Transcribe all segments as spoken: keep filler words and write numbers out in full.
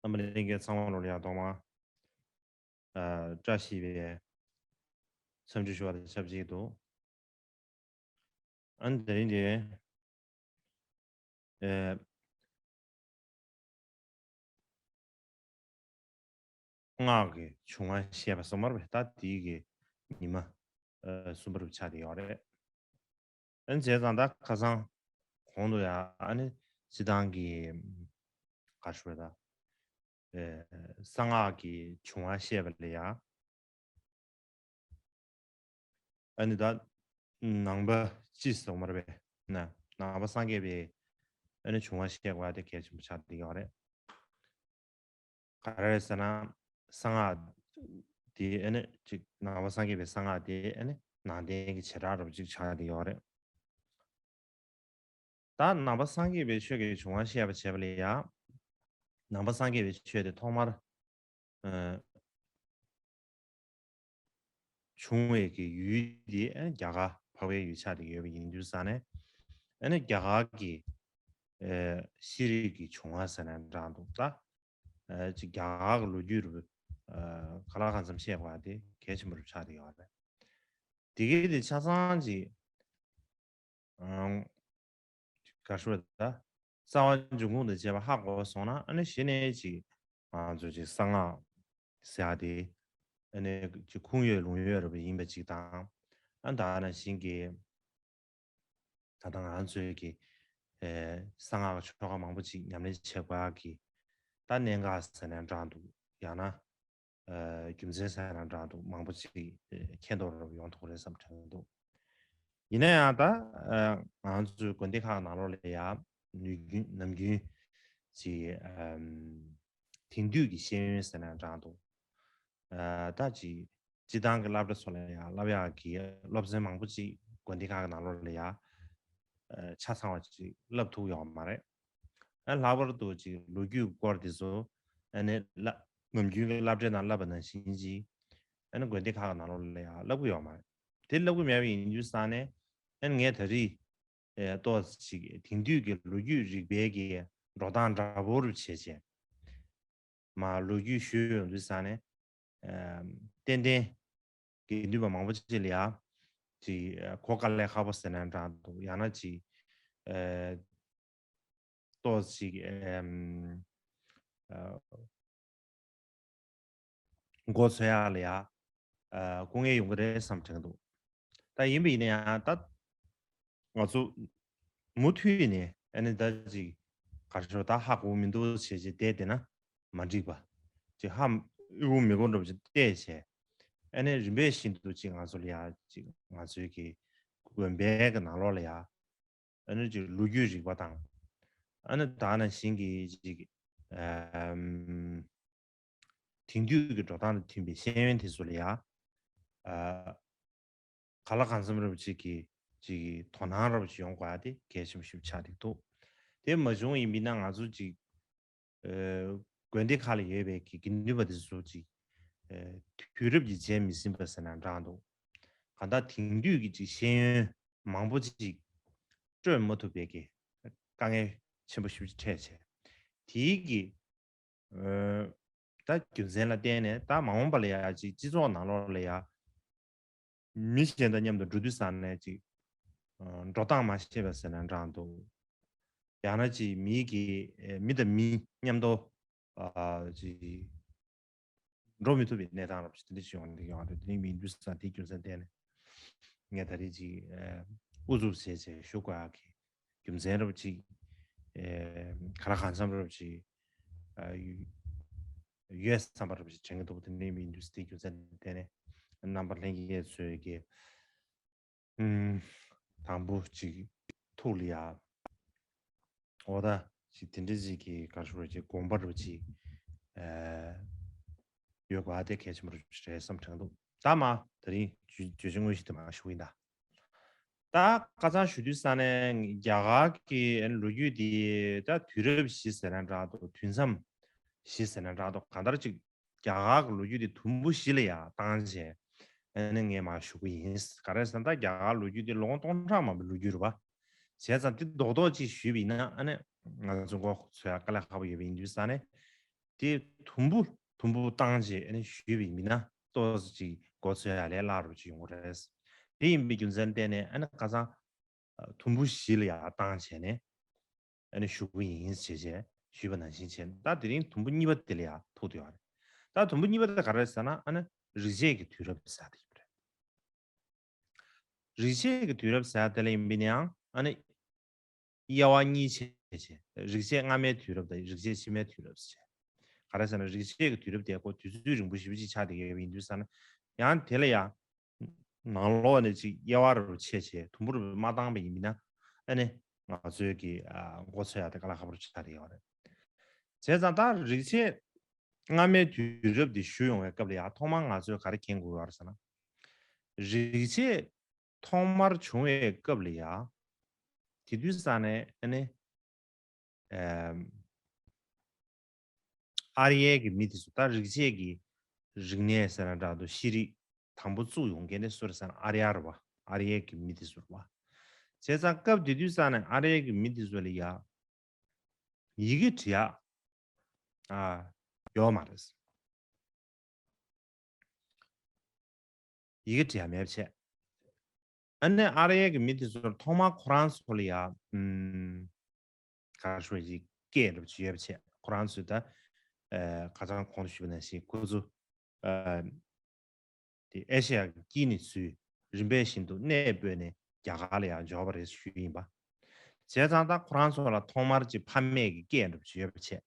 རྣམ་པ་ལྷན་རྒྱས་ཚང་མ་ལོ་ལ་ཡང་ཐོག་མ་ཨ་བཀྲ་ཤིས་པའི་འཚམས་འདྲི་ཞུ་བ་དང་ཆབས་ཅིག་ཏུ། ཨ་ནི་དེ་རིང་འདི་ཨེ་སྔགས་ཀྱི་བྱུང་བ་བཤད་པ་སོགས་མར་བས་ད་དེའི་གི་ཉི་མ་ཨ་གསུམ་པ་རུ་ཆགས་བསྡད་ཡོད་རེད། ཨ་ནི་བྱས་ཙང་ད་ཁ་སང་གོང་དུ་ཡང་ཨ་ནི་སྤྱི་བཏང་གི་ག་རེ་ཞུ་དགོས་རེད་ད། ཨེ་གསང་སྔགས་ཀྱི་བྱུང་བ་བཤད་པ་ལ་ཡང་། ཨ་ནི་ད་ནང་པ་སྤྱི་སོགས་མར་བས་ན་ནང་པ་སངས་རྒྱས་པའི་ཨ་ནི་བྱུང་བ་བཤད་དགོས་པ་དེ་གལ་ཆེན་པོ་ཆགས་བསྡད་ཡོད་རེད། ག་རེ་རེད་ཟེར་ན། གསང་སྔགས་དེ་ཨ་ནི་ཅིག་ནང་པ་སངས་རྒྱས་པའི་གསང་སྔགས་དེ་ཨ་ནི་ནང་བསྟན་གྱི་བྱེ་བྲག་རུ་ཅིག་ཆགས་བསྡད་ཡོད་རེད། ད་ནང་པ་སངས་རྒྱས་པའི་ཆོས་ཀྱི་བྱུང་བ་བཤད་པ་བྱས་པ་ལ་ཡང་། ནང་པ་སངས་རྒྱས་པའི་ཆོས་དེ་ཐོག་མར་ཨ་བྱུང་བའི་གི་ཡུལ་དེ་ཨ་ནི་རྒྱ་གར་འཕགས་པའི་ཡུལ་ཆགས་བསྡད་ཡོད་པ་ཡིན་དུས་ཙང་ནས། ཨ་ནི་རྒྱ་གར་གྱི་ཨ་ཤེས་རིག་གི་བྱུང་བ་ཟེར་ན་འདྲ་འདུག་ད་ཨ་ཅིག་རྒྱ་གར་གྱི་ལོ་རྒྱུས་རུ་ཨ་ག་ལ་གང་འཚམ་བཤད་དགོས་པ་དེ་གལ་ཆེན་པོ་རུ་ཆགས་བསྡད་ཡོད་རེད། དེ་གའི་དེ་ཆ་ཚང་ཅིག་ཨང་། ག་རེ་ཞུ་དགོས་རེད་ད། རྩ་བ་འབྱུང་ཁུངས་དང་བཅས་པ་ཧ་གོ་སོང་ན་ཨ་ནི་གཞི་ནས་ཅིག་ང་ཚོ་ཅིག་གསང་སྔགས་ཟེར་ཡ་དེ་ཨ་ནི་ཅིག་ཁུངས་ཡོད་ལུང་ཡོད་རེད་པ་ཡིན་པ་ཅིག་དང་། ཨ་ད་ནང་བཞིན་གྱི་ད་ལྟ་ང་ཚོའི་གི་ཨེ་གསང་སྔགས་ཀྱི་ཆོ་ག་མང་པོ་ཅིག་ཉམས་ལེན་བྱེད་དགོས་ཡ་གི་ད་གནད་འགག་ཟེར་ན་འདྲ་འདུག་ཡང་ན། ཨ་རྒྱུ་མཚན་ཟེར་ན་འདྲ་འདུག་མང་པོ་ཅིག་ཨ་མཁྱེན་རྟོགས་རུ་ཡོང་ཐུབ་ཀྱི་རེད་བསམ་དྲན་འདུག་ཡིན་ན་ཡང་ད་ཨ་ང་ཚོའི་དགོན་སྡེ་ཁག་ནང་ལོགས་ལ་ཡང་ནམ་རྒྱུན་ནམ་རྒྱུན་ཅིག་ཨམ་དེང་དུས་ཀྱི་ཤེས་ཡོན་ཟེར་ན་འདྲ་འདུག་ཨ་ད་ཅིག་སྤྱི་བཏང་གི་སློབ་གྲྭ་ཚོ་ལ་ཡང་བསླབ་ཡག་གི་སློབ་ཚན་མང་པོ་ཅིག་དགོན་སྡེ་ཁག་གི་ནང་ལོགས་ལ་ཡང་ཨ་ཆ་ཚང་བ་ཅིག་བསླབ་ཐུབ་ཡོད་མ་རེད། ཨ་ལྷག་པར་དུ་ཅིག་ལོ་རྒྱུས་སྐོར་དེ་ཚོ་ཨ་ནི་བསླབ་ནམ་རྒྱུན་གྱི་སློབ་གྲྭའི་ནང་བསླབ་པ་ནང་བཞིན་ཅིག་ཨ་ནི་དགོན་སྡེ་ཁག་གི་ནང་ལོགས་ལ་ཡང་བསླབ་ཀྱི་ཡོད་མ་རེད། དེ་བསླབ་ཀྱི་མེད་པ་ཡིན་དུས་ཙང་ནས་ཨ་ནི་ངས་ད་རེས་ཨེ་ཏོག་ཙམ་ཅིག་དེང་དུས་ཀྱི་ལོ་རྒྱུས་རིག་པའི་གི་འགྲོ་སྟངས་འདྲ་པོ་རུ་བྱས་བྱས། མར་ལོ་རྒྱུས་ཞུས་ཡོང་དུས་ཙང་ནས་ཨ་ཏན་ཏན་དགེ་འདུན་པ་མང་པོ་ཅིག་ལ་ཡང་ཅིག་གོ་དཀའ་ལས་ཁག་པོ་ཟེར་ན་འདྲ་འདུག་ཡང་ན་ཅིག་ཨ་ཏོག་ཙམ་ཅིག་ཨམ་ཨ་མགོ་ཚོས་ཡག་ལ་ཡང་ཨ་སྐུ་ངལ་ཡོང་གི་རེད་བསམ་དྲན་འདུག་ད་ཡིན་པ་ཡིན་ན་ཡང་ད་ང་ཚོ་མུ་མཐུད་ནས་ཨ་ནི་ད་ཅིག་ག་རེ་ཞུ་ད་ཧ་གོ་མི་འདུག་བྱས་བྱས་བསྡད་བསྡད་ན་མ་འགྲིག་པ། ཅིག་ཧ་གོ་མི་གོ་འདྲ་པོ་ཅིག་བལྟས་བྱས། ཨ་ནི་རིམ་པས་བཞིན་དུ་ཅིག་ང་ཚོ་ལ་ཡང་ཅིག་ང་ཚོའི་གི་དགོན་པའི་གི་ནང་ལོགས་ལ་ཡང་ཨ་ནི་ཅིག་ལོ་རྒྱུས་རིག་པ་དང་། ཨ་ནི་ད་ནང་བཞིན་གྱི་ཅིག་ཨམ་དེང་དུས་ཀྱི་འགྲོ་སྟངས་དང་མཐུན་པའི་ཤེས་ཡོན་དེ་ཚོ་ལ་ཡང་ཨ་ག་ལ་གང་འཚམ་རབ་ཅིག་གི་ཅིག་དོ་སྣང་རབ་ཅིག་ཡོང་དགོས་ཡ་དེ་གལ་ཆེན་པོ་ཞིག་ཆགས་བསྡད་འདུག་དེ་མ་བྱུང་ཡིན་པས་ན་ང་ཚོ་ཅིག་ཨ་དགོན་སྡེ་ཁག་ལ་ཡོད་པའི་གི་དགེ་འདུན་པ་དེ་ཚོ་ཅིག་ཨ་དུས་རབས་ཀྱིས་བརྗེད་མི་ཟིན་པ་ཟེར་ན་འདྲ་འདུག་གང་ལྟར་དེང་དུས་ཀྱི་ཅིག་ཤེས་ཡོན་མང་པོ་ཅིག་སྤྲོད་མ་ཐུབ་པའི་གི་དཀའ་ངལ་ཆེན་པོ་ཞེ་པོ་ཅིག་འཕྲད་བྱས། དེའི་གི་ཨ་ད་རྒྱུ་མཚན་ལ་བརྟེན་ནས་ད་མ་འོངས་པ་ལ་ཡ་ཅིག་སྤྱི་ཚོགས་ནང་ལོགས་ལ་ཡ་མི་གཞན་དང་མཉམ་དུ་འགྲོ་དུས་ཙང་ནས་ཅིག་ཨ་འགྲོ་སྟངས་མ་ཤེས་པ་ཟེར་ན་འདྲ་འདུག་ཡང་ན་ཅིག་མི་གི་ཨ་མི་དང་མི་མཉམ་དུ་ཨ་ཅིག་འགྲོ་མི་ཐུབ་པའི་གནས་སྟངས་རབ་ཅིག་དེ་འདྲ་ཞིག་ཡོང་གི་ཡོང་རེད། དེ་འདྲ་མིན་དུས་ཙང་དེའི་རྒྱུ་མཚན་བརྟེན་ནས་ངས་ད་རེས་ཅིག་ཨ་ཨུ་ཚུགས་བྱས་བྱས་ཞུ་དགོས་ཡག་གི་རྒྱུ་མཚན་རབ་ཅིག་ཨེ་ག་ལ་གང་འཚམ་རབ་ཅིག་ཨ་ཡོད་བསམ་པ་རབ་ཅིག་དྲན་གྱི་འདུག་དེ་འདྲའི་མི་འདུག་དེའི་རྒྱུ་མཚན་དེ་ནས་རྣམ་པ་ལྷན་རྒྱས་ཚོས་ཀྱི་ཨུམ་དང་པོ་ཅིག་ཐུགས་ལ་ཡ་འོ་ད་ཅིག་དེ་འདྲ་ཅིག་གི་ག་རེ་ཞུ་རབ་ཅིག་དགོངས་པ་རབ་ཅིག་ཨ་ཡོད་པ་དེ་གལ་ཆེན་པོ་རེད་བསམ་དྲན་འདུག་ད་མ་དེ་རིང་བརྗོད་བྱ་དངོས་གཞི་དེ་མ་ཞུ་གི་ཡིན་ད། ད་ཁ་སང་ཞུ་དུས་ས་ནས་རྒྱ་གར་གྱི་ལོ་རྒྱུས་དེ་ད་དུས་རབས་བཞི་ཟེར་ན་འདྲ་འདུག་དུས་མཚམས་བཞི་ཟེར་ན་འདྲ་འདུག་གང་ལྟར་ཅིག་རྒྱ་གར་གྱི་ལོ་རྒྱུས་དེ་དུམ་བུ་བཞི་ལ་ཡ་བཏང་བྱས་ཨ་ནི་ངས་མར་ཞུ་གི་ཡིན། ག་རེ་ཟེར་ན་ད་རྒྱ་གར་ལོ་རྒྱུས་དེ་ལོ་ངོ་སྟོང་ཕྲག་མང་པོའི་ལོ་རྒྱུས་རེད་པ། བྱས་ཙང་དེ་རྡོག་རྡོག་ཅིག་ཞུས་པ་ཡིན་ན་ཨ་ནི་ང་ཚོ་མགོ་ཚོས་ཡ་དཀའ་ལས་ཁག་པོ་ཡོད་པ་ཡིན་དུས་ས་ནས། དེ་དུམ་བུ་དུམ་བུ་བཏང་བྱས་ཨ་ནི་ཞུས་པ་ཡིན་ན་ཏོག་ཙམ་ཅིག་མགོ་ཚོས་ཡ་ལས་སླ་རུ་ཅིག་ཡོང་གི་རེད། དེ་ཡིན་པའི་རྒྱུ་མཚན་བརྟེན་ནས་ཨ་ནི་ཁ་སང་དུམ་བུ་བཞི་ལ་ཡ་བཏང་བྱས་ནས་ཨ་ནི་ཞུ་གི་ཡིན་ཞེས་བྱས་ཞུས་པ་ནང་བཞིན་བྱས། ད་དེ་རིང་དུམ་བུ་གཉིས་པ་དེ་ལ་ཡ་ཐུག་བསྡད་ཡོད་རེད། ད་དུམ་བུ་གཉིས་པ་དེ་ག་རེ་རེད་ཟེར་ན་ཨ་ནི་རིག་བྱེད་ཀྱི་དུས་རབས་ཟེར་དེ་ཡོད་རེད། རིག་བྱེད་ཀྱི་དུས་རབས་ཟེར་དེ་ལ་ཡིན་པ་ཡིན་ན་ཡང་ཨ་ནི་དབྱེ་བ་གཉིས་ཕྱེ་བྱས། རིག་བྱེད་སྔ་མའི་དུས་རབས་དང་རིག་བྱེད་ཕྱི་མའི་དུས་རབས་ཟེར། ག་རེ་ཟེར་ན་རིག་བྱེད་ཀྱི་དུས་རབས་དེ་ཁོ་དུས་ཚོད་རིང་པོ་ཞེ་པོ་ཅིག་ཆགས་བསྡད་ཡོད་པ་ཡིན་དུས་ཙང་ན་ཡང་དེ་ལ་ཡང་ནང་ལོགས་ནས་ཅིག་དབྱེ་བ་རུ་ཕྱེ་བྱས་དུམ་བུ་རུ་མ་བཏང་པ་ཡིན་ན་ཨ་ནི་ང་ཚོའི་གི་ཨ་མགོ་ཚོས་ཡ་དེ་དཀའ་ལས་ཁག་པོ་ཆགས་བསྡད་ཡོད་རེད། བྱས་ཙང་ད་རིག་བྱེད་སྔ་མའི་དུས་རབས་དེ་ཞུ་ཡོང་བའི་སྐབས་ལ་ཡང་ཐོག་མར་ང་ཚོས་ག་རེ་མཁྱེན་དགོས་ཡོད་རེད་ཟེར་ན། རིག་བྱེད་ཐོག་མར་བྱུང་བའི་སྐབས་ལ་ཡང་དེ་དུས་ཙང་ནས་ཨ་ནི་ཨམ། ཨར་ཡའི་གི་མི་དེ་ཚོ་ད་རིག་བྱེད་ཀྱི་རིག་གནས་ཟེར་ན་འདྲ་འདུག་ཤེས་རིག་དང་པོ་བཙུགས་ཡོང་མཁན་དེ་སུ་རེད་ཟེར་ན་ཨར་ཡ་རེད་བ། ཨར་ཡའི་གི་མི་དེ་ཚོ་རེད་བ། བྱས་ཙང་སྐབས་དེ་དུས་ཙང་ནས་ཨར་ཡའི་གི་མི་དེ་ཚོ་ལ་ཡ་ཡི་གེ་འབྲི་ཡག་ཨ་ཡོད་མ་རེད། ཡི་གེ་འབྲི་ཡག་མེད་པ་བྱས། ཨ་ནི་ཨར་ཡའི་གི་མི་དེ་ཚོར་ཐོག་མར་ཁོ་རང་ཚོ་ལ་ཡ་ཨམ། ག་རེ་ཞུ་དགོས་རེད། སྐད་རེད་བྱས་ཡོད་པ་བྱས། ཁོ་རང་ཚོས་ད་ཨ་ཁ་སང་གོང་དུ་ཞུས་པ་ནང་བཞིན་ཁོ་ཚོ་ཨ་དེ་ཨེ་ཤེ་ཡ་གི་དཀྱིལ་ནས་ཚུར་རིམ་པས་བཞིན་དུ་གནས་སྤོས་ནས་རྒྱ་གར་ལ་ཡང་འབྱོར་བ་རེད་ཞུས་ཡིན་པ། བྱས་ཙང་ད་ཁོ་རང་ཚོ་ལ་ཐོག་མར་ཅིག་ཕ་མེས་ཀྱི་སྐད་འདྲ་བྱས་ཡོད་པ་བྱས།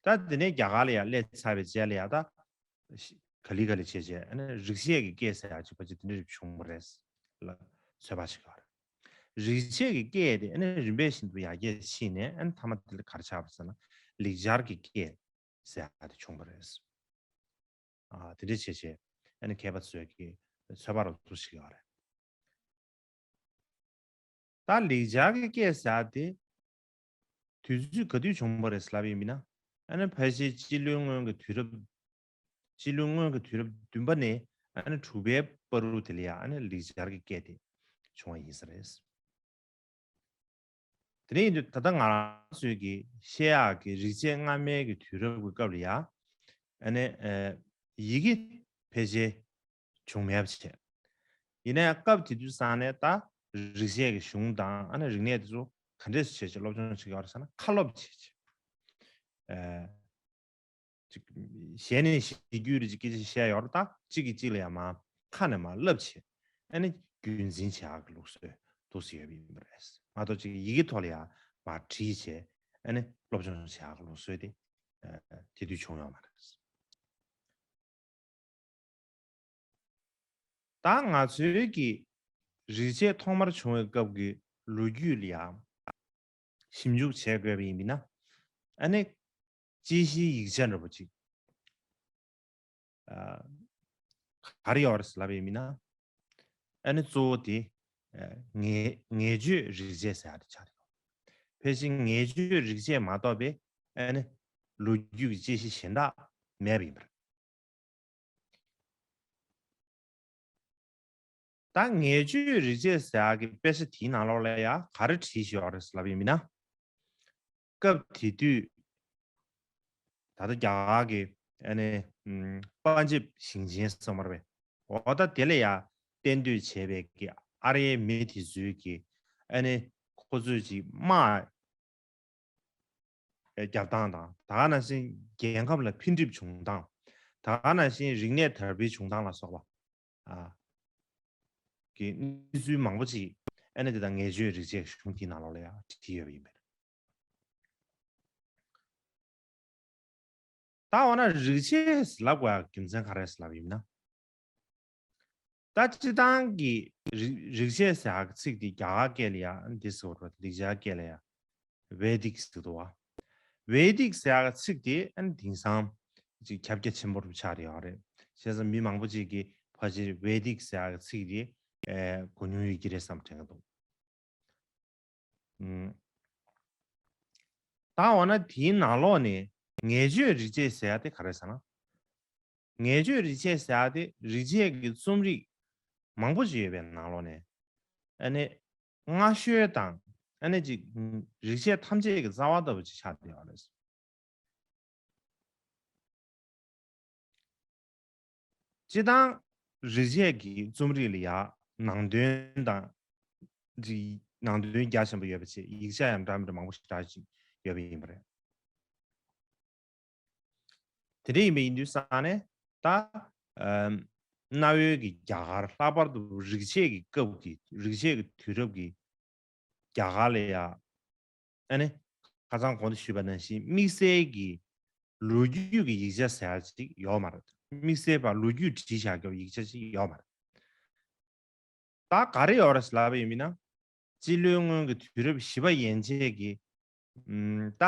ད་དེ་ནས་རྒྱ་གར་ལ་ཡང་སླེབས་ཚར་བའི་རྗེས་ལ་ཡང་ད་ག་ལེ་ག་ལེ་བྱས་བྱས་ཨ་ནི་རིག་བྱེད་ཀྱི་སྐད་ཟེར་ཡག་ཅིག་ཕལ་ཆེར་དེ་འདྲ་རེ་བྱུང་བ་རེད་ལ་ཚོད་དཔག་བྱེད་ཀྱི་ཡོད་རེད། རིག་བྱེད་ཀྱི་སྐད་དེ་ཨ་ནི་རིམ་པས་བཞིན་དུ་ཡར་རྒྱས་ཕྱིན་ནས་ཨ་ནི་མཐའ་མ་དེ་ལ་ག་རེ་ཆགས་པ་ཟེར་ན་ལེགས་སྦྱར་གྱི་སྐད་ཟེར་ཡག་དེ་བྱུང་བ་རེད། ཨ་དེ་འདྲ་བྱས་བྱས་ཨ་ནི་མཁས་པ་ཚོས་ཀྱི་ཚོད་དཔག་རོབ་ཙམ་བྱེད་ཀྱི་ཡོད་རེད། ད་ལེགས་སྦྱར་གྱི་སྐད་ཟེར་ཡག་དེ་དུས་ཚོད་ག་དུས་བྱུང་བ་རེད་ལབ་ཡིན་མིན་ན། ཨ་ནི་ཕལ་ཆེར་སྤྱི་ལོའི་སྔོན་གྱི་དུས་རབས། སྤྱི་ལོའི་སྔོན་གྱི་དུས་རབས་བདུན་པ་ནས་ཨ་ནི་དྲུག་པའི་བར་དུ་དེ་ལ་ཡང་ཨ་ནི་ལེགས་སྦྱར་གྱི་སྐད་དེ་བྱུང་བ་ཡིན་ས་རེད། དེ་འདྲ་ཡིན་དུས་ད་ལྟ་ང་རང་ཚོའི་གི་བཤད་ཡག་གི་རིག་བྱེད་སྔ་མའི་གི་དུས་རབས་ཀྱི་སྐབས་ལ་ཡང་ཨ་ནི་ཨ་ཡི་གེ་ཕལ་ཆེར་བྱུང་མེད་པ་བྱས། ཡིན་ན་ཡང་སྐབས་དེ་དུས་ཙང་ནས་ད་རིག་བྱེད་ཀྱི་གཞུང་དང་ཨ་ནི་རིག་གནས་དེ་ཚོ་ག་འདྲས་སེ་བྱས་བྱས་སློབ་སྦྱོང་བྱེད་ཀྱི་ཡོད་རེད་ཟེར་ན་ཁ་སློབ་བྱས་བྱས། ཨ་ཅིག་ཞལ་ནས་ཞུ་རྒྱུ་རེད་ཅིག་སྐད་ཆ་བཤད་ཡོད་རེད། ད་གཅིག་གིས་གཅིག་ལ་ཡང་མ་ཁ་ནས་མ་བསླབ་བྱས་ཨ་ནི་རྒྱུན་འཛིན་བྱེད་ཡག་གི་ལུགས་སྲོལ་འདུག་སེ་ཡོད་པ་ཡིན་པ་རེད། མ་གཏོགས་ཅིག་ཡི་གེ་ཐོག་ལ་ཡང་མ་བྲིས་བྱས་ཨ་ནི་སློབ་སྦྱོང་བྱེད་ཡག་གི་ལུགས་སྲོལ་དེ་ཨ་དེ་དུས་བྱུང་ཡོད་མ་རེད། ད་ང་ཚོའི་གི་རིག་བྱེད་ཐོག་མར་བྱུང་བའི་སྐབས་ཀྱི་ལོ་རྒྱུས་ལ་ཡང་ཞིབ་འཇུག་བྱེད་དགོས་པ་ཡིན་མིན་ན། ཨ་ནི་དཔྱད་གཞིའི་ཡིག་ཆ་འདྲ་པོ་ཅིག་ཨ་ག་རེ་ཡོད་རེད་ལབ་ཡིན་མིན་ན། ཨ་ནི་གཙོ་བོ་དེ་ཨ་ངེས་ངེས་བརྗོད་རིག་བྱེད་ཟེར་ཡག་དེ་ཆགས་ཡོད། ཕལ་ཆེར་ངེས་བརྗོད་རིག་བྱེད་མ་གཏོགས་པའི་ཨ་ནི་ལོ་རྒྱུས་ཀྱི་དཔྱད་གཞི་གཞན་དག་མེད་པ་ཡིན་པ་རེད། ད་ངེས་བརྗོད་རིག་བྱེད་ཟེར་ཡག་གི་དཔེ་ཆ་དེའི་ནང་ལོགས་ལ་ཡང་ག་རེ་བྲིས་བཞག་ཡོད་རེད་ལབ་ཡིན་མིན་ན། སྐབས་དེ་དུས་ད་ལྟ་རྒྱ་གར་གྱི་ཨ་ནི་ཨམ་པཎ་ཇེབ་ཞིང་ཆེན་ཟེར་བ་རེད་པས། འོ་ད་དེ་ལ་ཡང་གཏན་སྡོད་བྱས་པའི་གི་ཨ་རིའི་མི་དེ་ཚོའི་གི་ཨ་ནི་ཁོ་ཚོས་ཀྱི་དམག་རྒྱབ་སྟངས་དང་། ད་ག་ནང་བཞིན་རྒྱལ་ཁམས་ལ་འཕེལ་འགྲིབ་བྱུང་སྟངས། ད་ག་ནང་བཞིན་རིག་གནས་དར་སྤེལ་བྱུང་སྟངས་ལ་སོགས་པ་ཨ་གི་གནས་ཚུལ་མང་པོ་ཅིག་ཨ་ནི་དེ་དག་ངེས་བརྗོད་རིག་བྱེད་གཞུང་དེའི་ནང་ལོགས་ལ་ཡང་བྲིས་ཡོད་པ་ཡིན་པས། ད་འོ་ན་རིག་བྱེད་ལབ་དགོས་ཡག་རྒྱུ་མཚན་ག་རེ་ལབ་ཡིན་ན། ད་སྤྱིར་བཏང་གི་རིག་རིག་བྱེད་ཟེར་ཡག་གི་ཚིག་དེ་རྒྱ་གར་སྐད་ལ་ཡང་འདི་ཟེར་བ་རེད། ལེགས་སྦྱར་སྐད་ལ་ཡང་ཝེ་དིག་ཟེར་འདུག་བ། ཝེ་དིག་ཟེར་ཡག་གི་ཚིག་དེ་ཨ་ནི་དེང་སང་ཅིག་ཁྱབ་རྒྱ་ཆེན་པོ་རུ་ཆགས་ཡོད་རེད། བྱས་ཙང་མི་མང་པོ་ཅིག་གིས་ཕལ་ཆེར་ཝེ་དིག་ཟེར་ཡག་གི་ཚིག་དེ་ཨེ་གོ་མྱོང་ཡོད་ཀྱི་རེད་བསམ་དྲན་གྱི་འདུག་ཨུམ། ད་འོ་ན་དེའི་ནང་ལོགས་ནས་ངེས་བརྗོད་རིག་བྱེད་ཟེར་ཡག་དེ་ག་རེ་ཟེར་ན། ངེས་བརྗོད་རིག་བྱེད་ཟེར་ཡག་དེ་རིག་བྱེད་ཀྱི་རྩོམ་རིག་མང་པོ་ཞིག་ཡོད་པའི་ནང་ལོགས་ནས་ཨ་ནི་སྔ་ཤོས་དང་ཨ་ནི་ཅིག་རིག་བྱེད་ཐམས་ཅད་ཀྱི་རྩ་བ་ལྟ་བུ་ཅིག་ཆགས་བསྡད་ཡོད་རེད། སྤྱིར་བཏང་རིག་བྱེད་ཀྱི་རྩོམ་རིག་ལ་ཡ་ནང་དོན་དང་ཅིག་ནང་དོན་རྒྱ་ཆེན་པོ་ཡོད་པ་བྱས། ཡིག་ཆ་ཡང་འདྲ་མི་འདྲ་མང་པོ་ཞེ་དྲག་ཅིག་ཡོད་པ་ཡིན་པ་རེད། དེ་འདྲ་ཡིན་པ་ཡིན་དུས་ཙང་ནས་ད་ཨམ་གནའ་བོའི་གི་རྒྱ་གར། ལྷག་པར་དུ་རིག་བྱེད་ཀྱི་སྐབས་ཀྱི་རིག་བྱེད་ཀྱི་དུས་རབས་ཀྱི་རྒྱ་གར་ལ་ཡ། ཨ་ནི་ཁ་སང་གོང་དུ་ཞུས་པ་ནང་བཞིན་དམིགས་བསལ་གྱི་ལོ་རྒྱུས་ཀྱི་ཡིག་ཆ་ཟེར་ཡ་ཅིག་ཡོད་མ་རེད། དམིགས་བསལ་བ་ལོ་རྒྱུས་བྲིས་བཞག་རྒྱུ་ཡིག་ཆ་ཅིག་ཡོད་མ་རེད། ད་ག་རེ་ཡོད་རེད་ལབ་པ་ཡིན་ན། སྤྱི་ལོའི་སྔོན་གྱི་དུས་རབས་བཞི་པ་ཡན་ཆད་ཀྱི་ཨམ་ད་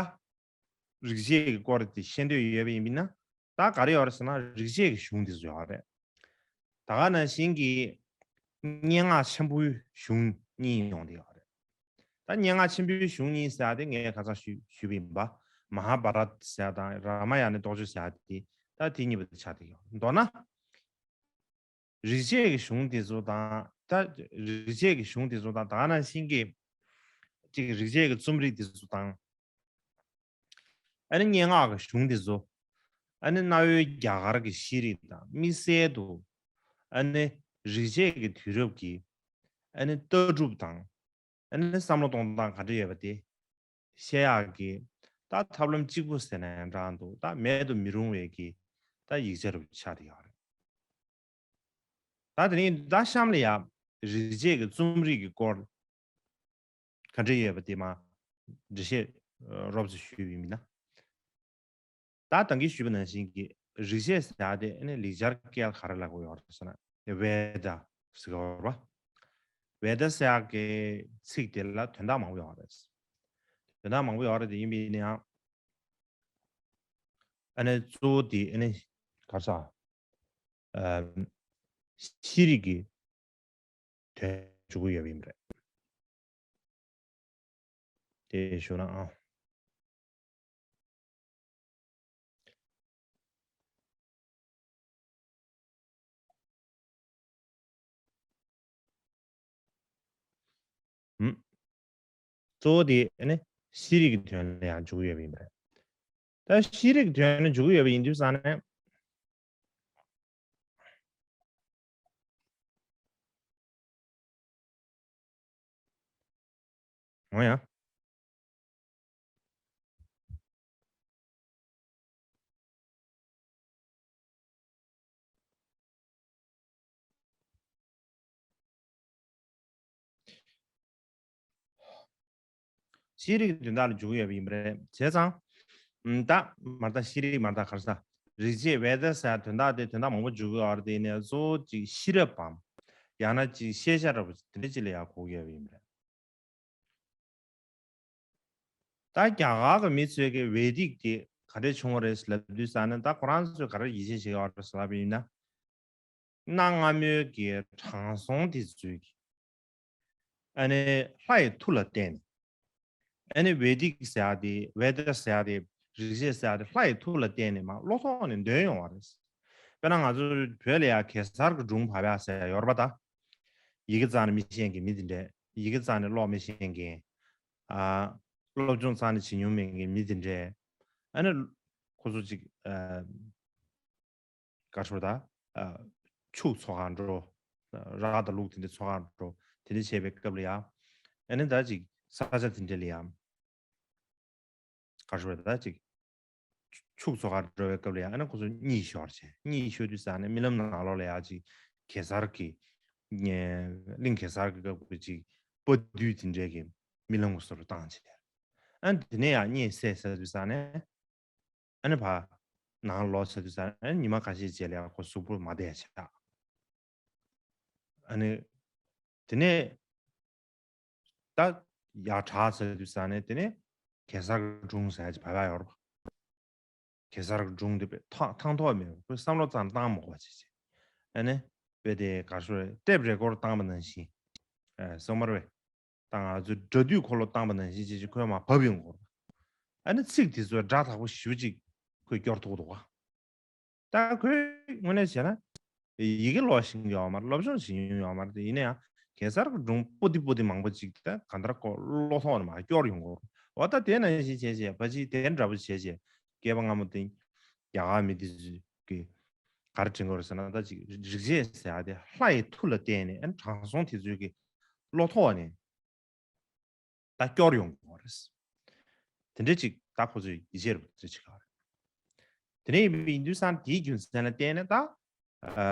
རིག་བྱེད་ཀྱི་སྐོར་དེ་ཤེས་འདོད་ཡོད་པ་ཡིན་ན། ད་ག་རེ་ཡོད་རེད་ཟེར་ན། རིག་བྱེད་ཀྱི་གཞུང་དེ་ཚོ་ཡོད་རེད། ད་ག་ནང་བཞིན་གྱི་སྙན་ངག་ཆེན་པོའི་གཞུང་གཉིས་ཡོང་གི་ཡོད་རེད། ད་སྙན་ངག་ཆེན་པོའི་གཞུང་གཉིས་ཟེར་ཡ་དེ་ངས་ཁ་སང་ཞུས་ཞུས་པ་ཡིན་པ། མ་ཧཱ་བྷ་རཏ་ཟེར་ཡ་དང་རཱ་མ་ཡ་ཎའི་རྟོགས་བརྗོད་ཟེར་ཡ་དེ། ད་དེ་གཉིས་པོ་དེ་ཆགས་བསྡད་ཡོད། མདོར་ན་རིག་བྱེད་ཀྱི་གཞུང་དེ་ཚོ་དང་། ད་རིག་བྱེད་ཀྱི་གཞུང་དེ་ཚོ་དང་། ད་ག་ནང་བཞིན་གྱི་ཅིག་རིག་བྱེད་ཀྱི་རྩོམ་རིག་དེ་ཚོ་དང་། ཨ་ནི་སྙན་ངག་གི་གཞུང་དེ་ཚོ། ཨ་ནི་གནའ་བོའི་རྒྱ་གར་གྱི་ཤེས་རིག་དང་། དམིགས་བསལ་དུ་ཨ་ནི་རིག་བྱེད་ཀྱི་དུས་རབས་ཀྱི་ཨ་ནི་ལྟ་གྲུབ་དང་། ཨ་ནི་བསམ་བློ་གཏོང་སྟངས་ག་འདྲ་ཡོད་པ་དེ་ཤེས་ཡག་གི་ད་ཐབས་ལམ་གཅིག་པུ་ཟེར་ན་ཡང་འདྲ་འདུག། ད་མེད་དུ་མི་རུང་བའི་གི་ད་ཡིག་ཆ་རུ་ཆགས་བསྡད་ཡོད་རེད། ད་དེ་རིང་ད་གཤམ་ལ་ཡ་རིག་བྱེད་ཀྱི་རྩོམ་རིག་གི་སྐོར་ག་འདྲ་ཡོད་པ་དེ་མར་འགྲེལ་བཤད་རོབ་ཙམ་ཞུས་པ་ཡིན་ན། ད་ད་གིན་ཞུས་པ་ནང་བཞིན་གྱི་རིག་བྱེད་ཟེར་ཡ་དེ་ཨ་ནི་ལེགས་སྦྱར་སྐད་ལ་ག་རེ་ལབ་ཀྱི་ཡོད་རེད་ཟེར་ན། ཝེ་ད་ཟེར་གྱི་ཡོད་རེད་པ། ཝེ་ད་ཟེར་ཡ་གི་ཚིག་དེ་ལ་དོན་དག་མང་པོ་ཡོད་རེད། དོན་དག་མང་པོ་ཡོད་རེད། དེ་ཡིན་པ་ཡིན་ན་ཡང་། ཨ་ནི་གཙོ་བོ་དེ་ཨ་ནི་ག་རེ་ཟེར། ཨ་ཤེས་རིག་གི་དོན་འཇུག་གི་ཡོད་པ་ཡིན་པ་རེད། དེ་ཞུ་ན་ཨང་། ཨུམ། གཙོ་བོ་དེ་ནི་ཤེས་རིག་གི་དོན་ལ་ཡང་འཇུག་ཡོད་པ་ཡིན་པ་རེད། ད་ཤེས་རིག་གི་དོན་ལ་འཇུག་ཡོད་པ་ཡིན་དུས་ཙང་ནས། འོ་ཡ། ཤེས་རིག་དོན་དག་ལ་འཇུག་ཡོད་པ་ཡིན་པ་རེད། བྱས་ཙང་། ཨམ། ད་མར་ད་ཤེས་རིག་མར་ད་ག་རེ་ཟེར། རིག་བྱེད་ཝེ་ད་ཟེར་དོན་དག་དེ་དོན་དག་མང་པོ་འཇུག་གི་ཡོད་རེད། དེ་ནས་གཙོ་བོ་ཅིག་ཤེས་རབ་བམ། ཡང་ན་ཅིག་ཤེས་བྱ་འདྲ་པོ་དེ་འདྲ་ཅིག་ལ་ཡང་གོ་གི་ཡོད་པ་ཡིན་པ་རེད། ད་རྒྱ་གར་གྱི་མི་ཚོས་ཀྱི་ཝེ་དིག་དེ་ག་འདྲས་བྱུང་བ་རེད་ལབ་དུས་ཙང་ནས། ད་ཁོ་རང་ཚོས་ག་རེ་ཡིད་ཆེས་བྱེད་ཀྱི་ཡོད་རེད་ལབ་པ་ཡིན་ན། གནའ་སྔ་མོའི་གི་དྲང་སྲོང་དེ་ཚོས་ཀྱི་ཨ་ནི་ལྷ་ཡི་མཐུ་ལ་བརྟེན་ནས། ཨ་ནི་ཝེ་དིག་ཟེར་ཡ་དེ། ཝེ་ད་ཟེར་ཡ་དེ། རིག་བྱེད་ཟེར་ཡ་དེ་ལྷ་ཡི་མཐུ་ལ་བརྟེན་ནས་མར་བློ་ཐོག་ནས་འདོན་ཡོང་བ་རེད། དཔེར་ན་ང་ཚོ་བོད་ལ་ཡ་གེ་སར་གྱི་སྒྲུང་བབས་ཡ་ཟེར་ཡ་ཡོད་རེད་པ། ད་ཡི་གེ་རྩ་ནས་མི་ཤེས་མཁན་མི་དེ་འདྲས། ཡི་གེ་རྩ་ནས་ཀློག་མི་ཤེས་མཁན། ཨ། སློབ་སྦྱོང་རྩ་ནས་བྱེད་མྱོང་མེད་མཁན་མི་དེ་འདྲས། ཨ་ནི་ཁོ་ཚོ་ཅིག་ཨ། ག་རེ་ཟེར་ད། ཨ། ཕྱུགས་འཚོ་གར་འགྲོ། ར་དང་ལུག་དེ་འདྲ་འཚོ་གར་འགྲོ། དེ་འདྲ་བྱེད་པའི་སྐབས་ལ་ཡ། ཨ་ནི་ད་ཅིག་ས་ཆ་དེ་འདྲ་ལ་ཡ། ག་རེ་ཟེར་ད། ཅིག་ཕྱུགས་འཚོ་གར་འགྲོ་བའི་སྐབས་ལ་ཡ། ཨ་ནི་ཁོ་ཚོ་གཉིད་ཤོར་བྱས། གཉིད་ཤོར་དུས་ཙང་ནས་རྨི་ལམ་ནང་ལོགས་ལ་ཡ་ཅིག་གེ་སར་གྱི། གླིང་གེ་སར་གྱི་སྐབས་ཀྱི་ཅིག་དཔའ་བདུད་དེ་འདྲས་ཀྱི་རྨི་ལམ་གྱི་བཟོ་འདྲ་བཏང་བྱས། ཨ་ནི་དེ་ནས་ཡ་གཉིད་སད་ཚར་དུས་ཙང་ནས། ཨ་ནི་ཕར་ནང་ལོག་ཚར་དུས་ཙང་ནས། ཨ་ནི་ཉི་མ་ཁ་ཤས་རྗེས་ལ་ཡ་ཁོ་གཟུགས་པོ་མ་བདེ་ཆགས། ཨ་ནི་དེ་ནས་ད་ཡར་དྲག་ཚར་དུས་ཙང་ནས། དེ་ནས་གེ་སར་གྱི་སྒྲུང་ཟེར་ཡ་ཅིག་བབས་ཡ་ཡོད་རེད་པ། གེ་སར་གྱི་སྒྲུང་དེ་དཔེ་ཐང་ཐང་ཐོག་མེད་པ། ཁོས་བསམ་བློ་རྩ་ནས་བཏང་མ་དགོས་པ་བྱས་བྱས། ཨ་ནི་དཔེ་དེ་ག་རེ་ཟེར། ཊེབ་རེ་ཀོར་བཏང་པ་ནང་བཞིན། ཨ། སོ་མར་བས། ད་ང་ཚོས་སྒྲ་སྡུད་འཁོར་ལོ་བཏང་པ་ནང་བཞིན་བྱས་བྱས་ཁོས་མར་བབས་ཡོང་གི་ཡོད་རེད། ཨ་ནི་ཚིག་དེ་ཚོ་སྒྲ་དག་པོ་ཞེ་པོ་ཅིག་ཁོས་སྐྱོར་ཐུབ་ཀྱི་འདུག་ག། ད་ཁོས་དངོས་གནས་བྱས་ན་ཡི་གེ་ཀློག་ཤེས་ཀྱི་ཡོད་མ་རེད། སློབ་སྦྱོང་བྱེད་མྱོང་ཡོད་མ་རེད། དེ་ཡིན་ན་ཡང་གེ་སར་གྱི་སྒྲུང་པོ་ཏི་པོ་ཏི་མང་པོ་ཅིག་ད་གང་ལྟར་ཁོ་བློ་ཐོག་ནས་མར་སྐྱོར་ཡོང་གི་ཡོད་རེད། འོ་ད་དེ་ནང་བཞིན་བྱས་བྱས། ཕལ་ཆེར་དེ་འདྲ་པོ་བྱས་བྱས། སྐྱེས་པ་སྔ་མོ་དེ་རྒྱ་གར་མི་དེ་ཚོས་ཀྱི་ ག་རེ་དྲན་གྱི་ཡོད་རེད་ཟེར་ན། ད་ཅིག་རིག་བྱེད་ཟེར་ཡ་དེ་ལྷ་ཡི་མཐུ་ལ་བརྟེན་ནས། ཨ་ནི་དྲང་སྲོང་དེ་ཚོའི་གི་བློ་ཐོག་ནས་ད་སྐྱོར་ཡོང་གི་ཡོད་རེད། དེ་འདྲའི་ཅིག་ད་ཁོ་ཚོས་ཡིད་ཆེས་རུ་དེ་བྱེད་ཀྱི་ཡོད་རེད། དེ་འདྲ་ཡིན་པ་ཡིན་དུས་ཙང་དེའི་རྒྱུ་མཚན་ལ་བརྟེན་ནས། ད་ཨ་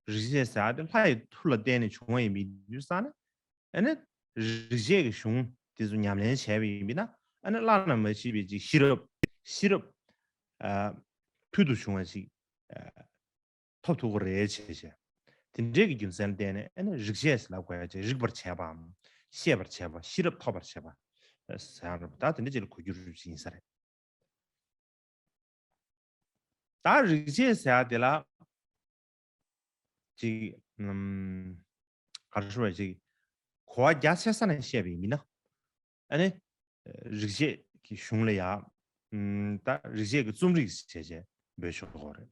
རིག་བྱེད་ཟེར་ཡ་དེ་ལྷ་ཡི་མཐུ་ལ་བརྟེན་ནས་བྱུང་བ་ཡིན་པ་ཡིན་དུས་ཙང་ནི། ཨ་ནི་རིག་བྱེད་ཀྱི་གཞུང་དེ་ཚོ་ཉམས་ལེན་བྱས་པ་ཡིན་པ་ཡིན་ན། ཨ་ནི་བླ་ན་མ་མཆིས་པའི་ཅིག་ཤེས་རབ། ཤེས་རབ་ཨ་ཕུལ་དུ་བྱུང་བ་ཅིག་ཨ་ཐོབ་ཐུབ་ཀྱི་རེད་བྱས་བྱས། དེ་འདྲའི་གི་རྒྱུ་མཚན་ལ་བརྟེན་ནས། ཨ་ནི་རིག་བྱེད་ཟེར་ལབ་དགོས་ཡ་ཅིག་རིག་པར་བྱེད་པའམ། ཤེས་པར་བྱེད་པ། ཤེས་རབ་ཐོབ་པར་བྱེད་པ་ཟེར་ཡ་རེད། ད་དེ་འདྲ་ཅིག་ལ་གོ་རྒྱུ་ཡིན་ས་རེད། ད་རིག་བྱེད་ཟེར་ཡ་དེ་ལ་ཅིག་ཨམ་ག་རེ་ཞུ་བ་ཅིག་གོ་བ་རྒྱ་ཆེ་ས་ནས་བཤད་པ་ཡིན་ན། ཨ་ནི་རིག་བྱེད་ཀྱི་གཞུང་ལ་ཡ། ཨམ་ད་རིག་བྱེད་ཀྱི་རྩོམ་རིག་བྱས་བྱས་འབོད་ཆོག་གི་རེད།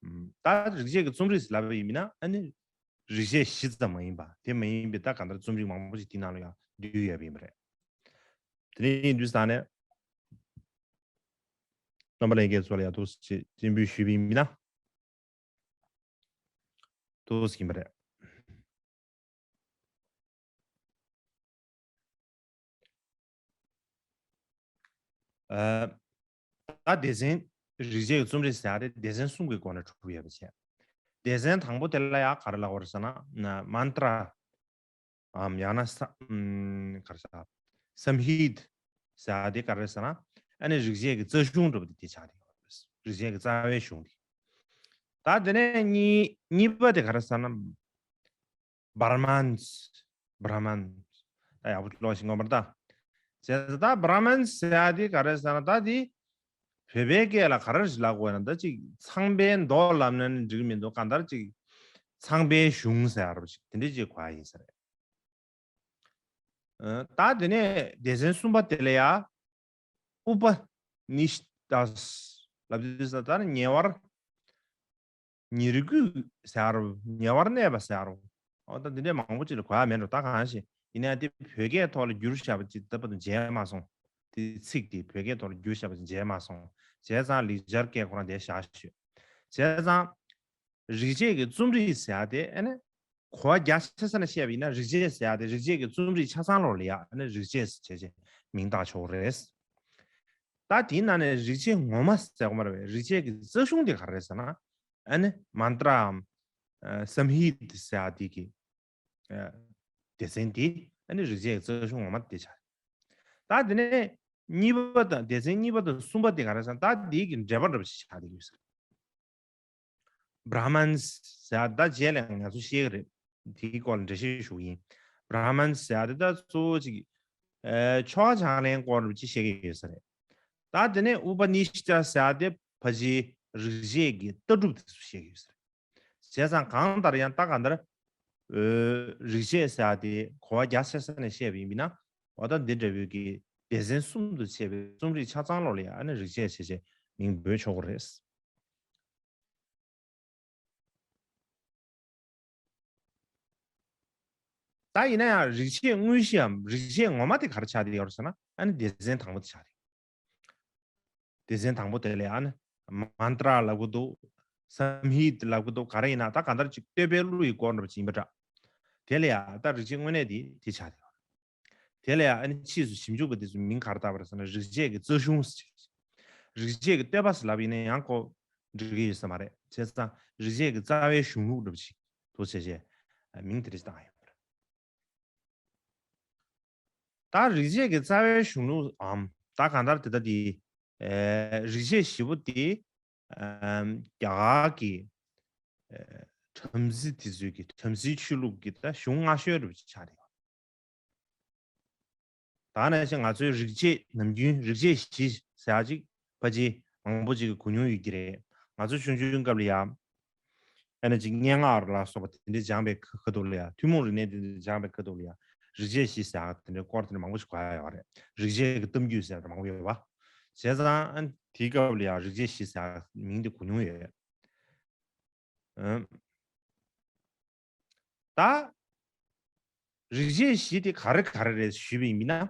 ཨམ་ད་རིག་བྱེད་ཀྱི་རྩོམ་རིག་ལབ་པ་ཡིན་ན། ཨ་ནི་རིག་བྱེད་གཞི་ཙམ་མ་ཡིན་པ། དེ་མ་ཡིན་པའི་ད་གང་ལྟར་རྩོམ་རིག་མང་པོ་ཞིག་དེའི་ནང་ལ་ཡང་འདུས་ཡོད་པ་ཡིན་པ་རེད། དེ་ནས་ཡིན་དུས་ཙང་ནས་རྣམ་པ་ལྷན་རྒྱས་ཚོ་ལ་ཡང་ཐུགས་རྗེ་ཆེ་སྙན་འབུལ་ཞུས་པ་ཡིན་ན། ཐུགས་རྗེ་ཆེ་ཡིན་པ་རེད། ཨ་ད་སྡེ་ཚན། རིག་བྱེད་ཀྱི་རྩོམ་རིག་ཟེར་ཡ་དེ་སྡེ་ཚན་གསུམ་གྱི་སྒོ་ནས་གྲུབ་ཡོད་པ་བྱས། སྡེ་ཚན་དང་པོ་དེ་ལ་ཡ་ག་རེ་ལབ་དགོས་རེད་ཟེར་ན། ན་མན་ཏྲ་འམ་ཡང་ན་ས་ཨམ་ག་རེ་ཟེར། སམ་ཧིད་ཟེར་ཡ་དེ་ག་རེ་རེད་ཟེར་ན། ཨ་ནི་རིག་བྱེད་ཀྱི་རྩ་གཞུང་འདྲ་པོ་དེ་དེ་ཆགས་བསྡད་ཡོད་རེད། རིག་བྱེད་ཀྱི་རྩ་བའི་གཞུང་དེ། ད་དེ་ནས་གཉིས་གཉིས་པ་དེ་ག་རེ་ཟེར་ན། བྷ་ར་མན། བྷ་ར་མན། ད་ཡག་པོ་ཀློག་ཤིག་ངོ་མར་ད། བྱས་ཙང་ད་བྷ་ར་མན་ཟེར་ཡ་དེ་ག་རེ་ཟེར་ན། ད་དེ་བོད་པའི་སྐད་ལ་ག་རེ་ཞིག་ལབ་དགོས་ན། ད་ཅིག་ཚངས་པའི་མདོ་ལབ་ན་ནི་འགྲིག་གི་མི་འདུག་གང་ལྟར་ཅིག་ཚངས་པའི་གཞུང་ཟེར་ཡ་རབ་ཅིག་དེ་འདྲ་ཅིག་གོ་ཡ་ཡིན་ས་རེད། ཨ་ད་དེ་ནས་སྡེ་ཚན་གསུམ་པ་དེ་ལ་ཡ། ཨུ་པ་ནི་ཤི་ཏཱས་ལབ་དུས་ཙང་། ད་ནི་ཉེ་བར། ཉེ་རིགས་ཀྱི་ཟེར་རོ། ཉེ་བར་གནས་པ་ཟེར་རོ། འོ་ད་འདི་འདྲའི་མང་པོ་ཅིག་ལ་གོ་ཡ་མེད་འགྲོ། ད་གང་ཞིག་ཡིན་ན་དེ་བོད་སྐད་ཐོག་ལ་བསྒྱུར་བཞག་པ་ཅིག་ད་བར་དུ་མཇལ་མ་སོང་། དེ་ཚིག་དེ་བོད་སྐད་ཐོག་ལ་བསྒྱུར་བཞག་པ་ཅིག་མཇལ་མ་སོང་། བྱས་ཙང་ལེགས་སྦྱར་སྐད་ཁོ་རང་དེ་བཞག་ཤོད། བྱས་ཙང་རིག་བྱེད་ཀྱི་རྩོམ་རིག་ཟེར་ཡ་དེ། ཨ་ནི་གོ་བ་རྒྱ་ཆེ་ས་ནས་བཤད་པ་ཡིན་ན། རིག་བྱེད་ཟེར་ཡ་དེ་རིག་བྱེད་ཀྱི་རྩོམ་རིག་ཆ་ཚང་ལོགས་ལ་ཡ། ཨ་ནི་རིག་བྱེད་ཟེར་བྱས་བྱས་མིང་བཏགས་ཆོག་རེད། ད་དེའི་ནང་ནས་རིག་བྱེད་ངོ་མ་ཟེར་གོ་མ་རེད་པས། རིག་བྱེད་ཀྱི་རྩ་གཞུང་དེ་ག་རེ་རེད་ཟེར་ན། ཨ་ནི་མན་ཏྲའམ་ཨ་སམ་ཧིད་ཟེར་ཡ་དེ་གི་ཨ་སྡེ་ཚན་དེ། ཨ་ནི་རིག་བྱེད་ཀྱི་རྩ་གཞུང་ངོ་མ་དེ་ཆགས། ད་དེ་ནས་གཉིས་པ་དང་། སྡེ་ཚན་གཉིས་པ་དང་གསུམ་པ་དེ་ག་རེ་ཟེར་ན། ད་དེའི་གི་འགྲེལ་པ་འདྲ་པོ་ཞིག་ཆགས་བསྡད་ཡོད་ས་རེད། བྷ་ར་མན་ཟེར་ཡ་ད་རྗེས་ལ་ང་ཚོ་ཤེས་ཀྱི་རེད། དེའི་སྐོར་ལ་འགྲེལ་བཤད་ཞུ་གི་ཡིན། བྷ་ར་མན་ཟེར་ཡ་དེ་ད་གཙོ་བོ་ཅིག་ཨ་ཆོ་ག་ཕྱག་ལེན་སྐོར་ཅིག་བཤད་ཀྱི་ཡོད་ས་རེད། ད་དེ་ནས་ཨུ་པ་ནི་ཤི་ཏཱ་ཟེར་ཡ་དེ་ཕལ་ཆེར་རིག་བྱེད་ཀྱི་ལྟ་གྲུབ་དེ་ཚོ་བཤད་ཀྱི་ཡོད་ས་རེད། བྱས་ཙང་གང་ལྟར་ཡང་ད་གང་ལྟར་ཨ་རིག་བྱེད་ཟེར་ཡ་དེ་གོ་བ་རྒྱ་ཆེ་ས་ནས་བཤད་པ་ཡིན་ན། འོ་ད་འདི་འདྲ་བོའི་གི་སྡེ་ཚན་གསུམ་དུ་ཕྱེ་བའི་རྩོམ་རིག་ཆ་ཚང་ལོགས་ལ་ཡ། ཨ་ནི་རིག་བྱེད་བྱས་བྱས་མིང་འབོད་ཆོག་གི་རེད། ད་ཡིན་ན་ཡང་རིག་བྱེད་དངོས་གཞིའམ་རིག་བྱེད་ངོ་མ་དེ་ག་རེ་ཆགས་བསྡད་ཡོད་རེད་ཟེར་ན། ཨ་ནི་སྡེ་ཚན་དང་པོ་དེ་ཆགས་རེད། སྡེ་ཚན་དང་པོ་དེ་ལ་ཡ། ཨ་ནི་མན་ཏྲ་ལབ་ཀྱི་འདུག་སམ་ཧིད་ལབ་ཀྱི་འདུག་ག་རེ་ཡིན་ན་ད་གང་ལྟར་ཅིག་བསྟོད་པའི་གླུ་ཡི་སྐོར་འདྲ་པོ་ཅིག་ཡིན་པ་འདྲ། དེ་ལ་ཡ་ད་རིག་བྱེད་དངོས་གནས་དེ་དེ་ཆགས་བསྡད་ཡོད་རེད། དེ་ལ་ཡང་ཨ་ནི་ཕྱིས་སུ་ཞིབ་འཇུག་པ་དེ་ཚོས་མིང་ག་རེ་བཏགས་པ་རེད་ཟེར་ན། རིག་བྱེད་ཀྱི་རྩ་གཞུང་ཟེར། རིག་བྱེད་ཀྱི་བསྟོད་པ་ཟེར་ལབ་ཡིན་ན་ཡང་ཁོ་འགྲིག་གི་ཡོད་ས་མ་རེད། བྱས་ཙང་རིག་བྱེད་ཀྱི་རྩ་བའི་གཞུང་ལུགས་འདྲ་པོ་ཞིག་ཏུ་བྱས་བྱས་མིང་དེ་འདྲ་ཞིག་བཏགས་ཡོད་པ་རེད། ད་རིག་བྱེད་ཀྱི་རྩ་བའི་གཞུང་ལུགས་འམ། ད་གང་ལྟར་དེ་ལྟ་དེ་ཨེ་རིག་བྱེད་བཞི་པོ་དེ་ཨམ་རྒྱ་གར་གྱི་ཨེ་བྲམ་ཟེ་དེ་ཚོའི་གི་བྲམ་ཟེའི་ཆོས་ལུགས་ཀྱི་ད་གཞུང་སྔ་ཤོས་འདྲ་པོ་ཞིག་ཆགས་བསྡད་ཡོད། ད་ནང་བཞིན་ང་ཚོའི་རིག་བྱེད་ནམ་རྒྱུན་རིག་བྱེད་བཞི་ཟེར་ཡ་ཅིག་ཕལ་ཆེར་མང་པོ་ཅིག་གིས་གོ་མྱོང་ཡོད་ཀྱི་རེད། ང་ཚོ་ཆུང་ཆུང་སྐབས་ལ་ཡ། ཨ་ནི་ཅིག་སྙན་ངག་ལ་སོགས་པ་དེ་འདྲ་སྦྱངས་པའི་ཁ་ཁ་ཐུག་ལ་ཡ། ཐུན་མོང་རིག་གནས་དེ་འདྲ་སྦྱངས་པའི་ཁ་ཐུག་ལ་ཡ། རིག་བྱེད་བཞི་ཟེར་ཡ་དེ་འདྲའི་སྐོར་དེ་འདྲ་མང་པོ་ཞིག་གོ་ཡ་ཡོད་རེད། རིག་བྱེད་ཀྱི་གཏམ་རྒྱུད་ཟེར་ཡ་དེ་མང་པོ་ཡོད་པ། བྱས་ཙང་ཨ་ནི་དེའི་སྐབས་ལ་ཡ་རིག་བྱེད་བཞི་ཟེར་ཡ་མིང་དེ་གོ་མྱོང་ཡོད། ཨང་། ད་རིག་བྱེད་བཞི་དེ་ག་རེ་ག་རེ་རེད་ཞུས་པ་ཡིན་ན།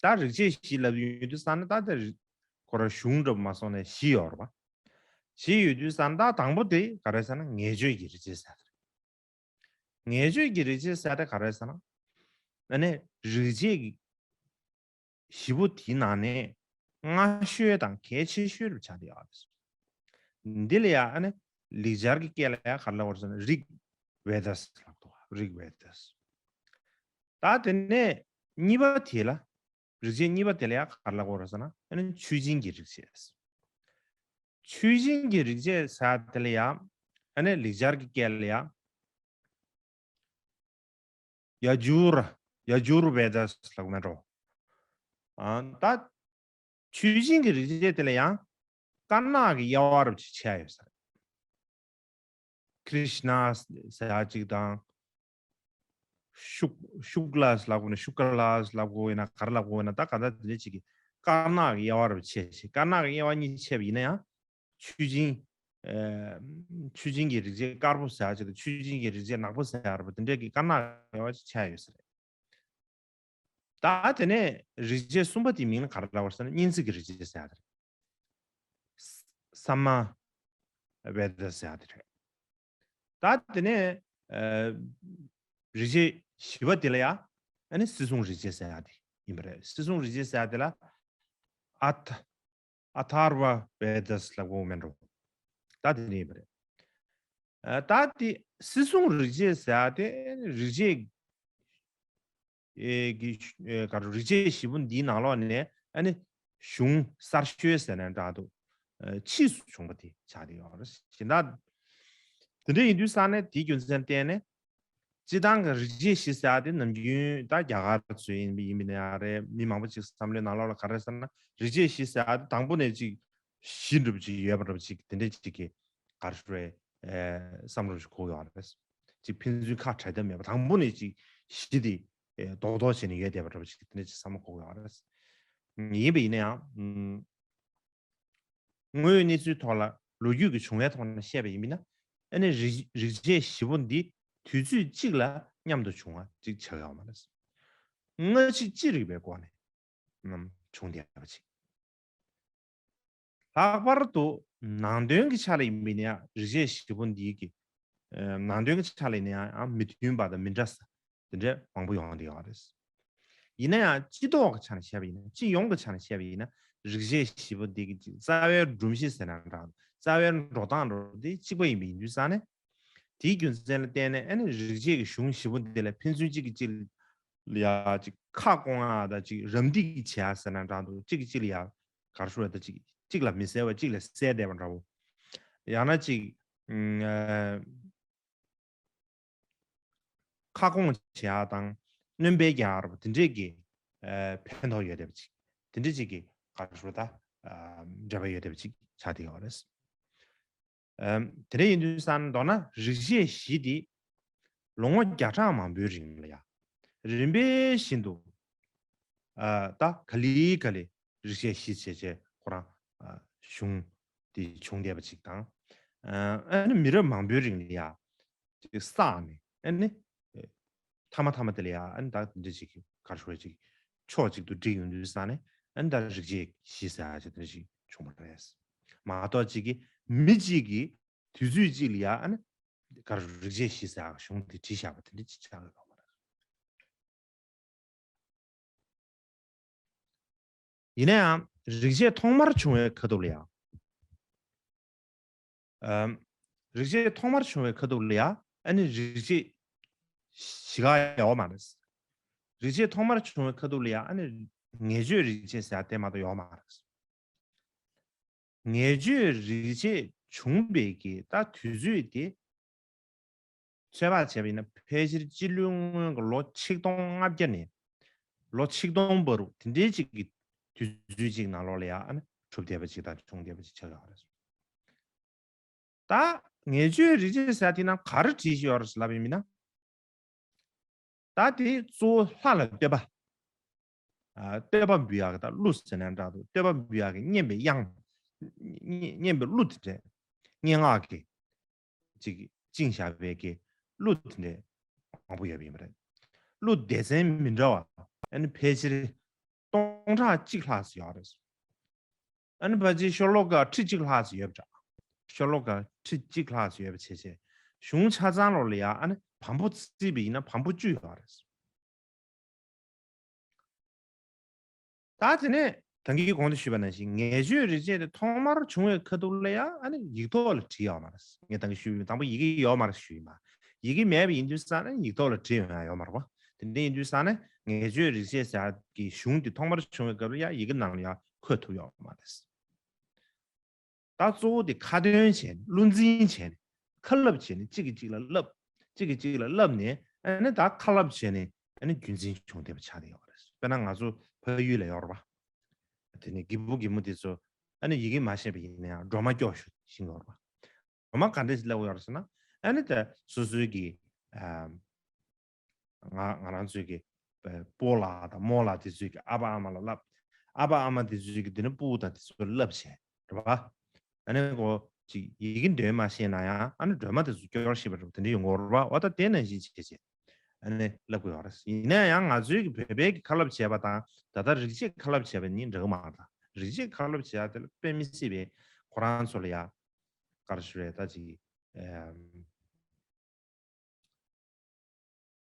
ད་རིག་བྱེད་བཞི་ལབ་ཡོང་དུས་ཙང་ནས། ད་དེ་རིག་ཁོ་རང་གཞུང་འདྲ་པོ་མ་སོང་ནས་བཞི་ཡོད་རེད་པ། བཞི་ཡོད་དུས་ཙང་ད་དང་པོ་དེ་ག་རེ་ཟེར་ན་ངེས་བརྗོད་ཀྱི་རིག་བྱེད་ཟེར་ཡ་དེ་རེད། ངེས་བརྗོད་ཀྱི་རིག་བྱེད་ཟེར་ཡ་དེ་ག་རེ་ཟེར་ན། ཨ་ནི་རིག་བྱེད་ཀྱི་བཞི་པོ་དེའི་ནང་ནས་སྔ་ཤོས་དང་གལ་ཆེ་ཤོས་རུ་ཆགས་བསྡད་ཡོད་རེད། འདི་ལ་ཡང་ཨ་ནི་ལེགས་སྦྱར་གྱི་སྐད་ལ་ཡང་ག་རེ་ལབ་དགོས་རེད་ཟེར་ན་རིག་ཝེ་དཱ་ཟེར་ལབ་འདུག་རིག་ཝེ་དཱ། ད་དེ་ནས་གཉིས་པ་དེ་ལ། རིག་བྱེད་གཉིས་པ་དེ་ལ་ཡང་ག་རེ་ལབ་དགོས་རེད་ཟེར་ན་ཨ་ནི་ཆོས་ཅན་གྱི་རིག་བྱེད། ཆོས་ཅན་གྱི་རིག་བྱེད་ཟེར་དེ་ལ་ཡང་ཨ་ནི་ལེགས་སྦྱར་གྱི་སྐད་ལ་ཡང་ཡ་ཇུར། ཡ་ཇུར་ཝེ་དཱ་ལབ་མེད་འགྲོ། ཨ་ད་ཆོས་ཅན་གྱི་རིག་བྱེད་དེ་ལ་ཡང་དཀར་ནག་གི་དབྱེ་བ་རུ་ཕྱེ་ཡ་ཡོད་ས་རེད། ཀྲིཤ་ན་ཟེར་ཡ་གཅིག་དང་། ཤུག་ཤུག་ལ་ལབ་དགོས་ན་ཤུ་ཀ་ལ་ལབ་དགོས་ཡིན་ན་ག་རེ་ལབ་དགོས་ཡིན་ན་ད་ག་ད་དེ་འདྲ་གཅིག་གི་དཀར་ནག་གི་དབྱེ་བ་རུ་ཕྱེ་ཞེས་དཀར་ནག་གི་དབྱེ་བ་གཉིས་ཕྱེ་བ་ཡིན་ན་ཡང་ཆོས་ཅན། ཨ་ཆོས་ཅན་གྱི་རིག་བྱེད་དཀར་པོ་ཟེར་ཡ་གཅིག་དང་ཆོས་ཅན་གྱི་རིག་བྱེད་ནག་པོ་ཟེར་ཡ་རེད་པ་དེ་འདྲ་གི་དཀར་ནག་གི་དབྱེ་བ་གཅིག་ཕྱེ་ཡ་ཡོད་ས་རེད། ད་དེ་ནས་རིག་བྱེད་གསུམ་པ་དེའི་མིང་ལ་ག་རེ་ལབ་པ་ཟེར་ན་སྙན་ཚིག་གི་རིག་བྱེད་ཟེར་ཡ་དེ་རེད། ས་མ་བེ་དཱ་ཟེར་ཡ་དེ་རེད། ད་དེ་ནས་ཨ་རིག་བྱེད་བཞི་པ་དེ་ལ་ཡ་ཨ་ནི་སྲིད་གསུམ་རིག་བྱེད་ཟེར་ཡ་དེ་ཡིན་པ་རེད། སྲིད་གསུམ་རིག་བྱེད་ཟེར་ཡ་དེ་ལ་ཨ་ཐ་ཨ་ཐར་བ་བེ་དཱ་ལབ་དགོས་མེད་འགྲོ། ད་དེ་ནས་ཡིན་པ་རེད། ཨ་ད་དེ་སྲིད་གསུམ་རིག་བྱེད་ཟེར་ཡ་དེ་རིག་བྱེད་ཨེ་གི་ཨེ་ག་རེ་རིག་བྱེད་བཞི་པོ་འདིའི་ནང་ལོགས་ནས་ཨ་ནི་གཞུང་གསར་ཤོས་ཟེར་ན་འདྲ་འདུག་ཨ་ཕྱིས་སུ་བྱུང་བ་དེ་ཆགས་བསྡད་ཡོད་རེད། གཞན་དག་དེ་འདྲ་ཡིན་དུས་ཙང་ནས་དེའི་རྒྱུ་མཚན་བརྟེན་ནས་སྤྱིར་བཏང་གི་རིག་བྱེད་བཞི་ཟེར་ཡ་དེ་ནམ་རྒྱུན་ད་རྒྱ་གར་ཚོས་ཡིན་ཡིན་མིན་ཡང་རེད། མི་མང་པོ་ཅིག་བསམ་བློའི་ནང་ལོགས་ལ་ག་རེ་ཟེར་ན་རིག་བྱེད་བཞི་ཟེར་ཡ་དེ་དང་པོ་ནས་ཅིག་བཞི་འདྲ་པོ་ཅིག་ཡོད་པ་འདྲ་པོ་ཅིག་དེ་འདྲ་ཅིག་གི་ག་རེ་ཞུ་རེད། ཨེ་བསམ་བློ་ཞིག་འཁོར་ཡོང་བ་རེད། ཅིག་ཕན་ཚུན་ཁ་བྲལ་ཐབས་མེད་པ་དང་པོ་ནས་ཅིག་གཞི་དེ་ཨེ་རྡོག་རྡོག་བྱས་ནས་ཡོད་བསྡད་པ་འདྲ་པོ་ཅིག་དེ་འདྲ་ཅིག་བསམ་བློ་འཁོར་ཡོང་བ་རེད། ཡིན་པ་ཡིན་ན་ཡང་ཨུམ་དངོས་ཡོད་གནས་ཚུལ་ཐོག་ལ་ལོ་རྒྱུས་ཀྱི་བྱུང་བའི་ཐོག་ནས་བཤད་པ་ཡིན་ན་ཨ་ནི་རིག་རིག་བྱེད་བཞི་པོ་འདི་དུས་ཚོད་གཅིག་ལ་མཉམ་དུ་བྱུང་བ་ཅིག་ཆགས་ཡོད་མ་རེད། སྔ་ཕྱི་ཅི་རིགས་པའི་སྒོ་ནས་ནམ་བྱུང་བསྡད་པ་ཅིག་ལྷག་པར་དུ་ནང་དོན་གྱི་ཆ་ལ་ཡིན་པ་ཡིན་ན་ཡང་རིག་བྱེད་བཞི་པོ་འདིའི་གི་ཨ་ནང་དོན་གྱི་ཆ་ལ་ཡིན་ན་ཡང་མི་མཐུན་པ་དང་མི་འདྲ་ས་དེ་འདྲ་མང་པོ་ཡོང་བསྡད་ཡོད་རེད། ཡིན་ན་ཡང་སྤྱི་ཚོགས་ཀྱི་ཆ་ནས་བཤད་པ་ཡིན་ན་སྤྱི་ཡོངས་ཀྱི་ཆ་ནས་བཤད་པ་ཡིན་ན་རིག་བྱེད་བཞི་པོ་འདི་གི་ཅིག་རྩ་བའི་སྒྲོམ་གཞི་ཟེར་ན་འདྲ་རྩ་བའི་འགྲོ་སྟངས་འདྲ་འདི་གཅིག་པ་ཡིན་པ་ཡིན་དུས་ཙང་ནས་དེའི་རྒྱུ་མཚན་ལ་བརྟེན་ནས་ཨ་ནི་རིག་བྱེད་ཀྱི་གཞུང་བཞི་པོ་འདི་ལ་ཕན་ཚུན་གཅིག་གིས་གཅིག་ལ་ཡ་ཅིག་ཁ་སྐོང་ཡ་དང་ཅིག་རམ་འདེགས་བྱེད་ཡ་ཟེར་ན་འདྲ་འདུག་གཅིག་གིས་གཅིག་ལ་ཡ་ག་རེ་ཞུ་བ་ད་ཅིག་གཅིག་ལ་མི་གསལ་བ་གཅིག་ལ་གསལ་བསྡད་པ་འདྲ་བོ། ཡང་ན་ཅིག་ཨ་ཁ་སྐོང་བྱེད་ཡ་དང་སྣོན་པ་རྒྱག་ཡ་དེ་འདྲས་ཀྱི་ཨ་ཕན་ཐོགས་ཡོད་བསྡད་པ་ཅིག་དེ་འདྲས་ཅིག་གི་ག་རེ་ཞུ་བ་ད་ཨ་འབྲེལ་བ་ཡོད་བསྡད་པ་ཅིག་ཆགས་བསྡད་ཡོད་རེད། ཨ་དེ་འདྲ་ཡིན་དུས་ཙང་མདོར་ན་རིག་བྱེད་བཞི་དེ་ལོ་ངོ་བརྒྱ་ཕྲག་མང་པོའི་རིང་ལ་ཡ་རིམ་པས་བཞིན་དུ་ཨ་ད་ག་ལེ་ག་ལེ་རིག་བྱེད་བཞི་བྱས་བྱས་ཁོ་རང་ཨ་གཞུང་དེ་བྱུང་བསྡད་པ་ཅིག་དང་། ཨ་ནི་མི་རབས་མང་པོའི་རིང་ལ་ཡ་ཅིག་བསགས་ནས་ཨ་ནི་མཐའ་མ་མཐའ་མ་དེ་ལ་ཡ་ཨ་ནི་ད་འདི་འདྲ་ཅིག་ག་རེ་ཞུ་བ་ཅིག་ཕྱོགས་གཅིག་ཏུ་བསྒྲིལ་ཡོང་དུས་ཙང་ནས་ཨ་ནི་ད་རིག་བྱེད་བཞི་ཟེར་ཡ་ཅིག་དེ་འདྲ་ཅིག་བྱུང་བ་རེད། མ་གཏོགས་ཅིག་གི་མི་གཅིག་གིས་དུས་ཚོད་གཅིག་ལ་ཡ་ཨ་ནི་ག་རེ་རིག་བྱེད་བཞི་ཟེར་ཡ་གཞུང་དེ་བྲིས་བཞག་པ་དེ་འདྲ་ཅིག་ཆགས་ཡོད་པ་མ་རེད། ཡིན་ན་ཡང་རིག་བྱེད་ཐོག་མར་བྱུང་བའི་ཁ་ཐུག་ལ་ཡང་། ཨམ། རིག་བྱེད་ཐོག་མར་བྱུང་བའི་ཁ་ཐུག་ལ་ཡང་ཨ་ནི་རིག་བྱེད་བཞི་ཀ་ཡོད་མ་རེད། རིག་བྱེད་ཐོག་མར་བྱུང་བའི་ཁ་ཐུག་ལ་ཡང་ཨ་ནི་ངེས་བརྗོད་རིག་བྱེད་ཟེར་ཡ་དེ་མ་གཏོགས་ཡོད་མ་རེད། ངེས་བརྗོད་རིག་བྱེད་བྱུང་བའི་གི་ད་དུས་ཚོད་དེ། ཚོད་དཔག་བྱས་པ་ཡིན་ན་ཕལ་ཆེར་སྤྱི་ལོའི་སྔོན་གྱི་ལོ་ཆིག་སྟོང་ལྔ་བརྒྱ་ནས་ལོ་ཆིག་སྟོང་བར་དུ་དེ་འདྲའི་ཅིག་གི་དུས་ཚོད་ཅིག་ནང་ལོགས་ལ་ཡང་ཨ་ནི་གྲུབ་བསྡད་པ་ཅིག་དང་བྱུང་བསྡད་པ་ཅིག་ཆགས་ཡོད་རེད། ད་ངེས་བརྗོད་རིག་བྱེད་ཟེར་དེ་ནང་ག་རེ་བྲིས་ཡོད་རེད་ལབ་པ་ཡིན་ན། ད་དེ་གཙོ་བོ་ལྷ་ལ་བསྟོད་པ། ཨ་བསྟོད་པ་འབུལ་ཡག་གི་ད་གླུ་ཟེར་ན་འདྲ་འདུག་བསྟོད་པ་འབུལ་ཡག་གི་སྙན་པའི་དབྱངས། སྙན་སྙན་པའི་གླུ་དེ་འདྲས། སྙན་ངག་གི་ཅིག་བཅིངས་བཞག་པའི་གི་གླུ་དེ་འདྲས་མང་པོ་ཡོད་པ་ཡིན་པ་རེད། གླུ་སྡེ་ཚན་མི་འདྲ་བ་ཨ་ནི་ཕལ་ཆེར་སྟོང་ཕྲག་གཅིག་ལྷག་ཙམ་ཡོད་རེད། ཨ་ནི་ཕལ་ཆེར་ཤོ་ལོ་ཀ་ཁྲི་གཅིག་ལྷག་ཙམ་ཡོད་པ་འདྲ། ཤོ་ལོ་ཀ་ཁྲི་གཅིག་ལྷག་ཙམ་ཡོད་པ་བྱས་བྱས། གཞུང་ཆ་ཚང་ལོ་ལ་ཡ་ཨ་ནི་བམ་པོ་བརྩིས་པ་ཡིན་ན་བམ་པོ་བཅུ་ཡོད་རེད། ད་དེ་ནས་ད་གིན་གོང་དུ་ཞུས་པ་ནང་བཞིན་ངེས་བརྗོད་རིགས་བྱེད་དེ་ཐོག་མར་བྱུང་བའི་ཁ་ཐུག་ལ་ཡང་ཨ་ནི་ཡིག་ཐོག་ལ་བྲིས་ཡོད་མ་རེད། ངས་ད་གིན་ཞུས་པའི་དང་པོ་ཡི་གེ་ཡོད་མ་རེད་ཞུས་ཡིན་པ། ཡི་གེ་མེད་པ་ཡིན་དུས་ཙ་ན་ཡིག་ཐོག་ལ་བྲིས་ཡོད་ཡོད་མ་རེད་པ། དེ་འདྲ་ཡིན་དུས་ཙ་ན་ངེས་བརྗོད་རིགས་བྱེད་ཟེར་ཡག་གི་གཞུང་དེ་ཐོག་མར་བྱུང་བའི་སྐབས་ལ་ཡང་ཡི་གེ་ནང་ལ་ཡང་འཁོད་ཐུབ་ཡོད་མ་རེད། ད་གཙོ་བོ་དེ་ཁ་འདོན་བྱས་ནས་བློ་འཛིན་བྱས་ནས་ཁ་སླབ་བྱས་ནས་གཅིག་གིས་གཅིག་ལ་སླབ། གཅིག་གིས་གཅིག་ལ་སླབ་ནས་ཨ་ནི་ད་ཁ་སླབ་བྱས་ནས་ཨ་ནི་རྒྱུན་འཛིན་བྱུང་བསྡད་པ་ཆགས་བསྡད་ཡོད་རེད། དཔེར་ན་ང་ཚོ་ཕ་ཡུལ་ལ་ཡོད་རེད་པ། དེ་ནས་རྒད་པོ་རྒད་མོ་དེ་ཚོ་ཨ་ནི་ཡི་གེ་མ་ཤེས་པ་ཡིན་ན་ཡང་སྒྲོལ་མ་སྐྱོར་ཞུ་བཞིན་ཡོད་རེད་པ། སྒྲོལ་མ་ག་འདྲས་སླབ་ཡོད་རེད་ཟེར་ན་ཨ་ནི་ད་སོ་སོའི་གི་ཨ། ང་ང་རང་ཚོའི་གི་སྤོ་ལགས་དང་རྨོ་ལགས་དེ་ཚོའི་གི་ཨ་ཕ་ཨ་མ་ལ་སླབ། ཨ་ཕ་ཨ་མ་དེ་ཚོའི་གི་དེ་ནི་སྤོ་བོ་དང་དེ་ཚོ་ལ་སླབ་བྱས་རེད་པ། ཨ་ནི་ཀོ་ཅིག་ཡི་གེ་འདོན་མ་ཤེས་ན་ཡང་ཨ་ནི་སྒྲོལ་མ་དེ་ཚོ་སྐྱོར་ཤེས་པ་རེད་པ། དེ་འདྲ་ཡོང་གི་ཡོད་རེད་པ། འོ་ད་དེ་ནང་བཞིན་བྱས་བྱས་ཨ་ནི་སླབ་དགོས་ཡོད་རེད། ཡིན་ན་ཡང་ང་ཚོའི་གི་བོད་པའི་གི་ཁ་སླབ་བྱས་པ་དང་ད་ལྟ་རིག་བྱེད་ཁ་སླབ་བྱས་པ་གཉིས་འདྲ་གི་མ་རེད། ད་རིག་བྱེད་ཁ་སླབ་བྱས་ཡ་དེ་ལ་དཔེ་མི་སྲིད་པའི་ཁོ་རང་ཚོ་ལ་ཡ་ག་རེ་ཞུ་རེད་ད་ཅིག་ཨམ།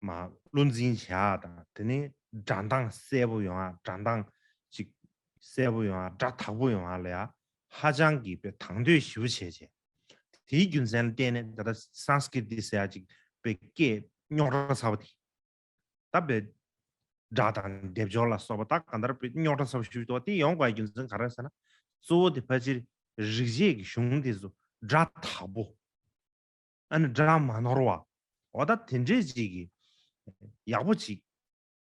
མ་བློ་འཛིན་བྱེད་ཡག་དང་དེ་ནས་སྒྲ་གདངས་གསལ་པོ་ཡོང་ཡག་སྒྲ་གདངས་ཅིག་གསལ་པོ་ཡོང་ཡག་སྒྲ་དག་པོ་ཡོང་ཡག་ལ་ཡ་ཧ་ཅང་གི་དཔེ་དང་དོད་ཞེ་པོ་བྱས་བྱས། དེའི་རྒྱུ་མཚན་ལ་བརྟེན་ནས་ད་ལྟ་སཾ་སྐྲྀ་ཏི་ཟེར་ཡག་ཅིག་དཔེ་སྐད་རྙོག་དྲ་ཚ་པོ་དེ། ད་དཔེ་སྒྲ་དང་སྡེབ་སྦྱོར་ལ་སོགས་པ་ད་གང་ལྟར་དཔེ་རྙོག་དྲ་ཚ་པོ་ཞེ་པོ་འདུག་དེ་ཡོང་དགོས་པའི་རྒྱུ་མཚན་ག་རེ་ཟེར་ན། གཙོ་བོ་དེ་ཕལ་ཆེར་རིག་བྱེད་ཀྱི་གཞུང་དེ་ཚོ་སྒྲ་དག་པོ། ཨ་ནི་སྒྲ་མ་ནོར་བ། འོ་ད་དེ་འདྲས་ཅིག་གི་ཡག་པོ་ཅིག་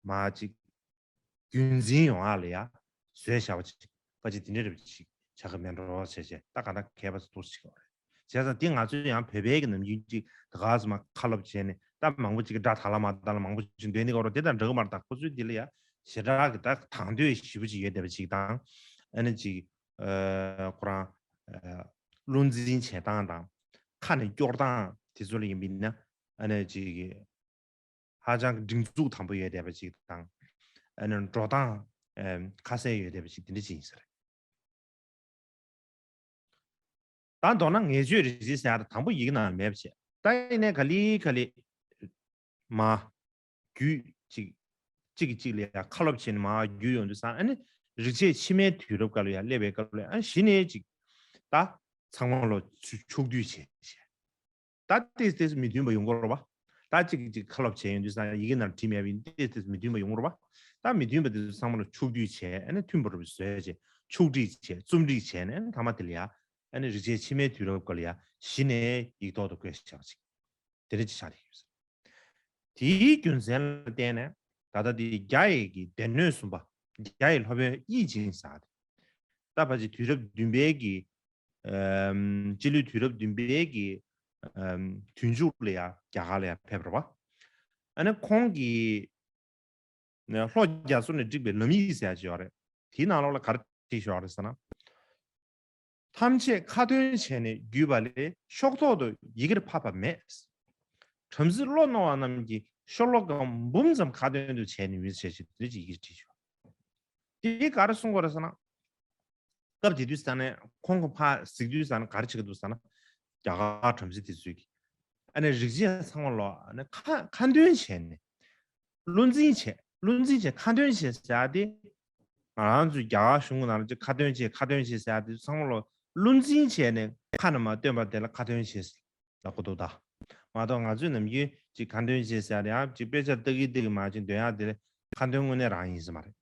མ་ཅིག་རྒྱུན་འཛིན་ཡོང་ཡག་ལ་ཡ་བཟོས་བཞག་པ་ཅིག་ཕལ་ཆེར་དེ་འདྲས་རེད་པ་ཅིག་ཆགས་ཀྱི་མེད་འགྲོ་བྱས་བྱས་ད་ག་ད་མཁས་པ་ཚོ་འདུག་ཅིག་ཡོད་རེད། བྱས་ཙང་དེ་ང་ཚོས་ཡང་བོད་པའི་གི་ནམ་རྒྱུན་ཅིག་ད་ག་ཟེ་མ་ཁ་སློབ་བྱས་ནས་ད་མང་པོ་ཅིག་གི་སྒྲ་དག་ལ་མ་དག་ལ་མང་པོ་ཅིག་འདོན་ནི་གོ་རོ་དེ་དང་འདྲ་གི་མ་རེད། ད་ཁོ་ཚོའི་དེ་ལ་ཡ་ཞེ་དྲག་གི་ད་དང་དོད་ཞེ་པོ་ཅིག་ཡོད་བསྡད་པ་ཅིག་དང་ཨ་ནི་ཅིག་ཁོ་རང་བློ་འཛིན་བྱེད་སྟངས་དང་ཁ་ནས་སྐྱོར་སྟངས་དེ་ཚོ་ལ་ཡིན་པ་ཡིན་ན་ཨ་ནི་ཅིག་ཧ་ཅང་གི་སྒྲིག་འཛུགས་དམ་པོ་ཡོད་བསྡད་པ་ཅིག་དང་ཨ་ནི་འགྲོ་སྟངས་ཁ་གསལ་ཡོད་བསྡད་པ་ཅིག་དེ་འདྲ་ཅིག་ཡིན་ས་རེད། ད་མདོར་ན་ངེས་བརྗོད་རིགས་ཤེས་ཟེར་ཡ་དང་པོ་ཡི་གེ་ནང་མེད་པ་བྱས། ད་ཡིན་ནའི་ག་ལེ་ག་ལེ་མ་རྒྱུད་ཅིག་གཅིག་གིས་གཅིག་ལ་ཡ་ཁ་སློབ་བྱས་ནས་མ་རྒྱུད་ཡོང་དུས་ཙང་ཨ་ནི་རིག་བྱེད་ཕྱི་མའི་དུས་རབས་སྐབས་ལ་ཡ་སླེབས་པའི་སྐབས་ལ་ཨ་གཞི་ནས་ཅིག་ད་ཚང་མ་ལོ་ཕྱོགས་བསྡུས་བྱས་བྱས། ད་ཏོག་ཙམ་མི་མཐུན་པ་ཡོང་གི་རེད་པ། ད་གཅིག་གིས་གཅིག་ཁ་སློབ་བྱས་ཡོང་དུས་ཙང་ཡི་གེ་ནང་བྲིས་མེད་པ་ཡིན་ཏོག་ཙམ་མི་མཐུན་པ་ཡོང་གི་རེད་པ། ད་མི་མཐུན་པ་དེ་ཚོ་ཚང་མ་ལ་ཕྱོགས་བསྡུས་བྱས་ཨ་ནི་མཐུན་པ་རུ་བཟོས་བྱས་ཕྱོགས་སྒྲིག་བྱས་རྩོམ་སྒྲིག་བྱས་ནས་ཨ་ནི་མཐའ་མ་དེ་ལ་ཡ་ཨ་ནི་རིག་བྱེད་ཕྱི་མའི་དུས་རབས་སྐབས་ལ་ཡ་གཞི་ནས་ཡིག་ཐོག་ཏུ་བཀོད་བཞག་པ་ཅིག་དེ་འདྲ་ཅིག་ཆགས་བསྡད་ཡོད། དེའི་རྒྱུ་མཚན་ལ་བརྟེན་ནས་ད་ལྟ་དེ་རྒྱ་ཡི་གི་སྡེ་སྣོད་གསུམ་པ་རྒྱ་ཡི་སློབ་དཔོན་དབྱིག་ཅིང་ཟེར་ཡ་དེ་ད་ཕལ་ཆེར་དུས་རབས་བདུན་པའི་གི་ཨམ་སྤྱི་ལོའི་དུས་རབས་བདུན་པའི་གི་ཨམ་དུས་མཇུག་ལ་ཡ་རྒྱ་གར་ལ་ཡ་ཕེབས་རེད་པ། ཨ་ནི་ཁོང་གིས་ལྷོ་རྒྱ་མཚོ་ནས་བསྒྲིགས་པའི་ལམ་ཡིག་ཟེར་ཡ་ཅིག་ཡོད་རེད། དེའི་ནང་ལོགས་ལ་ག་རེ་བྲིས་ཡོད་རེད་ཟེར་ན། ཐམས་ཅད་ཁ་ཏོན་བྱས་ནས་བརྒྱུད་པ་ལས་ཤོག་ཐོག་ཏུ་ཡི་གེར་ཕབ་པ་མེད། བྲམ་ཟེ་བློ་རྣོ་བ་རྣམས་ཀྱིས་ཤོ་ལོ་ཀ་འབུམ་ཙམ་ཁ་ཏོན་དུ་བྱས་ནས་ཡོད་ཅེས་ཞེས་དེ་ཅིག་ཡི་གེར་བྲིས་ཡོད། དེ་ག་རེ་གསུང་གི་རེད་ཟེར་ན། སྐབས་དེ་དུས་ས་ནས་ཁོང་གི་ཕ་གཟིགས་དུས་ས་ན་ག་རེ་བྱེད་ཀྱི་འདུག་ཟེར་ན། རྒྱ་གར་བྲམ་ཟེ་དེ་ཚོས་ཀྱི། ཨ་ནི་རིག་བྱེད་ཚང་མ་ལོ་ཨ་ནི་ཁ་ཁ་འདོན་བྱས་ནས། བློ་འཛིན་བྱས་བློ་འཛིན་བྱས་ཁ་འདོན་བྱས་ཟེར་ཡ་དེ། ང་རང་ཚོའི་རྒྱ་གར་གཞུང་གི་ནང་ལ་ཅིག་ཁ་འདོན་བྱས་ཁ་འདོན་བྱས་ཟེར་ཡ་དེ་ཚང་མ་ལོ་བློ་འཛིན་བྱས་ནས་ཁ་ནས་མ་བཏོན་པ་དེ་ལ་ཁ་འདོན་བྱས་ལབ་ཀྱི་འདུག་ད། མ་གཏོགས་ང་ཚོས་ནམ་རྒྱུན་ཅིག་ཁ་འདོན་བྱས་ཟེར་ཡ་དེ་ཡང་ཅིག་དཔེ་ཆ་ལྟ་གི་ལྟ་གི་མ་ཅིག་འདོན་ཡ་དེ་ལ་ཁ་འདོན་དངོས་གནས་རང་ཡིན་ས་མ་རེད།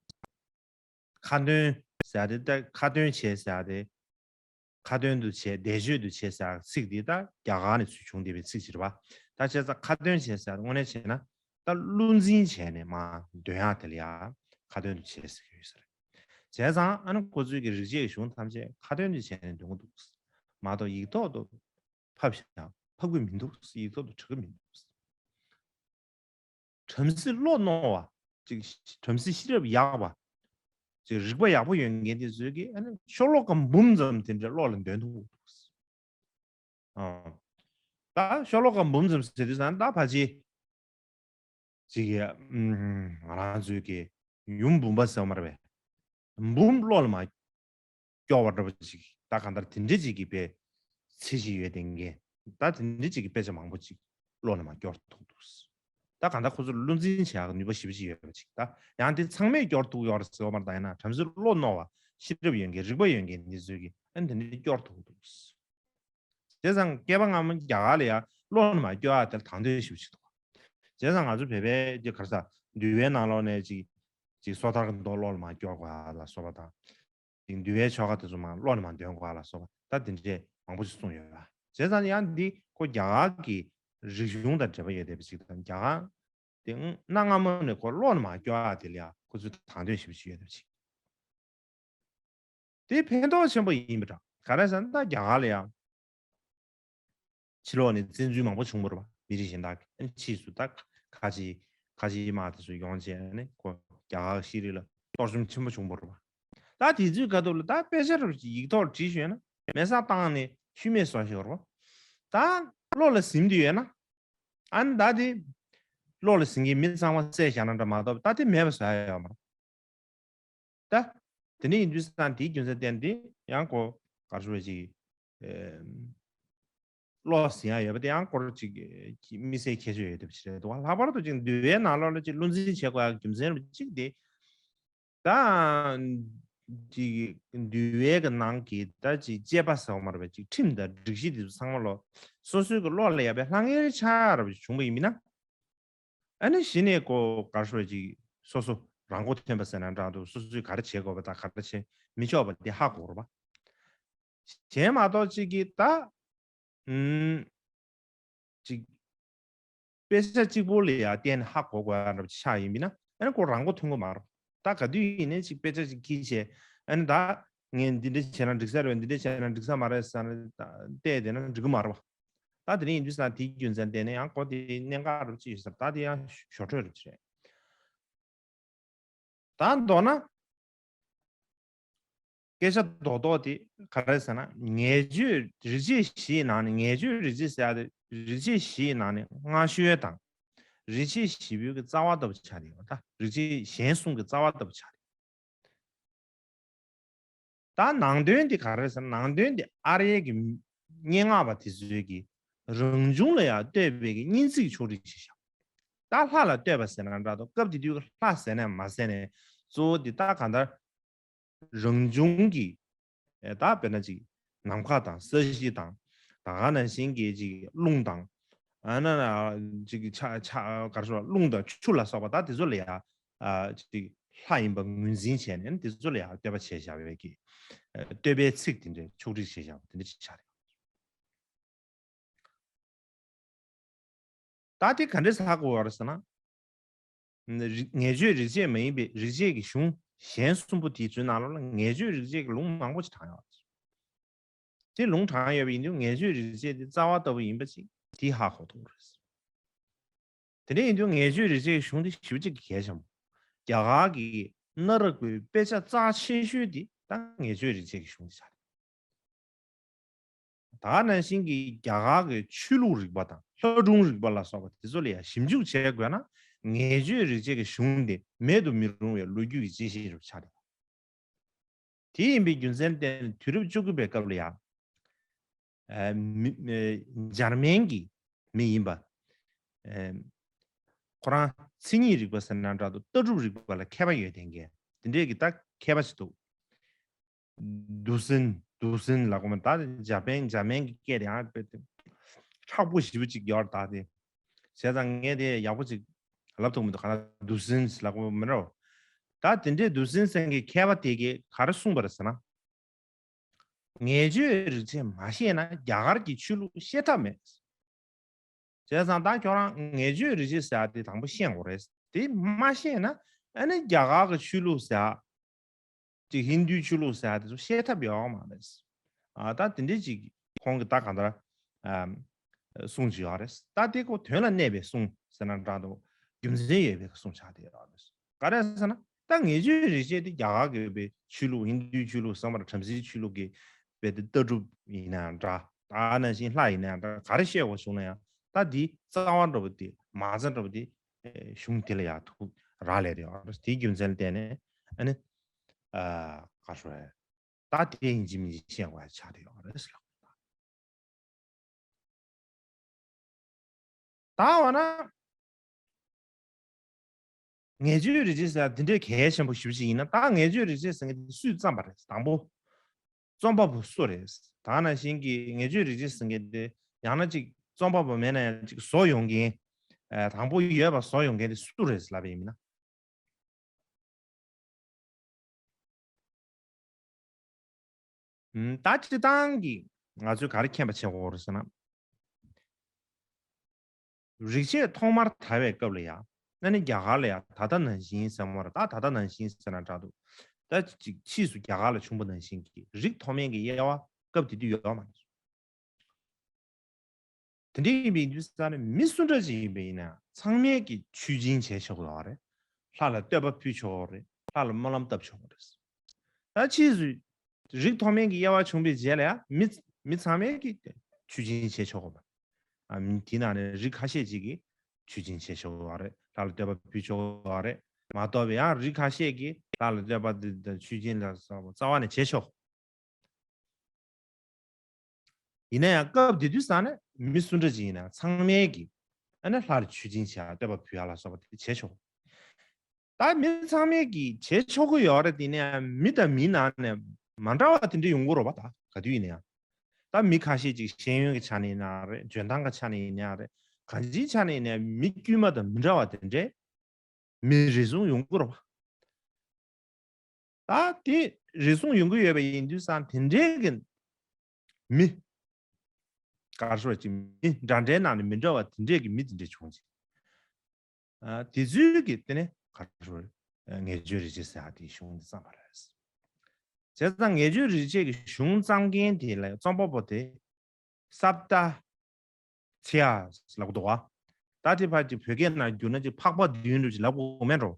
ཁ་འདོན་ཟེར་ཡ་དེ་ད་ཁ་འདོན་བྱས་ཟེར་ཡ་དེ། ཁ་འདོན་དུ་བྱས་བཟླས་བརྗོད་དུ་བྱས་ཟེར་ཡ་ཚིག་འདི་ད་རྒྱ་གར་ནས་ཚུར་བྱུང་བསྡད་པའི་ཚིག་ཅིག་རེད་པ། ད་བྱས་ཙང་ཁ་འདོན་བྱས་ཟེར་ཡ་དངོས་གནས་བྱས་ན་ད་བློ་འཛིན་བྱས་ནས་མར་འདོན་ཡ་དེ་ལ་ཡ་ཁ་འདོན་དུ་བྱས་ཟེར་གྱི་ཡོད་ས་རེད། བྱས་ཙང་ཨ་ནི་ཁོ་ཚོའི་གི་རིག་བྱེད་ཀྱི་གཞུང་ཐམས་ཅད་ཁ་འདོན་དུ་བྱས་ནས་འདོན་གྱི་འདུག་མ་གཏོགས་ཡིག་ཐོག་ཏུ་ཕབ་བཞག་ཕབ་གི་མི་འདུག་ཡིག་ཐོག་ཏུ་འབྲི་གི་མི་འདུག་བྲམ་ཟེ་བློ་རྣོ་བ། ཅིག་བྲམ་ཟེ་ཤེས་རབ་ཡག་པ། ཅིག་རིག་པ་ཡག་པོ་ཡོད་མཁན་དེ་ཚོས་ཀྱིས་ཨ་ནི་ཤོ་ལོ་ཀ་འབུམ་ཙམ་དེ་འདྲ་བློ་ལ་འདོན་ཐུབ་ཀྱི་འདུག་ཨ། ད་ཤོ་ལོ་ཀ་འབུམ་ཙམ་ཟེར་དུས་ཙང་ད་ཕལ་ཆེར་ཅིག་གི་ཨམ་ང་རང་ཚོའི་གི་ཡུམ་བུམ་པ་ཟེར་བ་མ་རེད་པས། འབུམ་བློ་ལ་མ་སྐྱོ་བ་འདྲ་པོ་ཅིག་ད་གང་ལྟར་དེ་འདྲ་ཅིག་གི་པའི་ ཚད་ཅིག་ཡོད་དེ་འགན་ད་དེ་འདྲ་ཅིག་གི་དཔེ་ཆ་མང་པོ་ཅིག་བློ་ནས་མར་སྐྱོར་ཐུབ་འདུག་ད་གང་ལྟར་ཁོ་ཚོ་བློ་འཛིན་བྱེད་ཡག་ནུས་པ་ཞེ་པོ་ཅིག་ཡོད་པ་ཅིག་ད་ཡང་དེ་ཚང་མས་སྐྱོར་ཐུབ་ཡོད་རེད་ཟེར་བ་མ་རེད། ད་ཡིན་ན་བྲམ་ཟེ་བློ་རྣོ་བ་ཤེས་རབ་ཡོད་མཁན་རིག་པ་ཡོད་མཁན་འདི་ཚོས་ཀྱི་ཨ་ནི་དེ་འདྲ་སྐྱོར་ཐུབ་འདུག་བྱས་ཙང་སྐྱེས་པ་སྔ་མོ་རྒྱ་གར་ལ་ཡང་བློ་ནས་མར་སྐྱོར་ཡག་དེ་ལ་དང་དོད་ཞེ་པོ་ཅིག་འདུག་བྱས་ཙང་ང་ཚོ་བོད་པའི་ཀྱི་ག་རེ་ཟ་འདུལ་བའི་ནང་ལོགས་ནས་ཅིག་ཅིག་སོ་ཐར་གྱི་མདོ་བློ་ལ་མར་སྐྱོར་དགོས་ཡག་ལ་སོགས་པ་དང་། ཅིག་འདུལ་བའི་ཆོ་ག་དེ་ཚོ་མར་བློ་ནས་མར་འདོན་དགོས་ཡག་ལ་སོགས་པ་ད་དེ་འདྲས་མང་པོ་ཞིག་གསུངས་ཡོད་པ། བྱས་ཙང་ཡང་འདི་ཁོ་རྒྱ་གར་གྱི་རིག་གཞུང་དང་འབྲེལ་བ་ཡོད་བསྡད་པ་ཅིག་དང་། རྒྱ་གར་དེ་གནའ་སྔ་མོ་ནས་ཁོ་བློ་ནས་མར་སྐྱོར་ཡག་དེ་ལ་ཡང་ཁོ་ཚོས་དང་དོད་ཞེ་པོ་ཅིག་ཡོད་བསྡད་པ་ཅིག་དེ་ཕན་ཐོགས་ཆེན་པོ་ཡིན་པ་འདྲ། ག་རེ་ཟེར་ན་ད་རྒྱ་གར་ལ་ཡང་ཕྱི་ལོགས་ནས་བཙན་འཛུལ་མང་པོ་བྱུང་བ་རེད་པ། མི་རིགས་གཞན་དག་གི་ཕྱིས་སུ་ད་ཁ་ཆེ་ཁ་ཆེ་དམག་དེ་ཚོ་ཡོང་བྱས་ནས་ཁོ་རྒྱ་གར་ཤེས་རིག་ལ་གཏོར་བཅོམ་ཆེན་པོ་བྱུང་བ་རེད་པ། ད་དེ་ཚོའི་སྐབས་ཐོག་ལ་ད་དཔེ་ཆ་རུ་ཡིག་ཐོག་བྲིས་ཞོན་ན་མེ་སྲེག་བཏང་ནས་ཤུལ་མེད་བཟོ་ཞིག་རེད་པ། ད་བློ་ལ་ཟིན་དུ་ཡོད་ན་ཨ་ནི་ད་དེ་བློ་ལ་ཟིན་གྱི་མི་ཚང་མ་བསད་བཞག་ན་འདྲ་མ་གཏོགས་ད་དེ་མེད་པ་བཟོ་ཡག་ཡོད་མ་རེད། ད། དེ་འདྲ་ཡིན་དུས་ཙང་དེའི་རྒྱུ་མཚན་བརྟེན་ཏེ་ཡང་ཁོ་ག་རེ་ཞུ་དགོས་ཅིག་ཨེ། བློ་ཟིན་ཡག་ཡོད་པ་དེ་ཡང་ཁོ་རང་ཅིག་དམིགས་བསལ་ཁྱད་ཆོས་ཡོད་བསྡད་པ་ཞིག་རེད་འདུག་ལྷག་པར་དུ་ཅིག་འདུལ་བའི་ནང་ལོགས་ལ་ཅིག་བློ་འཛིན་བྱེད་དགོས་ཡག་གི་རྒྱུ་མཚན་རེད་པ་ཅིག་དེ། ད། ཅིག་འདུལ་བའི་གི་ནང་གི་ད་ཅིག་དཔྱད་པ་ཟེར་བ་མ་རེད་པ། ཅིག་ཁྲིམས་དང་སྒྲིག་གཞི་དེ་ཚོ་ཚང་མ་ལོ། སོ་སོའི་གི་བློ་ལ་ཡག་པའི་ལྷང་ངེར་ཆགས་ཡག་རེད་པ་ཅིག་བྱུང་བ་ཡིན་མིན་ན། ཨ་ནི་གཞི་ནས་ཀོ་ག་རེ་ཞུ་དགོས་ཅིག་སོ་སོ་རང་མགོ་ཐོན་པ་ཟེར་ན་འདྲ་འདུག་སོ་སོས་ག་རེ་བྱེད་དགོས་པ་དང་ག་རེ་བྱེད་མི་ཆོག་པ་དེ་ཧ་གོ་རེད་པ། གཞན་མ་གཏོགས་ཅིག་གིས་ད། ཨུམ། ཅིག་དཔེ་ཆ་གཅིག་པོ་ལ་ཡ་བརྟེན་ནས་ཧ་གོ་དགོས་ཡག་འདྲ་པོ་ཆགས་ཡིན་མིན་ན་ཨ་ནི་ཁོ་རང་མགོ་ཐོན་གི་མ་རེད། ད་ག་དུས་ཡིན་ནའི་ཅིག་དཔེ་ཆ་ཅིག་འཁྱེར་བྱས་ཨ་ནི་ད་ངས་འདི་འདྲ་བྱས་ན་འགྲིག་ས་རེད། འདི་འདྲ་བྱས་ན་འགྲིག་ས་མ་རེད་ཟེར་ནས་བལྟས་བསྡད་ན་འགྲིག་གི་མ་རེད་པ། ད་དེ་རིང་ཡིན་དུས་ཙང་དེའི་རྒྱུ་མཚན་བརྟེན་ནས་ཡང་ཁོ་དེ་གནད་འགག་རུ་ཅི་ཡོད་ཟེར། ད་དེ་ཡང་ཞོར་འཕྲོས་རུ་ཅི་རེད། ད་མདོར་ན། སྐད་ཆ་རྡོག་རྡོག་དེ་ག་རེ་ཟེར་ན་ངེས་བརྗོད་རིག་བྱེད་བཞིའི་ནང་ནས་ངེས་བརྗོད་རིག་བྱེད་ཟེར་ཡ་དེ་རིག་བྱེད་བཞིའི་ནང་ནས་སྔ་ཤོས་དང་། རིག་བྱེད་བཞི་པོའི་གི་རྩ་བ་ལྟ་བུ་ཆགས་རེད་པ། ད་རིག་བྱེད་གཞན་གསུམ་གི་རྩ་བ་ལྟ་བུ་ཆགས་རེད། ད་ནང་དོན་དེ་ག་རེ་ཟེར་ན་ནང་དོན་དེ་ཨརྱ་གི་སྙན་ངག་པ་དེ་ཚོའི་གི་རང་བྱུང་ལ་ཡང་ལྟོས་པའི་གི་སྙན་ཚིག་ཕྱོགས་སྒྲིག་བྱས་བཞག་ད་ལྷ་ལ་ལྟོས་པ་ཟེར་ན་འདྲ་འདུག་སྐབས་དེ་དུས་ལྷ་ཟེར་ནས་མ་ཟེར་ནས་གཙོ་བོ་དེ་ད་གང་ལྟར་རང་བྱུང་གི་ད་དཔེར་ན་ཅིག་ནམ་མཁའ་དང་ས་གཞི་དང་ད་ག་ནང་བཞིན་གྱི་ཅིག་རླུང་དང་ཨ་ན་ཅིག་ཆ་ཆ་ག་རེ་ཞུ་རླུང་དང་ཆུ་ལ་སོགས་པ་ད་དེ་ཚོ་ལ་ཡང་ཅིག་ལྷ་ཡིན་པ་ངོས་འཛིན་བྱས་ནས་དེ་ཚོ་ལ་ཡང་བསྟོད་པ་བྱས་བཞག་པའི་གི་བསྟོད་པའི་ཚིག་དེ་འདྲའི་ཕྱོགས་སྒྲིག་བྱས་བཞག་པ་དེ་འདྲ་ཅིག་ཆགས་རེད། ད་དེ་ག་འདྲས་ཧ་གོ་བ་རེད་ཟེར་ན། རིག་ངེས་བརྗོད་རིག་བྱེད་མ་ཡིན་པའི་རིག་བྱེད་ཀྱི་གཞུང་གཞན་གསུམ་པོ་དེའི་ཚོའི་ནང་ལོགས་ལ་ངེས་བརྗོད་རིག་བྱེད་ཀྱི་ལུང་མང་པོ་ཞིག་དྲངས་ཡོད་རེད། དེ་ལུང་དྲངས་ཡོད་པ་ཡིན་དུས་ངེས་བརྗོད་རིག་བྱེད་དེ་རྩ་བ་ལྟ་བུ་ཡིན་པ་ཅིག་དེ་ཧ་གོ་ཐུབ་རེད། དེ་འདྲ་ཡིན་དུས་ངེས་བརྗོད་རིག་བྱེད་ཀྱི་གཞུང་དེ་ཞེ་པོ་ཅིག་གལ་ཆེན་པོ། རྒྱ་གར་གྱི་གནའ་རབས་ཀྱི་དཔེ་ཆ་རྩ་ཆེ་ཤོས་དེ་ད་ངེས་བརྗོད་རིག་བྱེད་ཀྱི་གཞུང་དེ་ཆགས་རེད། ད་ག་ནང་བཞིན་གྱི་རྒྱ་གར་གྱི་ཆོས་ལུགས་རིག་པ་དང་ལྷ་སྒྲུང་རིག་པ་ལ་སོགས་པ་དེ་ཚོ་ལ་ཡང་ཞིབ་འཇུག་བྱེད་དགོས་ན་ངེས་བརྗོད་རིག་བྱེད་ཀྱི་གཞུང་དེ་མེད་དུ་མི་རུང་བའི་ལོ་རྒྱུས་ཀྱི་དཔྱད་གཞི་རུ་ཆགས་རེད། དེ་ཡིན་པའི་རྒྱུ་མཚན་བརྟེན་དུས་རབས་བཅུ་དགུ་པའི་སྐབས་ལ་ཡང་ཨ་མི་ཨ་འཇར་མན་གྱི་མི་ཡིན་པ་ཨ་ཁོ་རང་མཚན་ཉིད་རིག་པ་ཟེར་ན་འདྲ་འདུག་ལྟ་གྲུབ་རིག་པ་ལ་མཁས་པ་ཡོད་མཁན་གྱི་དེ་འདྲས་ཀྱི་ད་མཁས་པ་ཞིག་འདུག་དུ་སིན། དུ་སིན་ལབ་དགོས་མ་ད་འཇར་པན་འཇར་མན་གྱི་སྐད་དེ་ཡང་དཔེ་དེ་མཁྲེགས་པོ་ཞེ་པོ་ཅིག་ཡོད་རེད་ད་དེ། བྱས་ཙང་ངས་དེ་ཡག་པོ་ཅིག་ལབ་ཐུབ་མི་འདུག་ག་ན་དུ་སིན་ལབ་དགོས་མི་འདྲ། ད་དེ་འདྲའི་དུ་སིན་ཟེར་མཁན་མཁས་པ་དེ་གིས་ག་རེ་གསུངས་པ་རེད་ཟེར་ན། ངེས་བརྗོད་རིག་བྱེད་མ་ཤེས་ན་རྒྱ་གར་གྱི་ཆོས་ལུགས་ཤེས་ཐབས་མེད། བྱས་ཙང་ད་ཁྱོད་རང་ངེས་བརྗོད་རིག་བྱེད་ཟེར་ཡ་དེ་དང་པོ་ཤེས་དགོས་རེད། དེ་མ་ཤེས་ན་ཨ་ནི་རྒྱ་གར་གྱི་ཆོས་ལུགས་ཟེར་ཡ། ཅིག་ཧིན་དུའི་ཆོས་ལུགས་ཟེར་ཡ་དེ་ཚོ་ཤེས་ཐབས་ཡོད་མ་རེད། ཨ་ད་དེ་འདྲས་ཅིག་ཁོང་གིས་ད་གང་ལྟར་ཨམ་གསུང་བྱས་ཡོད་རེད། ད་དེ་ཁོ་དོན་ལ་གནས་པའི་གསུང་ཟེར་ན་འདྲ་འདུག་རྒྱུ་མཚན་ཡོད་པའི་གསུང་ཆགས་བསྡད་ཡོད་རེད། ག་རེ་ཟེར་ན་ད་ངེས་བརྗོད་རིག་བྱེད་དེ་རྒྱ་གར་གྱི་བའི་ཆོས་ལུགས་ཧིན་དུའི་ཆོས་ལུགས་ཟེར་བ་བྲམ་ཟེའི་ཆོས་ལུགས་ཀྱི་བའི་དེ་ལྟ་གྲུབ་ཡིན་ན་འདྲ། ད་ནང་བཞིན་ལྷ་ཡིན་ན་འདྲ་ག་རེ་བཤད་དགོས་བྱུང་ན་ཡང་ད་དེ་རྩ་བ་འདྲ་པོ་དེ་མ་རྩ་འདྲ་པོ་དེ་གཞུང་དེ་ལ་ཡང་ཐུག་རག་ལས་རེད། དེའི་རྒྱུ་མཚན་ལ་བརྟེན་ནས་ཨ་ནི་ཨ་ག་རེ་ཞུ་དགོས་རེད། ད་དེ་ཡིན་གཅིག་མིན་གཅིག་བཤད་དགོས་ཡ་ཆགས་བསྡད་ཡོད་རེད་ཟེར་ལབ། ད་འོ་ན། ངེས་བརྗོད་རིག་བྱེད་ཟེར་ཡ་དེ་འདྲའི་གལ་ཆེན་པོ་ཞེ་པོ་ཅིག་ཡིན་ན། ད་ངེས་བརྗོད་རིག་བྱེད་ཟེར་མཁན་དེ་སུས་བརྩམས་པ་རེད། དང་པོ། རྩོམ་པ་པོ་སུ་རེད། ད་ནང་བཞིན་གྱི་ངེས་བརྗོད་རིག་བྱེད་ཟེར་མཁན་དེ་ཡང་ན་ཅིག་རྩོམ་པ་པོ་མེད་ན་ཡང་ཅིག་བཟོ་ཡོང་མཁན། ཨ། དང་པོ་ཡོད་པ་བཟོ་ཡོང་མཁན་དེ་སུ་རེད་ལབ་པ་ཡིན་ན། ཨུམ། ད་སྤྱིར་བཏང་གི་ང་ཚོས་ག་རེ་མཁྱེན་པ་བྱེད་དགོས་རེད་ཟེར་ན། རིག་བྱེད་ཐོག་མར་དར་བའི་སྐབས་ལ་ཡ། ཨ་ནི་རྒྱ་གར་ལ་ཡ་ད་ལྟ་ནང་བཞིན་ཟེར་མ་རེད། ད་ད་ལྟ་ནང་བཞིན་ཟེར་ན་འདྲ་འདུག་ད་ཅིག་ཕྱིས་སུ་རྒྱ་གར་ལ་བྱུང་པ་ནང་བཞིན་གྱི་རིགས་མཐོ་དམན་གྱི་དབྱེ་བ་སྐབས་དེ་དུས་ཡོད་མ་རེད། དེ་འདྲ་ཡིན་པའི་དུས་ཙང་ནས་མི་སུ་འདྲ་ཞིག་ཡིན་པ་ཡིན་ན་ཚང་མས་ཀྱི་མཆོད་སྦྱིན་བྱས་ཆོག་གི་ཡོད་རེད། ལྷ་ལ་བསྟོད་པ་ཕུལ་ཆོག་གི་རེད། ལྷ་ལ་སྨོན་ལམ་བཏབ་ཆོག་གི་རེད། ད་ཕྱིས་སུ་རིགས་མཐོ་དམན་གྱི་དབྱེ་བ་བྱུང་བའི་རྗེས་ལ་ཡང་མི་མི་ཚང་མས་ཀྱི་མཆོད་སྦྱིན་བྱས་ཆོག་གི་མ་རེད། ཨ། མི་དེ་ནང་ནས་རིགས་ཁ་ཤས་ཅིག་གིས་མཆོད་སྦྱིན་བྱས་ཆོག་གི་ཡོད་རེད། ལྷ་ལ་བསྟོད་པ་ཕུལ་ཆོག་གི་ཡོད་རེད། མ་གཏོགས་པའི་ཡང་རིགས་ཁ་ཤས་ཀྱིས་ལྷ་ལ་བསྟོད་པ་དེ་དང་མཆོད་སྦྱིན་ལ་སོགས་པ་རྩ་བ་ནས་བྱས་ཆོག་ཡིན་ན་ཡང་སྐབས་དེ་དུས་ཙང་ནས་མི་སུ་འདྲ་ཅིག་ཡིན་ན་ཚང་མས་ཀྱིས་ཨ་ནི་ལྷར་མཆོད་སྦྱིན་བྱ། བསྟོད་པ་ཕུལ་ཡ་ལ་སོགས་པ་དེ་བྱས་ཆོག་ད་མི་ཚང་མས་ཀྱིས་བྱས་ཆོག་གི་ཡོད་རེད། དེ་ནས་མི་དང་མིའི་ནང་ནས་མ་འདྲ་བ་དེ་འདྲ་ཡོང་གི་རེད་པ། ད་ག་དུས་ཡིན་ན་ཡང་། ད་མི་ཁ་ཤས་ཅིག་ཤེས་ཡོན་གྱི་ཆ་ནས་ཡིན་ན་རེད། འཇོན་ཐང་གི་ཆ་ནས་ཡིན་ན་རེད། གང་ཅིའི་ཆ་ནས་ཡིན་ན་མི་དཀྱུས་མ་དང་མི་འདྲ་བ་དེ་འདྲས་མི་རེ་ཟུང་ཡོང་གི་རེད་པ། ད་དེ་རེ་ཟུང་ཡོང་གི་ཡོད་པ་ཡིན་དུས་ཙང་དེ་འདྲའི་གི་མི། ག་རེ་ཟེར་ཅིག་མི་འདྲ་འདྲའི་ནང་ནས་མི་འདྲ་བ་དེ་འདྲའི་གི་མི་དེ་འདྲ་བྱུང་ཅིག་ཨ། དེ་ཚོའི་གི་དེ་ནས་ག་རེ་ཟེར། ཨ། ངེས་བརྗོད་རིག་བྱེད་ཟེར་ཡ་དེའི་གཞུང་དེ་བརྩམས་པ་རེད། བྱས་ཙང་ངེས་བརྗོད་རིག་བྱེད་ཀྱི་གཞུང་བརྩམས་མཁན་དེ་ལ་རྩོམ་པ་པོ་དེ་སབ་ཏ་ཚེ་ཡ་ལབ་ཀྱི་འདུག་ག་ད་དེ་ཕར་ཅིག་བོད་སྐད་ནང་བསྒྱུར་ན་ཅིག་འཕགས་པ་བདུན་འདྲ་ཅིག་ལབ་དགོས་མེད་འགྲོ།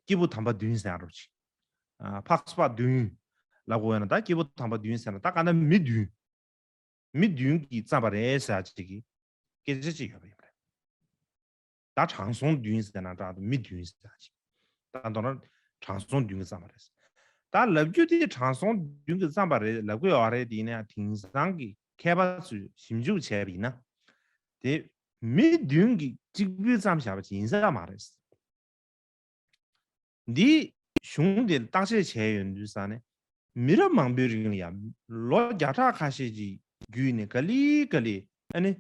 སྐྱེས་བུ་དམ་པ་བདུན་ཟེར་ཡ་འདྲ་ཅིག་ཨ། འཕགས་པ་བདུན་ལབ་དགོས་ཡོད་ན། ད་སྐྱེས་བུ་དམ་པ་བདུན་ཟེར་ན་ད་ག་ན་མི་བདུན། མི་བདུན་གྱིས་བརྩམས་པ་རེད་ཟེར་ཡ་ཅིག་གི་སྐད་ཆ་ཅིག་ཡོད་པ་ཡིན་པ་རེད། ད་དྲང་སྲོང་བདུན་ཟེར་ན་འདྲ་འདུག་མི་བདུན་ཟེར་ཅིག་ད་མདོར་ན་དྲང་སྲོང་བདུན་གྱིས་བརྩམས་པ་རེད། ད་ལབ་རྒྱུ་དེ་དྲང་སྲོང་བདུན་གྱིས་བརྩམས་པ་རེད་ལབ་ཀྱི་ཡོད་རེད། དེ་ཡིན་ན་དེང་སང་གི་མཁས་པ་ཚོས་ཞིབ་འཇུག་བྱས་པ་ཡིན་ན། དེ་མི་བདུན་གྱིས་གཅིག་པུས་བརྩམས་བཞག་པ་ཅིག་ཡིན་ས་མ་རེད། འདིའི་གཞུང་དེ་བརྟག་དཔྱད་བྱས་ཡོང་དུས་ཙང་ནས་མི་རབས་མང་པོའི་རིང་ལ་ཡང་ལོ་བརྒྱ་ཕྲག་ཁ་ཤས་ཀྱི་བརྒྱུད་ནས་ག་ལེ་ག་ལེ་ཨ་ནི་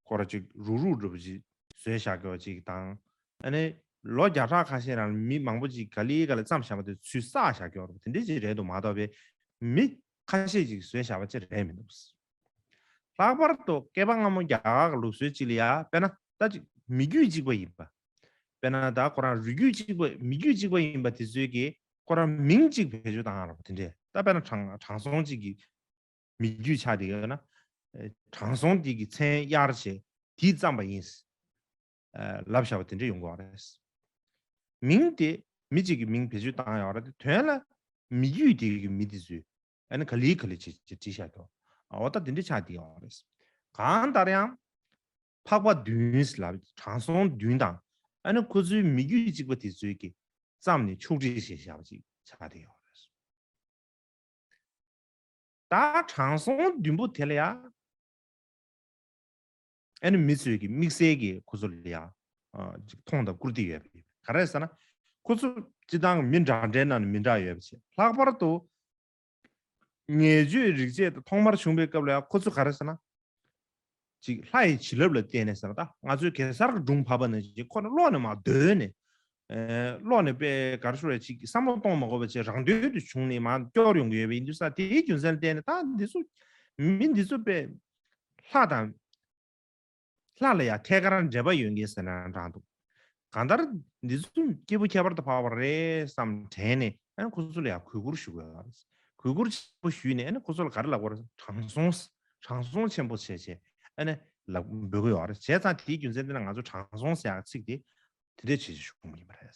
ཁོ་ར་ཅིག་རུག་རུག་འདྲ་པོ་ཅིག་བཟོས་བཞག་ཡོད་པ་ཅིག་དང་། ཨ་ནི་ལོ་བརྒྱ་ཕྲག་ཁ་ཤས་རིང་ལ་མི་མང་པོ་ཅིག་ག་ལེ་ག་ལེ་བརྩམས་བཞག་པ་དེ་ཚུར་བསགས་བཞག་ཡོད་པ་དེ་འདྲ་ཅིག་རེད་འདུག་མ་གཏོགས་པའི་མི་ཁ་ཤས་ཅིག་བཟོས་བཞག་པ་ཅིག་རེད་མི་འདུག་ལྷག་པར་དུ་བསྐལ་པ་སྔ་མོ་རྒྱ་གར་གྱི་ལུགས་སྲོལ་ཅིག་ལ་ཡ་དཔེར་ན་ད་ཅིག་མི་རྒྱུད་གཅིག་པ་ཡིན་པ། དཔེར་ན་ད་ཁོ་རང་རུས་རྒྱུད་གཅིག་པ་མི་རྒྱུད་གཅིག་པ་ཡིན་པ་དེ་ཚོའི་གི་ཁོ་རང་མིང་གཅིག་བེད་སྤྱོད་བཏང་ཡ་རེད་པ་དེ་འདྲས། ད་དཔེར་ན་དྲང་དྲང་སྲོང་གཅིག་གི་མི་རྒྱུད་ཆགས་བསྡད་ཡོད་ན། ཨེ། དྲང་སྲོང་དེ་གི་མཚན་གཡར་བྱས་དེས་བརྩམས་པ་ཡིན། ཨ། ལབ་བཞག་པ་དེ་འདྲས་ཡོང་གི་ཡོད་རེད། མིང་དེ་མི་གཅིག་གི་མིང་བེད་སྤྱོད་བཏང་ཡོད་རེད་དེ་དོན་ལ་མི་རྒྱུད་དེ་གི་མི་དེ་ཚོས་ཨ་ནི་ག་ལེ་ག་ལེ་བྱས་བྱས་བྲིས་བཞག་འདུག་ཨ། འོ་ད་དེ་འདྲས་ཆགས་བསྡད་ཡོད་རེད། གང་ལྟར་ཡང་འཕགས་པ་བདུན་ལབ་དྲང་སྲོང་བདུན་དང་ཨ་ནི་ཁོ་ཚོའི་མི་རྒྱུད་གཅིག་པ་དེ་ཚོས་ཀྱིས་བརྩམས་ནས་ཕྱོགས་སྒྲིག་བྱས་བཞག་པ་ཅིག་ཆགས་བསྡད་ཡོད་རེད། ད་དྲང་སྲོང་བདུན་པོ་དེ་ལ་ཡ། ཨ་ནི་མི་ཚོས་ཀྱི་དམིགས་བསལ་གྱི་ཁོ་ཚོ་ལ་ཡ། ཨ། ཅིག་མཐོང་དང་བཀུར་བསྟི་ཡོད་པ་ག་རེ་ཟེར་ན། ཁོ་ཚོ་སྤྱིར་བཏང་མི་འདྲ་འདྲའི་ནང་ནས་མི་འདྲ་ཡོད་པ་བྱས། ལྷག་པར་དུ་ངེས་བརྗོད་རིག་བྱེད་དེ་ཐོག་མར་བྱུང་བའི་སྐབས་ལ་ཡ་ཁོ་ཚོ་ག་རེ་ཟེར་ན། ཅིག་ལྷ་ཡི་བྱིན་རླབས་ལ་བརྟེན་ནས་ཟེར་ན། ད་ང་ཚོའི་གེ་སར་གྱི་སྒྲུང་བབས་པ་ནང་བཞིན་ཁོ་ནི་ཀློག་ནས་མར་སྡོད་ནས། ཨེ། ཀློག་ནས་དཔེ་ག་རེ་ཟེར་བ་ཅིག་བསམ་བློ་གཏོང་མ་དགོས་པ་བྱས་རང་འདོད་དུ་བྱུང་ནས་མར་སྐྱོར་ཡོང་གི་ཡོད་པ་ཡིན་དུས་ཙང་དེའི་རྒྱུ་མཚན་ལ་བརྟེན་ནས་ད་འདི་ཚོ་མི་འདི་ཚོ་དཔེ་ལྷ་དང་། ལྷ་ལ་ཡང་ཐད་ཀར་འབྲེལ་བ་ཡོད་མཁན་ཟེར་ན་འདྲ་འདུག་གང་ལྟར་འདི་ཚོ་སྐྱེས་བུ་ཁྱད་པར་དུ་འཕགས་པ་རེད་བསམ་དྲན་ནས་ཨ་ནི་ཁོ་ཚོ་ལ་ཡང་གུས་བཀུར་ཞུ་དགོས་པ་རེད། གུས་བཀུར་ཆེན་པོ་ཞུས་ནས་ཨ་ནི་ཁོ་ཚོ་ལ་ག་རེ་ལབ་དགོས་རེད། དྲང་སྲོང་། དྲང་སྲོང་ཆེན་པོ་བྱས་བྱས་ཨ་ནི་ལབ་འབོད་ཀྱི་ཡོད་རེད། བྱས་ཙང་དེའི་རྒྱུ་མཚན་དེ་ལ་ང་ཚོ་དྲང་སྲོང་ཟེར་ཡག་ཚིག་དེ་དེ་འདྲས་བྱས་བྱས་ཞུགས་པ་ཡིན་པ་རེད།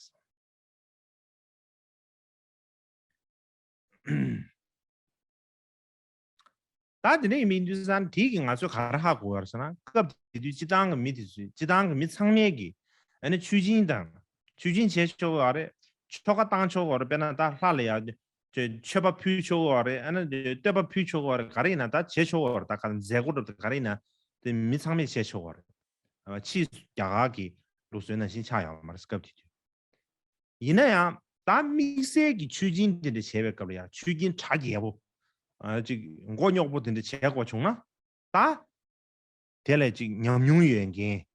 ད་དེ་འདྲ་ཡིན་པའི་དུས་ཙང་དེ་གིས་ང་ཚོས་ག་རེ་ཧ་གོ་བ་རེད་ཟེར་ན། སྐབས་དེ་དུས་སྤྱི་བཏང་གི་མི་དེ་ཚོས་སྤྱི་བཏང་གི་མི་ཚང་མས་ཀྱིས་ཨ་ནི་མཆོད་སྦྱིན་དང་། མཆོད་སྦྱིན་བྱས་ཆོག་གི་ཡོད་རེད། ཆོ་ག་བཏང་ཆོག་གི་ཡོད་རེད། དཔེར་ན་ད་ལྷ་ལ་ཡ་མཆོད་པ་ཕུལ་ཆོག་གི་ཡོད་རེད། ཨ་ནི་བསྟོད་པ་ཕུལ་ཆོག་གི་ཡོད་རེད། ག་རེ་ཡིན་ན་ད་བྱས་ཆོག་གི་ཡོད་རེད། ད་ག་མཛད་སྒོ་འདྲ་པོ་ག་རེ་ཡིན་ན་དེ་མི་ཚང་མས་བྱས་ཆོག་གི་ཡོད་རེད། ཕྱིས་སུ་རྒྱ་གར་གྱི་ལུགས་སྲོལ་ནང་བཞིན་ཆགས་ཡོད་མ་རེད་སྐབས་དེ་དུས། ཡིན་ན་ཡང་ད་དམིགས་བསལ་གྱི་ཆོས་སྦྱིན་དེ་འདྲ་བྱས་པའི་སྐབས་ལ་ཡང་ཆོས་སྦྱིན་གྲ་རྒྱས་པོ། ཅིག་མགོ་རྙོག་པོ་དེ་འདྲ་བྱས་དགོས་བྱུང་ན། ད་དེ་ལས་ཅིག་ཉམས་མྱོང་ཡོད་མཁན།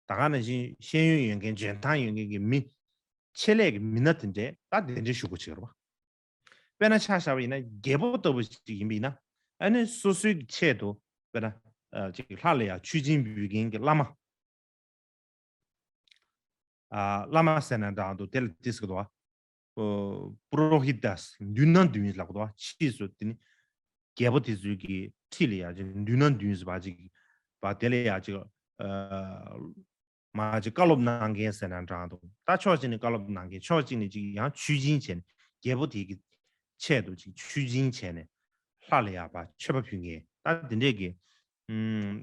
ད་ག་ནང་བཞིན་ཤེས་ཡོན་ཡོད་མཁན། འཇོན་ཐང་ཡོད་མཁན་གྱི་མི། ཆེད་ལས་ཀྱི་མི་སྣ་དེ་འདྲས་ད་གདན་འདྲེན་ཞུ་དགོས་བྱེད་རེད་བ། དཔེར་ན་ཆ་བཞག་པ་ཡིན་ན་རྒྱལ་པོ་ལྟ་བུ་ཞིག་ཡིན་པ་ཡིན་ན། ཨ་ནི་སོ་སོའི་གི་ཆེད་དུ་དཔེར་ན་ཅིག་ལྷ་ལ་ཡང་ཆོས་སྦྱིན་འབུལ་མཁན་གྱི་བླ་མ། བླ་མ་ཟེར་ན་འདྲ་འདུག་དེ་ལ་དེ་ཟེར་གི་འདུག་བ། པུ་རོ་ཧི་ཏཱས་མདུན་ན་འདུན་ལབ་གི་འདུག་བ། ཕྱིས་སུ་དེ་ནི་རྒྱལ་པོ་དེ་ཚོའི་གི་ཁྲི་ལ་ཡ་ཅིག་མདུན་ན་འདུན་ཟེར་བ་ཅིག་བ། དེ་ལ་ཡ་ཅིག་མ་ཅིག་བཀའ་སློབ་གནང་མཁན་ཟེར་ན་འདྲ་འདུག་ད་ཕྱོགས་གཅིག་ནས་བཀའ་སློབ་གནང་མཁན། ཕྱོགས་གཅིག་ནས་ཅིག་ཡང་ཆོས་སྦྱིན་བྱས་ནས་རྒྱལ་པོ་དེ་གི་ཆེད་དུ་ཅིག་ཆོས་སྦྱིན་བྱས་ནས་ལྷ་ལ་ཡ་བ་མཆོད་པ་ཕུལ་མཁན་ད་དེ་འདྲས་ཀྱི་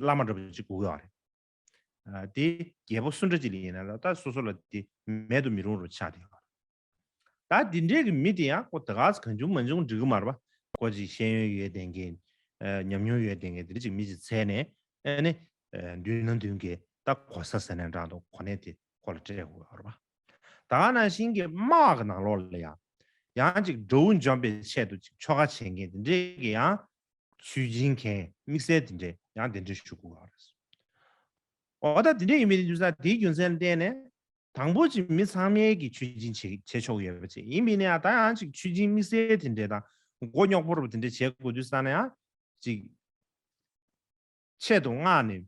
བླ་མ་འདྲ་པོ་ཅིག་དགོས་ཀྱི་ཡོད་རེད། དེ་རྒྱལ་པོ་སུ་འདྲ་ཅིག་ལ་ཡིན་ན་ད་སོ་སོ་ལ་དེ་མེད་དུ་མི་རུང་རུ་ཆགས་བསྡད་ཡོད། ད་དེ་འདྲའི་གི་མི་དེ་ཡང་ཁོ་ད་ག་ས་གང་བྱུང་མང་བྱུང་འགྲིག་གི་མ་རེད་པ། ཁོ་ཅིག་ཤེས་ཡོན་ཡོད་ལྡན་མཁན། ཉམས་མྱོང་ཡོད་ལྡན་མཁན་དེ་འདྲ་ཅིག་མི་ཅིག་འཚོལ་ནས་ཨ་ནི་མདུན་ན་མདུན་གྱི་ད་གོ་ས་ཟེར་ནས་འདྲ་འདུག་གོ་གནས་དེ་ཁོ་ལ་སྤྲད་དགོས་ཡོད་རེད་པ། ད་ག་ནང་བཞིན་གྱི་དམག་གི་ནང་ལོགས་ལ་ཡང་ཡང་ཅིག་དགྲ་བོ་འཇོམས་པའི་ཆེད་དུ་ཅིག་ཆོ་ག་བྱེད་མཁན་དེ་འདྲའི་གི་ཡང་ཆོས་སྦྱིན་མཁན་དམིགས་བསལ་དེ་འདྲས་ཡང་གདན་འདྲེན་ཞུ་དགོས་པ་རེད། འོ་ད་དེ་འདྲས་ཡིན་པའི་དུས་ཙང་དེའི་རྒྱུ་མཚན་ལ་བརྟེན་ནས་དང་པོ་ཅིག་མི་ཚང་མས་ཀྱི་ཆོས་སྦྱིན་བྱེད་བྱེད་ཆོག་ཡོད་པ་ཅིག་ཡིན་པས་ན་ཡང་ད་ཡང་ཅིག་ཆོས་སྦྱིན་དམིགས་བསལ་དེ་འདྲས་དང་མགོ་རྙོག་པོ་རུ་དེ་འདྲས་བྱེད་དགོས་དུས་ཙང་ན་ཡང་ཅིག་ཆེད་དུ་མངགས་ནས་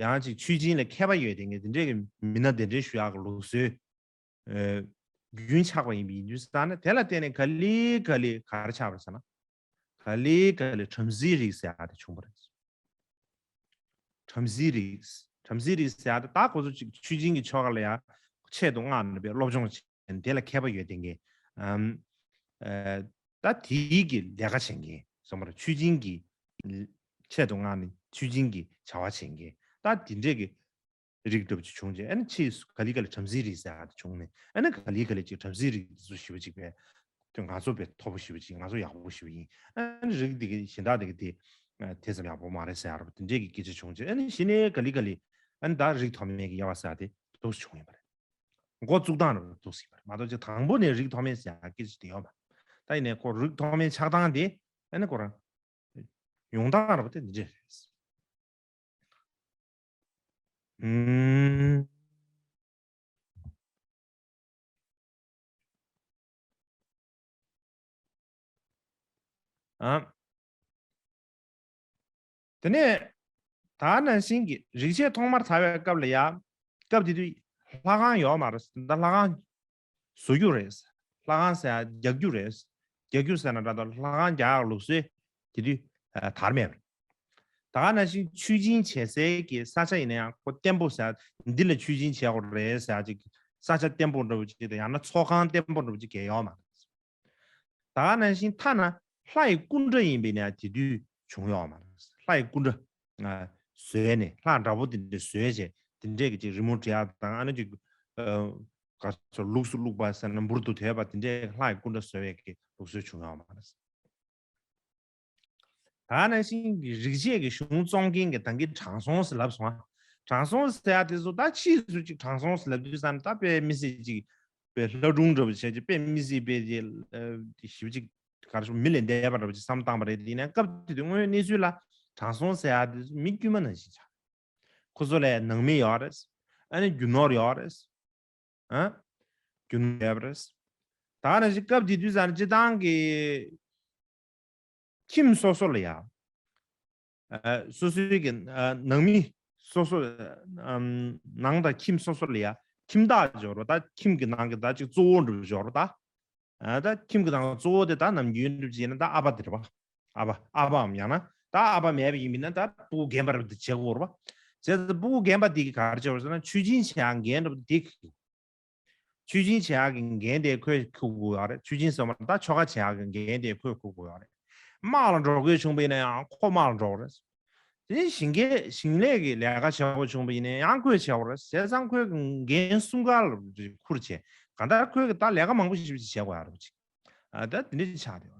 ཡང་ཅིག་ཆོས་སྦྱིན་ལ་མཁས་པ་ཡོད་དེ་ངས་དེ་འདྲས་ཀྱི་མི་སྣ་གདན་འདྲེན་ཞུ་ཡག་གི་ལུགས་སྲོལ། རྒྱུན་ཆགས་པ་ཡིན་པའི་ཡིན་དུས་ཙང་ན་དེ་ལ་བརྟེན་ནས་ག་ལེ་ག་ལེ་ག་རེ་ཆགས་པ་རེད་ཟེར་ན། ག་ལེ་ག་ལེ་བྲམ་ཟེའི་རིགས་ཟེར་ཡག་དེ་བྱུང་བ་རེད། བྲམ་ཟེའི་རིགས། བྲམ་ཟེའི་རིགས་ཟེར་ཡག་དེ་ད་ཁོ་ཚོ་ཅིག་ཆོས་སྦྱིན་གྱི་ཆོ་ག་ལ་ཡང་ཆེད་དུ་མངགས་ནས་པའི་སློབ་སྦྱོང་བྱས་ནས་དེ་ལ་མཁས་པ་ཡོད་དེ་ངས་ཨམ་ཨ་ད་དེའི་གི་ལས་ཀ་བྱེད་མཁན་སོང་བ་རེད། ཆོས་སྦྱིན་གྱི་ཆེད་དུ་མངགས་ནས་ཆོས་སྦྱིན་གྱི་བྱ་བ་བྱེད་མཁན་ད་དེ་འདྲས་ཀྱི་རིགས་འདྲ་པོ་ཅིག་བྱུང་རྗེས་ཨ་ནི་ཕྱིས་སུ་ག་ལེ་ག་ལེ་བྲམ་ཟེའི་རིགས་ཟེར་ཡག་དེ་བྱུང་ནས་ཨ་ནི་ག་ལེ་ག་ལེ་ཅིག་བྲམ་ཟེའི་རིགས་དེ་ཚོ་ཞེ་པོ་ཅིག་པས་དེ་ང་ཚོ་པས་མཐོ་པོ་ཞེ་པོ་ཅིག་ང་ཚོ་ཡག་པོ་ཞེ་པོ་ཡིན། ཨ་ནི་རིགས་དེ་གི་གཞན་དག་དེ་གི་དེ་དེ་ཙམ་ཡག་པོ་མ་རེད་ཟེར་ཡག་རེད་པ། དེ་འདྲས་ཀྱི་སྐད་ཆ་བྱུང་རྗེས་ཨ་ནི་གཞི་ནས་ག་ལེ་ག་ལེ་ཨ་ནི་ད་རིགས་མཐོ་དམན་གྱི་དབྱེ་བ་ཟེར་ཡག་དེ་འདུག་སེ་བྱུང་ཡོད་པ་རེད། འགོ་བཙུགས་སྟངས་རེད་འདུག་སེ་ཡིན་པ་རེད་མ་གཏོགས་ཅིག་དང་པོ་ནས་རིགས་མཐོ་དམན་ཟེར་ཡག་སྐད་ཆ་དེ་ཡོད་མ་རེད། ད་ཡིན་ནའི་ཁོ་རིགས་མཐོ་དམན་ཆགས་སྟངས་དེ་ཨ་ནི་ཁོ་རང་ཡོང་སྟངས་རེད་པ། དེ་འདི་འདྲས་རེད། ཨུམ། ཨ། དེ་ནས་ད་ནང་བཞིན་གྱི་རིག་བྱེད་ཐོག་མར་དར་བའི་སྐབས་ལ་ཡ། སྐབས་དེ་དུས་ལྷ་ཁང་ཡོད་མ་རེད། ད་ལྷ་ཁང་བཟོ་རྒྱུ་རེད། ལྷ་ཁང་ཟེར་ཡ་རྒྱག་རྒྱུ་རེད། རྒྱག་རྒྱུ་ཟེར་ན་འདྲ་འདུག་ལྷ་ཁང་རྒྱག་ཡག་ལུགས་སྲོལ་དེ་དུས་ཨ་དར་མེད་པ་རེད། ད་ག་ནང་བཞིན་ཆོས་སྦྱིན་བྱེད་སའི་གི་ས་ཆ་ཡིན་ན་ཡང་ཁོ་བརྟན་པོ་ཟེར་ཡ་འདི་ལ་ཆོས་སྦྱིན་བྱེད་དགོས་རེད་ཟེར་ཡ་ཅིག་ས་ཆ་བརྟན་པོ་འདྲ་པོ་ཅིག་དང་ཡང་ན་ཚོགས་ཁང་བརྟན་པོ་འདྲ་པོ་ཅིག་གས་ཡོད་མ་རེད། ད་ག་ནང་བཞིན་ཐ་ན་ལྷ་ཡི་སྐུ་འདྲ་ཡིན་པས་ན་དེ་དུས་བྱུང་ཡོད་མ་རེད། ལྷ་ཡི་སྐུ་འདྲ་ཨ་བཟོས་ནས་ལྷ་འདྲ་པོ་དེ་འདྲ་བཟོས་བྱས་དེ་འདྲས་ཀྱི་ཅིག་རི་མོ་བྲིས་ཡག་དང་ཨ་ནི་ཅིག་ཨ་ག་ཚོད་ལུགས་སུ་བླུགས་པ་ཟེར་ན་འབུར་དུ་དོད་པ་དེ་འདྲས་ལྷ་ཡི་སྐུ་འདྲ་བཟོ་བའི་གི་ལུགས་སྲོལ་བྱུང་ཡོད་མ་རེད། ད་ག་ནང་བཞིན་གྱི་རིག་བྱེད་ཀྱི་གཞུང་རྩོམ་མཁན་གྱི་ད་གིན་དྲང་སྲོང་ཟེར་ལབ་སོང་ཨ། དྲང་སྲོང་ཟེར་ཡག་དེ་ཚོ་ད་ཕྱིས་སུ་ཅིག་དྲང་སྲོང་ཟེར་ལབ་དུས་ཙང་ད་དཔེ་མི་སྲིད་ཅིག་དཔེ་ལྷ་སྒྲུང་འདྲ་པོ་བྱས་ཅིག་དཔེ་མི་སྲིད་དཔེ་དེ་ཞིབ་ཅིག་ག་རེ་ཞུ་མི་ལས་འདས་པ་འདྲ་པོ་ཅིག་བསམ་བཏང་པ་རེད། དེ་ཡིན་ན་སྐབས་དེ་དུས་དངོས་ཡོད་གནས་ཚུལ་ལ་དྲང་སྲོང་ཟེར་ཡག་དེ་ཚོ་མི་དཀྱུས་མ་ནང་བཞིན་ཆགས། ཁོ་ཚོ་ལ་ནང་མི་ཡོད་རེད། ཨ་ནི་རྒྱུ་ནོར་ཡོད་རེད། ཨ། རྒྱུ་ནོར་ཡོད་པ་རེད། ད་ག་ནང་བཞིན་སྐབས་དེ་དུས་ཙང་སྤྱི་བཏང་གི་ཁྱིམ་སོ་སོ་ལ་ཡ། ཨ་སོ་སོའི་གི་ཨ་ནང་མི་སོ་སོ་ཨམ་ནང་དང་ཁྱིམ་སོ་སོ་ལ་ཡ་ཁྱིམ་བདག་འབྱོར་བ་ད་ཁྱིམ་གྱི་ནང་གི་ད་ཅིག་གཙོ་བོ་འདྲ་པོ་འབྱོར་བ་ད། ཨ་ད་ཁྱིམ་གྱི་ནང་གཙོ་བོ་དེ་ད་ནམ་རྒྱུན་འགྲུབ་ཅེ་ན་ད་ཨ་ཕ་དེ་རེད་པ། ཨ་ཕ་ཨ་ཕའམ་ཡང་ན་ད་ཨ་ཕ་མེད་པ་ཡིན་མིན་ན་ད་སྤུ་གུ་རྒན་པ་རབ་དེ་བྱེད་དགོས་རེད་པ། བྱས་ཙང་སྤུ་གུ་རྒན་པ་དེ་གི་ག་རེ་བྱེད་དགོས་ཟེར་ན་ཆོས་སྦྱིན་བྱེད་ཡག་འགན་འགྲུབ་དེ་གི། ཆོས་སྦྱིན་བྱེད་ཡག་གི་འགན་དེ་ཁོས་འཁུར་དགོས་ཡོད་རེད། ཆོས་སྦྱིན་ཟེར་བ་ད་ཆོ་ག་བྱེད་ཡག་གི་འགན་དེ་ཁོས་འཁུར་དགོས་ཡོད་རེད། དམག་ལ་འགྲོ་དགོས་བྱུང་བ་ཡིན་ན་ཡང་ཁོ་དམག་ལ་འགྲོ་དགོས་རེད། དེ་ནས་ཞིང་ཁའི་ཞིང་ལས་ཀྱི་ལས་ཀ་བྱེད་དགོས་བྱུང་བ་ཡིན་ན་ཡང་ཁོས་བྱེད་དགོས་རེད། བྱས་ཙང་ཁོས་འགན་གསུམ་ཀ་ལ་འཁུར་བྱས་གང་ལྟར་ཁོས་ད་ལས་ཀ་མང་པོ་ཞིག་བྱེད་དགོས་ཡག་རེད་པ་ཅིག་ཨ་ད་དེ་འདྲ་ཅིག་ཆགས་བསྡད་ཡོད་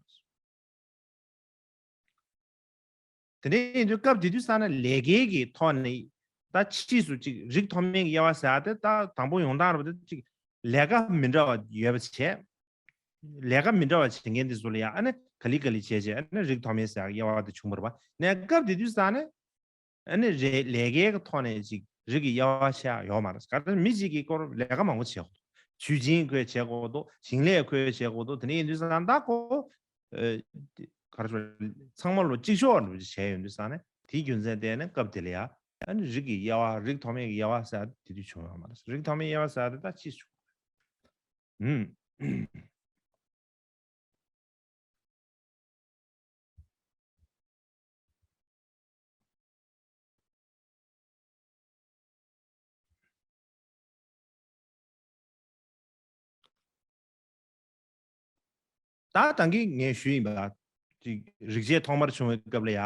རེད། དེ་འདྲ་ཡིན་དུས་སྐབས་དེ་དུས་ཙང་ན་ལས་འགན་གྱི་ཐོག་ནས་ ད་ཕྱིས་སུ་ཅིག་རིགས་མཐོ་དམན་གྱི་དབྱེ་བ་ཟེར་ཡ་དེ་ད་དང་པོ་ཡོང་སྟངས་རེད་པ། དེ་ཅིག་ལས་ཀ་མི་འདྲ་བ་ཡོད་པ་བྱས། ལས་ཀ་མི་འདྲ་བ་བྱེད་མཁན་དེ་ཚོ་ལ་ཡ་ཨ་ནི་ག་ལེ་ག་ལེ་བྱས་བྱས་ཨ་ནི་རིགས་མཐོ་དམན་ཟེར་ཡ་དབྱེ་བ་དེ་བྱུང་བ་རེད་པ། ནས་སྐབས་དེ་དུས་ཙང་ནས་ཨ་ནི་རེ་ལས་ཀའི་ཐོག་ནས་ཅིག་རིགས་ཀྱི་དབྱེ་བ་ཕྱེ་ཡ་ཡོད་མ་རེད། ག་ད་མི་གཅིག་གིས་སྐོར་ལས་ཀ་མང་པོ་བྱེད་དགོས་འདུག་ཆུ་སྦྱིན་ཁོས་བྱེད་དགོས་འདུག་ཞིང་ལས་ཁོས་བྱེད་དགོས་འདུག་དེ་འདྲ་ཡིན་དུས་ཙང་ད་ཁོ་ཨ་ག་རེ་ཟེར། ཚང་མ་ལོ་གཅིག་ལྕོགས་འདྲ་བོ་ཅིག་བྱས་ཡོང་དུས་ཙང་ནས་དེའི་རྒྱུ་མཚན་བརྟེན་ནས་སྐབས་དེ་ལ་ཡ་ཨ་ནི་རིགས་ཀྱི་དབྱེ་བ། རིགས་མཐོ་དམན་གྱི་དབྱེ་བ་ཟེར་ཡ་དེ་དུས་བྱུང་ཡོད་མ་རེད། རིགས་མཐོ་དམན་དབྱེ་བ་ཟེར་ཡ་དེ་ད་ཕྱིས་བྱུང་། ཨུམ། ད་ད་གིན་ངས་ཞུས་ཡིན་པ། ཅིག་རིག་བྱེད་ཐོག་མར་བྱུང་བའི་སྐབས་ལ་ཡ།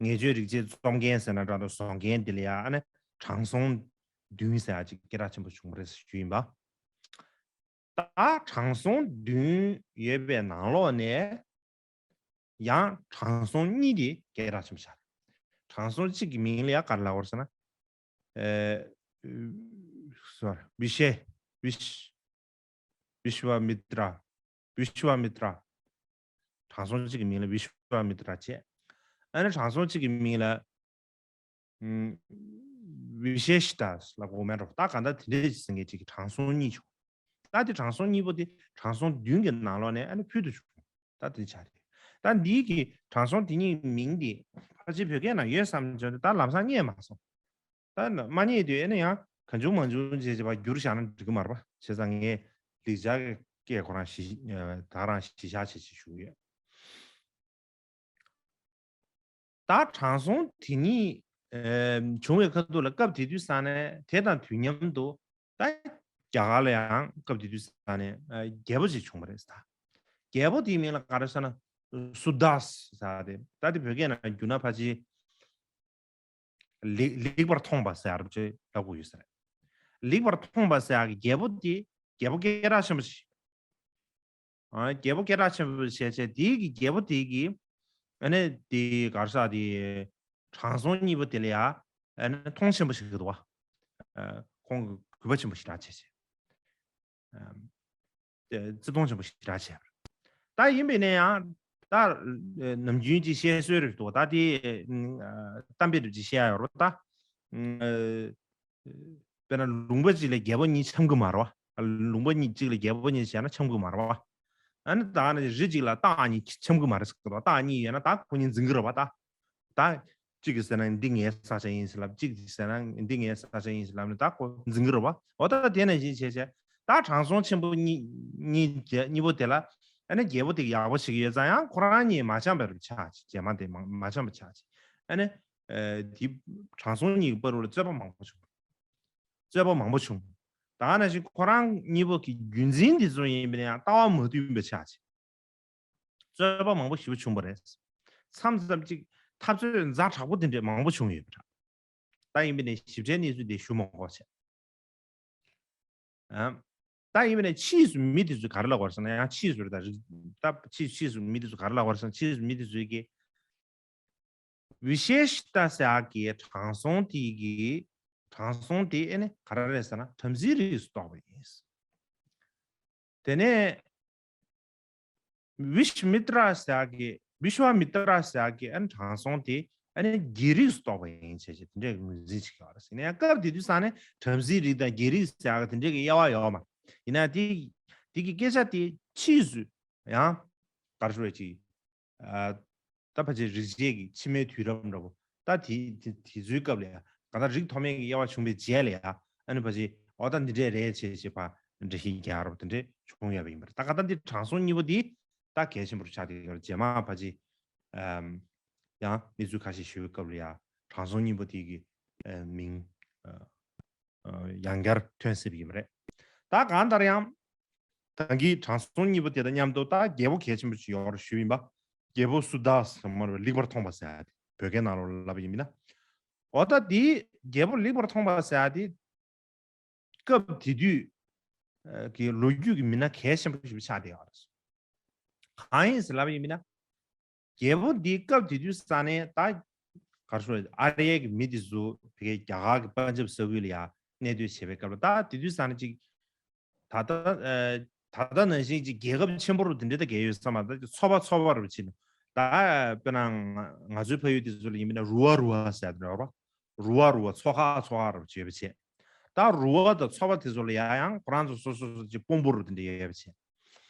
ངེས་བྱུང་རིག་བྱེད་རྩོམ་མཁན་ཟེར་ན་འདྲ་འདུག་བཟོ་མཁན་དེ་ལ་ཡ་ཨ་ནི་དྲང་སྲོང་བདུན་ཟེར་ཡ་ཅིག་སྐད་གྲགས་ཆེན་པོ་བྱུང་བ་རེད་ཞུས་ཡིན་པ། ད་དྲང་སྲོང་བདུན་ཡོད་པའི་ནང་ལོགས་ནས་ཡང་དྲང་སྲོང་གཉིས་དེ་སྐད་གྲགས་ཆེན་པོ་ཆགས་རེད། དྲང་སྲོང་གཅིག་གི་མིང་ལ་ཡ་ག་རེ་ལབ་དགོས་རེད་ཟེར་ན། ཨེ། སོ་བི་ཤེ། བི་ཤ། བི་ཤ་བ་མི་ཏྲ། བི་ཤ་བ་མི་ཏྲ། དྲང་སྲོང་གཅིག་གི་མིང་ལ་བི་ཤ་བ་མི་ཏྲ་བྱས། ཨ་ནི་དྲང་སྲོང་གཅིག་གི་མིང་ལ། ཨུམ། བི་ཤེ་ཤི་ཏཱ་ལབ་དགོས་མེད་འགྲོ། ད་གང་ལྟར་དེ་འདྲས་ཀྱི་ཟེར་མཁན་གཅིག་གི་དྲང་སྲོང་གཉིས་བྱུང་། ད་དེ་དྲང་སྲོང་གཉིས་པོ་དེ་དྲང་སྲོང་བདུན་གྱི་ནང་ལོགས་ནས་ཨ་ནི་ཕུལ་དུ་བྱུང་། ད་དེ་ཆགས་རེད། ད་འདིའི་གི་དྲང་སྲོང་དེ་གཉིས་མིང་དེ་ཕལ་ཆེར་བོད་སྐད་ནང་ཡོད་བསམ་བྱུང་། ད་ལམ་སང་རྙེད་མ་སོང་། ད་མ་རྙེད་དུས་ཨེ་ན་ཡང་གང་བྱུང་མང་བྱུང་བྱས་བྱས་པ་བསྒྱུར་བཞག་ན་འགྲིག་གི་མ་རེད་པ། བྱས་ཙང་ངས་ལེགས་སྦྱར་གྱི་སྐད་ཁོ་རང་གཞི་ད་རང་གཞི་བཞག་བྱས་བྱས་ཞུ་གི་ཡོད། ད་དྲང་སྲོང་དེ་གཉིས་ཨེ་བྱུང་བའི་ཁ་ཐུག་ལ་སྐབས་དེ་དུས་ཙང་ནས་དེ་དང་དུས་མཉམ་དུ་ད་རྒྱ་གར་ལ་ཡང་སྐབས་དེ་དུས་ཙང་ནས་ཨེ་རྒྱལ་པོ་ཅིག་བྱུང་བ་རེད་ད། རྒྱལ་པོ་དེའི་མིང་ལ་ག་རེ་ཟེར་ན་སུ་དཱས་ཟེར་ཏེ། ད་དེ་བོད་སྐད་ནང་བསྒྱུར་ན་ཕལ་ཆེར་ལེགས་ལེགས་པར་མཐོང་བ་ཟེར་ཡ་ཅིག་ལབ་དགོས་ཡོད་ས་རེད། ལེགས་པར་མཐོང་བ་ཟེར་ཡ་གི་རྒྱལ་པོ་དེ་རྒྱལ་པོ་སྐད་གྲགས་ཆེན་པོ་ཞིག་ཨ། རྒྱལ་པོ་སྐད་གྲགས་ཆེན་པོ་བྱས་བྱས་དེའི་གི་རྒྱལ་པོ་དེའི་གི་ཨ་ནི་དེ་ག་རེ་ཟེར་དེ་དྲང་སྲོང་གཉིས་པོ་དེ་ལ་ཡ་ཨ་ནི་མཐོང་ཆེན་པོ་ཞིག་འདུག་བ། ཨ། ཁོང་གི་གུས་པ་ཆེན་པོ་ཞེ་དྲག་བྱས་བྱས། ཨ། བརྩི་མཐོང་ཆེན་པོ་ཞེ་དྲག་བྱས། ད་ཡིན་པས་ན་ཡང་ད་ནམ་རྒྱུན་གྱི་བཤད་སྲོལ་རེད་འདུག་ད་དེ་གཏམ་དཔེ་འདྲ་ཅིག་བཤད་ཡ་ཡོད་རེད་ད། དཔེར་ན་ལུང་པ་གཅིག་ལ་རྒྱལ་པོ་གཉིས་འཆམ་གི་མ་རེད་བ། ལུང་པ་གཉིས་གཅིག་ལ་རྒྱལ་པོ་གཉིས་བྱས་ན་འཆམ་གི་མ་རེད་བ། ཨ་ནི་ད་ནི་རི་གཅིག་ལ་སྟག་གཉིས་འཆམ་གི་མ་རེད་ཟེར་བ། སྟག་གཉིས་ཡོད་ན་ད་ཁོ་གཉིས་འཛིང་གི་རེད་བ་ད། ད་གཅིག་གིས་ཟེར་ན་འདི་ངའི་ས་ཆ་ཡིན་ཟེར་ལབ། གཅིག་གིས་ཟེར་ན་འདི་ངའི་ས་ཆ་ཡིན་ཟེར་ལབ་ནས་ད་ཁོ་འཛིང་གི་རེད་བ། འོ་ད་དེ་ནང་བཞིན་བྱས་བྱས་ད་དྲང་སྲོང་ཆེན་པོ་གཉིས་གཉིས་གཉིས་པོ་དེ་ལ་ཨ་ནི་རྒྱལ་པོ་དེ་ཡག་པོ་བྱེད་ཀྱི་ཡོད་ཙང་ཡང་ཁོ་རང་གཉིས་མ་འཆམ་པ་ཆགས་ཅིག་རྗེས་མ་དེ་མ་མ་འཆམ་པ་ཆགས་ཅིག་ཨ་ནི་དེ་དྲང་སྲོང་གཉིས་ཀྱི་བར་ལ་རྩོད་པ་མང་པོ་བྱུང་། རྩོད་པ་མང་པོ་བྱུང་། ད་ནང་བཞིན་ཁོ་རང་གཉིས་པོ་གི་རྒྱུད་འཛིན་དེ་ཚོ་ཡིན་པས་ན་ཡང་ལྟ་བ་མ་མཐུན་པ་ཆགས་ཅིག་རྩོད་པ་མང་པོ་ཞེ་པོ་བྱུང་བ་རེད། མཚམས་མཚམས་ཅིག་འཐབ་རྩོད་ཛ་དྲག་པོ་དེ་འདྲས་མང་པོ་བྱུང་ཡོད་པ་འདྲ། ད་ཡིན་པས་ན་ཞིབ་ཕྲའི་གནས་ཚུལ་དེ་ཞུ་མ་དགོས་བྱས། ཨ། ད་ཡིན་པས་ན་ཕྱིས་སུ་མི་དེ་ཚོས་ག་རེ་ལབ་པ་རེད་ཟེར་ན། ཡང་ཕྱིས་སུ་རེད་ད། རིག་ད་ཕྱིས་ཕྱིས་སུ་མི་དེ་ཚོས་ག་རེ་ལབ་པ་རེད་ཟེར་ན། ཕྱིས་སུ་མི་དེ་ཚོས་ཀྱིས་བི་ཤེ་ཤི་ཏ་ཟེར་ཡག་གི་དྲང་སྲོང་དེ་གི་དྲང་སྲོང་དེ་ཨེ་ནི་ག་རེ་རེད་ཟེར་ན་བྲམ་ཟེའི་རིགས་སུ་གཏོགས་པ་ཡིན། དེ་ནས་བི་ཤ་མི་ཏྲ་ཟེར་ཡག་གི་བི་ཤ་བ་མི་ཏྲ་ཟེར་ཡག་གི་ཨ་ནི་དྲང་སྲོང་དེ་ཨ་ནི་རྒྱལ་རིགས་སུ་གཏོགས་པ་ཡིན་བྱས་བྱས་དེ་འདྲའི་ངོས་འཛིན་བྱེད་ཀྱི་ཡོད་རེད་ཟེར་ནས། ཡང་སྐབས་དེ་དུས་ཙང་ནས་བྲམ་ཟེའི་རིགས་དང་རྒྱལ་རིགས་ཟེར་ཡག་གི་དེ་འདྲའི་གི་དབྱེ་བ་ཡོད་མ་རེད། ཡིན་ན་དེ་དེ་གི་སྐད་ཆ་དེ་ཕྱིས་སུ་ཡང་ག་རེ་ཞུ་བ་ཅིག་ཨ། ད་ཕལ་ཆེར་རིག་བྱེད་ཀྱི་ཕྱི་མའི་དུས་རབས་འདྲ་པོ། ད་དེ་དེ་དེ་ཚོའི་སྐབས་ལ་ཡ་གང་ལྟར་རིགས་མཐོ་དམན་གྱི་དབྱེ་བ་བྱུང་བའི་རྗེས་ལ་ཡ་ཨ་ནི་ཕལ་ཆེར་འོ་ད་འདི་འདྲས་རེད་བྱས་བྱས་པ་འགྲེལ་བཤད་རྒྱག་རོགས་དེ་འདྲས་བྱུང་ཡོད་པ་ཡིན་པ་རེད། ད་གང་ལྟར་འདི་དྲང་སྲོང་གཉིས་པོ་འདི་ད་གལ་ཆེན་པོ་ཆགས་བསྡད་ཡོད་རེད། རྗེས་མ་ཕལ་ཆེར་ཨམ་ཡང་གནས་ཚུལ་ཁ་ཤས་ཞུ་བའི་སྐབས་ལ་ཡ་དྲང་སྲོང་གཉིས་པོ་དེ་གི་ཨ་མིང་ཨ་ཨ་ཡང་བསྐྱར་ཐོན་སྲིད་པ་ཡིན་པ་རེད། ད་གང་ལྟར་ཡང་ད་གིན་དྲང་སྲོང་གཉིས་པོ་དེ་དང་མཉམ་དུ་ད་རྒྱལ་པོ་གལ་ཆེན་པོ་ཅིག་ཡོད་རེད་ཞུས་ཡིན་པ། རྒྱལ་པོ་སུ་དཱ་ཟེར་མ་རེད། ལེགས་པར་མཐོང་བ་ཟེར་ཡ་དེ་བོད་སྐད་ནང་ལོགས་ལ་ལབ་པ་ཡིན་ན། འོ་ད་དེ་རྒྱལ་པོ་ལེགས་པར་མཐོང་བ་ཟེར་ཡ་དེ་སྐབས་དེ་དུས་ཨ་ཀྱི་ལོ་རྒྱུས་ཀྱི་མི་སྣ་གལ་ཆེན་པོ་ཞིག་ཆགས་བསྡད་ཡོད་རེད། གང་ཡིན་ཟེར་ལབ་པ་ཡིན་ན། རྒྱལ་པོ་འདི་སྐབས་དེ་དུས་ས་ནས་ད་ ག་རེ་ཞུ་དགོས་རེད། ཨ་རིའི་གི་མི་དེ་ཚོ་བི་གའི་རྒྱ་གར་གི་པན་ཇབ་ས་ཁུལ་ལ་ཡ་གནས་སྡོད་བྱེད་པའི་སྐབས་ལ། ད་དེ་དུས་ཙང་ནས་ཅིག་ད་ལྟ་ཨ་ད་ལྟ་ནང་བཞིན་ཅིག་རྒྱལ་ཁབ་ཆེན་པོ་རུ་དེ་འདྲ་ད་གས་ཡོད་ས་མ་རེད། ད་ཚོ་པ་ཚོ་པ་རུ་བྱས་ནས། ད་དཔེར་ན་ང་ང་ཚོའི་ཕ་ཡུལ་དེ་ཚོ་ལ་ཡིན་པ་ན་རུ་བ་རུ་བ་ཟེར་ཡ་དེ་རེད་བ། རུ་བ་རུ་བ་ཚོ་ཁག་ཚོ་ཁག་རུ་བྱས་པ་བྱས། ད་རུ་བ་དང་ཚོ་པ་དེ་ཚོ་ལ་ཡ་ཡང་ཁོ་རང་ཚོ་སོ་སོ་སོ་ཅིག་དཔོན་པོ་རུ་དེ་འདྲ་ཡོད་པ་བྱས།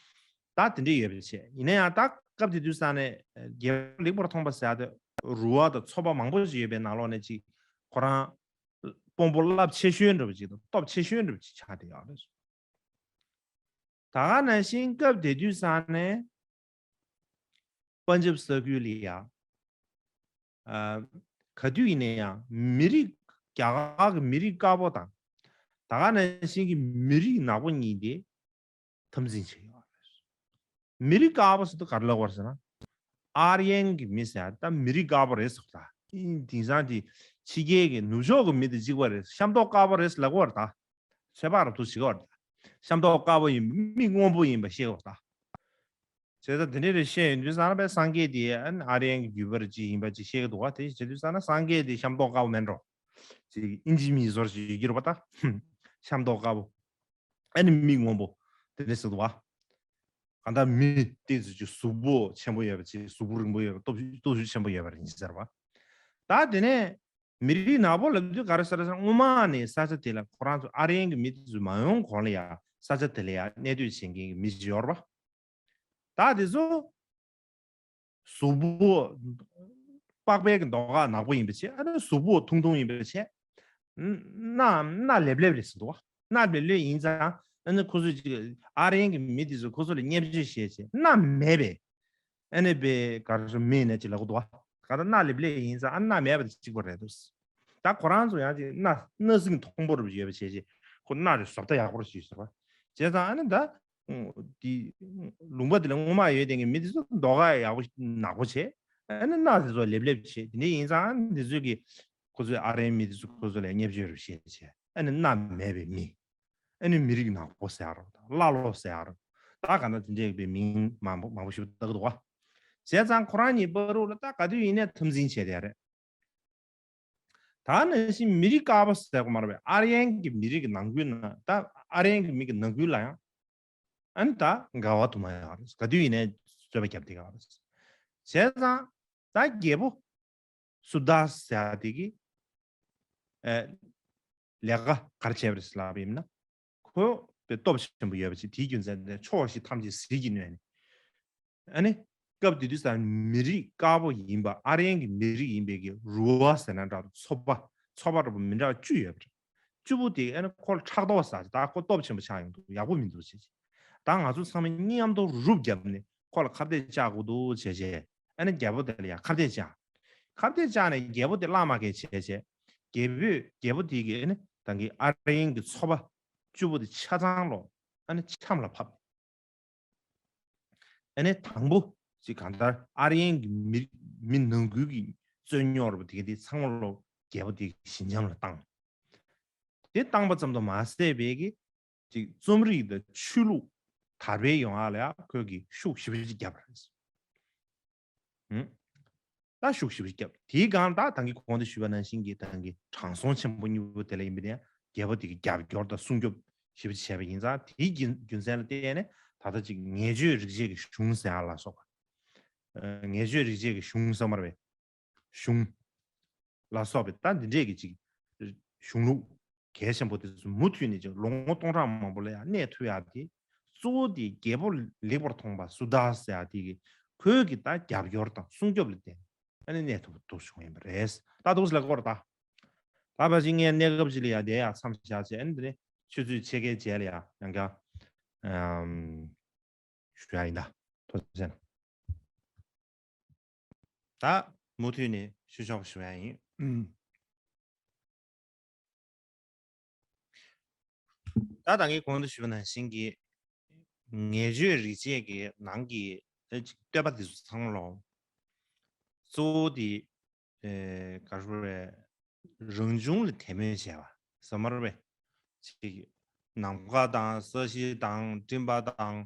ད་དེ་འདྲ་ཡོད་པ་བྱས། ཡིན་ན་ཡང་ད་སྐབས་དེ་དུས་ཙང་ནས་རྒྱལ་པོ་ལེགས་པར་མཐོང་བ་ཟེར་ཡ་དེ་རུ་བ་དང་ཚོ་པ་མང་པོ་ཞིག་ཡོད་པའི་ནང་ལོགས་ནས་ཅིག་ཁོ་རང་དཔོན་པོ་རླབས་ཆེ་ཤོས་འདྲ་པོ་ཅིག་དང་སྟོབས་ཆེ་ཤོས་འདྲ་པོ་ཅིག་ཆགས་བསྡད་ཡོད་རེད། ད་ག་ནང་བཞིན་སྐབས་དེ་དུས་ཙང་ནས་པན་ཇབ་ས་ཁུལ་ལ་ཡ་ཨ་ག་དུས་ཡིན་ན་ཡང་མི་རིགས་རྒྱ་གར་གྱི་མི་རིགས་དཀར་པོ་དང་ད་ག་ནང་བཞིན་གྱི་མི་རིགས་ནག་པོ་གཉིས་དེ་འཐབ་འཛིང་བྱས་ཡོད་རེད། མི་རིགས་དཀར་པོ་ཟེར་དུས་ག་རེ་ལབ་དགོས་རེད་ཟེར་ན། ཨ་རི་ཡན་གྱི་མི་ཟེར་ཡ་ད་མི་རིགས་དཀར་པོ་རེད་ཟེར་ད། དེང་སང་དེ་ཕྱི་རྒྱལ་གྱི་ནུབ་ཕྱོགས་ཀྱི་མི་དེ་གཅིག་པ་རེད། ཤ་མདོག་དཀར་པོ་རེད་ཟེར་ལབ་དགོས་རེད་ད། ཚོད་དཔག་རབ་ཏུ་བྱེད་དགོས་རེད་ད། ཤ་མདོག་དཀར་པོ་ཡིན་པ་མིག་སྔོན་པོ་ཡིན་པ་ཤེས་དགོས་རེད་ད། བྱས་ཙང་དེ་འདྲ་རེ་བཤད་ཡོང་དུས་ཙང་ན་བས་སངས་རྒྱས་དེ་ཨ་ནི་ཨ་རི་ཡན་གྱི་རྒྱུད་པ་རེ་ཅིག་ཡིན་པ་ཅིག་བཤད་ཀྱི་འདུག་བ། དེ་བྱེད་དུས་ཙང་ན་སངས་རྒྱས་དེ་ཤ་མདོག་དཀར་པོ་མིན་འགྲོ། ཅིག་ཨིན་ཇི་མི་བཟོ་ཅིག་གྱུར་པ་ད། ཤ་མདོག་དཀར་པོ། ཨ་ནི་མིག་སྔོན་པོ། དེ་འདྲ་ཟེར་འདུག་བ། གང་ལྟར་མི་དེ་ཚོ་ཅིག་གཟུགས་པོ་ཆེན་པོ་ཡོད་པ་ཅིག་གཟུགས་པོ་རིང་པོ་ཡོད་པ་སྟོབས་སྟོབས་ཤུགས་ཆེན་པོ་ཡོད་པ་རེད་ཟེར་བ། ད་དེ་ནས་མི་རིགས་ནག་པོ་ལབ་དུས་ག་རེ་ཟེར་ཟེར་སྔོན་མ་ནས་ས་ཆ་དེ་ལ་ཁོ་རང་ཚོ་ཨ་རི་ཡན་གྱི་མི་དེ་ཚོ་མ་ཡོང་གོང་ལ་ཡ་ས་ཆ་དེ་ལ་ཡ་གནས་སྡོད་བྱེད་མཁན་གྱི་མི་ཅིག་ཡོད་རེད་བ། ད་དེ་ཚོ་གཟུགས་པོ་པགས་པའི་གི་མདོག་ཁ་ནག་པོ་ཡིན་པ་བྱས། ཨ་ནི་གཟུགས་པོ་ཐུང་ཐུང་ཡིན་པ་བྱས། སྣ་སྣ་ལེབ་ལེབ་རེད་ཟེར་འདུག་བ། སྣ་ལེབ་ལེབ་ཡིན་ཙང་ཨ་ནི་ཁོ་ཚོས་ཅིག་ཨ་རི་ཡན་གྱི་མི་དེ་ཚོ་ཁོ་ཚོ་ལ་བརྙས་བཅོས་བྱས་བྱས་སྣ་མེད་པའི་ཨ་ནི་པའི་ག་རེ་ཟེར་མི་ཡིན་ན་ཅིག་ལབ་གི་འདུག་བ། ག་ད་སྣ་ལེབ་ལེབ་ཡིན་ཙང་ཨ་སྣ་མེད་པ་དེ་གཅིག་པ་རེད་འདུག། ད་ཁོ་རང་ཚོ་ཡང་ཅིག་སྣ་སྣ་ཟིང་མཐོན་པོ་རུ་ཡོད་པ་བྱས་བྱས་ཁོ་སྣ་རེ་བཟོ་ལྟ་ཡག་པོ་རུ་བྱས་ཟེར་བ། བྱས་ཙང་ཨ་ནི་ད། དེ་ལུང་པ་དེ་ལ་སྔོན་མ་ཡོད་དེ་གི་མི་དེ་ཚོ་མདོག་ཁ་ཡག་པོ་ནག་པོ་བྱས། ཨ་ནི་སྣ་དེ་ཚོ་ལེབ་ལེབ་བྱས། དེ་འདྲ་ཡིན་ཙང་དེ་ཚོས་གི་ཁོ་ཚོའི་ཨ་རིའི་མི་དེ་ཚོ་ཁོ་ཚོ་ལ་བརྙས་བཅོས་རུ་བྱས་བྱས། ཨ་ནི་སྣ་མེད་པའི་མི། ཨ་ནི་མི་རིགས་ནག་པོ་ཟེར་ཡ་རོ། ཀླ་ཀློ་ཟེར་ཡ་རོ། ད་ག་ན་དེ་འདྲའི་པའི་མིང་མང་པོ་མང་པོ་ཞིག་བཏགས་འདུག་བ། བྱས་ཙང་ཁོ་རང་གཉིས་བར་དུ་ལ་ད་ག་དུས་ཡིན་ནའི་འཐབ་འཛིང་བྱས་བསྡད་རེད། ད་ནང་བཞིན་མི་རིགས་དཀར་པོ་ཟེར་གོ་མ་རེད་པས། ཨ་རི་ཡན་གྱི་མི་རིགས་ཀྱི་ནང་ཁུལ་ན་ད་ཨ་རི་ཡན་གྱི་མི་གི་ནང་ཁུལ་ལ་ཡང་ཨ་ནི་ད་འགལ་བ་དུ་མ་ཡོང་རེད། ག་དུས་ཡིན་ནའི་རྩོད་པ་རྒྱབ་བསྡད་ཀྱི་ཡོད་རེད། བྱས་ཙང་ད་རྒྱལ་པོ་སུ་དཱ་ཟེར་ཡ་དེ་གི་ཨེ་ལས་ཀ་ག་རེ་བྱས་པ་རེད་ལབ་པ་ཡིན་ན། ཁོ་པའི་སྟོབས་ཆེན་པོ་ཡོད་པ་ཅིག་དེའི་རྒྱུ་མཚན་དེ་ཕྱོགས་བཞི་ཐམས་ཅད་ཟིལ་གྱིས་གནོན་ནས། ཨ་ནི། སྐབས་དེ་དུས་ཙང་མི་རིགས་དཀར་པོ་ཡིན་པ་ཨ་རི་ཡན་གྱི་མི་རིགས་ཡིན་པའི་གི་རུ་བ་ཟེར་ན་འདྲ་ཚོ་པ་ཚོ་པ་འདྲ་པོ་མི་འདྲ་བ་བཅུ་ཡོད་པ་རེད། བཅུ་པོ་དེ་ཨ་ནི་ཁོ་ལ་ཕྲག་དོག་ཟ་ཅིག་ད་ཁོ་སྟོབས་ཆེན་པོ་ཆགས་ཡོང་འདུག་ཡག་པོ་མི་འདུག་ཅེས་ཅིག་ད་ང་ཚོ་ཚང་མ་མཉམ་དུ་རུབ་བརྒྱབ་ནས་ཁོ་ལ་ཁ་གཏད་བཅག་དགོས་འདུག་ཅེས་ཅེས་ཨ་ནི་རྒྱལ་པོ་དེ་ལ་ཡང་ཁ་གཏད་བཅག་ཁ་གཏད་བཅག་ནས་རྒྱལ་པོ་དེ་བླ་མ་གས་བྱས་བྱས་རྒྱལ་པོས་རྒྱལ་པོ་དེ་གི་ཨ་ནི་ད་གི་ཨ་རི་ཡན་གྱི་ཚོ་པ་བཅུ་པོ་དེ་ཆ་ཚང་ལོ་ཨ་ནི་ཆམ་ལ་ཕབ། ཨ་ནི་དང་པོ་ཅིག་གང་ལྟར་ཨ་རི་ཡན་གྱི་མི་མི་ནང་ཁུལ་གྱི་རྩོད་རྙོག་ར་པོ་དེ་ག་དེ་ཚང་མ་ལོ་རྒྱལ་པོ་དེ་གི་ཞི་འཇམ་ལ་བཏང་། དེ་བཏང་པ་ཙམ་དུ་མ་ཟད་པའི་གི་ཅིག་རྩོམ་རིག་དང་ཆོས་ལུགས་དར་སྤེལ་ཡོང་ཡ་ལ་ཡ་ཁོས་གི་ཤུགས་ཞེ་པོ་ཅིག་བརྒྱབ་པ་རེད། ཧུམ། ད་ཤུགས་ཞེ་པོ་ཅིག་བརྒྱབ། དེའི་སྒང་ད་ད་གིན་གོང་དུ་ཞུས་པ་ནང་བཞིན་གྱི་ད་གིན་དྲང་སྲོང་ཆེན་པོ་གཉིས་པོ་དེ་ལ་ཡིན་པ་དེ་རྒྱལ་པོ་དེ་གི་རྒྱབ་སྐྱོར་དང་སྲུང་སྐྱོབ་ཞེ་པོ་ཅིག་བྱས་པ་ཡིན་ཙང་དེའི་རྒྱུ་རྒྱུ་མཚན་ལ་བརྟེན་ནས་ད་ལྟ་ཅིག་ངེས་བརྗོད་རིག་བྱེད་ཀྱི་གཞུང་ཟེར་ཡ་ལ་སོགས་པ། ངེས་བརྗོད་རིག་བྱེད་ཀྱི་གཞུང་ཟེར་མ་རེད་པས། གཞུང་ལ་སོགས་པའི་ད་འདི་འདྲས་ཀྱི་ཅིག་གཞུང་ལུགས་གལ་ཆེན་པོ་དེ་ཚོ་མུ་མཐུད་ནས་ཅིག་ལོ་ངོ་སྟོང་ཕྲག་མང་པོ་ལ་ཡང་གནས་ཐུབ་ཡག་དེ་གཙོ་བོ་དེ་རྒྱལ་པོ་ལེགས་པར་མཐོང་བ་སུ་དཱ་ཟེར་ཡག་དེ་གི་ཁོའི་གི་ད་རྒྱབ་སྐྱོར་དང་སྲུང་སྐྱོབ་ལ་བརྟེན་ཨ་ནི་གནས་ཐུབ་ཐུབ་བྱུང་ཡིན་པ་རེད། ད་འདུག་ཟེར་ལ་སྐོར་ད། ད་ཕལ་ཆེར་ངས་གནས་སྐབས་ཅིག་ལ་ཡང་བསྡད་ཡག་མཚམས་བཞག་བྱས་ཨ་ནི་འདི་ནས་ཆུ་ཚོད་ཕྱེད་ཀའི་རྗེས་ལ་ཡང་ཡང་བསྐྱར། ཞུ་ཡ་ཡིན་ད། ཐུགས་རྗེ་ཆེ། ད་མུ་མཐུད་ནས་ཞུ་ཆོག་ཞུ་ཡ་ཡིན། ད་ད་གིན་གོང་དུ་ཞུས་པ་ནང་བཞིན་གྱི་ངེས་བརྗོད་རིག་བྱེད་ཀྱི་ནང་གི་བསྟོད་པ་དེ་ཚོ་ཚང་མ་ལོ། གཙོ་བོ་དེ་ཨེ་ག་རེ་རེད། རང་བྱུང་ལ་དད་མོས་བྱས་པ་ཟེར་མ་རེད་པས། ཅིག་ནམ་མཁའ་དང་ས་གཞི་དང་སྤྲིན་པ་དང་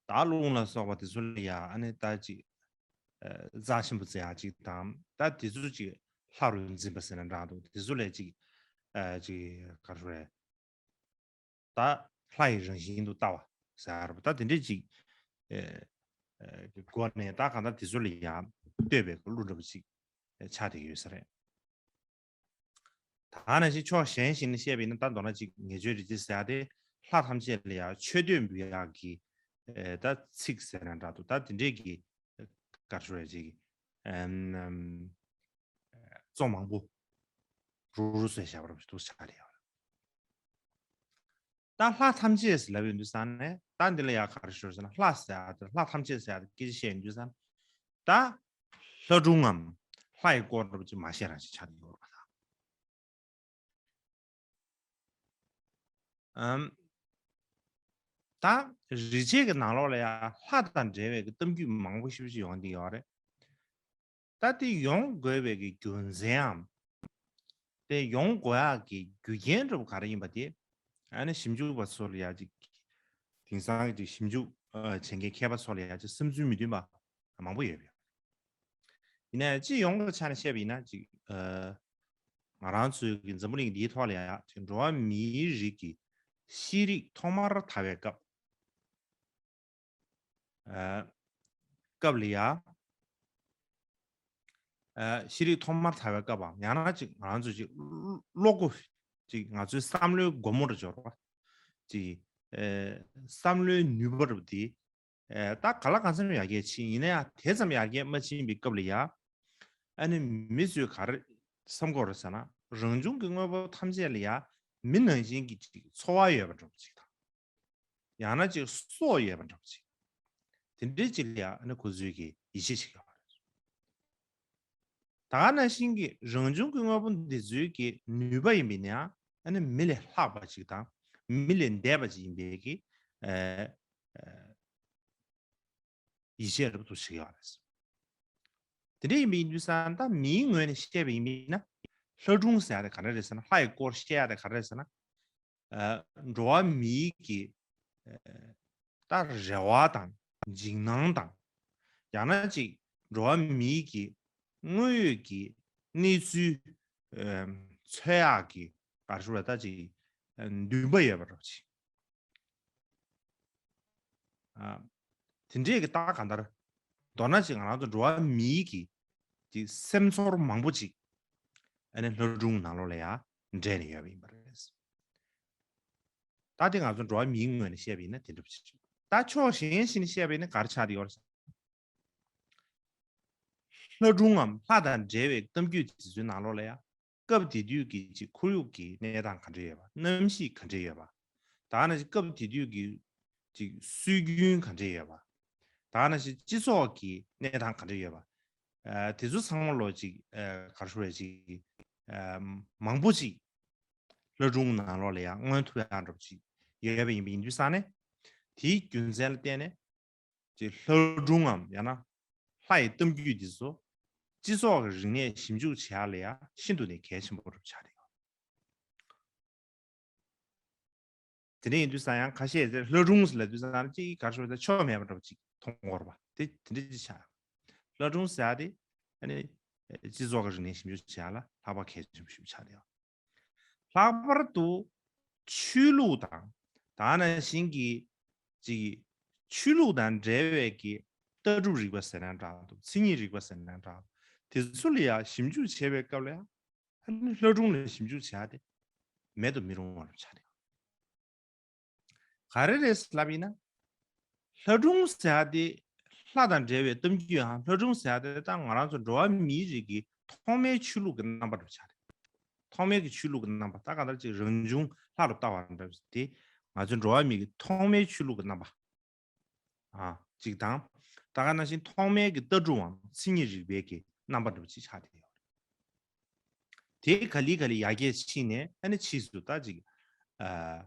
ད་རླུང་ལ་སོགས་པ་དེ་ཚོ་ལ་ཡ་ཨ་ནི་ད་ཅིག་ཨེ་རྩ་ཆེན་པོ་བརྩི་ཡག་ཅིག་དང་ད་དེ་ཚོ་ཅིག་ ལྷ་རུ་འཛིན་པ་ཟེར་ན་འདྲ་འདུག་དེ་ཚོ་ལས་ཅིག་ཨ་ཅིག་ག་རེ་ཟེར། ད་ལྷ་ཡི་རང་བཞིན་དུ་ལྟ་བ་ཟེར་བ་ད་དེ་འདྲས་ཅིག་ཨེ་ཨེ་གི་སྒོ་ནས་ད་གང་ལྟར་དེ་ཚོ་ལ་ཡང་ལྟོས་པའི་གླུ་འདྲ་པོ་ཅིག་ཆགས་བསྡད་ཡོད་ས་རེད། ད་ནང་བཞིན་ཕྱོགས་གཞན་ཞིག་ནས་བཤད་པ་ཡིན་ན་ད་མདོར་ན་ཅིག་ངེས་བརྗོད་རིག་བྱེད་ཟེར་ཡག་དེ་ལྷ་ཐམས་ཅད་ལ་ཡང་མཆོད་བསྟོད་འབུལ་ཡག་གི་ཨེ་ད་ཚིག་ཟེར་ན་འདྲ་འདུག་ད་དེ་འདྲས་ཀྱི་ག་རེ་ཞུ་རེད་ཅིག་ཨམ་ཨམ་གཙོ་མང་པོ་རུ་རུ་བཟོས་བཞག་པ་རུ་འདུག་ཆགས་རེད་ཡོད། ད་ལྷ་ཐམས་ཅད་ཟེར་ལབ་ཡོང་དུས་ཙང་ནས་ད་འདི་ལ་ཡང་ག་རེ་ཞུ་རེད་ཟེར་ན་ལྷ་ཟེར་ཡག་དེ་ལྷ་ཐམས་ཅད་ཟེར་ཡག་དེ་སྐད་ཆ་བཤད་ཡོང་དུས་ཙང་ད་ལྷ་སྒྲུང་ངམ་ལྷ་ཡི་སྐོར་རུ་ཅིག་མ་བཤད་རང་ཞིག་ཆགས་ཀྱི་ཡོད་རེད་པ་ད། ཨམ། ད་རིག་བྱེད་ཀྱི་ནང་ལོགས་ལ་ཡང་ལྷ་དང་འབྲེལ་བའི་གི་གཏམ་རྒྱུད་མང་པོ་ཞེ་པོ་ཅིག་ཡོང་གི་ཡོད་རེད། ད་དེ་ཡོང་དགོས་པའི་གི་རྒྱུ་མཚན་འམ། དེ་ཡོང་དགོས་ཡག་གི་རྒྱུ་རྐྱེན་འདྲ་པོ་ག་རེ་ཡིན་པ་དེ། ཨ་ནི་ཞིབ་འཇུག་པ་ཚོ་ལ་ཡང་ཅིག་དེང་སང་གི་ཅིག་ཞིབ་འཇུག་ཨ་བྱེད་མཁན་མཁས་པ་ཚོ་ལ་ཡང་ཅིག་བསམ་ཚུལ་མི་མཐུན་པ་མང་པོ་ཡོད་པ་ཡོད། ཡིན་ནའི་སྤྱི་ཡོངས་ཀྱི་ཆ་ནས་བཤད་པ་ཡིན་ན་ཅིག་ཨ་ང་རང་ཚོའི་གི་འཛམ་བུ་གླིང་འདིའི་ཐོག་ལ་ཡང་ཅིག་འགྲོ་བ་མིའི་རིགས་ཀྱི་ཤེས་རིག་ཐོག་མར་དར་བའི་སྐབས། ཨ་སྐབས་ལ་ཡ། ཨ་ཤེས་རིག་ཐོག་མར་དར་བའི་སྐབས་པ་ཡང་ན་ཅིག་ང་རང་ཚོ་ཅིག་བློ་སྒོ་ཅིག་ང་ཚོའི་བསམ་བློའི་སྒོ་མོར་འབྱོར་བ་ཅིག་ཨ་བསམ་བློའི་ནུས་པ་རུ་དེ་ཨ་ད་ག་ལ་གང་འཚམ་ཡར་རྒྱས་ཕྱིན་ཡིན་ན་ཡང་དེ་ཙམ་ཡར་རྒྱས་མ་ཕྱིན་པའི་སྐབས་ལ་ཡ། ཨ་ནི་མི་ཚོས་ག་རེ་བསམ་གྱི་ཡོད་རེད་ཟེར་ན་རང་བྱུང་གི་དངོས་པོ་ཐམས་ཅད་ལ་ཡ་མི་ནང་བཞིན་གྱི་ཅིག་འཚོ་བ་ཡོད་པ་འདྲ་པོ་ཅིག་དང་། ཡང་ན་ཅིག་སྲོག་ཡོད་པ་འདྲ་པོ་ཅིག་དེ་འདྲའི་ཅིག་ལ་ཡང་ཨ་ནི་ཁོ་ཚོས་ཀྱི་ཡིད་ཆེས་བྱེད་ཀྱི་ཡོད་པ་རེད། ད་ག་ནང་བཞིན་གྱི་རང་བྱུང་གི་དངོས་པོ་འདི་ཚོའི་གི་ནུས་པ་ཡིན་པས་ན་ཡང་ཨ་ནི་མི་ལས་ལྷག་པ་ཅིག་དང་མི་ལས་འདས་པ་ཅིག་ཡིན་པའི་གི་ཨ་ཨ་ཡིད་ཆེས་རབ་ཏུ་བྱེད་ཀྱི་ཡོད་རེད། དེ་འདྲ་ཡིན་པ་ཡིན་དུས་ཙང་ད་མིའི་ངོས་ནས་བཤད་པ་ཡིན་ན་ལྷ་སྒྲུང་ཟེར་ཡ་དེ་ག་འདྲ་རེད་ཟེར་ན་ལྷ་ཡི་སྐོར་བཤད་ཡ་དེ་ག་འདྲ་རེད་ཟེར་ན། ཨ་འགྲོ་བ་མིའི་གི་ཨ་ད་རེ་བ་དང་འཇིགས་སྣང་དང་། ཡང་ན་ཅིག་འགྲོ་བ་མིའི་གི་དངོས་ཡོད་ཀྱི་གནས་ཚུལ་ཨ་འཚོལ་ཡག་གི་ག་རེ་ཞུ་དགོས་རེད་ད་ཅིག་ཨ་འདུན་པ་ཡོད་པ་འདྲ་པོ་ཅིག་ཨ་དེ་འདྲས་ཀྱི་རྟགས་གང་ལྟར་མདོར་ན་ཅིག་ང་རང་ཚོ་འགྲོ་བ་མིའི་གི་ཅིག་སེམས་ཚོར་མང་པོ་ཅིག་ཨ་ནི་ལྷ་སྒྲུང་ནང་ལོགས་ལ་ཡང་འདྲེས་ནས་ཡོད་པ་ཡིན་པ་རེད། ད་དེ་ང་ཚོ་འགྲོ་བ་མིའི་ངོས་ནས་བཤད་པ་ཡིན་ན་དེ་འདྲ་པོ་ཅིག་ད་ཕྱོགས་གཞན་ཞིག་ནས་བཤད་པ་ཡིན་ན་ག་རེ་ཆགས་བསྡད་ཡོད་རེད། ལྷ་སྒྲུང་ངམ་ལྷ་དང་འབྲེལ་བའི་གཏམ་རྒྱུད་དེ་ཚོའི་ནང་ལོགས་ལ་ཡང་སྐབས་དེ་དུས་ཀྱི་ཅིག་ཁོར་ཡུག་གི་གནས་སྟངས་ག་འདྲ་ཡོད་པ། གནམ་གཤིས་ག་འདྲ་ཡོད་པ། ད་ནང་བཞིན་སྐབས་དེ་དུས་ཀྱི་ཅིག་སྲོལ་རྒྱུན་ག་འདྲ་ཡོད་པ། ད་ནང་བཞིན་སྤྱི་ཚོགས་ཀྱི་གནས་སྟངས་ག་འདྲ་ཡོད་པ། ཨ་དེ་ཚོ་ཚང་མ་ལོ་ཅིག་ཨ་ག་རེ་ཞུ་རེད་ཅིག་ཨ་མང་པོ་ཅིག་ལྷ་སྒྲུང་ནང་ལོགས་ལ་ཡང་མངོན་ཐུབ་ཡག་འདྲ་པོ་ཅིག་ཡོད་པ་ཡིན་པ་ཡིན་དུས་ཙང་ནས་དེའི་རྒྱུ་མཚན་ལ་བརྟེན་ནས། ཅིག་ལྷ་སྒྲུང་ངམ་ཡང་ན་ལྷ་ཡི་གཏམ་རྒྱུད་འདི་ཚོ་སྤྱི་ཚོགས་ཀྱི་རིག་གནས་ཞིབ་འཇུག་བྱེད་ཡག་ལ་ཡང་ཤིན་ཏུ་ནས་གལ་ཆེན་པོ་རུ་ཆགས་བསྡད་ཡོད། དེ་འདྲ་ཡིན་དུས་ཙང་ཡང་ཁ་ཤས་ལྷ་སྒྲུང་ཟེར་ལབ་དུས་ཙང་ཅིག་ག་རེ་ཞུ་དགོས་རེད་ཆོ་མེད་པ་འདྲ་པོ་ཅིག་མཐོང་གི་ཡོད་རེད་པ། དེ་དེ་འདྲ་ཅིག་ཆགས། ལྷ་སྒྲུང་ཟེར་ཡག་དེ་ཨ་ནི་སྤྱི་ཚོགས་ཀྱི་རིག་གནས་ཞིབ་འཇུག་བྱེད་ཡག་ལ་ལྷག་པར་གལ་ཆེན་པོ་ཞིག་ཆགས་བསྡད་ཡོད། ལྷག་པར་དུ་ཆོས་ལུགས་དང་ད་ག་ནང་བཞིན་གྱི་ཅིག་ཆོས་ལུགས་དང་འབྲེལ་བའི་གི་ལྟ་གྲུབ་རིག་པ་ཟེར་ན་འདྲ་འདུག་མཚན་ཉིད་རིག་པ་ཟེར་ན་འདྲ་འདུག་དེ་ཚོ་ལ་ཡང་ཞིབ་འཇུག་བྱེད་པའི་སྐབས་ལ་ཡང་ཨ་ནི་ལྷ་སྒྲུང་ལ་ཞིབ་འཇུག་བྱ་དེ་མེད་དུ་མི་རུང་བ་ཆགས་ཏེ། ག་རེ་རེད་ལབ་ཡིན་ན། ལྷ་སྒྲུང་ཟེར་ཡག་དེ་ལྷ་དང་འབྲེལ་བའི་གཏམ་རྒྱུད་ཡང་ལྷ་སྒྲུང་ཟེར་ཡག་དེ་ད་ང་རང་ཚོ་འགྲོ་བ་མིའི་རིགས་ཀྱི་ཐོག་མའི་ཆོས་ལུགས་ཀྱི་རྣམ་པ་འདྲ་པོ་ཆགས་རེད། ཐོག་མའི་གི་ཆོས་ལུགས་ཀྱི་རྣམ་པ་ད་གང་ལྟར་ཅིག་རང་བྱུང་ལྷ་རུ་ལྟ་བ་འདྲ་པོ་དེ་ང་ཚོའི་འགྲོ་བ་མིའི་གི་ཐོག་མའི་ཆོས་ལུགས་ཀྱི་རྣམ་པ་ཨ་ཅིག་དང་། ད་ག་ནང་བཞིན་ཐོག་མའི་གི་ལྟ་གྲུབ་དང་མཚན་ཉིད་རིག་པའི་གི་རྣམ་པ་འདྲ་པོ་ཅིག་ཆགས་བསྡད་ཡོད། དེ་ག་ལེ་ག་ལེ་ཡར་རྒྱས་ཕྱིན་ནས་ཨ་ནི་ཕྱིས་སུ་ད་ཅིག་ཨ་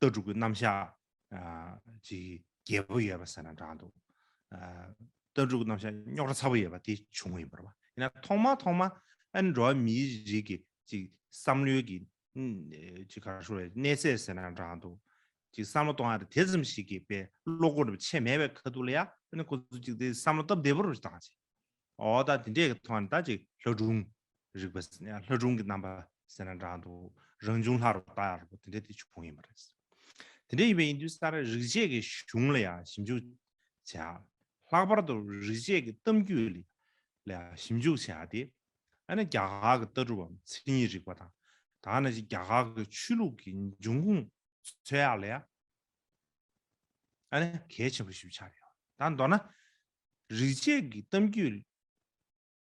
ལྟ་གྲུབ་ཀྱི་རྣམ་གཞག་ཨ་ཅིག་རྒྱས་པོ་ཡོད་པ་ཟེར་ན་འདྲ་འདུག་ཨ་ལྟ་གྲུབ་ཀྱི་རྣམ་གཞག་རྙོག་དྲ་ཚ་པོ་ཡོད་པ་དེ་བྱུང་བ་ཡིན་པ་རེད་པ། ཡིན་ན་ཐོག་མ་ཐོག་མ་ཨ་ནི་འགྲོ་བ་མིའི་རིགས་ཀྱི་ཅིག་བསམ་བློའི་གི་ཨ་ཅིག་ག་རེ་ཞུ་དགོས་རེད་གནས་ཚད་ཟེར་ན་འདྲ་འདུག་ཅིག་བསམ་བློ་གཏོང་ཡག་དེ་ཙམ་ཞིག་གི་དཔེ་བློ་སྒོ་འདྲ་པོ་ཕྱེ་མེད་པའི་ཁ་ཐུག་ལ་ཡ་ཨ་ནི་ཁོ་ཚོ་ཅིག་དེ་བསམ་བློ་སྟབས་བདེ་པོ་རུ་བཏང་ཅིག་འོ་ད་དེ་འདྲས་ཀྱི་ཐོག་ནས་ད་ཅིག་ལྷ་སྒྲུང་ རིག་པ་ལྷ་སྒྲུང་གི་རྣམ་པ་ཟེར་ན་འདྲ་འདུག་རང་བྱུང་ལྷ་རུ་བལྟ་ཡག་རེད་པ། དེ་འདྲ་དེ་བྱུང་ཡིན་པ་རེད། དེ་འདྲ་ཡིན་པ་ཡིན་དུས་ཙང་རིག་བྱེད་ཀྱི་གཞུང་ལ་ཡང་ཞིབ་འཇུག་བྱེད་ཡག་ལྷག་པར་དུ་རིག་བྱེད་ཀྱི་གཏམ་རྒྱུད་ལ་ཡང་ཞིབ་འཇུག་བྱེད་ཡག་དེ། ཨ་ནི་རྒྱ་གར་གྱི་ལྟ་གྲུབ་བམ་མཚན་ཉིད་རིག་པ་དང་། ད་ནང་བཞིན་རྒྱ་གར་གྱི་ཆོས་ལུགས་ཀྱི་འབྱུང་ཁུངས་འཚོལ་ཡག་ལ་ཡང་ཨ་ནི་གལ་ཆེན་པོ་ཞིག་ཆགས་ཡོད། ད་མདོར་ན་རིག་བྱེད་ཀྱི་གཏམ་རྒྱུད་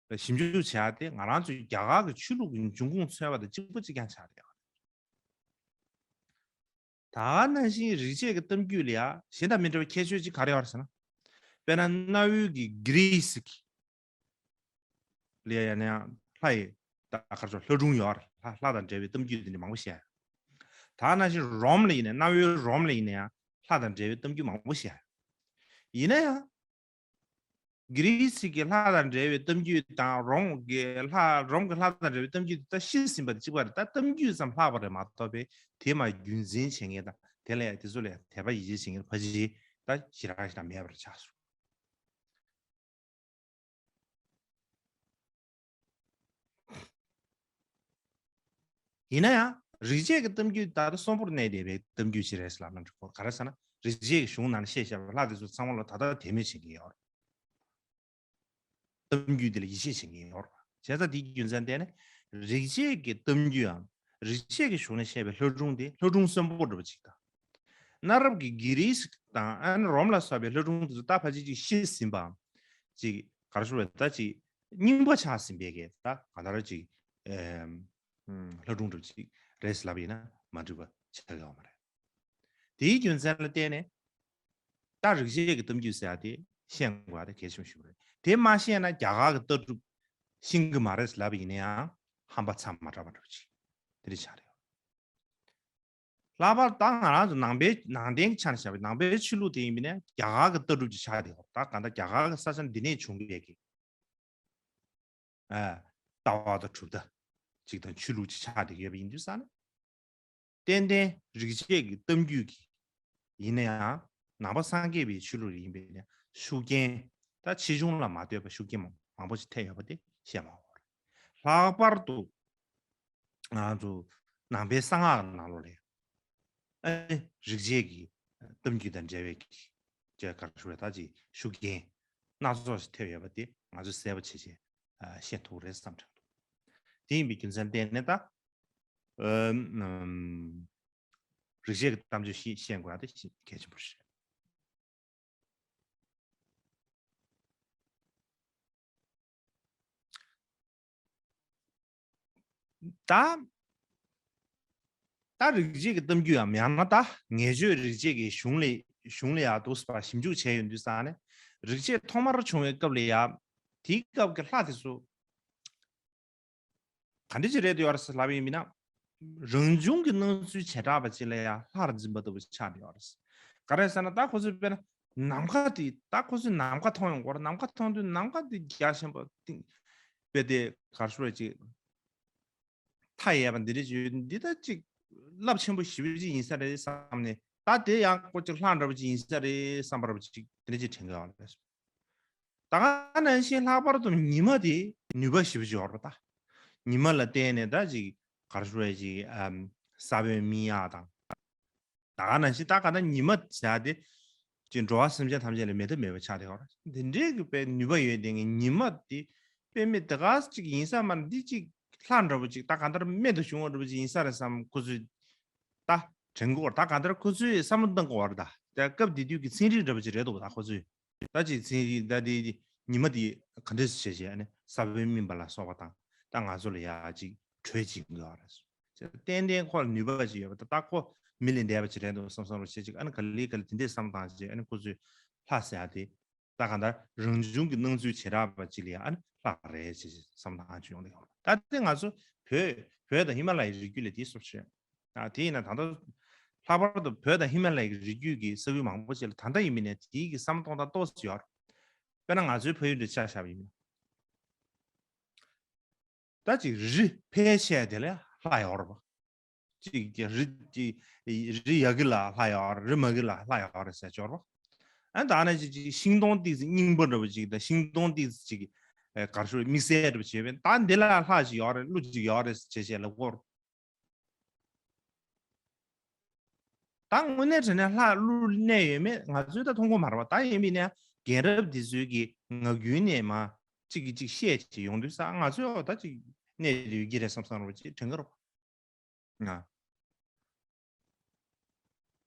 ལ་ཞིབ་འཇུག་བྱེད་ཡག་དེ་ང་རང་ཚོའི་རྒྱ་གར་གྱི་ཆོས་ལུགས་ཀྱི་འབྱུང་ཁུངས་འཚོལ་བ་དང་གཅིག་པ་གཅིག་རྐྱང་ཆགས་ཡོད། ད་ནང་བཞིན་རིག་བྱེད་ཀྱི་གཏམ་རྒྱུད་ལ་ཡང་གཞན་དང་མི་འདྲ་བའི་ཁྱད་ཆོས་གཅིག་ག་རེ་ཡོད་རེད་ཟེར་ན། དཔེར་ན་གནའ་བོའི་གི་གྷི་རི་སི་གི་ལ་ཡང་ཡང་ན་ཡང་ལྷ་ཡི་ད་ག་རེ་ཟེར་ལྷ་སྒྲུང་ཡོད་རེད། ལྷ་ལྷ་དང་འབྲེལ་བའི་གཏམ་རྒྱུད་དེ་འདྲ་མང་པོ་བཤད། ད་ནང་བཞིན་རོམ་ལ་ཡིན་ན་གནའ་བོའི་རོམ་ལ་ཡིན་ན་ཡང་ལྷ་དང་འབྲེལ་བའི་གཏམ་རྒྱུད་མང་པོ་བཤད། ཡིན་ན་ཡང་། གྷི་རི་སི་གི་ལྷ་དང་འབྲེལ་བའི་གཏམ་རྒྱུད་དང་རོམ་གྱི་ལྷ་རོམ་གྱི་ལྷ་དང་འབྲེལ་བའི་གཏམ་རྒྱུད་དེ་ད་ཤེས་ཟིན་པ་དེ་གཅིག་པ་རེད། ད་གཏམ་རྒྱུད་ཙམ་ལྷག་པ་རེད་མ་གཏོགས་པའི་དེ་མ་རྒྱུན་འཛིན་བྱེད་མཁན་དང་དེ་ལ་དེ་ཚོ་ལ་དད་པ་ཡིད་ཆེས་བྱེད་མཁན་ཕལ་ཆེར་ད་ཞེ་དྲག་ཞེ་དྲག་མེད་པར་ཆགས་སོང་། ཡིན་ན་ཡང་རིག་བྱེད་ཀྱི་གཏམ་རྒྱུད་ད་ལྟ་གསོན་པོར་གནས་བསྡད་པའི་གཏམ་རྒྱུད་ཅིག་རེད་ཟེར་ལབ་ན་འགྲིག་གོ། ག་རེ་ཟེར་ན་རིག་བྱེད་ཀྱི་གཞུང་ནང་ནས་བཤད་བཞག་པའི་ལྷ་དེ་ཚོ་ཚང་མ་ལ་ད་ལྟ་དད་མོས་བྱེད་ཀྱི་ཡོད་རེད། གཏམ་རྒྱུད་དེ་ལ་ཡིད་ཆེས་བྱེད་ཀྱི་ཡོད་རེད། བྱས་ཙང་དེའི་རྒྱུ་མཚན་བརྟེན་ནས་རིག་བྱེད་ཀྱི་གཏམ་རྒྱུད་འམ་རིག་བྱེད་ཀྱི་གཞུང་ནས་བཤད་པའི་ལྷ་སྒྲུང་དེ་ལྷ་སྒྲུང་གསོན་པོ་འདྲ་པོ་ཅིག་དང་། གནའ་རབས་ཀྱི་གྷི་རི་སི་དང་ཨ་ནི་རོམ་ལ་སོགས་པའི་ལྷ་སྒྲུང་དེ་ཚོ་ད་ཕལ་ཆེར་ཅིག་ཤེས་ཟིན་པའམ་ཅིག་ག་རེ་ཞུ་དགོས་རེད། ད་ཅིག་རྙིང་པ་ཆགས་ཟིན་པའི་གི་ད་གང་ལྟར་ཅིག་ཨེམ། ལྷ་སྒྲུང་འདྲ་པོ་ཅིག་རེད་ཟེར་ལབ་པ་ཡིན་ན་མ་འགྲིག་པ་ཆགས་ཀྱི་ཡོད་མ་རེད། དེའི་རྒྱུ་མཚན་ལ་བརྟེན་ནས་ད་རིག་བྱེད་ཀྱི་གཏམ་རྒྱུད་ཟེར་ཡག་དེ་ཤེས་དགོས་ཡག་དེ་གལ་ཆེན་པོ་ཞིག་རེད། དེ་མ་ཤེས་ན་རྒྱ་གར་གྱི་ལྟ་གྲུབ་ཤེས་ཀྱི་མ་རེད་ཟེར་ལབ་པ་ཡིན་ན་ཡང་ཧམ་པ་མཚམས་མ་བྲལ་བ་འདྲ་པོ་ཅིག་དེ་འདྲ་ཆགས་རེད། ལྷག་པར་ད་ང་རང་ཚོ་ནང་པའི་ནང་བསྟན་གྱི་ཆ་ནས་བཞག་པའི་ནང་པའི་ཆོས་ལུགས་དེ་ཡིན་པ་ཡིན་ན་རྒྱ་གར་གྱི་ལྟ་གྲུབ་ཅིག་ཆགས་བསྡད་ཡོད་རེད། ད་གང་ལྟར་རྒྱ་གར་གྱི་ས་ཆ་འདི་ནས་བྱུང་བའི་གི་ཨ། ལྟ་བ་དང་གྲུབ་མཐའ་གཅིག་དང་ཆོས་ལུགས་གཅིག་ཆགས་བསྡད་ཀྱི་ཡོད་པ་ཡིན་དུས་ཙང་ནས། ཏན་ཏན་རིག་བྱེད་ཀྱི་གཏམ་རྒྱུད་ཀྱི་ཡིན་ན་ཡང་ནང་པ་སངས་རྒྱས་པའི་ཆོས་ལུགས་ཡིན་པས་ན་ཤུགས་རྐྱེན་ད་ཆེ་ཆུང་ལ་མ་ལྟོས་པར་ཤུགས་རྐྱེན་མང་མང་པོ་ཞིག་ཐེབས་ཡོད་པ་དེ་བཤད་མ་དགོས་རེད། ལྷག་པར་དུ་ང་ཚོ་ནང་པའི་གསང་སྔགས་ཀྱི་ནང་ལོགས་ལ་ཨ་ནི་རིག་བྱེད་ཀྱི་གཏམ་རྒྱུད་དང་འབྲེལ་བའི་ཅེས་ག་རེ་ཞུ་དགོས་རེད། ད་ཅིག་ཤུགས་རྐྱེན་སྣ་ཚོགས་ཤིག་ཐེབས་ཡོད་པ་དེ་ང་ཚོས་གསལ་པོ་བྱས་བྱས་ཨ་ཤེས་ཐུབ་ཀྱི་རེད་བསམ་དྲན་འདུག་དེ་ཡིན་པའི་རྒྱུ་མཚན་བརྟེན་ནས་ད་ཨམ་རིག་བྱེད་ཀྱི་གཏམ་རྒྱུད་ཤེས་ཤེས་དགོས་ཡག་དེ་གལ་ཆེན་པོ་རེད། ད། ད་རིག་བྱེད་ཀྱི་གཏམ་རྒྱུད་ཡང་ཡང་ན་ད་ངེས་བརྗོད་རིག་བྱེད་ཀྱི་གཞུང་ལས་གཞུང་ལས་ཡག་འདུག་ཟེར་ཞིབ་འཇུག་བྱས་ཡོང་དུས་ཙང་ནས་རིག་བྱེད་ཐོག་མར་བྱུང་བའི་སྐབས་ལ་ཡང་དེའི་སྐབས་ཀྱི་ལྷ་དེ་ཚོ་ག་འདྲ་ཅིག་རེད་ཡོད་རེད་ཟེར་ལབ་པ་ཡིན་ན། རང་བྱུང་གི་སྣང་ཚུལ་བྱེ་བྲག་པ་ཅིག་ལ་ཡང་ལྷར་འཛིན་པ་ལྟ་བུ་ཆགས་ཡོད་རེད། ག་རེ་ཟེར་ན་ད་ཁོ་ཚོས་དཔེར་ན་ནམ་མཁའ་དེ་ད་ཁོ་ཚོས་ནམ་མཁའ་མཐོང་ཡོང་གི་ཡོད་རེད། ནམ་མཁའ་མཐོང་དུས་ནམ་མཁའ་དེ་རྒྱ་ཆེན་པོ་སྟེང་དཔེ་དེ་ག་རེ་ཞུ་རེད་ཅིག་མཐའ་ཡས་པ་འདི་འདྲ་ཅིག་ཡོད། འདི་ད་ཅིག་རླབས་ཆེན་པོ་ཞེ་པོ་ཅིག་ཡིན་ས་རེད་བསམ་ནས། ད་དེ་ཡང་ཁོ་ཅིག་ལྷ་འདྲ་པོ་ཅིག་ཡིན་ས་རེད་བསམ་པ་འདྲ་པོ་ཅིག་དེ་འདྲ་ཅིག་དྲན་གྱི་ཡོད་རེད། ད་ག་ནང་བཞིན་ལྷག་པར་དུ་ཉི་མ་དེ་ནུས་པ་ཞེ་པོ་ཅིག་ཡོད་རེད་པ། ད་ཉི་མ་ལ་བརྟེན་ནས་ད་ཅིག་ག་རེ་ཞུ་རེད་ཅིག་ཨམ་ས་བོན་སྨིན་ཡག་དང་། ད་ག་ནང་བཞིན་ད་ག་ད་ཉི་མ་ཟེར་ཡག་དེ་ཅིག་འགྲོ་བ་སེམས་ཅན་ཐམས་ཅད་ལ་མེད་ཐབས་མེད་པ་ཆགས་བསྡད་ཡོད་རེད། འདི་འདྲའི་གི་དཔེ་ནུས་པ་ཡོད་དེ་ངས་ཉི་མ་དེ་དཔེ་མི་དེ་ག་ཅིག་ཡིན་ས་མ་རེད། འདི་ཅིག་ལྷ་འདྲ་པོ་ཅིག་ད་ག་འདྲ་རྨད་དུ་བྱུང་བ་འདྲ་པོ་ཅིག་ཡིན་ས་རེད་བསམ་ཁོ་ཚོས་ད་དྲན་གྱི་ཡོད་རེད། ད་ག་འདྲ་ཁོ་ཚོས་བསམ་བློ་བཏང་གི་ཡོད་རེད། ད་ད་སྐབས་དེ་དུས་ཀྱི་ཚན་རིག་འདྲ་པོ་ཅིག་རེད་འདུག་ད་ཁོ་ཚོས་ད་ཅིག་ཚན་རིག་ད་དེ་ཉི་མ་དེ་ག་འདྲས་བྱས་བྱས་ཨ་ནི་ས་བོན་སྨིན་པ་ལ་སོགས་པ་དང་ད་ང་ཚོ་ལ་ཡ་ཅིག་གྲོས་བྱེད་ཀྱི་ཡོད་རེད། ཏན་ཏན་ཁོ་ལ་ནུས་པ་ཅིག་ཡོད་པ་ད་ད་ཁོ་མི་ལས་འདས་པ་ཅིག་རེད་འདུག་བསམ་བསམ་རོ་བྱས་ཅིག་ཨ་ནི་ག་ལེ་ག་ལེ་དེ་འདྲས་བསམ་བཏང་ཅིག་ཨ་ནི་ཁོ་ཚོས་ལྷ་ཟེར་ཡ་དེ་ད་གང་ལྟར་རང་བྱུང་གི་སྣང་ཚུལ་བྱེ་བྲག་པ་ཅིག་ལ་ཡ་ཨ་ནི་ལྷ་རེད་ཅེས་བསམ་བཏང་བྱུང་ཡོང་གི་ཡོད། ད་དེ་ང་ཚོ་བོད་བོད་དང་ཧི་མ་ལ་ཡའི་རི་རྒྱུད་ལ་དེའི་སོབ་ཤེ་ད་དེ་ཡིན་ན་ད་ལྟ་ལྷག་པར་དུ་བོད་དང་ཧི་མ་ལ་ཡའི་རི་རྒྱུད་ཀྱི་ས་ཁུལ་མང་པོ་ཅིག་ལ་ད་ལྟ་ཡིན་མིན་ནས་དེའི་གི་བསམ་སྟངས་དང་ཏོག་ཙམ་ཡོད་རེད། དཔེར་ན་ང་ཚོའི་ཕ་ཡུལ་འདི་ཆ་བཞག་པ་ཡིན་ན། ད་ཅིག་རི་ཕལ་ཆེ་དེ་ལ་ལྷ་ཡོད་རེད་པ། ཅིག་ཅིག་རི་ཅིག་རི་ཡ་གི་ལ་ལྷ་ཡོད་རེད། རི་མ་གི་ལ་ལྷ་ཡོད་རེད་ཟེར་ཅོར་བ། ཨ་ད་ནི་ཅིག་ཅིག་ཤིང་སྡོང་ཏིག་ཙི་རྙིང་པ་འདྲ་བ་ཅིག་དང་ཤིང་སྡོང་ཏིག་ཙི་ཅིག་ ཨེ་གར་ཤོར་དམིགས་བསལ་འདྲ་པོ་བྱས་པས། ད་འདི་ལ་ལྷ་ཞིག་ཡོད་རེད། ཀླུ་ཅིག་ཡོད་རེད་ཟེར་བྱས་བྱས་ལབ་ཀྱི་ཡོད་རེད། ད་དངོས་གནས་དྲང་གནས་ལྷ་ཀླུ་གནས་ཡོད་མེད་ང་ཚོས་ད་མཐོང་གི་མ་རེད་པ། ད་ཡིན་པས་ན་རྒན་རབས་འདི་ཚོའི་གི་ངག་རྒྱུན་ནས་མ་གཅིག་གིས་གཅིག་བཤད་བྱས་ཡོང་དུས་ཙང་ང་ཚོས་འོ་ད་ཅིག་གནས་ཡོད་ཀྱི་རེད་བསམ་བསམ་རོགས་ཅིག་དྲན་གྱི་རེད་པ། ང་།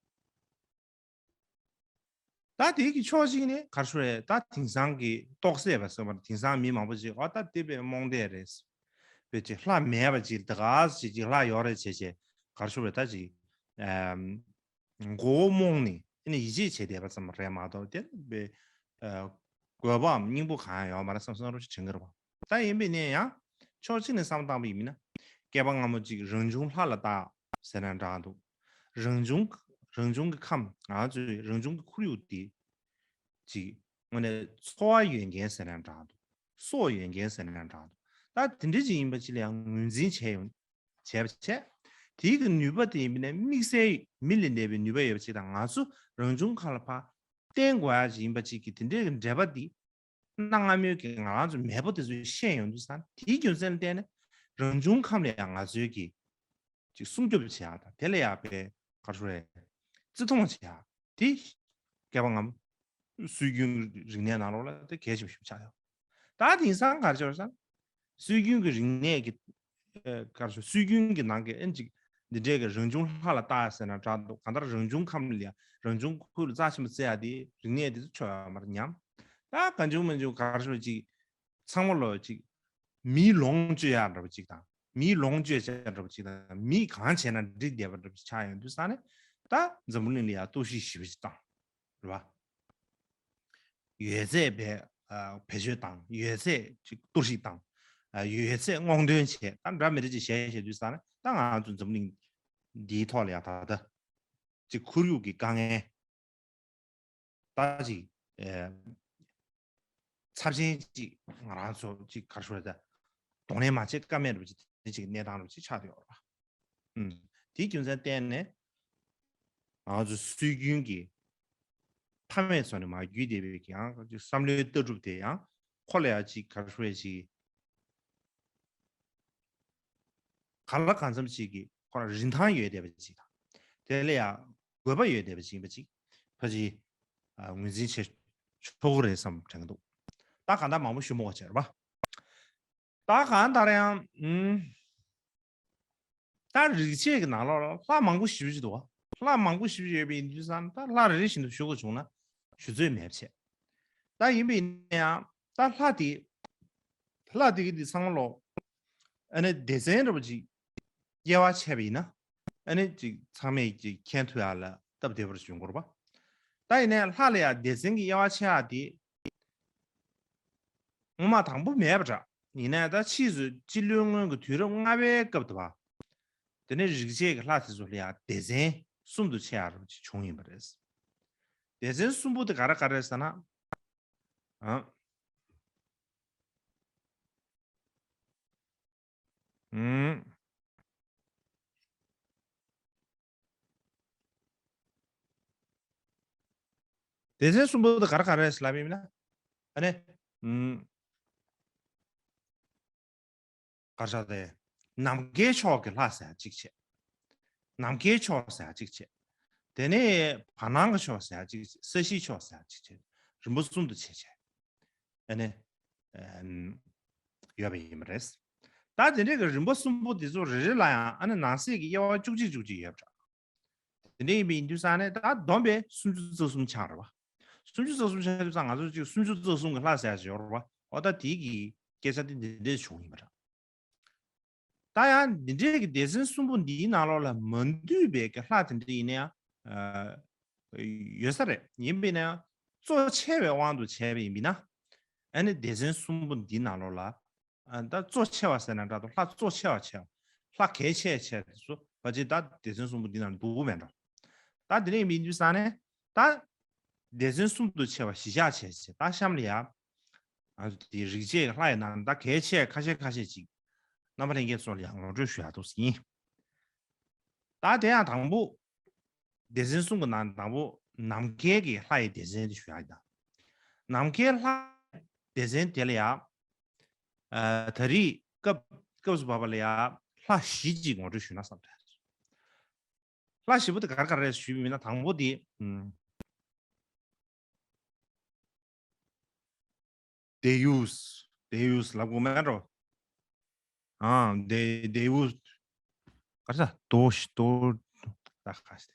ད་དེ་གི་ཕྱོགས་གཅིག་ནས་གར་ཤོར་རེད། ད་དེང་སང་གི་རྟོགས་སད་པ་ཟེར་བ་དེང་སང་མི་མང་པོ་ཅིག་ཨ་ད་དེ་དཔེ་རྨོངས་དད་རེད། དཔེ་ཅིག་ལྷ་མེད་པ་ཅིག་ད་ག་ཟེ་ཅིག་ལྷ་ཡོད་རེད་བྱས་བྱས་གར་ཤོར་རེད། ད་ཅིག་ཨམ་མགོ་བོ་རྨོངས་ནས་ཨ་ནི་ཡིད་ཆེས་བྱས་བསྡད་པ་ཙམ་རེད་མ་གཏོགས་དེ་དཔེ་ཨ་དགོས་པའམ་སྙིང་པོ་གང་ཡང་ཡོད་མ་རེད་བསམ་བསམ་རོགས་ཞིག་དྲན་གྱི་རེད་པ། ད་ཡིན་པས་ནས་ཡང་ཕྱོགས་གཅིག་ནས་བསམ་བཏང་པ་ཡིན་ན་བསྐལ་པ་སྔ་མོ་ཅིག་རང་བྱུང་ལྷ་ལ་བཏགས་ཟེར་ན་འདྲ་འདུག་རང་བྱུང་རང་བྱུང་གི་ཁམས་ང་ཚོའི་རང་བྱུང་གི་ཁོར་ཡུག་དེ་ཅིག་དངོས་གནས་འཚོ་བ་ཡོད་མཁན་ཟེར་ན་འདྲ་འདུག་སྲོག་ཡོད་མཁན་ཟེར་ན་འདྲ་འདུག་ད་དེ་འདྲ་ཅིག་ཡིན་པ་ཅིག་ལ་ཡང་ངོས་འཛིན་བྱས་ཡོང་བྱས་པ་བྱས། དེའི་གི་ནུས་པ་དེ་ཡིན་པ་ནས་དམིགས་བསལ་མི་ལས་འདས་པའི་ནུས་པ་ཡོད་པ་ཅིག་དང་ང་ཚོ་རང་བྱུང་ཁམས་ལ་ཕར་བརྟེན་དགོས་ཡ་ཅིག་ཡིན་པ་ཅིག་གི་དེ་འདྲའི་གི་འབྲེལ་པ་འདི་གནའ་སྔ་མོའི་གི་ང་རང་ཚོ་མེས་པོ་དེ་ཚོས་ཤེས་ཡོང་དུས་ཙང་དེའི་རྒྱུ་མཚན་ལ་བརྟེན་ནས་རང་བྱུང་ཁམས་ལ་ཡང་ང་ཚོའི་གི་ཅིག་སྲུང་སྐྱོབ་བྱེད་ཡག་དང་དེ་ལ་ཡག་པའི་ག་རེ་ཟེར་རེད། བརྩི་མཐོང་བྱེད་ཡག་དེ་བསྐལ་པ་སྔ་མོ་སྲོལ་རྒྱུན་རིག་གནས་ནང་ལོགས་ལ་དེ་གལ་ཆེན་པོ་ཞིག་ཆགས་ཡོད། ད་དེང་སང་ག་རེ་བྱས་པ་ཟེར་ན་སྲོལ་རྒྱུན་གྱི་རིག་གནས་ཀྱི་ཨ་ག་རེ་ཟེར་སྲོལ་རྒྱུན་གྱི་ནང་གི་ཨེ་ཅིག་འདི་འདྲའི་གི་རང་བྱུང་ལྷ་ལ་བལྟ་ཟེར་ན་འདྲ་འདུག་གང་ལྟར་རང་བྱུང་ཁམས་ལ་ཡང་རང་བྱུང་ཁུལ་ལ་རྩ་ཆེན་པོ་བརྩི་ཡག་དེ་རིག་གནས་དེ་ཚོ་ཆོག་ཡོད་མ་རེད་སྙམ། ད་གང་བྱུང་མང་བྱུང་ག་རེ་ཟེར་ཅིག་ཚང་མ་ལོ་ཅིག་མིའི་ལོངས་སྤྱོད་ཡག་འདྲ་པོ་ཅིག་དང་མིའི་ལོངས་སྤྱོད་བྱས་འདྲ་པོ་ཅིག་དང་མིས་གང་བྱས་ན་འགྲིག་བསྡད་པ་འདྲ་པོ་ཅིག་ཆགས་ཡོང་དུས་ཙང་ནས་ད་འཛམ་བུ་གླིང་ལ་ཡང་གཏོར་བཤིག་ཞེ་པོ་ཅིག་བཏང་རེད་པ། ཡོད་ཚད་བེད་ཨ་བེད་སྤྱོད་བཏང་ཡོད་ཚད་ཅིག་གཏོར་བཤིག་བཏང་ཨ་ཡོད་ཚད་སྔོག་འདོན་བྱས་ད་འདྲ་མི་འདྲ་ཅིག་བྱས་བྱས་དུས་ཙང་ནས་ད་ང་ཚོ་འཛམ་བུ་གླིང་འདིའི་ཐོག་ལ་ཡང་ད་ལྟ་ཅིག་ཁོར་ཡུག་གི་དཀའ་ངལ། ད་ཅིག་ཨེ་ཚབས་ཆེན་ཅིག་ང་རང་ཚོ་ཅིག་ག་རེ་ཟེར་ད་གདོང་ལེན་མ་བྱེད་ཀ་མེད་འདྲ་པོ་ཅིག་དེ་ཅིག་གནས་སྟངས་འདྲ་པོ་ཅིག་ཆགས་བསྡད་ཡོད་རེད་པ། ཨུམ། དེའི་རྒྱུ་མཚན་བརྟེན་ནས་ང་ཚོ་སྲོལ་རྒྱུན་གྱི་ཕ་མེས་ཚོ་ནས་མར་བརྒྱུད་བསྡད་པའི་ཡང་བསམ་བློའི་ལྟ་གྲུབ་དེ་ཡང་ཁོ་ལ་ཡང་ཅིག་ག་རེ་ཟེར་ཅིག་གང་ལ་གང་འཚམ་ཞིག་གི་ཁོ་རང་རིན་ཐང་ཡོད་བསྡད་པ་ཅིག་དང་། དེ་ལ་ཡང་དགོས་པ་ཡོད་བསྡད་པ་ཅིག་ཡིན་པ་ཅིག་ཕལ་ཆེར་ཨ་ངོས་འཛིན་བྱེད་ཆོག་གི་རེད་བསམ་དྲན་གྱི་འདུག་ད་གང་ལྟར་མང་པོ་ཞུ་མི་དགོས་བྱས་རེད་པ། ད་གང་ལྟར་ཡང་ཨུམ། ད་རིག་བྱེད་ཀྱི་ནང་ལོགས་ལ་ལྷ་མང་པོ་ཞེ་པོ་ཅིག་འདུག་བ། ལྷ་མང་པོ་ཞེ་པོ་ཅིག་ཡོད་པ་ཡིན་དུས་ཙང་ད་ལྷ་རེ་རེ་བཞིན་དུ་ཞུ་དགོས་བྱུང་ན་ཞུ་ཚོད་མེད་པ་བྱས། ད་ཡིན་པ་ཡིན་ན་ཡང་ད་ལྷ་དེ། ལྷ་དེ་གི་དེ་ཚང་མ་ལོ། ཨ་ནི་སྡེ་ཚན་འདྲ་པོ་ཅིག་དབྱེ་བ་ཕྱེ་བ་ཡིན་ན། ཨ་ནི་ཅིག་ཚང་མས་ཅིག་མཁྱེན་ཐུབ་ཡག་ལ་སྟབས་བདེ་བར་བྱུང་དགོས་རེད་པ། ད་ཡིན་ནའི་ལྷ་ལ་ཡང་སྡེ་ཚན་གྱི་དབྱེ་བ་ཕྱེ་ཡག་དེ། སྔོན་མ་དང་པོ་མེད་པ་འདྲ། ཡིན་ནའི་ད་ཕྱིས་སུ་སྤྱི་ལོའི་སྔོན་གྱི་དུས་རབས་ལྔ་པའི་སྐབས་དུ་བ། དེ་ནས་རིག་བྱེད་ཀྱི་ལྷ་དེ་ཚོ་ལ་ཡང་སྡེ་ཚན་གསུམ་དུ་ཕྱེ་ཡག་འདྲ་པོ་ཅིག་བྱུང་ཡིན་པ་རེད། སྡེ་ཚན་གསུམ་པོ་དེ་ག་རེ་ག་རེ་རེད་ཟེར་ན། ཨ། ཨུམ། སྡེ་ཚན་གསུམ་པོ་དེ་ག་རེ་ག་རེ་རེད་ལབ་ཡིན་ན། ཨ་ནི། ཨུམ། གར་ཤ་དེ། ནམ་མཁའི་ཕྱོགས་ཀྱི་ལྷ་ཟེར་ཡག་གཅིག་བྱས། ནམ་མཁའི་ཕྱོགས་ཟེར་ཡག་གཅིག་བྱས། དེ་ནས་བར་སྣང་གི་ཕྱོགས་ཟེར་ཡག་གཅིག་བྱས། ས་གཞིའི་ཕྱོགས་ཟེར་ཡག་གཅིག་བྱས། རིམ་པ་གསུམ་དུ་ཕྱེ་བྱས། ཨ་ནི། ཨམ། ཡོད་པ་ཡིན་པ་རེད། ད་དེ་འདྲའི་གི་རིམ་པ་གསུམ་པོ་དེ་ཚོ་རེ་རེ་ལ་ཡང་ཨ་ནི་ནང་གསེས་ཀྱི་དབྱེ་བ་བཅུ་གཅིག་བཅུ་གཅིག་ཡོད་པ་འདྲ། དེ་འདྲ་ཡིན་པ་ཡིན་དུས་ཙང་ནས་ད་བསྡོམས་པས་སུམ་ཅུ་རྩ་གསུམ་ཆགས་རེད་བ། སུམ་ཅུ་རྩ་གསུམ་ཆགས་དུས་ཙང་ང་ཚོ་གཅིག་སུམ་ཅུ་རྩ་གསུམ་གྱི་ལྷ་ཟེར་ཡག་ཅིག་ཡོད་རེད་བ། འོ་ད་དེའི་གི་སྐད་ཆ་དེ་འདི་འདྲས་བྱུང་ཡིན་པ་འདྲ། ད་ཡང་འདི་འདྲའི་གི་སྡེ་ཚན་གསུམ་པོ་འདིའི་ནང་ལོགས་ལ་མ་འདུས་པའི་གི་ལྷ་དེ་འདྲ་ཡིན་ན་ཡང་། ཨ། ཡོད་ས་རེད། ཡིན་པས་ན་ཡང་གཙོ་ཆེ་བའི་དབང་དུ་བྱས་པ་ཡིན་པས་ན། ཨ་ནི་སྡེ་ཚན་གསུམ་པོ་འདིའི་ནང་ལོགས་ལ། ཨ། ད་གཙོ་ཆེ་བ་ཟེར་ན་འདྲ་འདུག་ལྷ་གཙོ་ཆེ་བ་ཆེ་བ། ལྷ་གལ་ཆེ་ཆེ་དེ་ཚོ་ཕལ་ཆེར་ད་སྡེ་ཚན་གསུམ་པོ་འདི་ནང་འདུག་མེད་འགྲོ། ད་དེ་འདྲ་ཡིན་པ་ཡིན་དུས་ཙང་ནས་ད། སྡེ་ཚན་གསུམ་དུ་ཕྱེ་བ་གཞིར་བཞག་བྱས་ཚེ་ད་གཤམ་ལ་ཡ། ང་ཚོ་དེའི་རིག་བྱེད་ཀྱི་ལྷ་ཡི་ནང་ད་གལ་ཆེ་ཁ་ཤས་ཁ་ཤས་ཅིག་རྣམ་པ་ལྷན་རྒྱས་ཚོ་ལ་ཡང་ངོ་སྤྲོད་ཞུ་ཡག་འདུག་ཟིན། ད་དེ་ཡང་དང་པོ། སྡེ་ཚན་གསུམ་གྱི་ནང་དང་པོ་ནམ་མཁའི་གི་ལྷ་ཡི་སྡེ་ཚན་དེ་ཞུ་ཡག་ཡིན་ད། ནམ་མཁའི་ལྷ་སྡེ་ཚན་དེ་ལ་ཡ། ཨ་ད་རེས་སྐབས་སྐབས་སུ་བབས་པ་ལ་ཡ་ལྷ་བཞི་ཅིག་ངོ་སྤྲོད་ཞུས་ན་བསམ་བསྡད། ལྷ་བཞི་པོ་དེ་ག་རེ་ག་རེ་རེད་ཞུས་པ་ཡིན་ན། དང་པོ་དེ་ཨམ། དེ་ཡུས། དེ་ཡུས་ལབ་དགོས་མེད་འགྲོ། ཨ་དེ་དེ་ཡུས། ག་རེ་ཟ། དོ་ཞི་དོ། ད་ཁ་ཤས།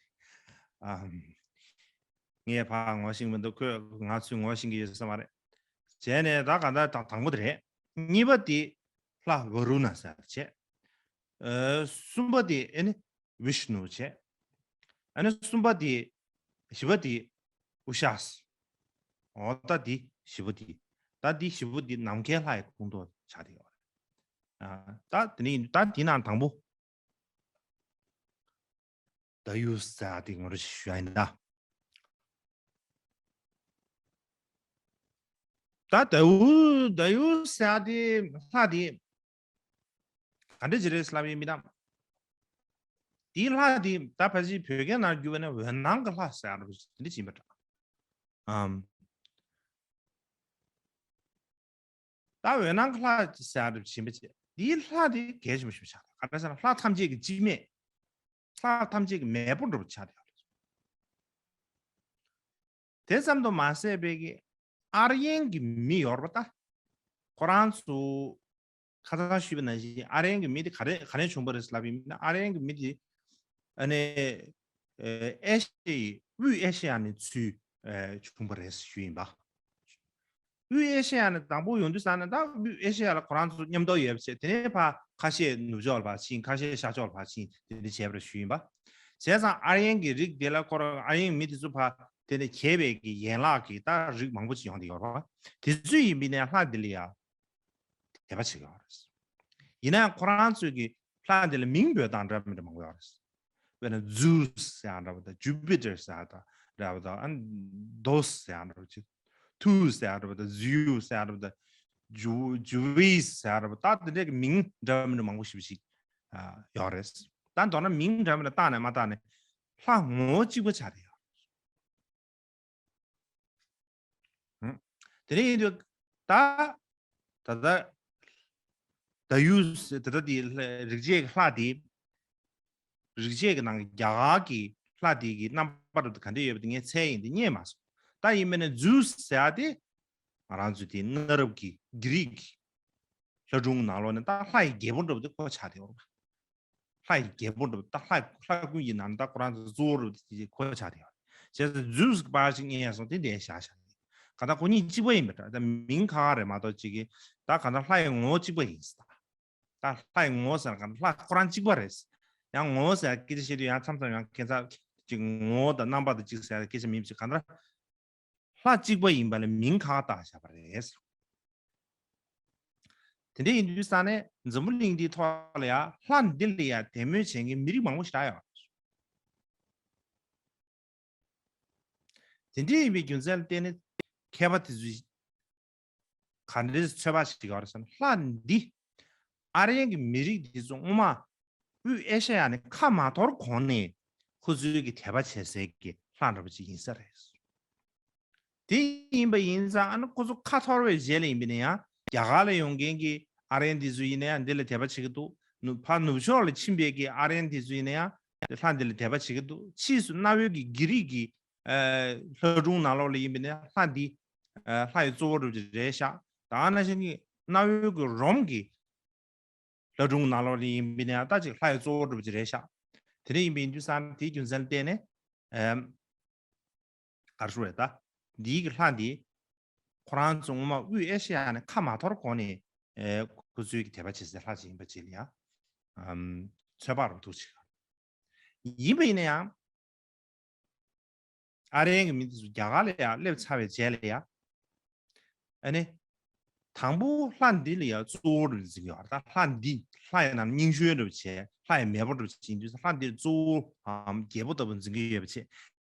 ཨ་ངས་ཕར་ངོ་ཤེས་མི་འདུག་ཁོས་ང་ཚོས་ངོ་ཤེས་ཀྱི་ཡོད་ས་མ་རེད། བྱས་ནས་ད་ག་ད་དང་དང་པོ་དེ་རེད། གཉིས་པ་དེ་ལྷ་བ་རུ་ཎ་ཟེར་བྱས། ཨ་གསུམ་པ་དེ་ཨེ་ནི་བི་ཤ་ནུ་བྱས། ཨ་ནི་གསུམ་པ་དེ། བཞི་པ་དེ་ཨུ་ཤ་སི། འོ་ད་དེ་བཞི་པོ་དེ། ད་དེ་བཞི་པོ་དེ་ནམ་མཁའི་ལྷ་ཡི་ཁོངས་གཏོགས་ཆགས་བསྡད་ཡོད་རེད། ཨ་ད་དེ་ནི་ད་དེ་ནང་དང་པོ། ད་ཡུ་ཟེར་དེ་ངོ་སྤྲོད་ཞུ་ཡ་ཡིན་ད། ད་ད་ཡུ་ད་ཡུ་ཟེར་དེ་ལྷ་དེ་ག་འདྲ་ཅིག་རེད་ལབ་ཡིན་མི་དང་། དེའི་ལྷ་དེ་ད་ཕལ་ཆེར་བོད་སྐད་ནང་བསྒྱུར་བ་ན་འོད་སྣང་གི་ལྷ་ཟེར་ཡ་འདྲ་པོ་ཅིག་དེ་འདྲ་ཅིག་ཡིན་པ་འདྲ། ཨམ། ད་འོད་སྣང་གི་ལྷ་ཟེར་ཡ་འདྲ་པོ་ཅིག་ཡིན་པ་ཅིག་དེའི་ལྷ་དེ་གལ་ཆེན་པོ་ཞིག་ཆགས་འདུག་ག་རེ་ཟེར་ན་ལྷ་ཐམས་ཅད་ཀྱི་སྤྱི་སྨན། ལྷ་ཐམས་ཅད་ཀྱི་མེས་པོ་འདྲ་པོ་ཆགས་བསྡད་ཡོད་རེད། དེ་ཙམ་དུ་མ་ཟད་པའི་གི་ཨར་ཡན་གྱི་མི་ཡོད་རེད་པ་ད། ཁོ་རང་ཚོ་ཁ་སང་ཞུས་པ་ནང་བཞིན་ཨར་ཡན་གྱི་མི་དེ་ག་རེ་ག་ནས་བྱུང་བ་རེད་ལབ་ཡིན་ན། ཨར་ཡན་གྱི་མི་དེ་ཨ་ནི་ཨེ་ཤི་ཡའི་དབུས་ཨེ་ཤི་ཡ་ནས་ཚུར་བྱུང་བ་རེད་ཞུས་ཡིན་པ། དབུས་ཨེ་ཤེ་ཡ་ནས་དང་པོ་ཡོང་དུས་ཙང་ནས་ད་དབུས་ཨེ་ཤེ་ཡ་ལ་ཁོ་རང་ཚོ་མཉམ་དུ་ཡོད་པ་བྱས། དེ་ནས་ཕར་ཁ་ཤས་ནུབ་ཕྱོགས་ལ་ཕར་ཕྱིན། ཁ་ཤས་ཤར་ཕྱོགས་ལ་ཕར་ཕྱིན། དེ་འདྲ་བྱས་པ་རེད་ཞུས་ཡིན་པ། བྱས་ཙང་ཨར་ཡན་གྱི་རིགས་དེ་ལ་ཁོ་རང་ཨར་ཡན་མི་དེ་ཚོ་ཕར་དེ་ནས་གྱེས་པའི་གི་ཡན་ལག་གི་ད་རིགས་མང་པོ་ཅིག་ཡོང་བསྡད་ཡོད་རེད་པ། དེ་ཚོ་ཡིན་པ་ཡིན་ན་ལྷ་འདི་ལ་ཡ་དད་པ་བྱེད་ཀྱི་ཡོད་རེད། ཡིན་ན་ཡང་ཁོ་རང་ཚོས་ཀྱི་ལྷ་འདི་ལ་མིང་འབོད་སྟངས་འདྲ་མི་འདྲ་མང་པོ་ཡོད་རེད། དཔེར་ན་ཛུ་སི་ཟེར་ཡ་འདྲ་པོ་དང་། ཇུ་པི་ཏར་ཟེར་ཡ་དང་འདྲ་པོ་དང་། ཨ་ནི་དོ་སི་ཟེར་ཡ་འདྲ་པོ་ཅིག་ཐུ་ཟེར་ཡ་འདྲ་པོ་དང་། ཛུ་ཟེར་ཡ་འདྲ་པོ་དང་། ཇུ་ཇུ་བི་ཟེར་ཡ་འདྲ་པོ། ད་དེ་འདྲའི་གི་མིང་འདྲ་མི་འདྲ་མང་པོ་ཞེ་པོ་ཅིག་ཨ་ཡོད་རེད། ད་མདོར་ན་མིང་འདྲ་མི་འདྲ་བཏགས་ནས་མ་བཏགས་ནས་ལྷ་ངོ་བོ་གཅིག་པ་ཆགས་བསྡད་ཡོད་རེད། ཨང་། དེ་འདྲ་ཡིན་དུས་ད་ད་ལྟ་ད་ཡུ་ད་ལྟ་དེ་རིག་བྱེད་ཀྱི་ལྷ་དེ། རིག་བྱེད་ཀྱི་ནང་གི་རྒྱ་གར་གྱི་ལྷ་དེ་གི་རྣམ་པ་རབ་ཏུ་ག་འདྲ་ཡོད་པ་དེ་ངས་མཚན་ཡིན་དེ་རྙེད་མ་སོང་། ད་ཡིན་མིན་ན་ཛུ་སི་ཟེར་ཡ་དེ་ང་རང་ཚོ་དེ་གནའ་རབས་ཀྱི་གྷི་རིག་གི་ལྷ་སྒྲུང་ནང་ལོགས་ནས་ད་ལྷ་ཡི་རྒྱལ་པོ་འདྲ་པོ་དེ་ཁོ་ཆགས་བསྡད་ཡོད་རེད། ལྷ་ཡི་རྒྱལ་པོ་འདྲ་པོ། ད་ལྷ་ལྷ་ཀུན་གྱི་ནང་ད་ཁོ་རང་ཚོ་གཙོ་བོ་རུ་དེ་ཁོ་ཆགས་བསྡད་ཡོད་རེད། བྱས་ཙང་ཛུ་སི་གི་པར་ཞིག་རྙེད་སོང་། དེ་འདྲའི་བཞག་བཞག་ག་ད་ཁོ་གཉིས་གཅིག་པ་ཡིན་པ་འདྲ། ད་མིང་ཁ་ཁ་རེད་མ་གཏོགས་ཅིག་གི་ད་ག་ད་ལྷ་ཡི་ངོ་བོ་གཅིག་པ་ཡིན་ཟེར། ད་ལྷ་ཡི་ངོ་བོ་ཟེར་ག་ལྷ་ཁོ་རང་གཅིག་པ་རེད། ཡང་ངོ་བོ་ཟེར་སྐད་ཆ་བཤད་དུས་ཡང་མཚམས་མཚམས་ཡང་ཁྱད་མཚར་ཅིག་ངོ་བོ་དང་རྣམ་པ་དང་གཅིག་ཟེར་སྐད་ཆ་མིན་པ་ཅིག་ག་ད། ལྷ་གཅིག་པ་ཡིན་པ་ལ་མིང་ཁ་ཁ་བཏགས་བཞག་པ་རེད། དེ་འདྲ་ཡིན་དུས་ཙང་ནས་འཛམ་བུ་གླིང་འདིའི་ཐོག་ལ་ཡང་ལྷ་འདི་ལ་ཡང་དད་མོས་བྱེད་མཁན་མི་རིགས་མང་པོ་ཞིག་རག་ཡོད་རེད། དེ་འདྲ་ཡིན་པའི་རྒྱུ་མཚན་ལ་བརྟེན་ནས་མཁས་པ་དེ་ཚོས་ག་འདྲའི་ཚོད་དཔག་བྱེད་ཀྱི་ཡོད་རེད་ཟེར་ན། ལྷ་འདི་ཨར་ཡན་གྱི་མི་རིགས་འདི་ཚོ་སྔོན་མ་དབུས་ཨེ་ཤ་ཡ་ནས་ཁ་མ་འཐོར་གོང་ནས་ཁོ་ཚོའི་གི་དད་པ་བྱེད་སའི་གི་ལྷ་འདྲ་པོ་ཅིག་ཡིན་ས་རེད། དེ་ཡིན་པ་ཡིན་ཙང་ཨ་ནི་ཁོ་ཚོ་ཁ་འཐོར་བའི་རྗེས་ལ་ཡིན་པ་ཡིན་ན་ཡང་རྒྱ་གར་ལ་ཡོང་མཁན་གྱི་ཨར་ཡན་དེ་ཚོ་ཡིན་ན་ཡང་འདི་ལ་དད་པ་བྱེད་ཀྱི་འདུག་ནུབ་ཕར་ནུབ་ཕྱོགས་ལ་ཕྱིན་པའི་གི་ཨར་ཡན་དེ་ཚོ་ཡིན་ན་ཡང་ལྷ་འདི་ལ་དད་པ་བྱེད་ཀྱི་འདུག་ཕྱིས་སུ་གནའ་བོའི་གི་གྷི་རིག་གི་ཨ་ལྷ་སྒྲུང་ནང་ལོགས་ལ་ཡིན་པ་ཡིན་ན་ལྷ་འདི་ཨ་ལྷ་ཡི་གཙོ་བོ་འདྲ་པོ་ཅིག་རེད་ཤག་ད་ནང་བཞིན་གྱི་གནའ་བོའི་གི་རོམ་གྱི་ལྷ་སྒྲུང་ནང་ལོགས་ལ་ཡིན་པ་ཡིན་ན་ཡང་ད་ཅིག་ལྷ་ཡི་གཙོ་བོ་འདྲ་པོ་ཅིག་རེད་ཤག་དེ་འདྲ་ཡིན་པ་ཡིན་དུས་ཙང་དེའི་རྒྱུ་མཚན་ལ་བརྟེན་ནས་ཨམ། ག་རེ་ཞུ་དགོས་རེད། ད་འདིའི་གི་ལྷ་འདི་ཁོ་རང་ཚོ་སྔོན་མ་དབུས་ཨེ་ཤེ་ཡ་ནས་ཁ་མ་འཐོར་གོང་ནས་ཨེ་ཁོ་ཚོའི་གི་དད་པ་བྱེད་སའི་ལྷ་ཅིག་ཡིན་པ་ཅིག་ལ་ཡང་ཨམ་ཚོད་དཔག་རུ་ཐུག་ཅིག་ཡིན་པ་ཡིན་ན་ཡང་། ཨ་རིའི་གི་མི་དེ་ཚོ་རྒྱ་གར་ལ་ཡང་སླེབས་ཚར་བའི་རྗེས་ལ་ཡང་། ཨ་ནི། དང་པོ་ལྷ་འདི་ལ་ཡང་གཙོ་བོ་འདྲ་འཛིན་གྱི་ཡོད་རེད། ད་ལྷ་འདི་ལྷ་ཡི་ནང་རྙིང་ཤོས་འདྲ་བྱས། ལྷ་ཡི་མེས་པོ་འདྲ་བྱས་ཡིན་དུས་ལྷ་འདི་གཙོ་བོའམ་རྒྱལ་པོ་ལྟ་བུ་འཛིན་གྱི་ཡོད་པ་བྱས།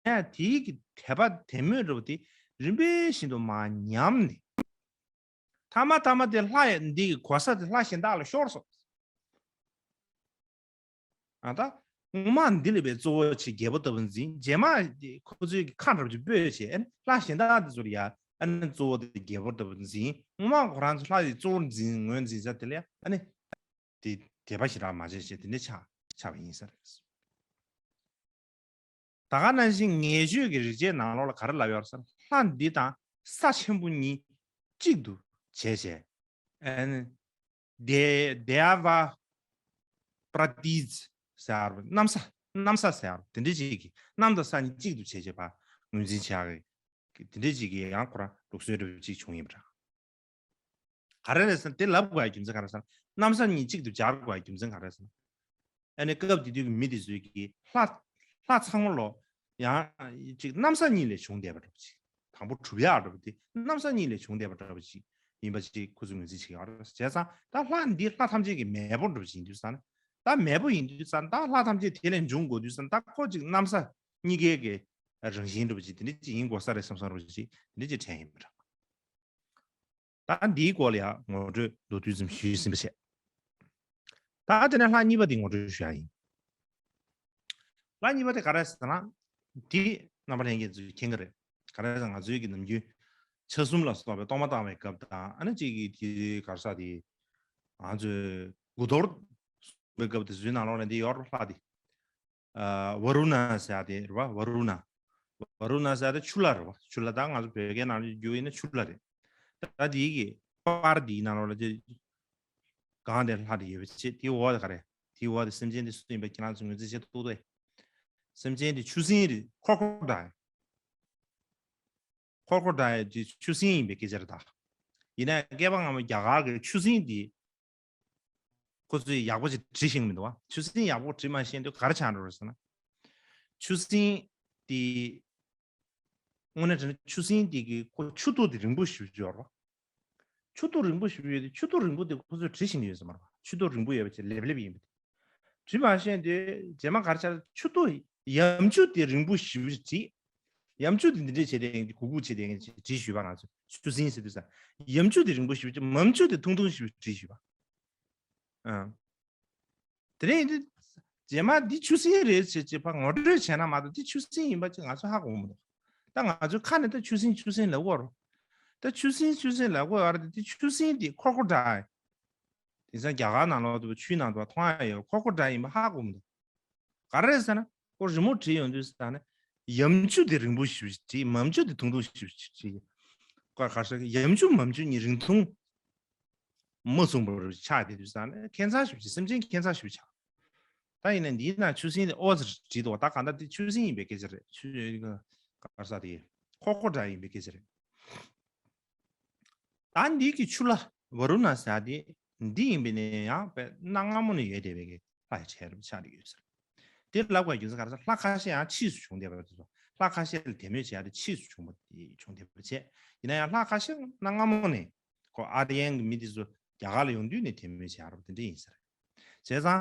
ཡང་དེའི་གི་དད་པ་དད་མོས་འདྲ་བ་དེ་རིམ་པས་བཞིན་དུ་མར་ཉམས་ནས། མཐའ་མ་མཐའ་མ་དེ་ལྷ་ཡི་འདི་གི་གོ་ས་དེ་ལྷ་གཞན་དག་ལ་ཤོར་སོང་། ཨ་ད། སྔོན་མ་འདི་ལ་བའི་གཙོ་བོ་ཆེ་རྒྱལ་པོ་ལྟ་བུ་འཛིན། རྗེས་མ་ཁོ་ཚོའི་ཁ་འདྲ་པོ་ཅིག་སྤོས་བྱས་ལྷ་གཞན་དག་དེ་ཚོར་ཡ་ ཨ་ནི་གཙོ་བོ་དེ་རྒྱལ་པོ་ལྟ་བུ་འཛིན། སྔོན་མ་ཁོ་རང་ཚོ་ལྷ་ཡི་གཙོ་བོར་འཛིན་ངོས་འཛིན་ས་དེ་ལ་ཡང་ཨ་ནི་དེ་དད་པ་ཞེ་དྲག་མ་བྱས་བྱས་དེ་འདྲ་ཆགས་ཆགས་པ་ཡིན་ས་རེད། ད་ག་ནང་བཞིན་ངེས་བརྗོད་ཀྱི་རིག་བྱེད་ནང་ལོགས་ལ་ག་རེ་ལབ་ཡོད་ཟེར་ན། ལྷ་འདི་དང་ས་ཆེན་པོ་གཉིས་གཅིག་ཏུ་བྱས་བྱས། ཨ་ནི་དེ་དེ་བ་པྲ་ཏི་ཟེར་བ། གནམ་ས་གནམ་ས་ཟེར་བ་དེ་འདྲ་ཅིག་གིས་གནམ་དང་ས་གཉིས་གཅིག་ཏུ་བྱས་བྱས་པ་ངོས་འཛིན་བྱ་གི་དེ་འདྲ་ཅིག་གིས་ཡང་ཁོ་རང་ལུགས་སྲོལ་འདྲ་བོ་ཅིག་བྱུང་ཡིན་པ་འདྲ། ག་རེ་རེད་ཟེར་ན། དེ་ལབ་དགོས་ཡ་རྒྱུ་མཚན་ག་རེ་ཟེར་ན། གནམ་ས་གཉིས་གཅིག་ཏུ་སྦྱར་དགོས་ཡ་རྒྱུ་མཚན་ག་རེ་ཟེར་ན། ཨ་ནི་སྐབས་དེ་དུས་ཀྱི་མི་དེ་ཚོས་ཀྱི་ལྷ་ལྷ་ཚང་མ་ལོ་ཡང་ཅིག་གནམ་ས་གཉིས་ལས་བྱུང་བསྡད་པ་འདྲ་པོ་ཅིག་དང་པོ་གྲུབ་ཡག་འདྲ་པོ་དེ་གནམ་ས་གཉིས་ལས་བྱུང་བསྡད་པ་འདྲ་པོ་ཅིག་ཡིན་པ་ཅིག་ཁོ་ཚོས་ངོས་འཛིན་བྱེད་ཀྱི་ཡོད་རེད། བྱས་ཙང་ད་ལྷ་འདི་ལྷ་ཐམས་ཅད་ཀྱི་མེས་པོ་འདྲ་པོ་ཅིག་ཡིན་དུས་ཙང་ནས། ད་མེས་པོ་ཡིན་དུས་ཙང་ད་ལྷ་ཐམས་ཅད་དེ་ལས་འབྱུང་དགོས་དུས་ཙང་ད་ཁོ་ཅིག་གནམ་ས་གཉིས་ཀའི་གི་རང་བཞིན་འདྲ་པོ་ཅིག་དེ་འདྲ་ཅིག་ཡིན་དགོས་ས་རེད་བསམ་བསམ་འདྲ་པོ་ཅིག་དེ་འདྲ་ཅིག་དྲན་ཡིན་པ་འདྲ། ད་འདིའི་སྐོར་ལ་ཡང་ངོ་སྤྲོད་མདོར་བསྡུས་ཙམ་ཞུས་ཟིན་པ་བྱས། ད་དེ་ནས་ལྷ་གཉིས་པ་དེ་ངོ་སྤྲོད་ཞུ་ཡ་ཡིན། ལྷ་གཉིས་པ་དེ་ག་རེ་ཟེར་ན། དེ་རྣམ་པ་ལྷན་རྒྱས་ཚོས་མཁྱེན་གྱི་རེད། ག་རེ་ཟེར་ན་ང་ཚོའི་གི་ནམ་རྒྱུན་ཆ་གསུམ་ལ་སོགས་པའི་གཏོར་མ་བཏང་བའི་སྐབས་དང་ཨ་ནི་གཅིག་གི་དེ་ག་རེ་ཟེར་དེ་ང་ཚོས་དགུ་གཏོར་བའི་སྐབས་དེ་ཚོའི་ནང་ལོགས་ལ་འདི་ཡོད་རེད། ལྷ་དེ། ཨ་བ་རུ་ཎ་ཟེར་ཡ་དེ་རེད་བ། བ་རུ་ཎ། བ་རུ་ཎ་ཟེར་ཡ་དེ་ཆུ་ལྷ་རེད་བ། ཆུ་ལྷ་ད་ང་ཚོ་བོད་སྐད་ནང་བསྒྱུར་ཡིན་ན་ཆུ་ལྷ་རེད། ད་དེའི་གི་པར་དེའི་ནང་ལོགས་ལ་དེ་གང་དེ་ལྷ་དེ་ཡོད་པ་བྱས། དེའི་འོག་དེ་ག་རེ། དེའི་འོག་དེ་སེམས་ཅན་དེ་སུ་ཡིན་པ་ཁྱེད་རང་ཚོ་ངོས་འཛིན་བྱེད་ཐུབ་དོ། སེམས་ཅན་དེ་ཆུ་སྲིན་རེད། ཁོར་ཁོར་ཌའི། ཁོར་ཁོར་ཌའི་དེ་ཆུ་སྲིན་ཡིན་པའི་སྐད་ཆ་རེད་ད། ཡིན་ན་བསྐལ་པ་སྔ་མོ་རྒྱ་གར་གྱི་ཆུ་སྲིན་དེ་ཁོ་ཚོས་ཡག་པོ་ཅིག་བྲིས་ཤེས་ཀྱི་མི་འདུག་བ། ཆུ་སྲིན་ཡག་པོ་བྲིས་མ་ཤེས་དུས་ག་རེ་ཆགས་འགྲོ་རེད་ཟེར་ན། ཆུ་སྲིན་དེ་དངོས་གནས་དྲང་གནས་ཆུ་སྲིན་དེ་གི་ཁོ་ཆུ་ཐིགས་དེ་རིང་པོ་ཞེ་པོ་ཅིག་ཡོད་རེད་བ། ཆུ་ཐིགས་རིང་པོ་ཞེ་པོ་ཡོད་དུས་ཆུ་ཐིགས་རིང་པོ་དེ་ཁོ་ཚོས་བྲིས་ཤེས་ཀྱི་ཡོད་ས་མ་རེད་བ། ཆུ་ཐིགས་རིང་པོ་ཡོད་པ་ཅིག་ལེབ་ལེབ་ཡིན་པ་དེ། བྲིས་མ་ཤེས་དུས་རྗེས་མ་ག་རེ་ཆགས། ཆུ་ཐིགས་ཡ་མཆུ་དེ་རིང་པོ་ཞེ་པོ་ཅིག་བྲིས། ཡ་མཆུ་དེ་འདི་འདྲས་བྱས་ཏེ་གུག་གུག་བྱས་ཏེ་བྲིས་ཞུས་པ། ང་ཚོས་ཆུ་སྲིན་ཟེར་དུས་ས་ཡ་མཆུ་དེ་རིང་པོ་ཞེ་པོ་ཅིག་མ་མཆུ་དེ་ཐུང་ཐུང་ཞེ་པོ་བྲིས་ཞུས་པ། ཨ། དེ་རིང་འདི་རྗེས་མ་འདི་ཆུ་སྲིན་རེད་ཅེས་ཅེས་ཕར་ངོ་སྤྲོད་བྱས་ན་མ་གཏོགས་འདི་ཆུ་སྲིན་ཡིན་པ་ཅིག་ང་ཚོ་ཧ་གོ་མི་འདུག་ད་ང་ཚོའི་ཁ་ནས་ད་ཆུ་སྲིན་ཆུ་སྲིན་ལབ་ཀྱི་ཡོད་རེད། ད་ཆུ་སྲིན་ཆུ་སྲིན་ལབ་ཀྱི་ཡོད་རེད་དེ། འདི་ཆུ་སྲིན་འདི་ཁོར་ཁོར་ཌའི། དེང་སང་རྒྱ་གར་ནང་ལོགས་དུ་ཆུའི་ནང་དུ་མཐོང་ཡ་ཡོད། ཁོར་ཁོར་ཌའི་ཡིན་པ་ཧ་གོ་མི་འདུག་ག་རེ་རེད་ཟེར་ན་ཁོ་རི་མོ་བྲིས་ཡོང་དུས་ཟེར་ན་ཡ་མཆུ་དེ་རིང་པོ་ཞེ་པོ་ཅིག་བྲིས། མ་མཆུ་དེ་ཐུང་ཐུང་ཞེ་པོ་ཅིག་བྲིས། ཁོ་ག་རེ་ཟེར། ཡ་མཆུ་མ་མཆུ་གཉིས་རིང་ཐུང་མ་མཚུངས་པ་རུ་ཆགས་བསྡད་དུས་ཙང་ནས་ཁྱད་མཚར་ཞེ་པོ་ཅིག་སེམས་ཅན་ཁྱད་མཚར་ཞེ་པོ་ཆགས། ད་ཡིན་ན་འདིའི་ནང་ཆུ་སྲིན་དེ་ཨོ་ཙི་བྲིས་འདུག་ད་གང་ལྟར་དེ་ཆུ་སྲིན་ཡིན་པའི་སྐད་ཆ་རེད། ཆུ་ག་རེ་ཟེར་དེ་ཁོར་ཁོར་ཌའི་ཡིན་པའི་སྐད་ཆ་རེད། ད་འདི་གི་ཆུ་ལྷ་བ་རུ་ཎ་ཟེར་དེ་འདི་ཡིན་པས་ན་ཡང་དཔེ་གནའ་སྔ་མོ་ནས་ཡོད་བསྡད་པའི་གི་ལྷ་ཡི་གྲས་རེད་ཆགས་ཀྱི་ཡོད་ཟེར། དེ་ལབ་དགོས་རྒྱུ་མཚན་ག་རེ་ཟེར། ལྷ་ཁ་ཤས་ཡང་ཕྱིས་སུ་བྱུང་བསྡད་པ་རེད། ལྷ་ཁ་ཤས་ལ་དད་མོས་བྱེད་ཡ་དེ་ཕྱིས་སུ་བྱུང་བ་དེ་བྱུང་བསྡད་པ་བྱས། ཡིན་ན་ཡང་ལྷ་ཁ་ཤས་གནའ་སྔ་མོ་ནས་ཁོ་ཨཱ་རྱན་གྱི་མི་དེ་ཚོ་རྒྱ་གར་ལ་ཡོང་དུས་ནས་དད་མོས་བྱེད་ཡ་རེད་པ་དེ་འདྲ་ཡིན་ས་རེད། བྱས་ཙང་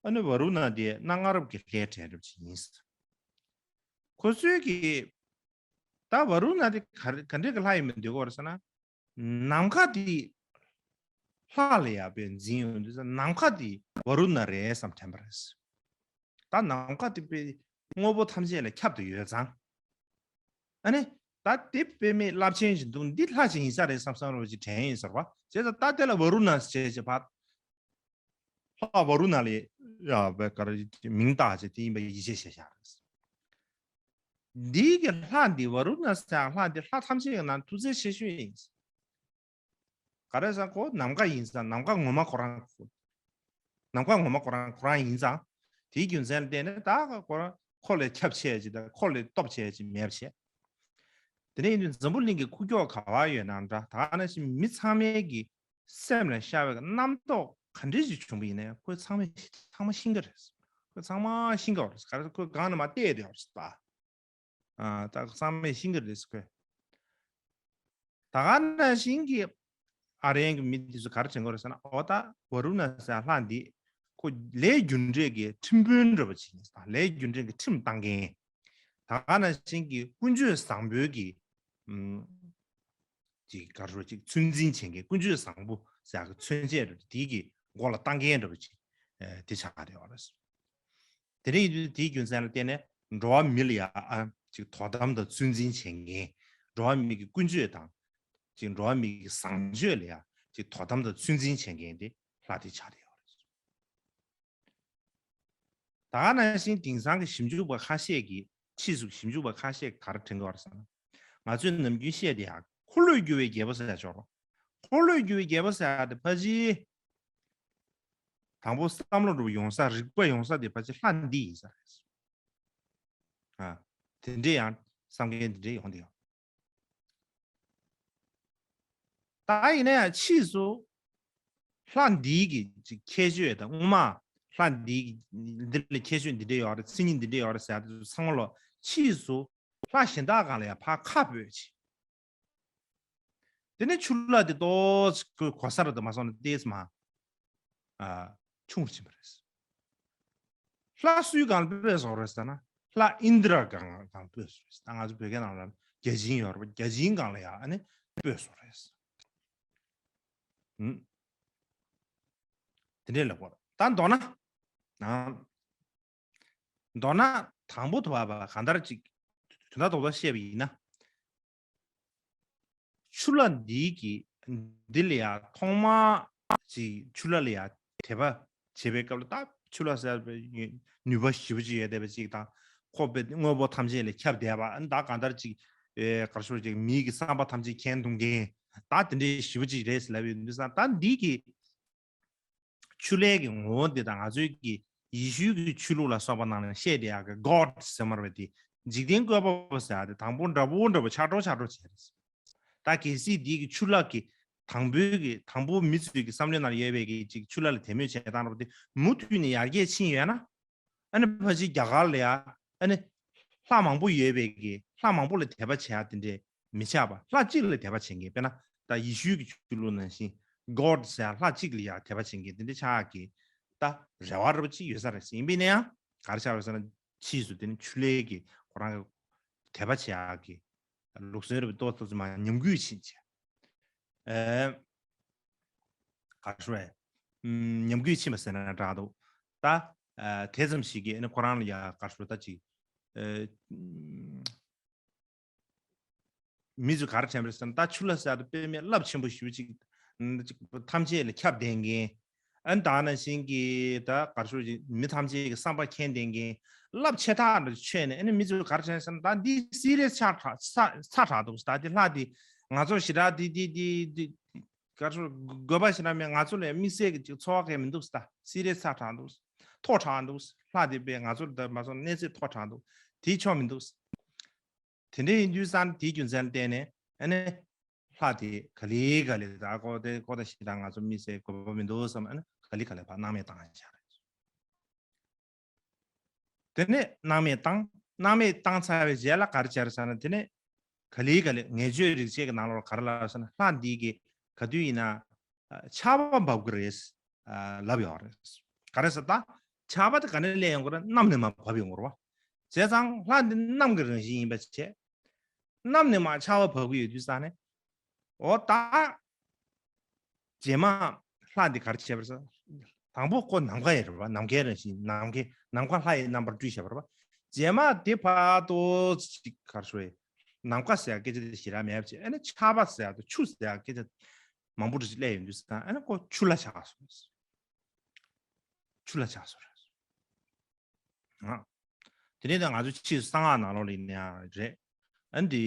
ཨ་ནི་བ་རུ་ཎ་དེ་གནའ་སྔ་རབས་ཀྱི་ལྷའི་གྲས་རབས་ཅིག་ཡིན་ས་རེད། ཁོ་ཚོས་ཀྱི་ད་བ་རུ་ཎ་དེ་ག་རེ་ག་འདྲས་ཀྱི་ལྷ་ཡིན་མིན་འདོད་ཀྱི་ཡོད་རེད་ཟེར་ན། ནམ་མཁའ་དེ་ལྷ་ལ་ཡ་དཔེ་འཛིན་ཡོང་དུས་ནམ་མཁའ་དེ་བ་རུ་ཎ་རེད་བསམ་དྲན་པ་རེད། ད་ནམ་མཁའ་དེ་དཔེ་དངོས་པོ་ཐམས་ཅད་ལས་ཁྱབ་ཏུ་ཡོད་ཙང་། ཨ་ནི་ད་དེ་དཔེ་མེད་རླབས་ཆེན་ཞིག་འདུག་འདི་ལྷ་ཞིག་ཡིན་ས་རེད་བསམ་བསམ་རོ་ཅིག་དྲན་ཡིན་ཟེར་བ། བྱས་ཙང་ད་དེ་ལ་བ་རུ་ཎ་ཟེར་བྱས་བྱས་ཕར། ལྷ་བ་རུ་ཎ་ལ་ཡ་བའི་ག་རེ་མིང་བཏགས་བྱས་དེ་ཡིན་པ་ཡིད་ཆེས་བྱས་བཞག་རེད། འདི་གི་ལྷ་འདི་བ་རུ་ཎ་ཟེར་ལྷ་འདི་ལྷ་ཐམས་ཅད་ཀྱི་ནང་མཐུ་རྩལ་ཆེ་ཤོས་ཡིན། ག་རེ་ཟེར་ཁོ་ནམ་མཁའ་ཡིན་ཙང་ནམ་མཁའ་ངོ་མ་ཁོ་རང་ཁོ། ནམ་མཁའ་ངོ་མ་ཁོ་རང་ཁོ་རང་ཡིན་ཙང་། དེའི་རྒྱུ་མཚན་ལ་བརྟེན་ནས་ད་ཁོ་རང་ཁོ་ལས་ཁྱབ་ཆེ་ཅིག་དང་ཁོ་ལས་སྟོབས་ཆེ་ཅིག་མེད་པ་བྱས། དེ་ནས་ཡིན་དུས་འཛམ་བུ་གླིང་གི་ཁུག་ཀྱོག་ག་བ་ཡོད་ན་འདྲ། ད་ག་ནང་བཞིན་མི་ཚང་མའི་གི་སེམས་ལ་ཤར་བའི་རྣམ་རྟོག་ག་འདྲས་ཅིག་བྱུང་བ་ཡིན་ན་ཁོས་ཚང་མས་ཚང་མ་ཤེས་ཀྱི་རེད། ཁོས་ཚང་མ་ཤེས་ཀྱི་རེད། ག་རེ་ཁོས་སྒང་ནས་མར་བལྟས་བསྡད་ཡོད་རེད་ད། ཨ་ད་ཚང་མས་ཤེས་ཀྱི་རེད་ཁོས། ད་ག་ནང་བཞིན་གྱི་ཨ་རིའི་གི་མི་དེ་ཚོ་ག་རེ་དྲན་གྱི་རེད་ཟེར་ན། འོ་ད་བ་རུ་ཎ་ཟེར་ལྷ་འདི་ཁོ་ལས་རྒྱུ་འབྲས་ཀྱི་ཁྲིམས་དཔོན་འདྲ་པོ་ཅིག་ཡིན་ཟེར། ལས་རྒྱུ་འབྲས་ཀྱི་ཁྲིམས་བཏང་མཁན། ད་ག་ནང་བཞིན་གྱི་ཀུན་སྤྱོད་བཟང་པོའི་གི་ཨམ་ཅིག་ག་རེ་ཅིག་ཚོད་འཛིན་བྱེད་མཁན། ཀུན་སྤྱོད་བཟང་པོ་ཟེར་ཡག་གི་མཚོན་བྱེད་རེད། དེའི་གི་མགོ་ལ་བཏང་མཁན་འདྲ་པོ་ཅིག་ཨ་དེ་ཆགས་བསྡད་ཡོད་རེད། དེ་འདྲ་ཡིན་དུས་དེའི་རྒྱུ་མཚན་ལ་བརྟེན་ནས་འགྲོ་བ་མི་ལ་ཡ་ཨ་ཅིག་དོ་དམ་དང་ཚོད་འཛིན་བྱེད་མཁན། འགྲོ་བ་མི་གི་ཀུན་སྤྱོད་དང་ ཅིག་འགྲོ་བ་མི་གི་བཟང་སྤྱོད་ལ་ཡ་ཅིག་དོ་དམ་དང་ཚོད་འཛིན་བྱེད་མཁན་དེ་ལྷ་དེ་ཆགས་བསྡད་ཡོད་རེད། ད་ག་ནང་བཞིན་དེང་སང་གི་ཞིབ་འཇུག་པ་ཁ་ཤས་ཀྱིས་ཕྱིས་སུ་ཞིབ་འཇུག་པ་ཁ་ཤས་ཀྱིས་ག་རེ་དྲན་གྱི་ཡོད་རེད་ཟེར་ན། ང་ཚོས་ནམ་རྒྱུན་བཤད་དེ་ཡ་འཁོར་ལོས་སྒྱུར་བའི་རྒྱལ་པོ་ཟེར་ཡ་ཅིག་ཡོད་རེད། འཁོར་ལོས་སྒྱུར་བའི་རྒྱལ་པོ་ཟེར་ཡ་དེ་ཕལ་ཆེར་དང་པོ་བསམ་བློ་འགྲོ་བ་ཡོང་ས་རིག་པ་ཡོང་ས་དེ་ཕལ་ཆེར་ལྷ་འདི་ཡིན་ས་རེད། ཨ། དེ་འདྲས་ཡང་བསམ་མཁན་དེ་འདྲས་ཡོང་དེ་ཡོང་། ད་ཡིན་ན་ཡང་ཕྱིས་སུ་ལྷ་འདིའི་གི་ཅིག་ཁྱད་ཆོས་དང་དབུ་མ་ལྷ་འདིའི་གི་འདི་ལ་ཁྱད་ཆོས་འདི་འདྲས་ཡོད་རེད། མཚན་ཉིད་འདི་འདྲས་ཡོད་རེད་ཟེར་ཡ་དེ་ཚང་མ་ལོ་ཕྱིས་སུ་ལྷ་གཞན་དག་སྒང་ལ་ཡང་ཕར་ཁ་སྤོས་བྱས། དེ་ནས་ཆུ་ལྷ་དེ་ཏོག་ཙམ་གོ་ས་ར་དུ་མ་སོང་ན་ཏེས་མ། ཨ། ཆུང་རུ་ཕྱིན་པ་རེད། ལྷ་སུའི་སྒང་ལ་སྤོས་སོང་རེད་ཟེར་ན། ལྷ་ཨིནྡྲ་སྒང་སྒང་སྤོས་སོང་རེད། ད་ང་ཚོ་བོད་སྐད་ནང་ལ་བརྒྱ་བྱིན་ཡོད་རེད་པ། བརྒྱ་བྱིན་སྒང་ལ་ཡ་ཨ་ནི་སྤོས་སོང་རེད། ཨུམ། དེ་འདྲས་ལབ་དགོས། ད་མདོར་ན། ཨ། མདོར་ན་དང་པོ་དུ་བ་བ་གང་ལྟར་ཅིག་དོན་དག་རྡོག་རྡོག་བཤད་པ་ཡིན་ན། ཆུ་ལྷ་འདིའི་གི་འདི་ལ་ཡ་ཐོག་མ་ཅིག་ཆུ་ལྷ་ལ་ཡ་དད་པ་བྱེད་པའི་སྐབས་ལ་ད་ཆུ་ལྷ་ཟེར་བའི་ནུས་པ་ཞེ་པོ་ཅིག་ཡོད་བསྡད་པ་ཅིག་དང་། ཁོ་པའི་དངོས་པོ་ཐམས་ཅད་ལ་ཁྱབ་བསྡད་པ། ཨ་ནི་ད་གང་ལྟར་ཅིག་ཨེ་ག་རེ་ཞུ་ཅིག་མིའི་གི་བསམ་པ་ཐམས་ཅད་མཁྱེན་ཐུབ་མཁན་ད་དེ་འདྲའི་ཞེ་པོ་ཅིག་རེད་ཟེར་ལབ་ཡོད་དུས་ཙང་། ད་འདི་གི་ཆུ་ལྷའི་གི་ངོ་བོ་འདི་དང་ང་ཚོའི་གི་ཡེ་ཤུའི་གི་ཆོས་ལུགས་ལ་སོགས་པ་ནང་ནས་བཤད་བསྡད་ཡག་གི་གོཌ་ཟེར་མར་བ་དེ། འཇིག་རྟེན་བཀོད་པ་པོ་ཟེར་ཡག་དེ་དང་པོ་འདྲ་པོ་འདྲ་པོ་ཆགས་འགྲོ་ཆགས་འགྲོ་བྱས་རེད། ད་གལ་སྲིད་འདི་གི་ཆུ་ལྷ་གི་དང་པོའི་གི་དང་པོ་མི་ཚོའི་གི་བསམ་བློའི་ནང་ཡོད་པའི་གི་ཅིག་ཆུ་ལྷ་ལ་དད་མོས་བྱེད་སྟངས་འདྲ་པོ་དེ་མུ་མཐུད་ནས་ཡར་རྒྱས་ཕྱིན་ཡོད་ན། ཨ་ནི་ཕལ་ཆེར་རྒྱ་གར་ལ་ཡ་ཨ་ནི་ལྷ་མང་པོ་ཡོད་པའི་གི་ལྷ་མང་པོ་ལ་དད་པ་བྱེད་ཡ་དེ་འདྲས་མི་ཆགས་པ། ལྷ་གཅིག་ལ་དད་པ་བྱེད་མཁན། དཔེར་ན་ད་ཡེ་ཤུའི་གི་ཆོས་ལུགས་ནང་བཞིན་གོཌ་ཟེར་ཡ་ལྷ་གཅིག་ལ་ཡ་དད་པ་བྱེད་མཁན་དེ་འདྲས་ཆགས་ཀྱི་ད་རེ་བ་འདྲ་པོ་ཅིག་ཡོད་ས་རེད། ཡིན་པས་ན་ཡང་ག་རེ་ཆགས་པ་རེད་ཟེར་ན། ཕྱིས་སུ་དེ་ནི་ཆུ་ལྷའི་གི་ཁོ་རང་གི་དད་པ་བྱེད་ཡ་གི་ལུགས་སྲོལ་རེད་པ། ཏོག་ཙམ་མ་ཉམས་རྒུད་ཕྱིན་བྱས། ཨེ། ག་རེ་ཞུ་དགོས་རེད། ཨམ། ཉམས་རྒུད་ཕྱིན་པ་ཟེར་ན་འདྲ་འདུག་ད། ཨ། དེ་ཙམ་ཞིག་གིས་ཨ་ནི་ཁོ་རང་ལ་ཡ་ག་རེ་ཞུ་དགོས། ད་ཅིག་ཨེ། མི་ཚོས་ག་རེ་དྲན་པ་རེད་ཟེར་ན། ད་ཆུ་ལྷ་ཟེར་ཡ་དེ་དཔེ་མེད་རླབས་ཆེན་པོ་ཞེ་པོ་ཅིག་ཨ་ནི་ཅིག་ཐམས་ཅད་ལ་ཁྱབ་བསྡད་མཁན། ཨ་ནི་ད་ནང་བཞིན་གྱི་ད་ག་རེ་ཞུ་དགོས། མི་ཐམས་ཅད་ཀྱི་བསམ་པ་མཁྱེན་བསྡད་མཁན། རླབས་ཆེ་ཐག་ཆོད་ནས། ཨ་ནི་མི་ཚོས་ག་རེ་དྲན་ཟེར་ན། ད་འདི་སི་རི་ཡས་ཆགས་དྲགས་ཆགས་དྲགས་འདུག་ད་འདི་ལྷ་འདི་ང་ཚོ་ཞེ་དྲག་འདི་འདི་འདི་འདི་ག་རེ་ཞུ་དགོས། དགོས་པ་ཞེ་དྲག་མེད། ང་ཚོ་ལ་དམིགས་བསལ་གྱི་ཅིག་ཚོར་བ་གང་ཡང་མི་འདུག་ད་སི་རི་ཡས་ཆགས་དྲགས་འདུག་མཐོ་དྲགས་འདུག་ལྷ་འདི་དཔེ་ང་ཚོ་ལ་ད་མ་སོང་གནས་ཚད་མཐོ་དྲགས་འདུག་དེ་ཆོག་མི་འདུག་དེ་འདྲ་ཡིན་དུས་ཙང་དེའི་རྒྱུ་མཚན་ལ་བརྟེན་ནས་ཨ་ནི་ལྷ་དེ་ག་ལེ་ག་ལེ་ད་ཀོ་དེ་ཀོ་ད་ཞེ་དྲག་ང་ཚོ་དམིགས་བསལ་དགོས་པ་མི་འདུག་བསམ། ཨ་ནི་ག་ལེ་ག་ལེ་ཕར་སྣང་མེད་བཏང་བཞག་རེད། དེ་ནས་སྣང་མེད་བཏང་། སྣང་མེད་བཏང་ཚར་བའི་རྗེས་ལ་ག་རེ་བྱས་རེད་ཟེར་ན། དེ་ནས་ག་ལེ་ག་ལེ་ངེས་བརྗོད་རིག་བྱེད་ཀྱི་ནང་ལོགས་ག་རེ་ལབ་ཟེར་ན། ལྷ་འདི་གིས་ག་དུས་ཡིན་ན་ཆར་པ་འབབ་ཀྱི་རེད། ཨ། ལབ་ཡོད་རེད། ག་རེ་ཟེར་ད། ཆར་པ་དེ་ག་ནས་སླེབས་ཡོང་གི་རེད། གནམ་ནས་མར་བབས་ཡོང་གི་རེད་པ། བྱས་ཙང་ལྷ་འདི་གནམ་གྱི་རང་བཞིན་ཡིན་པ་བྱས། གནམ་ནས་མར་ཆར་པ་འབབ་ཀྱི་ཡོད་དུས་ཙང་ནས། འོ་ད། རྗེས་མ་ལྷ་འདི་ག་རེ་བྱས་པ་རེད་ཟེར། དང་པོ་ཁོ་ནམ་མཁའ་ཡི་རེད་པ། ནམ་མཁའི་རང་བཞིན། ནམ་མཁའི་ནམ་མཁའ་ལྷ་ཡི་རྣམ་པར་སྤྲུལ་བྱས་པ་རེད་པ། རྗེས་མ་དེ་བར་དུ་ཅིག་ག་རེ་ཞུ་དགོས། ནམ་མཁའ་ཟེར་ཡ་སྐད་ཆ་དེ་ཞེ་དྲག་མེད་པ་བྱས། ཨ་ནི་ཆར་པ་ཟེར་ཡ་དང་ཆུ་ཟེར་ཡ་སྐད་ཆ་མང་པོ་འདྲ་ཞིག་སླེབས་ཡོང་དུས་ཙང་། ཨ་ནི་ཁོ་ཆུ་ལྷ་ཆགས་སོང་། ཆུ་ལྷ་ཆགས་སོང་རེད། ཨ། དེ་ནས་ད་ང་ཚོ་ཕྱིས་སུ་གསང་སྔགས་ནང་ལོགས་ལ་ཡིན་ན་ཡང་རེད། ཨ་ནི་དེ་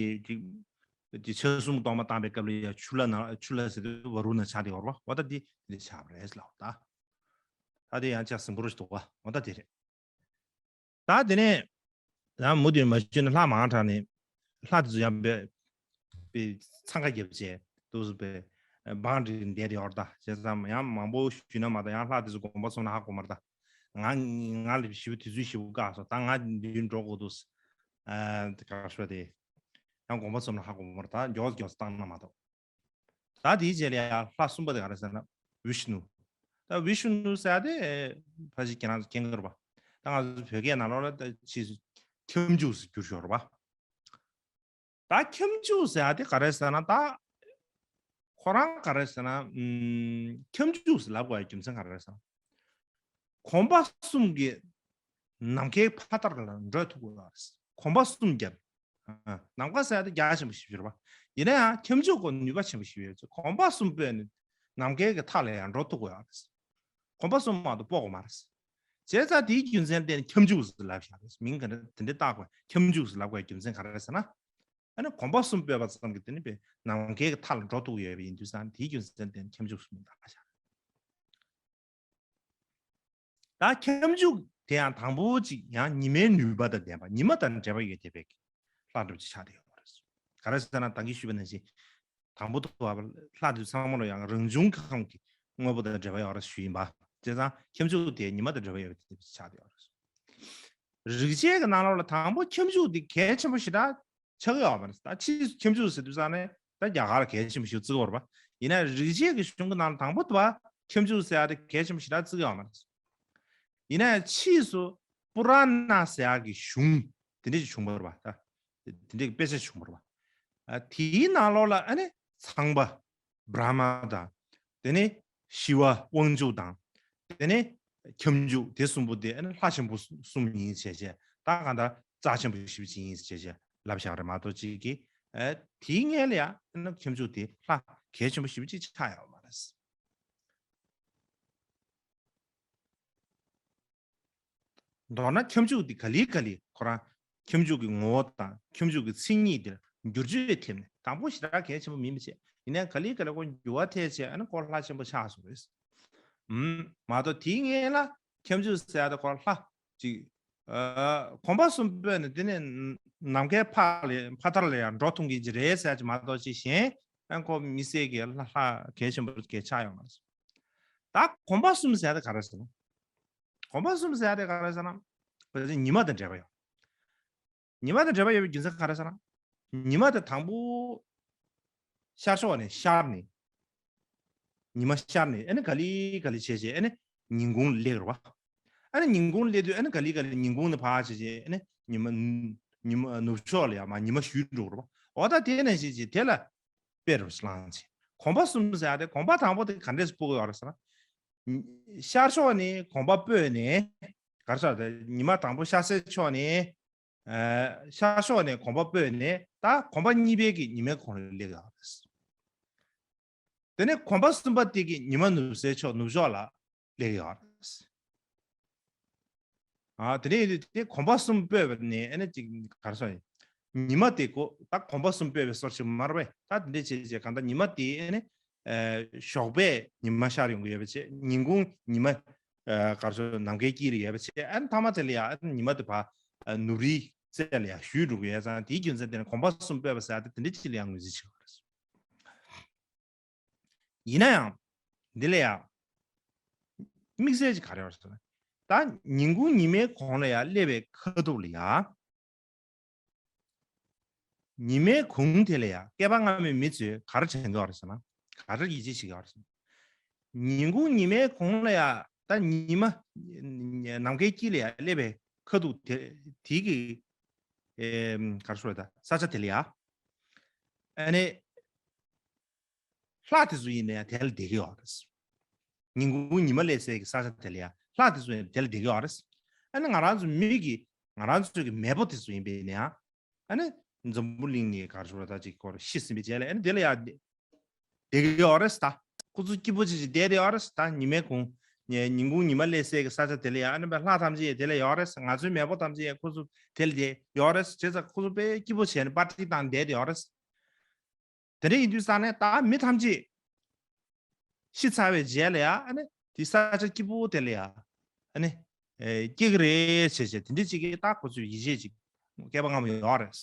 དེ་དེ་ཆ་གསུམ་གཏོར་མ་བཏང་པའི་སྐབས་ལ་ཡང་ཆུ་ལྷ་ནང་། ཆུ་ལྷ་ཟེར་དུས་བ་རུ་ན་ཆགས་དེ་ཡོད་རེད་པ། འོ་ད་དེ་དེ་ཆགས་པ་རེད་ལབ་ད། ད་དེ་ཡང་ཅིག་ཟིང་པོ་རུ་ཞིག་འདུག་པ། འོ་ད་དེ་རེད། ད་དེ་ནས་ཡང་མུ་མཐུད་མ་ཞུས་ན་ལྷ་མང་དྲགས་ནས་ལྷ་དེ་ཚོ་ཡང་པའི་པའི་འཚང་ཁ་བརྒྱབ་བྱས་འདུག་སེ་པའི་བང་སྒྲིག་བསྡད་དེ་ཡོད་རེད་ད། བྱས་ཙང་ཡང་མང་པོ་ཞུས་ན་མ་གཏོགས། ཡང་ལྷ་དེ་ཚོ་དགོངས་པ་རྫོགས་ན་ཧ་གོ་མ་རེད་ད། ང་ང་ལ་ཞེ་པོ་དུས་ཚོད་ཞེ་པོ་བཀག་སོང་། ད་ང་མདུན་འགྲོ་དགོས་འདུག་ཨ། དེ་ག་རེ་ཞུ་དགོས། དེ་ཡང་དགོངས་པ་རྫོགས་ན་ཧ་གོ་མ་རེད་ད། མགྱོགས་མགྱོགས་བཏང་ན་མ་གཏོགས། ད་དེའི་རྗེས་ལ་ཡང་ལྷ་གསུམ་པ་དེ་ག་རེ་ཟེར་ན་བི་ཤུ་ནུ། ད་བི་ཤུ་ནུ་ཟེར་ཡ་དེ་ཕལ་ཆེར་ཁྱེད་རང་ཚོ་མཁྱེན་གྱི་རེད་པ། ད་ང་ཚོ་བོད་སྐད་ནང་ལོགས་ལ་ད་ཕྱིས་སུ་ཁྱབ་འཇུག་ཟེར་བསྒྱུར་ཤོར་བ། ད་ཁྱབ་འཇུག་ཟེར་ཡ་དེ་ག་རེ་ཟེར་ན། ད་ཁོ་རང་ག་རེ་ཟེར་ན། ཨམ། ཁྱབ་འཇུག་ཟེར་ལབ་དགོས་ཡ་རྒྱུ་མཚན་ག་རེ་ཟེར་ན། གོམ་པ་གསུམ་གྱིས་ནམ་མཁའི་ཕ་མཐར་ལ་འགྲོ་ཐུབ་དགོས་ལ། གོམ་པ་གསུམ་བརྒྱབ། ཨ། ནམ་མཁའ་ཟེར་ཡ་དེ་རྒྱ་ཆེན་པོ་ཞིག་ཡོད་རེད་པ། ཡིན་ན་ཡང་ཁྱབ་འཇུག་གི་ནུས་པ་ཆེན་པོ་ཞིག་ཡོད་ཚེ་གོམ་པ་གསུམ་སྤོས་ནས་ནམ་མཁའི་གི་མཐའ་ལ་ཡང་འགྲོ་ཐུབ་དགོས་ཡོད་རེད། གོམ་པ་གསུམ་མ་གཏོགས་སྤོ་དགོས་མ་རེད། བྱས་ཙང་དེའི་རྒྱུ་མཚན་བརྟེན་ནས་ཁྱབ་འཇུག་ཟེར་ལབ་བཞག་རེད། མིང་ག་འདྲ་དེ་འདྲ་བཏགས་དགོས། ཁྱབ་འཇུག་ཟེར་ལབ་དགོས་རྒྱུ་མཚན་ག་རེ་རེད་ཟེར་ན། ཨ་ནི་གོམ་པ་གསུམ་སྤོས་པ་ཙམ་གྱིས་དེ་ནི་པའི་ནམ་མཁའི་གི་མཐའ་ལ་འགྲོ་ཐུབ་ཡོད་པའི་ཡིན་དུས་ཙང་དེའི་རྒྱུ་མཚན་བརྟེན་ནས་ཁྱབ་འཇུག་ཟེར་མིང་བཏགས་བཞག་རེད། ད་ཁྱབ་འཇུག་དེ་ཡང་དང་པོ་གཅིག་ཡང་ཉི་མའི་ནུས་པ་དང་ལྡན་པ། ཉི་མ་དང་འབྲེལ་བ་ཡོད་བསྡད་པའི་ལྷ་འདྲ་པོ་ཅིག་ཆགས་བསྡད་ཡོད་པ་རེད། ག་རེ་ཟེར་ན་ད་གིན་ཞུས་པ་ནང་བཞིན་དང་པོ་ཐོབ་པ་ལྷ་དེ་ཚང་མ་ལ་ཡང་རང་བྱུང་གི་ཁམས་ཀྱི་དངོས་པོ་དང་འབྲེལ་བ་ཡོད་རེད་ཞུས་ཡིན་པ། བྱས་ཙང་ཁྱབ་འཇུག་དེ་ཉི་མ་དང་འབྲེལ་བ་ཡོད་བསྡད་པ་ཅིག་ཆགས་བསྡད་ཡོད་རེད། རིག་བྱེད་ཀྱི་ནང་ལོགས་ལ་དང་པོ་ཁྱབ་འཇུག་དེ་གལ་ཆེན་པོ་ཞེ་དྲག་ཆགས་ཡོད་པ་རེད། ད་ཕྱིས་སུ་ཁྱབ་འཇུག་ཟེར་དུས་ཙང་ནས་ད་རྒྱ་གར་གལ་ཆེན་པོ་ཞིག་བརྩི་གི་ཡོད་རེད་པ། ཡིན་ན་རིག་བྱེད་ཀྱི་གཞུང་གི་ནང་ལ་དང་པོ་དེ་བ་ཁྱབ་འཇུག་ཟེར་ཡ་དེ་གལ་ཆེན་པོ་ཞེ་དྲག་བརྩི་གི་ཡོད་མ་རེད། ཡིན་ན་ཕྱིས་སུ་པུ་ར་ན་ཟེར་ཡ་གི་གཞུང་དེ་འདྲ་ཞིག་བྱུང་བ་རེད་པ། ད་དེ་འདྲ་གི་དཔེ་ཆ་བྱུང་བ་རེད་པ། ཨ། དེའི་ནང་ལོགས་ལ་ཨ་ནི་ཚངས་པ་བྷྲ་མ་དང་། དེ་ནས་ཞི་བ་དབང་ཕྱུག་དང་། དེ་ནས་ཁྱབ་འཇུག་དེ་གསུམ་པོ་དེ་ཨ་ནི་ལྷ་ཆེན་པོ་གསུམ་ཡིན་ཟེར་བྱས། ད་གང་ལྟར་རྩ་ཆེན་པོ་ཞེ་པོ་ཅིག་ཡིན་ཟེར་བྱས་ལབ་བཞག་རེད་མ་གཏོགས་ཅིག་གིས། ཨ། དེའི་སྔོན་ལ་ཡང་ཨ་ནི་ཁྱབ་འཇུག་དེ་ལྷ་གལ་ཆེན་པོ་ཞེ་པོ་ཅིག་ཆགས་ཡོད་མ་རེད། མདོར་ན་ཁྱབ་འཇུག་འདི་ག་ལེ་ག་ལེ་ཁོ་རང་ཁྱབ་འཇུག་གི་ངོ་བོ་དང་ཁྱབ་འཇུག་གི་མཚན་ཉིད་འདིར་འགྱུར་བཅོས་ཐེབས་ནས། དང་པོ་ཞེ་དྲག་གལ་ཆེན་པོ་མིན་པ་བྱས། ཡིན་ནའང་ག་ལེ་ག་ལེ་ཁོ་འགྱུར་བ་ཐེབས་བྱས་ཨ་ནི་ཁོ་ལྷ་ཆེན་པོ་ཆགས་སོང་རེད། ཨུམ། མ་གཏོགས་དེའི་སྔོན་ལ་ཁྱབ་འཇུག་ཟེར་ཡ་དེ་ཁོ་ལྷ་ཅིག་ཨ། གོམ་པ་གསུམ་སྤོས་ནས་དེ་ནས་ནམ་མཁའི་ཕ་ལ་ཕ་མཐའ་ལ་ཡང་འགྲོ་ཐུབ་མཁན་ཅིག་རེད་ཟེར་ཡ་ཅིག་མ་གཏོགས་ཅིག་གཞན་ཨ་ཁོ་དམིགས་བསལ་གྱི་ལྷ་ལྷ་གལ་ཆེན་པོ་གལ་ཆགས་ཡོད་མ་རེད། ད་གོམ་པ་གསུམ་ཟེར་ཡ་དེ་ག་རེ་ཟེར་ན། གོམ་པ་གསུམ་ཟེར་ཡ་དེ་ག་རེ་ཟེར་ན། ཁོ་ཚོ་ཉི་མ་དང་འབྲེལ་བ་ཡོད། ཉི་མ་དང་འབྲེལ་བ་ཡོད་པའི་རྒྱུ་མཚན་ག་རེ་ཟེར་ན། ཉི་མ་དེ་དང་པོ་ཤར་ཕྱོགས་ནས་ཤར་ནས། ཉི་མ་ཤར་ནས་ཨ་ནི་ག་ལེ་ག་ལེ་བྱས་བྱས་ཨ་ནི་ཉིན་གུང་སླེབས་རེད་པ། ཨ་ནི་ཉིན་གུང་སླེབས་དུས་ཨ་ནི་ག་ལེ་ག་ལེ་ཉིན་གུང་ནས་ཕར་བྱས་བྱས་ཨ་ནི་ཉི་མ་ཉི་མ་ནུབ་ཕྱོགས་ལ་ཡང་མར་ཉི་མ་བཞུད་འགྲོ་གི་རེད་པ། འོ་ད་དེ་ནང་བཞིན་བྱས་དེ་ལ་དཔེ་རུ་བླངས་བྱས། གོམ་པ་གསུམ་ཟེར་ཡ་དེ་གོམ་པ་དང་པོ་དེ་ག་འདྲས་སྤོ་གི་ཡོད་རེད་ཟེར་ན། ཤར་ཕྱོགས་ནས་གོམ་པ་སྤོས་ནས། ག་རེ་ཟེར་དེ་ཉི་མ་དང་པོ་ཤར་སའི་ཕྱོགས་ནས། ཨ། ཤར་ཕྱོགས་ནས་གོམ་པ་སྤོས་ནས་ད་གོམ་པ་གཉིས་པའི་གི་ཉི་མའི་གུང་ལ་སླེབས་ཡོད་རེད། དེ་ནས་གོམ་པ་གསུམ་པ་དེ་གི་ཉི་མ་ནུབ་སའི་ཕྱོགས་ནུབ་ཕྱོགས་ལ་སླེབས་ཡོད་རེད། ཨ། དེ་ནས་ཡིན་དུས་དེ་གོམ་པ་གསུམ་སྤོས་པ་ནས་ཨ་ནི་ཅིག་ག་རེ་ཟེར་ཡིན། ཉི་མ་དེ་གོ་ད་གོམ་པ་གསུམ་སྤོས་པའི་སོར་ཞིག་མ་རེད་པས། ད་དེ་འདྲས་བྱས་བྱས་གང་ལྟར་ཉི་མ་དེ་ཨ་ནི་ཨ་ཞོགས་པས་ཉི་མ་ཤར་ཡོང་གི་ཡོད་པ་བྱས། ཉིན་གུང་ཉི་མ་ཨ་ག་རེ་ཟེར་ནམ་མཁའི་དཀྱིལ་ལ་ཡོད་པ་བྱས། ཨ་ནི་མཐའ་མ་དེ་ལ་ཡང་ཨ་ནི་ཉི་མ་དེ་ཕར་ཨ་ནུབ་རིའི་རྩེ་ལ་ཡང་བཞུད་འགྲོ་གི་ཡོད་ཙང་། དེའི་རྒྱུ་མཚན་དེ་ནི་གོམ་པ་གསུམ་སྤོས་པ་ཟེར་ཡ་དེ་དེ་འདྲས་ཅིག་ལ་ཡང་ངོས་འཛིན་བྱེད་དགོས་རེད། ཡིན་ན་ཡང་། འདི་ལ་ཡང་། དམིགས་བསལ་ཅིག་ག་རེ་ཡོད་ཟེར་ན། ད་ཉིན་གུང་ཉི་མའི་གུང་ལ་ཡང་སླེབས་པའི་ཁ་ཐུག་ལ་ཡང་། ཉི་མའི་གུང་དེ་ལ་ཡང་བསྐལ་པ་སྔ་མའི་མི་ཚོས་ག་རེ་དྲན་གྱི་ཡོད་རེད་ཟེར་ན། ག་རེ་ཡིད་ཆེས་བྱེད་ཀྱི་ཡོད་རེད་ཟེར་ན། ཉིན་གུང་ཉི་མའི་གུང་ལ་ཡང་ད་ཉི་མ། ནམ་མཁའི་དཀྱིལ་ལ་ཡང་སླེབས་པའི་ཁ་ཐུག་དེ་དེ་གི་ཨེ། ག་རེ་ཟེར་ད་ས་ཆ་དེ་ལ་ཡང་། ཨ་ནི། ལྷ་དེ་ཚོ་ཡིན་ན་ཡང་དེ་ལ་བསྡད་ཀྱི་ཡོད་རེད། ཉིན་གུང་ཉི་མ་སླེབས་སའི་གི་ས་ཆ་དེ་ལ་ཡང་ལྷ་དེ་ཚོ་ཡིན་ན་དེ་ལ་བསྡད་ཀྱི་ཡོད་རེད། ཨ་ནི་ང་རང་ཚོ་མི་གི་ང་རང་ཚོ་གི་མེས་པོ་དེ་ཚོ་ཡིན་པས་ན་ཡང་། ཨ་ནི་འཛམ་བུ་གླིང་ནས་ག་རེ་ཟེར་ད་ཅིག་སྐོར་ཤི་ཟིན་པའི་རྗེས་ལ་ཨ་ནི་དེ་ལ་ཡང་བསྡད་ཀྱི་ཡོད་རེད་ད། ཁོ་ཚོ་སྐྱིད་པོ་བྱེད་ཅིག་བསྡད་དེ་ཡོད་རེད་ད། ཉི་མའི་གུང་ཉི་ཉིན་གུང་ཉི་མ་སླེབས་སའི་གི་ས་ཆ་དེ་ལ་ཡང་ཨ་ནི་ལྷ་ཐམས་ཅད་དེ་ལ་ཡོད་རེད། ང་ཚོའི་མེས་པོ་ཐམས་ཅད་ཁོ་ཚོ་དེ་ལ་བསྡད་ཡོད་རེད། བྱས་ཙང་ཁོ་ཚོ་དཔེ་སྐྱིད་པོ་བྱས་ནས་པར་ཊི་བཏང་བསྡད་དེ་ཡོད་རེད། དེ་འདྲ་ཡིན་དུས་ཙང་ནས་ད་མི་ཐམས་ཅད་ཤི་ཚར་བའི་རྗེས་ལ་ཡང་ཨ་ནི་དེ་ས་ཆ་སྐྱིད་པོ་དེ་ལ་ཡང་ཨ་ནི་ཨེ་སྐྱེ་གི་རེད་བྱས་བྱས་དེ་འདྲ་ཅིག་གིས་ད་ཁོ་ཚོས་ཡིད་ཆེས་ཅིག་བསྐལ་པ་སྔ་མོ་ཡོད་རེད།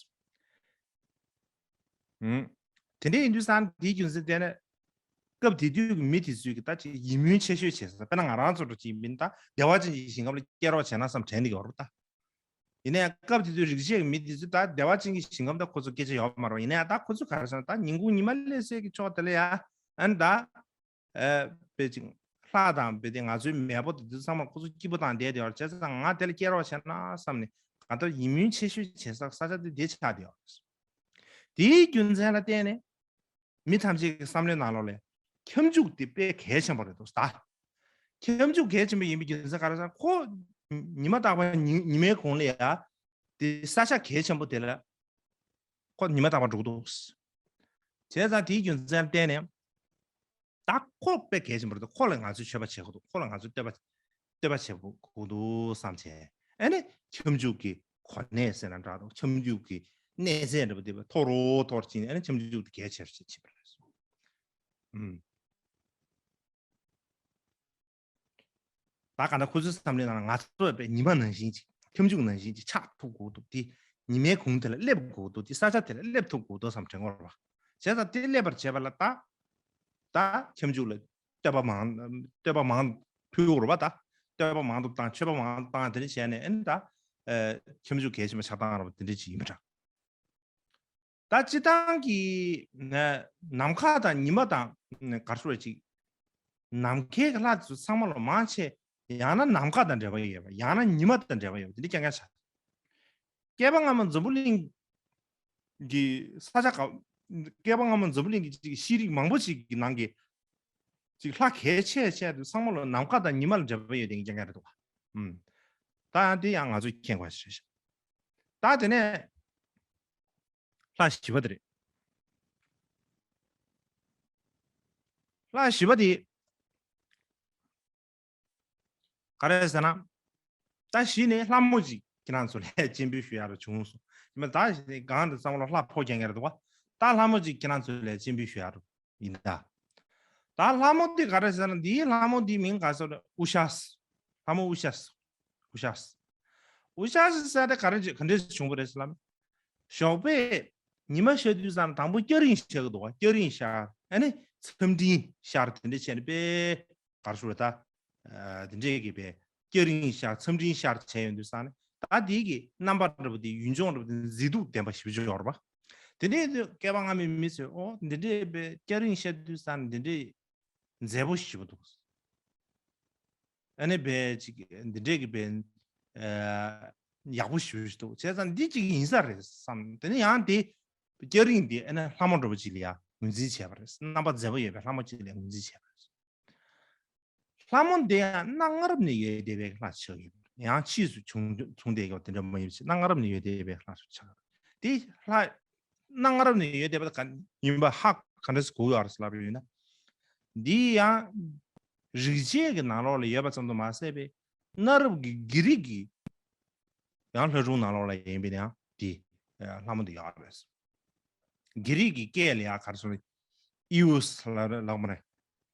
ཨུམ། དེ་འདྲ་ཡིན་དུས་ཙང་དེའི་རྒྱུ་མཚན་དེ་ནི་སྐབས་དེ་དུས་ཀྱི་མི་དེ་ཚོས་ཀྱི་ད་ཅིག་ཡིད་སྨོན་ཆེ་ཤོས་བྱེད་ས། དཔེར་ན་ང་རང་ཚོ་འདྲ་ཅིག་ཡིན་པ་ཡིན་ན་ད་བདེ་བ་ཅན་གྱི་ཞིང་ཁམས་ལ་སྐྱེ་རོགས་བྱས་ན་བསམ་དྲན་གྱི་ཡོད་རེད་ད། ཡིན་ན་ཡང་སྐབས་དེ་དུས་རིག་བྱེད་ཀྱི་མི་དེ་ཚོས་ད་བདེ་བ་ཅན་གྱི་ཞིང་ཁམས་ད་ཁོ་ཚོ་སྐད་ཆ་ཡོད་མ་རེད་པ། ཡིན་ན་ཡང་ད་ཁོ་ཚོས་ག་རེ་ཟེར་ན་ད་ཉིན་གུང་ཉི་མ་སླེབས་སའི་གི་ཕྱོགས་དེ་ལ་ཡང་ཨ་ནི་ད། ཨ། དཔེ་ཅིག་ལྷ་དང་དཔེ་དེ་ང་ཚོའི་མེས་པོ་དེ་ཚོ་ཚང་མ་ཁོ་ཚོ་སྐྱིད་པོ་དང་བསྡད་དེ་ཡོད་རེད། བྱས་ཙང་ང་དེ་ལ་སྐྱེ་རོགས་བྱས་ན་བསམ་ནས་གང་ལྟར་ཡིད་སྨོན་ཆེ་ཤོས་བྱེད་ས་ས་ཆ་དེ་དེ་ཆགས་བསྡད་ཡོད་རེད། དེའི་རྒྱུ་མཚན་ལ་བརྟེན་ནས། མི་ཐམས་ཅད་ཀྱི་བསམ་བློའི་ནང་ལོགས་ལ་ཁྱབ་འཇུག་དེ་དཔེ་གལ་ཆེན་པོ་རེད་འདུག་ད། ཁྱབ་འཇུག་གལ་ཆེན་པོ་ཡིན་པའི་རྒྱུ་མཚན་ག་རེ་ཟེར་ན་ཁོ་ཉི་མ་རྟག་པར་ཉི་ཉི་མའི་གུང་ལ་ཡ་དེ་ས་ཆ་གལ་ཆེན་པོ་དེ་ལ་ཁོ་ཉི་མ་རྟག་པར་འགྲོ་གི་འདུག་བྱས་ཙང་དེའི་རྒྱུ་མཚན་བརྟེན་ནས། ད་ཁོ་དཔེ་གལ་ཆེན་པོ་རེད། ཁོ་ལ་ང་ཚོས་མཆོད་པ་བྱེད་དགོས་འདུག་ཁོ་ལ་ང་ཚོས་བསྟོད་པ་བསྟོད་པ་བྱེད་དགོས་འདུག་བསམ་བྱས། ཨ་ནི་ཁྱབ་འཇུག་གི་གོ་གནས་ཟེར་ན་འདྲ་འདུག་ཁྱབ་འཇུག་གི་གནས་ཚད་འདྲ་པོ་དེ་མཐོ་རུ་མཐོ་རུ་ཕྱིན་ནས། ཨ་ནི་ཁྱབ་འཇུག་དེ་གལ་ཆེར་བྱེད་ཀྱི་ཡོད་པ་རེད། ཨུམ། ད་ག་ན་ཁོ་ཚོའི་བསམ་བློའི་ནང་ལ་ང་ཚོ་བས་ཉི་མ་ནང་བཞིན་ཅིག་ཁྱབ་འཇུག་ནང་བཞིན་ཅིག་ཆགས་ཐུབ་དགོས་འདུག་དེ་ཉི་མའི་གུང་དེ་ལ་སླེབས་དགོས་འདུག་དེ་ས་ཆ་དེ་ལ་སླེབས་ཐུབ་དགོས་འདུག་བསམ་དྲན་གྱི་ཡོད་རེད་པ། བྱས་ཙང་དེ་སླེབས་པར་བྱེད་པ་ལ་ད། ད་ཁྱབ་འཇུག་ལ་བསྟོད་པ་མང་བསྟོད་པ་མང་ཕུལ་དགོས་རེད་པ། ད་བསྟོད་པ་མང་དུ་བཏང་། མཆོད་པ་མང་དུ་བཏང་། དེ་འདྲ་བྱས་ནས། ཨ་ནི་ད་ཨེ་ཁྱབ་འཇུག་གལ་ཆེན་པོ་ཆགས་སྟངས་རེད་པ། དེ་འདྲ་ཅིག་ཡིན་པ་འདྲ། ད་སྤྱིར་བཏང་གི་ནམ་མཁའ་དང་ཉི་མ་དང་ག་རེ་ཟེར་ཅིག་ནམ་མཁའི་གི་ལྷ་དེ་ཚོ་ཚང་མ་ལ་མང་ཆེ་ཡང་ན་ནམ་མཁའ་དང་འབྲེལ་བ་ཡོད་པ། ཡང་ན་ཉི་མ་དང་འབྲེལ་བ་ཡོད་པ། དེ་འདྲ་རྐྱང་རྐྱང་ཆགས། བསྐལ་པ་སྔ་མ་འཛམ་བུ་གླིང་གི་ས་ཆ་ག་བསྐལ་པ་སྔ་མ་འཛམ་བུ་གླིང་གི་ཅིག་ཤེས་རིག་མང་པོ་ཞིག་གི་ནང་གི་ཅིག་ལྷ་གལ་ཆེ་ཆེ་དེ་ཚང་མ་ལ་ནམ་མཁའ་དང་ཉི་མ་ལ་འབྲེལ་བ་ཡོད་དེ་རྐྱང་རྐྱང་རེད་འདུག་ག་ཨུམ། ད་ཡང་དེ་ཡང་ང་ཚོས་མཁྱེན་དགོས་ཤིག་ད་དེ་ནས་ལྷ་བཞི་པ་དེ་རེད། ལྷ་བཞི་པ་དེ་ག་རེ་ཟེར་ན། ད་གཞི་ནས་ལྷ་མོ་ཅིག་ཁྱེད་རང་ཚོ་ལ་སྤྱན་འབུལ་ཞུ་ཡག་རུ་བྱུང་སོང་། ཡིན་ན་ད་གཞི་ནས་གང་དུ་བསམ་བློ་ལྷ་ཕོ་རྐྱང་རྐྱང་རེད་འདུག་ག་ད་ལྷ་མོ་ཅིག་ཁྱེད་རང་ཚོ་ལ་སྤྱན་འབུལ་ཞུ་ཡག་རུ་ཡིན་ད། ད་ལྷ་མོ་དེ་ག་རེ་ཟེར་ན། འདིའི་ལྷ་མོ་འདིའི་མིང་ག་ཟེར་ན། ཨུ་ཤ་ཟེར། ལྷ་མོ་ཨུ་ཤ་ཟེར། ཨུ་ཤ་ཟེར། ཨུ་ཤ་ཟེར་དེ་ག་རེ་ག་འདྲས་བྱུང་བ་རེད་ཟེར་ལབ་ན། ཞོགས་པས་ཉི་མ་ཤར་དུས་ཙམ་དང་པོ་སྐྱ་རེངས་ཤར་གི་འདུག་ག་སྐྱ་རེངས་ཤར། ཨ་ནི་མཚམས་སྤྲིན་ཤར། དེ་འདྲ་བྱས་ནས་དཔེ་ག་རེ་ཟེར་ད། ཨ་དེ་འདྲས་ཀྱི་དཔེ་སྐྱ་རེངས་ཤར། མཚམས་སྤྲིན་ཤར་བྱས་ཡོང་དུས་ཙམ་ནས། ད་དེའི་གི་རྣམ་པ་འདྲ་པོ་དེ། ཡུལ་ལྗོངས་འདྲ་པོ་དེ་མཛེས་སྡུག་ལྡན་པ་ཞེ་པོ་ཅིག་ཡོད་རེད་པ། དེ་འདྲའི་དུས་བསྐལ་པ་སྔ་མའི་མི་ཚོས། ཨོ་འདི་འདྲའི་དཔེ་སྐྱ་རེངས་ཤར་དུས་ཙམ་ནས་འདི་འདྲའི་མཛེས་པོ་ཞེ་པོ་འདུག་ཨ་ནི་དཔེ་ཅིག་འདི་འདྲའི་གི་དཔེ་ཨ་ཡག་པོ་ཞེ་པོ་ཞིག་འདུག་བྱས་ཙང་འདི་ཅིག་ཡིན་ས་རེད་བསམ། དེ་ནས་ཡང་དེ་སྐྱ་རེངས་འདི་ཨ་ནི་ལྷ་མོ་འདྲ་པོ་ཅིག་ལ་ཡང་ངོས་འཛིན་བྱས་པ་རེད། རྣམ་པ་མཛེས་པོ་ཡོད་པའི་ལྷ་མོ་ཅིག་ལ་ངོས་འཛིན་བྱས་པ་རེད། ལྷ་མོ་འདི་ཡང་གནའ་སྔ་རབས་ནས་ཡོད་བསྡད་པའི་ལྷ་ཆགས་ཡོད་པ་རེད། ཡང་ཕྱིས་སུ་བྱུང་བྱུང་བསྡད་ཡོད་དེ་འདྲ་མ་ཡིན་པ་ཞིག་གནའ་སྔ་རབས་ནས་ཡོད་བསྡད་པའི་ལྷ་ཆགས་ཡོད་པ་རེད། དེ་ལྷ་གནའ་སྔ་རབས་ནས་ཡོད་བསྡད་པ་ག་ཡིན་པ་ཧ་ག་འདྲ་ཞིག་གོ་ཡོད་རེད་ལབ་ཡོད་ན། འདི་ཡང་རིག་བྱེད་ཀྱི་ནང་ལོགས་ལ་ཡོད་པ་ཙམ་དུ་མ་ཟད་པའི། གནའ་རབས་ཀྱི་གྷི་རིག་གི་ཡང་ལྷ་སྒྲུང་ནང་ལོགས་ལ་ཡིན་པས་ན་ཡང་དེ་ལྷ་མོ་དེ་ཡོད་རེད། གྷི་རིག་གི་སྐད་ལ་ཡང་ག་རེ་ཟེར་ན། ཨི་ཨུ་སི་ལབ་ལབ་མ་རེད།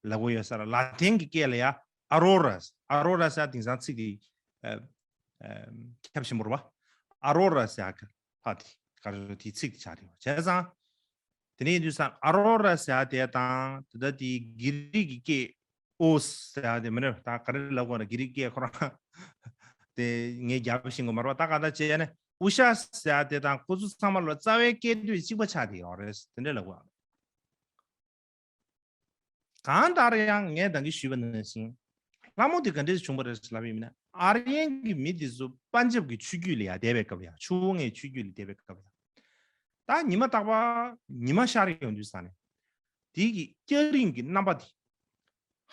ལབ་དགོས་ཡོད་ས་རེད། ལ་ཏིན་གྱི་སྐད་ལ་ཡང་ཨ་རོ་ར། ཨ་རོ་ར་ཟེར་དེང་སང་ཚིག་དེ་ཨ་ཨ་ཁྱབ་ཆེན་པོ་རེད་པ། ཨ་རོ་ར་ཟེར་ག་ལྷ་དེ་ག་རེ་ཟེར། དེའི་ཚིག་དེ་ཆགས་རེད་པ། བྱས་ཙང་དེ་ནས་ཡིན་དུས་ཙང་ཨ་རོ་ར་ཟེར་དེ་དང་། དེ་ད་དེ་གྷི་རིག་གི་སྐད་ཨོ་ཟེར་དེ་མིན་ན། ད་ག་རེ་ལབ་དགོས་ན། གྷི་རིག་སྐད་ཁོ་རང་དེ་ངས་རྒྱབ་ཤེས་ཀྱི་མ་རེད་པ། ད་ག་ད་བྱས་ན་ཨུ་ཤ་ཟེར་དེ་དང་ཁོ་ཚོ་ཚང་མ་ལ་རྩ་བའི་སྐད་དོད་གཅིག་པ་ཆགས་བསྡད་ཡོད་རེད། དེ་འདྲ་ལབ་དགོས། གང་ལྟར་ཡང་ངས་ད་གིན་ཞུས་པ་ནང་བཞིན། ལྷ་མོ་དེ་ག་འདྲས་བྱུང་བ་རེད་ལབ་ཡིན་ན། ཨར་ཡན་གྱི་མི་དེ་ཚོ་པན་ཇབ་ཀྱི་ཆུ་རྒྱུད་ལ་ཡར་བསྡད་པའི་སྐབས་ལ་ཡང་། ཆུ་བོ་ལྔའི་ཆུ་རྒྱུད་ལ་བསྡད་པའི་སྐབས་ལ་ཡང་། ད་ཉི་མ་རྟག་པར་ཉི་མ་ཤར་ཡོང་དུས་ཙ་ནས། དེ་གི་སྐྱ་རེངས་ཀྱི་རྣམ་པ་དེ་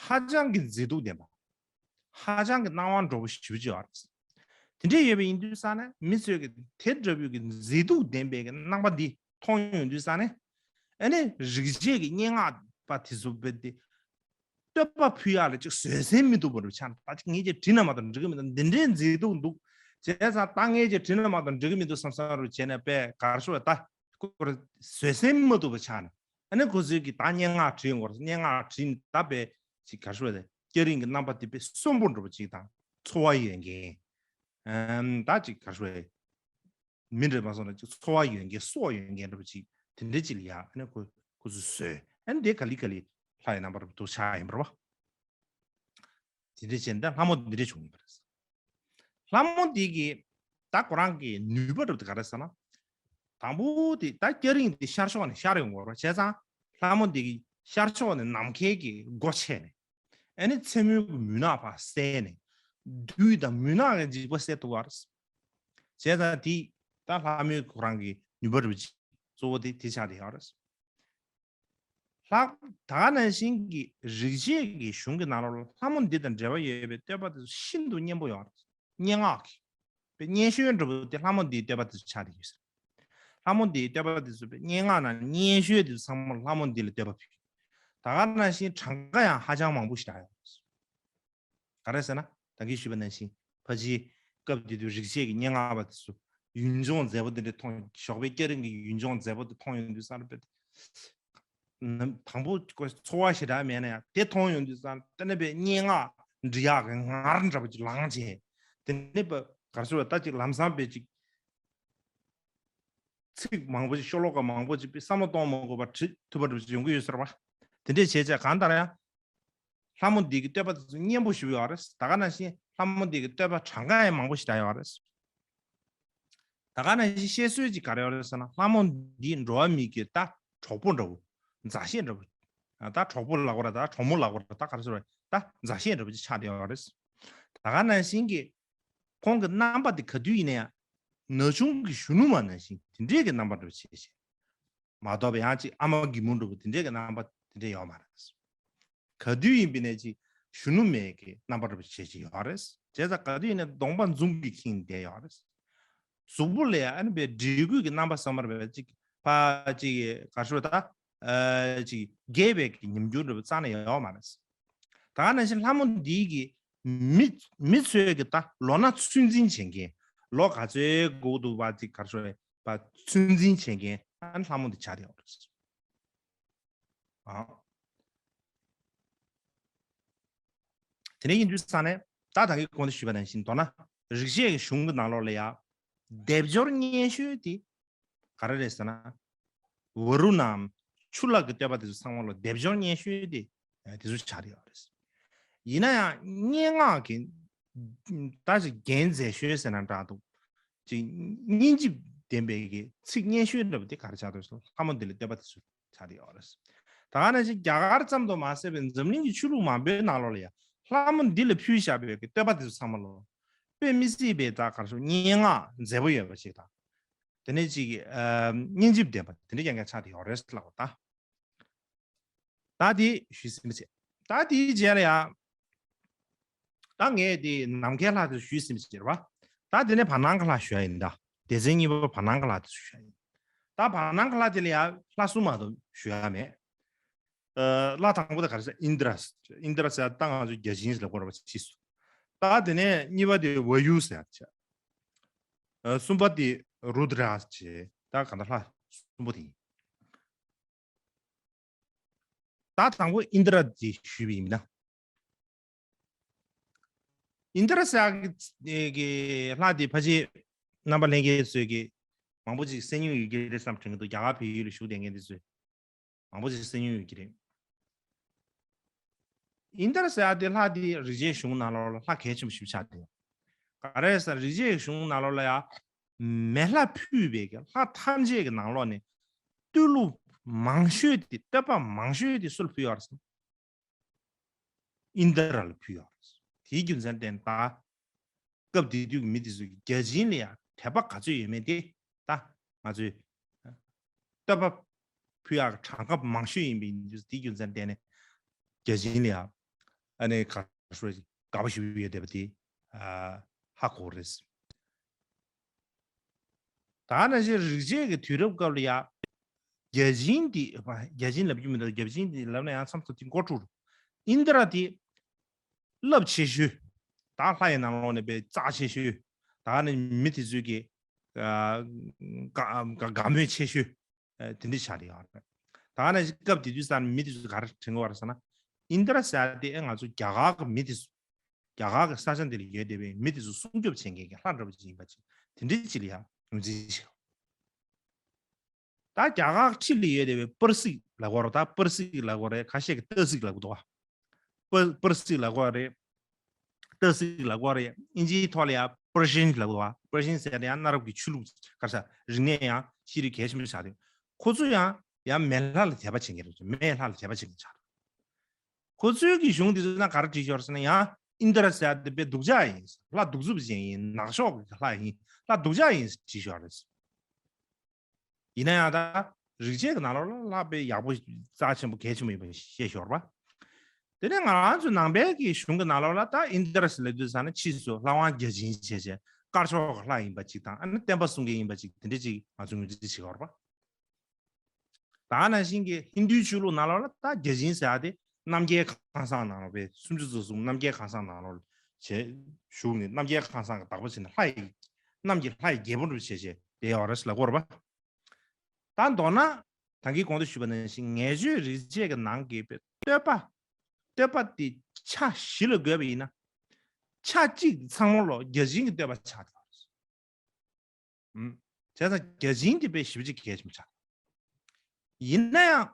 ཧ་ཅང་གི་མཛེས་སྡུག་ལྡན་པ། ཧ་ཅང་གི་སྣང་བ་འགྲོ་བོ་ཞེ་པོ་ཅིག་ཡོད་རེད། དེ་འདྲས་ཡོད་པ་ཡིན་དུས་ཙ་ན་མི་ཚོས་ཀྱི་དེ་འདྲ་བོའི་གི་མཛེས་སྡུག་ལྡན་པའི་གི་རྣམ་པ་འདི་མཐོང་ཡོང་དུས་ཙ་ན། ཨ་ནི་རིག་བྱེད་ཀྱི་སྙན་ངག་པ་དེ་ཚོ་བོད་དེ་བསྟོད་པ་ཕུལ་ཡག་ལ་ཅིག་བཟོད་སྲན་མི་ཐུབ་པ་རུ་ཆགས་ནས། ད་ཅིག་ངས་ཀྱང་བྲིས་ན་མ་གཏོགས་འགྲིག་གི་མི་འདུག་འདི་འདྲའི་མཛེས་སྡུག་འདུག་བྱས་ཙང་ད་ངས་ཀྱང་བྲིས་ན་མ་གཏོགས་འགྲིག་གི་མི་འདུག་བསམ་བསམ་རུ་བྱས་ནས། དཔེ་ག་རེ་ཟེར་བ། ད་ཁོ་རང་བཟོད་སྲན་མི་ཐུབ་པ་ཆགས་ནས། ཨ་ནི་ཁོ་ཚོས་ཀྱི་ད་སྙན་ངག་བྲིས་ཡོང་བ་རེད། སྙན་ངག་བྲིས་ནས་ད་དཔེ་ཅིག་ག་རེ་ཟེར་བ། དེ་སྐྱ་རེངས་ཀྱི་རྣམ་པ་དེ་དཔེ་གསོན་པོ་འདྲ་པོ་ཅིག་དང་། ཚོར་བ་ཡོད་མཁན། ཨམ། ད་ཅིག་ག་རེ་ཟེར་བ། མི་འདྲ་མ་སོང་ན་ཅིག་ཚོར་བ་ཡོད་མཁན། སྲོག་ཡོད་མཁན་འདྲ་པོ་ཅིག་དེ་འདྲ་ཅིག་ལ་ཡ། ཨ་ནི་ཁོ་ཁོ་ཚོས་བཟོས། ཨ་ནི་དེ་ག་ལེ་ག་ལེ་ལྷ་ཡི་རྣམ་པ་འདྲ་པོ་འདུག་ཆགས་ཡིན་པ་རེད་པ། དེ་འདྲ་བྱས་ནས་ད་ལྷ་མོ་འདི་འདྲ་བྱུང་ཡོད་པ་རེད། ལྷ་མོ་འདི་གི་ད་ཁོ་རང་གི་ནུས་པ་འདྲ་པོ་དེ་ག་རེ་ཟེར་ན། དང་པོ་དེ་ད་སྐྱ་རེངས་དེ་ཤར་ཕྱོགས་ནས་ཤར་ཡོང་གི་ཡོད་རེད་པ། བྱས་ཙང་ལྷ་མོ་འདི་གི་ཤར་ཕྱོགས་ནས་ནམ་མཁའི་གི་སྒོ་ཕྱེ་ནས། ཨ་ནི་མཚན་མོའི་གི་མུན་ནག་ཕར་བསལ་ནས། བདུད་དང་མུན་ནག་གི་འཇིགས་པ་བསལ་ཐུབ་པ་རེད། བྱས་ཙང་དེ་ད་ལྷ་མོའི་ཁོ་རང་གི་ནུས་པ་འདྲ་པོ་ཅིག་གཙོ་བོ་དེ་དེ་ཆགས་བསྡད་ཡོད་རེད། ལྷ། ད་ག་ནང་བཞིན་གྱི་རིག་བྱེད་ཀྱི་གཞུང་གི་ནང་ལོགས་ལ་ལྷ་མོ་འདི་དང་འབྲེལ་བ་ཡོད་པའི་བསྟོད་པ་དེ་ཚོ་ཤིན་ཏུ་སྙན་པོ་ཡོད་རེད། སྙན་ངག་གི་དཔེ་སྙན་ཤོས་འདྲ་པོ་དེ་ལྷ་མོ་འདིའི་བསྟོད་པ་དེ་ཚོ་ཆགས་བསྡད་ཡོད་ཟེར། ལྷ་མོ་འདིའི་བསྟོད་པ་དེ་ཚོ་བས་སྙན་ངག་ནང་སྙན་ཤོས་དེ་ཚོ་ཚང་མ་ལྷ་མོ་འདི་ལ་བསྟོད་པ་ཕུལ། ད་ག་ནང་བཞིན་གྲངས་ཀ་ཡང་ཧ་ཅང་མང་པོ་ཞིག་བསྒྲགས་ཡོད། ག་རེ་ཟེར་ན་ད་གིན་ཞུས་པ་ནང་བཞིན་ཕལ་ཆེར་སྐབས་དེ་དུས་རིག་བྱེད་ཀྱི་སྙན་ངག་པ་དེ་ཚོ་ཡུལ་ལྗོངས་མཛེས་པོ་དེ་འདྲ་མཐོང་ཞོགས་པའི་སྐྱ་རེངས་ཀྱི་ཡུལ་ལྗོངས་མཛེས་པོ་དེ་མཐོང་ཡོང་དུས་ས་རུ་དཔེ་ནམ་དང་པོ་ཚོར་བ་ཞེ་དྲག་མེད་ན་ཡང་དེ་མཐོང་ཡོང་དུས་ས་དེ་ནས་དཔེ་སྙན་ངག་འབྲི་ཡག་གི་ངར་འདྲ་པོ་ཅིག་ལངས་བྱས། དེ་ནས་དཔེ་ག་རེ་ཟེར་བ་ད་ཅིག་ལམ་སང་དཔེ་ཅིག་ཚིག་མང་པོ་ཅིག་ཤོ་ལོ་ཀ་མང་པོ་ཅིག་དཔེ་བསམ་བློ་གཏོང་མ་དགོས་པར་བྲིས་ཐུབ་པ་འདྲ་པོ་ཅིག་ཡོང་གི་ཡོད་ཟེར་བ། དེ་འདྲས་བྱས་བྱས་གང་ལྟར་ཡང་། ལྷ་མོ་འདི་གི་བསྟོད་པ་དེ་ཚོ་སྙན་པོ་ཞེ་པོ་ཡོད་རེད། ད་ག་ནང་བཞིན་ལྷ་མོ་འདི་གི་བསྟོད་པ་གྲངས་ཀ་ཡང་མང་པོ་ཞིག་བསྒྲགས་ཡོད་རེད། ད་ག་ནང་བཞིན་བཤད་སྲོལ་ཅིག་ག་རེ་ཡོད་རེད་ཟེར་ན་ལྷ་མོ་འདི་འགྲོ་བ་མིའི་གི་ད་གྲོགས་པོ་འདྲ་བོ། མཛའ་བཤེས་འདྲ་བོ། ད་གྲོགས་པོ་ལབ་དགོས་རེད། ད་གྲོགས་མོ་ལབ་དགོས་རེད། ད་ག་རེ་ཟེར་རེད། ད་མཛའ་བཤེས་འདྲ་བོ་ཅིག་ཆགས་བསྡད་ཡོད་རེད། ད་ག་ནང་བཞིན་གི་ཁོང་གི་རྣམ་པ་དེ་ག་དུས་ཡིན་ན་ཡང་ན་ཆུང་གི་གཞོན་ནུ་མ་ནང་བཞིན་དེ་འདྲས་ཀྱི་རྣམ་པ་འདྲ་བོ་བྱེད་བྱེད། མ་གཏོགས་པ་ཡང་ཅིག་ཨ་མ་གི་མོ་འདྲ་བོ་དེ་འདྲས་ཀྱི་རྣམ་པ་དེ་འདྲས་ཡོད་མ་རེད། ག་དུས་ཡིན་པའི་ནས་ཅིག་གཞོན་ནུ་མའི་གི་རྣམ་པ་འདྲ་བོ་བྱེད་ཀྱི་ཡོད་རེད། བྱས་ཙང་ག་དུས་ཡིན་ན་གདོང་པ་འཛུམ་གྱིས་ཁེངས་བསྡད་ཡོད་རེད། གཟུགས་པོ་ལ་ཡང་ཨ་ནི་པའི་སྒྲིག་གོས་ཀྱི་རྣམ་པ་བསམ་པར་བས་ཅིག་ཕ་ཅིག་ག་ཤོད་ད་ཨ་ཅིག་རྒས་པའི་གི་ཉམས་འགྱུར་འདྲ་བོ་རྩ་ནས་ཡོད་མ་རེད། ད་ག་ནང་བཞིན་ལྷ་མོ་འདིའི་གི་མི་མི་ཚོས་གི་ད་ལོ་ན་ཚོད་འཛིན་བྱེད་མཁན་ལོ་ག་ཚོད་འགོར་འདུག་པ་ཅིག་ག་ཤོད་པ་ཚོད་འཛིན་བྱེད་མཁན་ཨ་ནི་ལྷ་མོ་འདི་ཆགས་བསྡད་ཡོད་རེད། ཨ། དེ་ནས་ཡིན་དུས་ས་ནས་ད་ད་གིན་གོང་དུ་ཞུས་པ་ནང་བཞིན་མདོར་ན་རིག་བྱེད་ཀྱི་གཞུང་གི་ནང་ལོགས་ལ་ཡང་སྡེབ་སྦྱོར་སྙན་ཤོས་དེ་ག་རེ་རེད་ཟེར་ན། ཝ་རུ་ནམ་ཆུ་ལྷག་གི་བསྟོད་པ་དེ་ཚོ་ཚང་མ་ལ་སྡེབ་སྦྱོར་སྙན་ཤོས་དེ་དེ་ཚོ་ཆགས་ཡོད་རེད། ཡིན་ན་ཡང་སྙན་ངག་གི་ད་ཅིག་རྒྱན་མཛེས་ཤོས་ཟེར་ན་འདྲ་འདུག་ཅིག་སྙན་འཇེབས་ལྡན་པའི་གི་ཚིག་སྙན་ཤོས་འདྲ་པོ་དེ་ག་རེ་ཆགས་འདུག་ཟེར་ན་ལྷ་མོ་འདི་ལ་བསྟོད་པ་དེ་ཚོ་ཆགས་ཡོད་རེད། ད་ག་ནང་བཞིན་རྒྱ་གར་ཙམ་དུ་མ་ཟད་པའི་འཛམ་གླིང་གི་ཆོས་ལུགས་མང་པོའི་ནང་ལོགས་ལ་ཡང་ལྷ་མོ་འདི་ལ་ཕུལ་བཞག་པའི་གི་བསྟོད་པ་དེ་ཚོ་ཚང་མ་ལ་དཔེ་མི་སྲིད་པའི་ད་ག་རེ་ཞུ་སྙན་ངག་མཛེས་པོ་ཡོད་པ་ཞིག་དང་། དེ་ནས་ཅིག་ཨ་སྙན་འཇེབས་ལྡན་པ་དེ་འདྲ་རྐྱང་རྐྱང་ཆགས་ཏེ་ཡོད་རེད་ལབ་པ་ད། ད་དེ་ཞུས་ཟིན་པ་བྱས། ད་དེའི་རྗེས་ལ་ཡང་། ད་ངས་དེ་ནམ་མཁའི་ལྷ་དེ་ཞུས་ཟིན་པ་བྱས་རེད་བ། ད་དེ་ནས་བར་སྣང་གི་ལྷ་ཞུ་ཡ་ཡིན་ད། སྡེ་ཚན་གཉིས་པ་བར་སྣང་གི་ལྷ་དེ་ཞུ་ཡ་ཡིན། ད་བར་སྣང་གི་ལྷ་དེ་ལ་ཡང་ལྷ་གསུམ་མ་གཏོགས་ཞུ་ཡ་མེད། ཨ་ལྷ་དང་པོ་དེ་ག་རེ་ཟེར་ཨིནྡྲ། ཨིནྡྲ་ཟེར་ཡ་ད་ང་ཚོ་བརྒྱ་བྱིན་ལབ་དགོས་རེད་བ་ཕྱིས་སུ། ད་དེ་ནས་གཉིས་པ་དེ་ཝ་ཡུ་ཟེར་ཡ་བྱས། ཨ་གསུམ་པ་དེ་རུ་དྲ་བྱས། ད་ག་ད་ལྷ་གསུམ་པོ་དེ་ཡིན། ད་དང་པོ་ཨིནྡྲ་དེ་ཞུས་པ་ཡིན་ན། ཨིནྡྲ་ཟེར་ཡ་གི་ལྷ་དེ་ཕལ་ཆེར་རྣམ་པ་ལྷན་རྒྱས་ཚོས་ཀྱི་མང་པོ་ཅིག་གསན་མྱོང་ཡོད་ཀྱི་རེད་བསམ་དྲན་གྱི་འདུག་རྒྱ་གར་བལ་ཡུལ་ལ་བཞུགས་བསྡད་མཁན་དེ་ཚོས་མང་པོ་ཅིག་གསན་མྱོང་ཡོད་ཀྱི་རེད། ཨིནྡྲ་ཟེར་ཡ་དེ་ལྷ་དེ་རིག་བྱེད་གཞུང་ནང་ལོགས་ལ་ལྷ་གལ་ཆེན་པོ་ཞིག་ཆགས་བསྡད་ཡོད། ག་རེ་ཟེར་རིག་བྱེད་གཞུང་ནང་ལོགས་ལ་ཡ་མེ་ལྷ་ཕུལ་བའི་གི་ལྷ་ཐམས་ཅད་ཀྱི་ནང་ལོགས་ནས་བསྟོད་གླུ་མང་ཤོས་དེ་བསྟོད་པ་མང་ཤོས་དེ་སུ་ལ་ཕུལ་ཡོད་རེད་ཟེར་ན། ཨིནྡྲ་ལ་ཕུལ་ཡོད་རེད། དེའི་རྒྱུ་མཚན་བརྟེན་ད་སྐབས་དེ་དུས་ཀྱི་མི་དེ་ཚོས་བརྒྱ་བྱིན་ལ་ཡང་དད་པ་ག་ཚོད་ཡོད་མེད་དེ་ད་ང་ཚོས་བསྟོད་པ་ཕུལ་ཡག་གྲངས་ཀ་མང་ཤོས་ཡིན་པའི་དུས་དེའི་རྒྱུ་མཚན་བརྟེན་ནས་བརྒྱ་བྱིན་ལ་ཡང་ཨ་ནི་ག་ཧྲུ་དགའ་པོ་ཞིག་ཡོད་བསྡད་པ་དེ་ཧ་གོ་རེད། ད་ནང་བཞིན་རིག་བྱེད་ཀྱི་དུས་རབས་སྐབས་ལ་ཡ། བརྒྱ་བྱིན་འདི་བརྒྱ་བྱིན་ལབ་རྒྱུ་མི་འདུག་བརྒྱ་བྱིན་འདི་ལབ་ན་ཡང་མཚམས་མཚམས་དེ་མགོ་འཁྲུག་ཨིན་དྲ་དེ་རླབས་ཆེ་ཤོས། ད་ལྷ་ཡི་ནང་ལོགས་ནས་པའི་རྩ་ཆེ་ཤོས། ད་ནི་མི་དེ་ཚོས་ཀྱི་དགའ་མོས་ཆེ་ཤོས། དེ་འདྲ་ཆགས་ཡོད་རེད། ད་ནི་སྐབས་དེ་དུས་ཙམ་མི་དེ་ཚོས་ག་རེ་དྲན་གྱི་ཡོད་རེད་ཟེར་ན། ཨིན་དྲ་ཟེར་ཡ་དེ་ང་ཚོ་རྒྱ་གར་གྱི་མི་དེ་ཚོ། རྒྱ་གར་གྱི་ས་ཆ་འདི་ལ་ཡོད་བསྡད་པའི་མི་དེ་ཚོ་སྲུང་སྐྱོབ་བྱེད་མཁན་གྱི་ལྷ་འདྲ་པོ་ཅིག་ཡིན་པ་ཅིག་དེ་འདྲའི་ཅིག་ལ་ཡང་ངོས་འཛིན་བྱེད། ད་རྒྱ་གར་ཁྲི་ལ་ཡོད་བསྡད་པའི་པར་སིག་ལབ་དགོས་རེད། ད་པར་སིག་ལབ་དགོས་རེད། ཁ་ཤས་ཀྱིས་ཏ་སིག་ལབ་གི་འདུག་བ། པར་པར་སིག་ལབ་དགོས་རེད། ཏ་སིག་ལབ་དགོས་རེད། ཨིན་ཇིའི་ཐོག་ལ་ཡང་པར་ཤན་ལབ་གི་འདུག་བ། པར་ཤན་ཟེར་ཡ་དེ་ཡང་གནའ་རབས་ཀྱི་ཆོས་ལུགས་ག་རེ་ཟེར་རིག་གནས་ཡང་ཤེས་རིག་གལ་ཆེན་པོ་ཆགས་རེད། ཁོ་ཚོ་ཡང་ཡང་མེ་ལྷ་ལ་དད་པ་བྱེད་མཁན་རེད། མེ་ལྷ་ལ་དད་པ་བྱེད་མཁན་ཆགས་རེད། ཁོ་ཚོའི་གི་གཞུང་འདི་ཚོ་ན་ག་རེ་བྲིས་ཤོར་ཟེར་ན་ཡང་ཨིན་དྲ་ཟེར་ཡ་དེ་དཔེ་སྡུག་ཅག་ཡིན། ལྷ་གདུག་རྩུབ་ཅན་ཡིན། ནག་ཕྱོགས་ཀྱི་ལྷ་ཡིན། ལྷ་སྡུག་ཅག་ཡིན་བྲིས་ཤོར་རེད། ཡིན་ན་ཡང་ད་རིག་བྱེད་ཀྱི་ནང་ལོགས་ལ་ལྷ་དཔེ་ཡག་པོ་རྩ་ཆེན་པོ་གལ་ཆེན་པོ་ཡིན་པ་བཤད་ཤོར་བ། དེ་ནས་ང་རང་ཚོའི་ནང་པའི་གི་གཞུང་གི་ནང་ལོགས་ལ་ད་ཨིན་དྲ་ཟེར་ལབ་དུས་ཙ་ན་ཕྱིས་སུ་ལྷ་དབང་བརྒྱ་བྱིན་བྱས་བྱས་ དཀར་ཕྱོགས་ཀྱི་ལྷ་ཡིན་པ་ཅིག་དང་ཨ་ནི་བསྟན་པ་སྲུང་མཁན་ཡིན་པ་ཅིག་དེ་འདྲ་ཅིག་ང་ཚོས་ངོས་འཛིན་བྱེད་ཀྱི་ཡོད་རེད་པ། ད་ག་ནང་བཞིན་གྱི་ཧིན་རྡུའི་ཆོས་ལུགས་ནང་ལོགས་ལ་ད་བརྒྱ་བྱིན་ཟེར་ཡ་དེ་རྣམ་རྒྱལ་ཁང་བཟང་ནང་ལོགས་པའི་སུམ་ཅུ་རྩ་གསུམ་རྣམ་རྒྱལ་ཁང་བཟང་ནང་ལོགས་བྱས་བཞུགས་ནས་རྣམ་རྒྱལ་ཁང་བཟང་གི་བདག་པོ་བྱས་ནས་ལྷ་ཡི་གནམ་གྱི་ལྷ་ཡི་རྒྱལ་པོ་འདྲ་བྱས་བྱས་བསྡད་ཡོད་རེད་ཟེར་ལབ་ཀྱི་ཡོད་རེད་པ། ད་མདོར་ན་ད་གིན་གོང་དུ་ཞུས་པ་ནང་བཞིན་ངེས་བརྗོད་རིག་བྱེད་ཀྱི་ནང་གི་བསྟོད་པ། བསྟོད་པ་དེ་ཆ་བཞི་ལ་བགོས་པ་ཡིན་ན། ཆ་གཅིག་ཚང་མ་ལོ་བརྒྱ་བྱིན་གྱི་བསྟོད་པ་ཆགས་ཀྱི་ཡོད་རེད། ཨུམ། བྱས་ཙང་བརྒྱ་བྱིན་དེ་དཔེ་ཞེ་པོ་ཅིག་གལ་ཆེན་པོ་ཆགས། ཡིན་ན་ཡང་།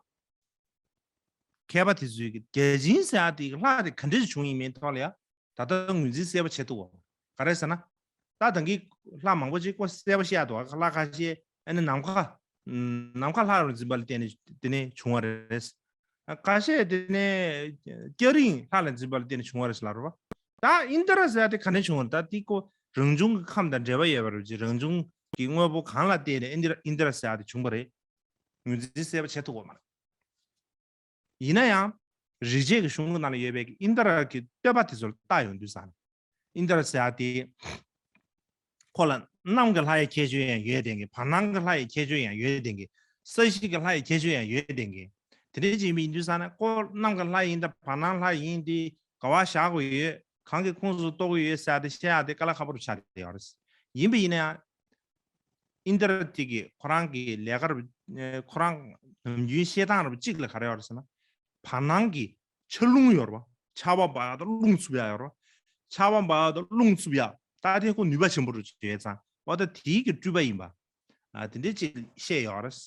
མཁས་པ་དེ་ཚོས་ཀྱི་བརྒྱ་བྱིན་ཟེར་ཡ་དེ་ལྷ་དེ་ག་འདྲ་ཞིག་བྱུང་ཡིན་མིན་ཐོག་ལ་ཡ། ད་ལྟ་ངོས་འཛིན་གསལ་པོ་བྱེད་ཐུབ་བོ། ག་རེ་ཟེར་ན། ད་ད་གིན་ལྷ་མང་པོ་ཅིག་ཁོ་གསལ་པོ་བཤད་འདུག་ལྷ་ཁ་ཤས་ཨ་ནི་ནམ་མཁའ། ནམ་མཁའ་ལྷ་རུ་འཛིན་པ་ལ་བརྟེན་ནས་དེ་ནས་བྱུང་བ་རེད། ཁ་ཤས་དེ་ནས་སྐྱ་རེངས་ལྷ་ལ་འཛིན་པ་ལ་བརྟེན་ནས་བྱུང་བ་རེད་ཟེར་ལབ་རེད་བ། ད་ཨིནྡྲ་ཟེར་ཡ་དེ་ག་ནས་བྱུང་བ་རེད། ད་དེ་ཁོ་རང་བྱུང་གི་ཁམས་དང་འབྲེལ་བ་ཡོད་པ་རེད་ཅེས་རང་བྱུང་གི་དངོས་པོ་གང་ལ་བརྟེན་ནས་ཨིནྡྲ་ཨིནྡྲ་ཟེར་ཡ་དེ་བྱུང་བ་རེད། ངོས་འཛིན་གསལ་པོ་བྱེད་ཐུབ་ཀྱི་མ་རེད། ཡིན་ན་ཡང་། རིག་བྱེད་ཀྱི་གཞུང་གི་ནང་ལ་ཡོད་པའི་ཨིནྡྲ་གི་བསྟོད་པ་དེ་ཚོ་ལ་བལྟ་ཡོང་དུས་ཙང་། ཨིནྡྲ་ཟེར་ཡ་དེ། ཁོ་ལ་གནམ་གྱི་ལྷ་ཡི་ཁྱད་ཆོས་ཡང་ཡོད་བསྡད་མཁན། བར་སྣང་གི་ལྷ་ཡི་ཁྱད་ཆོས་ཡང་ཡོད་བསྡད་མཁན། ས་གཞི་གི་ལྷ་ཡི་ཁྱད་ཆོས་ཡང་ཡོད་བསྡད་མཁན། དེ་འདྲའི་ཅིག་ཡིན་དུས་ཙང་ན་ཁོ་གནམ་གྱི་ལྷ་ཡིན་དང་བར་སྣང་ལྷ་ཡིན་དེ་ག་བ་བཞག་དགོས་ཡོད། གང་གི་ཁོངས་སུ་གཏོགས་ཀྱི་ཡོད་ཟེར་ཡ་དེ་བཤད་ཡ་དེ་དཀའ་ལས་ཁག་པོ་རུ་ཆགས་བསྡད་ཡོད་རེད། ཡིན་པ་ཡིན་ན་ཡང་། ཨིནྡྲ་དེ་གིས་ཁོ་རང་གི་ལས་ཀ་རུ། ཁོ་རང་ནམ་རྒྱུན་བཤད་སྟངས་རུ་གཅིག་ལ་ག་རེ་ཡོད་རེད་ཟེར་ན། བར་སྣང་གི་ཆར་རླུང་ཡོད་རེད་བ། ཆར་པ་འབབ་ཡག་དང་རླུང་འཚུབ་ཡག་ཡོད་རེད་བ། ཆར་པ་འབབ་ཡག་དང་རླུང་འཚུབ་ཡག་ད་དེ་ཁོ་ནུས་པ་ཆེན་པོ་རུ་བྱས་ཙང་འོ་ད་དེའི་གི་སྤྲུལ་པ་ཡིན་པ། ཨ་དེ་འདྲའི་ཅིག་བཤད་ཡོད་རེད།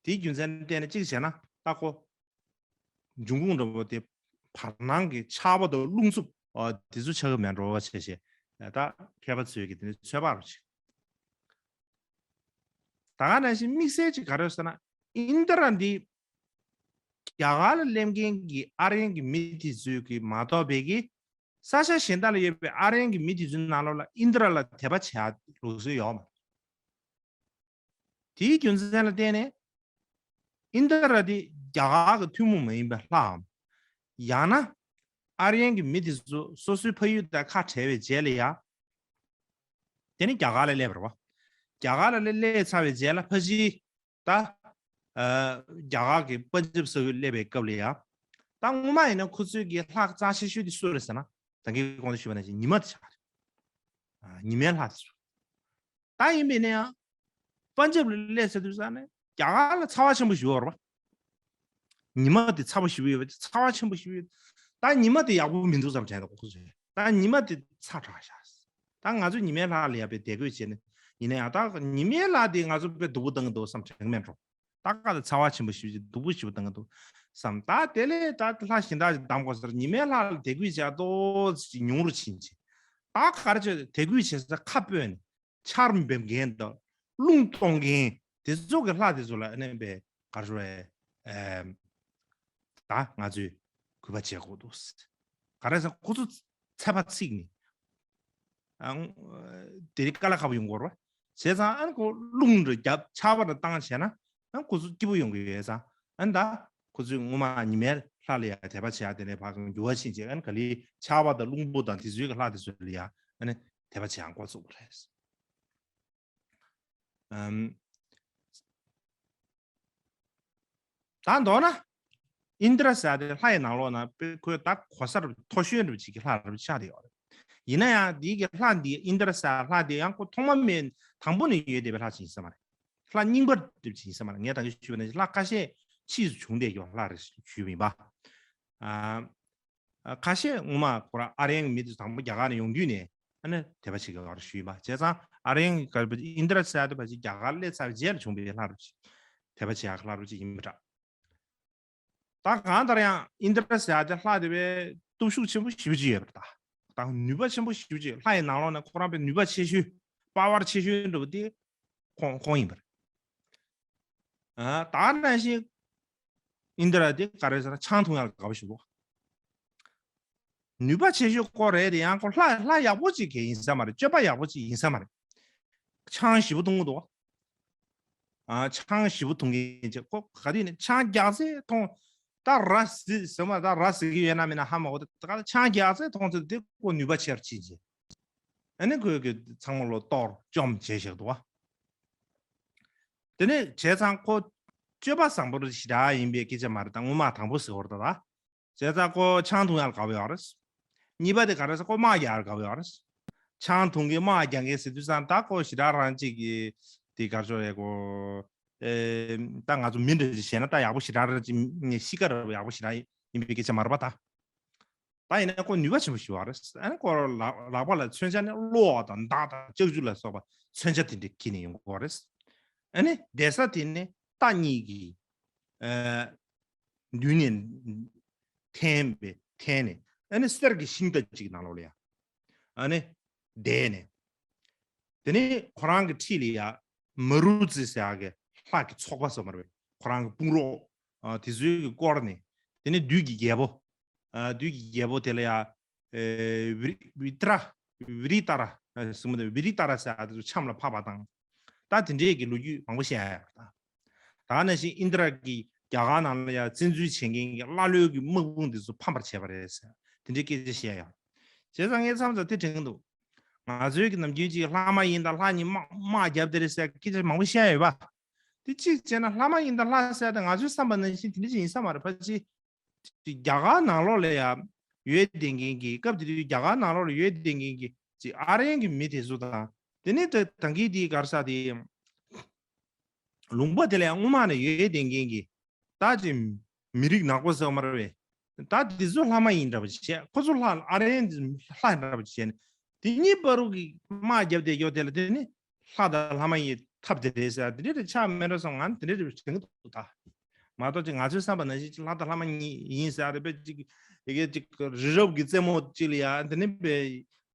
དེའི་རྒྱུ་མཚན་ལ་བརྟེན་ནས་གཅིག་བྱས་ན་ད་ཁོ། འབྱུང་ཁུངས་འདྲ་པོ་དེ་བར་སྣང་གི་ཆར་པ་དང་རླུང་འཚུབ་ཨ་དེ་ཚོ་ཆགས་ཀྱི་མེད་འགྲོ་བ་བྱས་བྱས་ད་མཁས་པ་ཚོས་ཀྱི་དེ་ནི་ཚོད་དཔག་རུ་བྱེད། ད་ག་ནང་བཞིན་དམིགས་བསལ་ཅིག་ག་རེ་ཟེར་ན་ཨིན་ད་ར་འདི་རྒྱ་གར་ལ་སླེབས་མཁན་གྱི་ཨ་རི་ཡན་གྱི་མི་དེ་ཚོས་ཀྱི་མ་གཏོགས་པའི་གི་ས་ཆ་གཞན་དག་ལ་ཡོད་པའི་ཨ་རི་ཡན་གྱི་མི་དེ་ཚོའི་ནང་ལོགས་ལ་ཨིན་ད་ར་ལ་དད་པ་བྱེད་ཡ་ལུགས་སྲོལ་ཡོད་མ་རེད། དེའི་རྒྱུ་མཚན་ལ་བརྟེན་ནས། ཨིན་ད་ར་དེ་རྒྱ་གར་གྱི་ཐུན་མོང་མ་ཡིན་པའི་ལྷའམ། ཡང་ན། ཨ་རི་ཡན་གྱི་མི་དེ་ཚོ་སོ་སོའི་ཕ་ཡུལ་དང་ཁ་བྲལ་བའི་རྗེས་ལ་ཡ། དེ་ནི་རྒྱ་གར་ལ་སླེབས་པ་རེད་བ། རྒྱ་གར་ལ་སླེབས་ཚར་བའི་རྗེས་ལ་ཕལ་ཆེར་ད། ཨ། རྒྱ་གར་གྱི་པན་ཇབ་ས་ཁུལ་སླེབས་པའི་སྐབས་ལ་ཡ། ད་སྔོན་མ་ཡིན་ན་ཁོ་ཚོའི་གི་ལྷ་རྩ་ཆེ་ཤོས་དེ་སུ་རེད་ཟེར་ན། ད་གིན་གོང་དུ་ཞུས་པ་ནང་བཞིན་ཉི་མ་དེ་ཆགས་རེད། ཨ། ཉི་མའི་ལྷ་དེ་ཚོ། ད་ཡིན་པས་ན་ཡང་། པན་ཇབ་ལ་སླེབས་ཚར་དུས་ཙང་ནས་རྒྱ་གར་ལ་ཚ་བ་ཆེན་པོ་ཞིག་ཡོད་རེད་པ། ཉི་མ་དེ་ཚ་པོ་ཞིག་ཡོད་པ་ཚ་བ་ཆེན་པོ་ཞིག་ཡོད། ད་ཉི་མ་དེ་ཡག་པོ་མི་འདུག་བསམ་དྲན་འདུག་ཁོ་ཚོས། ད་ཉི་མ་དེ་ཚ་དྲགས་ཤག་ད་ང་ཚོ་ཉི་མའི་ལྷ་ལ་ཡ་དཔེ་དད་གུས་བྱས་ནས་ཡིན་ན་ཡང་ད་ཉི་མའི་ལྷ་དེ་ང་ཚོ་དཔེ་སྡུག་པོ་བཏང་གི་འདུག་བསམ་དྲན་གི་མེད་འགྲོ། ད་ག་ད་ཚ་བ་ཆེན་པོ་ཞིག་སྡུག་པོ་ཞིག་བཏང་གི་འདུག་བསམ། ད་དེ་ལས་ད་ལྷ་གཞན་དག་ཅིག་གདམ་དགོས་ཟེར་ཉི་མའི་ལྷ་ལ་དད་གུས་བྱ་ཏོག་ཅིག་ཉུང་རུ་ཕྱིན་ཅིག་ད་ག་རེ་བྱས་དད་གུས་བྱེད་ས་ཁ་སྤོས་ནས། ཆར་འབེབས་མཁན་དང་རླུང་གཏོང་མཁན་དེ་ཚོ་གི་ལྷ་དེ་ཚོ་ལ་ཨ་ནི་བས་ག་རེ་ཟེར་བས། ཨེམ། ད་ང་ཚོས་གུས་པ་བྱེད་དགོས་འདུག་ག་རེ་ཟེར་ཁོ་ཚོ་ཚད་པ་ཚིག་ནི། ཨང་། དེ་རིང་དཀའ་ལས་ཁག་པོ་ཡོང་གི་རེད་བ། བྱས་ཙང་ཨ་ནི་ཁོ་རླུང་འདྲ་རྒྱབ་ཆར་པ་འདྲ་བཏང་བྱས་ན་ཨ་ཁོ་ཚོ་སྐྱིད་པོ་ཡོང་གི་ཡོད་ཙང་ཨ་ནི་ད་ཁོ་ཚོས་ངོ་མ་ཉི་མའི་ལྷ་ལ་ཡང་དད་པ་བྱེད་ཡ་དེ་ནས་ཕར་འགྱུར་བ་ཕྱིན་བྱས་ཨ་ནི་ག་ལེར་ཆར་པ་དང་རླུང་བུ་དང་དེ་ཚོའི་གི་ལྷ་དེ་ཚོ་ལ་ཡང་ཨ་ནི་དད་པ་བྱེད་ཡ་འགོ་བཙུགས་པ་རེད། ཨམ། ད་མདོར་ན། ཨིནྡྲ་ཟེར་དེ་ལྷ་ཡི་ནང་ལོགས་ན་དཔེ་ཁོས་ད་གོ་ས་རུ་མཐོ་ཤོས་འདྲ་ཅིག་གི་ལྷ་རུ་ཆགས་བསྡད་ཡོད་རེད། ཡིན་ན་ཡང་འདི་གི་ལྷ་འདི་ཨིནྡྲ་ཟེར་ལྷ་དེ་ཡང་ཁོ་ཐོག་མ་མེད་དང་པོ་ནས་ཡོད་བསྡད་པའི་ལྷ་ཅིག་ཡིན་ས་མ་རེད། ལྷ་རྙིང་པ་འདྲ་ཅིག་ཡིན་ས་མ་རེད། ངས་ད་གིན་ཞུས་པ་ནང་བཞིན་ལྷ་ཁ་ཤས་ཕྱིས་སུ་བྱུང་བསྡད་ཀྱི་ལྷ་རེད་ཞུས་པ་ཡིན་པ། ཨ། ཁ་ཤས་སྔོན་མ་ཁོ་རང་ཨ་རི་ཡན་གྱི་མི་དེ་དང་པོ་རྒྱ་གར་ནས་ཡོང་དུས་ནས་ཨ་ནི་དད་པ་བྱེད་ཀྱི་ཡོད་རེད་ཞུས་ཡིན་པ། བྱས་ཙང་ཨ་རི་ཡན་གྱི་ཨིནྡྲ་ཟེར་དེ་ཕལ་ཆེར་རྒྱ་གར་སླེབས་ཚར་བའི་རྗེས་ལ་བྱུང་བའི་ལྷ་རུ་དད་པ་བྱེད་ཡག་གི་ལྷ་རུ་ཅིག་ཡིན་པ་འདྲ། ད་གང་ལྟར་ཡང་ཨིནྡྲ་ཟེར་དེ་ལྷ་དེ་བས་སྟོབས་ཤུགས་ཆེན་པོ་ཞེ་པོ་ཅིག་ཡོད་པ་རེད་ད། ད་ནུས་པ་ཆེན་པོ་ཞེ་པོ་ཅིག་ལྷ་ཡི་ནང་ལོགས་ནས་ཁོ་རང་དཔེ་ནུས་པ་ཆེ་ཤོས་པ་ཝར་ཆེ་ཤོས་འདྲ་པོ་དེ་ཁོང་ཁོང་ཡིན་པ་རེད། ཨ། ད་ནང་བཞིན་ཨིནྡྲ་དེ་ག་རེ་ཟེར་ན་ཆང་འཐུང་ཡག་ལ་དགའ་པོ་ཞིག་འདུག་ནུས་པ་ཆེ་ཤོས་ཁོ་རེད་དེ་ཡང་ཁོ་ལྷ་ལྷ་ཡག་པོ་ཅིག་གི་ཡིན་ས་མ་རེད། སྤྱོད་པ་ཡག་པོ་ཅིག་ཡིན་ས་མ་རེད། ཆང་ཞེ་པོ་འཐུང་གི་འདུག་ཨ། ཆང་ཞེ་པོ་འཐུང་མཁན་ཅིག་ཁོ་ག་དུས་ནས་ཆང་རྒྱག་ཚད་འཐུང་། ད་ར་བཟི་ཟེར་མ་ད་ར་བཟི་གི་ཡོད་ན་མེད་ན་ཧ་མ་གོ། ད་ད་ཆང་རྒྱག་ཚད་འཐུང་ཚད་དེ་ཁོ་ནུས་པ་ཆེར་ཕྱིན་ཅིག་ཨ་ནི་ཁོས་གི་ཚང་མ་ལོ་གཏོར་བཅོམ་བྱས་བཞག་འདུག་བ། དེ་ནས་བྱས་ཙང་ཁོ་སྤྱོད་པ་བཟང་པོ་ཞེ་དྲག་ཡིན་པའི་སྐད་ཆ་མ་རེད། ད་སྔོན་མ་དང་པོ་ཟེར་བ་རེད་ད། བྱས་ཙང་ཁོ་ཆང་འཐུང་ཡག་ལ་དགའ་བོ་ཡོད་རེད། གཉིས་པ་དེ་ག་རེ་ཟེར་ཁོ་དམག་རྒྱག་ཡག་ལ་དགའ་བོ་ཡོད་རེད། ཆང་འཐུང་གི་དམག་རྒྱག་མཁན་ཟེར་དུས་ཙང་ད་ཁོ་ཞེ་དྲག་རང་གཅིག་གི་དེ་གར་ཆོག་ཡས་ཁོ། ཨེ། ད་ང་ཚོ་མི་འདྲ་ཞིག་བྱས་ན་ད་ཡག་པོ་ཞེ་དྲག་རེད་ཅིག་གཤིས་ཀ་ར་ཡག་པོ་ཞེ་དྲག་ཡིན་པའི་སྐད་ཆ་མ་རེད་པ་ད། ད་ཡིན་ན་ཁོ་ནུས་པ་ཆེན་པོ་ཞིག་ཡོད་རེད། ཨ་ནི་ཁོ་ལག་ལག་པ་ལ་མཚོན་ཆ་ནི་གློག་དང་མདའ་དང་ལྕགས་ཀྱུ་ལ་སོགས་པ་མཚོན་ཆ་དེ་འདྲ་འཁྱེར་ནས་ཡོང་གི་ཡོད་རེད། ཨ་ནི་བསྡད་ས་དེ་ནི་རྟ་གཉིས་ཀྱི་ཨ་མདུན་ནས་འཐེན་པའི་འཐེན་ནས་ཨ་ནི་གསེར་གྱི་ཤིང་རྟ་གཅིག་ནང་ལོགས་ལ་ཡ་ཨ་ནི་བསྡད་ནས། དེ་ནས་ཁོ་རང་གི་འཁྲིས་ལ་ཡ་མ་རུ་ཙི་ཟེར་ཡག་གི་ལྷ་གི་ཚོགས་པ་ཟེར་མ་རེད་པས། ཁོ་རང་གི་དཔུང་རོགས་ཨ་དེ་ཚོའི་གི་སྐོར་ནས། དེ་ནས་བདུད་ཀྱི་རྒྱལ་པོ། ཨ་བདུད་ཀྱི་རྒྱལ་པོ་དེ་ལ་ཡ་ཨེ་བི་རི་བི་ཏྲ་བི་རི་ཏ་ར་ཨ་ཟེར་མ་རེད། བི་རི་ཏ་ར་ཟེར་ཡག་དེ་ཚོ་ཆམ་ལ་ཕབ་པ་དང་། ད་དེ་འདྲས་ཀྱི་ལོ་རྒྱུས་མང་པོ་བཤད་ཡག་ཡོད་རེད་ད། ད་ནང་བཞིན་ཨིན་དྲ་གིས་རྒྱ་གར་ནང་ལ་ཡ་བཙན་འཛུལ་བྱེད་མཁན་གྱི་ཀླ་ཀློའི་གི་དམག་དཔུང་དེ་ཚོ་ཕམ་པར་བྱས་པ་རེད་ཟེར། དེ་འདྲའི་སྐད་ཆ་བཤད་ཡོད། བྱས་ཙང་ངས་མཚམས་མཚམས་དེ་དྲན་གྱི་འདུག་ང་ཚོའི་གི་ནམ་རྒྱུན་གྱི་ལྷ་མ་ཡིན་དང་ལྷ་ཉིད་དམག་དམག་རྒྱབ་དེ་རེད་ཟེར་སྐད་ཆ་མང་པོ་བཤད་ཡོད་པ། དེ་གཅིག་བྱས་ན་ལྷ་མ་ཡིན་དང་ལྷ་ཟེར་དེ་ང་ཚོའི་བསམ་པ་ནང་བཞིན་དེ་འདྲ་ཅིག་ཡིན་ས་མ་རེད། ཕལ་ཆེར་རྒྱ་གར་ནང་ལོགས་ལ་ཡ་ཡོད་བསྡད་མཁན་གྱི་སྐབས་དེ་དུས་རྒྱ་གར་ནང་ལོགས་ལ་ཡོད་བསྡད་མཁན་གྱི་ཅིག་ཨ་རིའི་གི་མི་དེ་ཚོ་དང་། དེ་ནས་ད་ད་གིན་དེའི་ག་རེ་ཟེར་དེ། ལུང་པ་དེ་ལ་ཡང་སྔོན་མ་ནས་ཡོད་བསྡད་མཁན་གྱི་ད་ཅིག་མི་རིགས་ནག་པོ་ཟེར་བ་མ་རེད་པས། ད་དེ་ཚོ་ལྷ་མ་ཡིན་འདྲ་པོ་ཅིག་བྱས། ཁོ་ཚོ་ལྷ་ཨ་རིའི་ལྷ་འདྲ་པོ་ཅིག་བྱས་ནས་དེ་གཉིས་བར་དུ་གི་དམག་རྒྱབ་བསྡད་ཡོད་དེ་ལ། དེ་ནི་ལྷ་དང་ལྷ་མ་ཡིན་ཐབས་དེ་རེད་ཟེར། དེ་འདྲ་དེ་ཆགས་མེད་འགྲོ་བསམ། ང་དེ་འདྲ་རེད་དྲན་གྱི་འདུག་ད། མ་གཏོགས་ཅིག་ང་ཚོའི་བསམ་པ་ནང་བཞིན་ཅིག་ལྷ་དང་ལྷ་མ་གཉིས་ཡིན་ཟེར་ཡག་དེ་དཔེ་ཅིག་ཡ་གི་ཅིག་རི་རབ་ཀྱི་རྩེ་མོ་ཅིག་ལ་ཡ་དེ་ནི་དཔེ་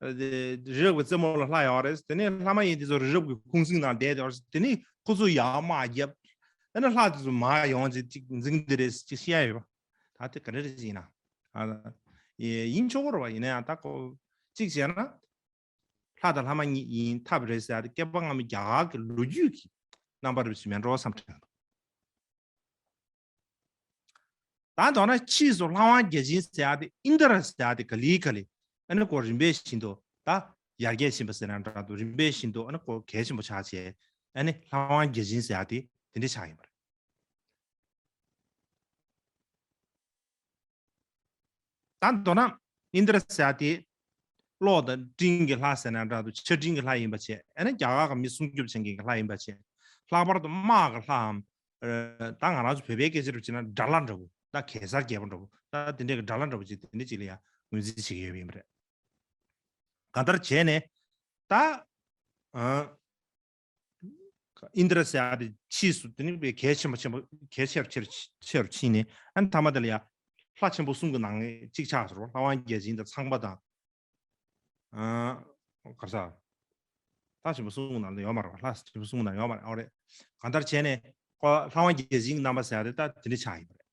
རི་རབ་ཀྱི་རྩེ་མོ་ལ་ལྷ་ཡོད་རེད། དེ་ནས་ལྷ་མ་ཡིན་དེ་ཚོ་རི་རབ་ཀྱི་ཁུང་སིང་ནང་བསྡད་ཡོད་རེད། དེ་ནས་ཁོ་ཚོ་ཡར་དམག་རྒྱབ། ཨ་ནི་ལྷ་དེ་ཚོ་མར་ཡོང་ཅིག་ཅིག་འཛིང་དེ་རེད་ཅིག་བཤད་ཡོད་པ། ད་དེ་ག་རེ་རེད་ཡིན་ན། ཨ་ཡིན་ཆོག་གི་རེད་པ། ཡིན་ན་ཡང་ད་ཁོ་གཅིག་བྱས་ན། ལྷ་དང་ལྷ་མ་གཉིས་ཡིན་ཐབས་རེད་ཟེར་ཡག་དེ་བསྐལ་པ་སྔ་མའི་རྒྱ་གར་གྱི་ལོ་རྒྱུས་ཀྱི་རྣམ་པ་རེད་ཞིག་མེད་འགྲོ་བསམ་དྲན་འདུག་ད་མདོར་ན་ཕྱིས་སུ་ལྷ་དབང་བརྒྱ་བྱིན་ཟེར་ཡག་དེ་ཨིན་དྲ་ཟེར་ཡག་དེ་ག་ལེ་ག་ལེ་ཨ་ནི་ཁོ་རིམ་པས་བཞིན་དུ་ད་ཡར་རྒྱས་ཕྱིན་པ་ཟེར་ན་འདྲ་འདུག་རིམ་པས་བཞིན་དུ་ཨ་ནི་ཁོ་གལ་ཆེན་པོ་ཆགས་བྱས། ཨ་ནི་ལྷ་དབང་བརྒྱ་བྱིན་ཟེར་ཡག་དེ་དེ་འདྲ་ཆགས་ཡིན་པ་རེད། ད་མདོར་ན་ཨིན་དྲ་ཟེར་ཡག་དེ་གློག་དང་སྤྲིན་གྱི་ལྷ་ཟེར་ན་འདྲ་འདུག་ཆར་སྤྲིན་གྱི་ལྷ་ཡིན་པ་བྱས། ཨ་ནི་རྒྱ་གར་གྱི་མི་སྲུང་སྐྱོབ་བྱེད་མཁན་གྱི་ལྷ་ཡིན་པ་བྱས། ལྷག་པར་དུ་དམག་གི་ལྷའམ། ཨ་ད་ང་རང་ཚོ་བོད་པའི་སྐད་ཆ་རུ་བྱས་ན་དགྲ་ལྷ་འདྲ་བོ། ད་གེ་སར་རྒྱལ་པོ་འདྲ་བོ། ད་དེ་འདྲའི་གི་དགྲ་ལྷ་འདྲ་བོ་ཅིག་དེ་འདྲ་ཅིག་ལ་ཡང་ངོས་འཛིན་བྱེད་ཀྱི་ཡོད་པ་ཡིན་པ་རེད། གང་ལྟར་བྱས་ནས་ད་ཨ་ཨིན་དྲ་ཟེར་ཡག་དེ་ཕྱིས་སུ་དེ་ནི་དཔེ་གལ་ཆེན་པོ་ཆེན་པོ་གལ་ཆེ་རུ་ཆེ་རུ་ཆེ་རུ་ཕྱིན་ནས། ཨ་ནི་མཐའ་མ་དེ་ལ་ཡང་ལྷ་ཆེན་པོ་གསུམ་གྱི་ནང་ནས་གཅིག་ཆགས་སོང་། ལྷ་དབང་བརྒྱ་བྱིན་དང་ཚངས་པ་དང་། ཨ་ག་རེ་ཟེར། ལྷ་ཆེན་པོ་གསུམ་གྱི་ནང་ལ་ཡོད་མ་རེད་པ། ལྷ་ཆེན་པོ་གསུམ་གྱི་ནང་ཡོད་མ་རེད། ཨོ་རེད། གང་ལྟར་བྱས་ནས་ཁོ་ལྷ་དབང་བརྒྱ་བྱིན་གྱི་རྣམ་པ་ཟེར་ཡག་དེ་ད་དེ་འདྲ་ཆགས་ཡིན་པ་རེད།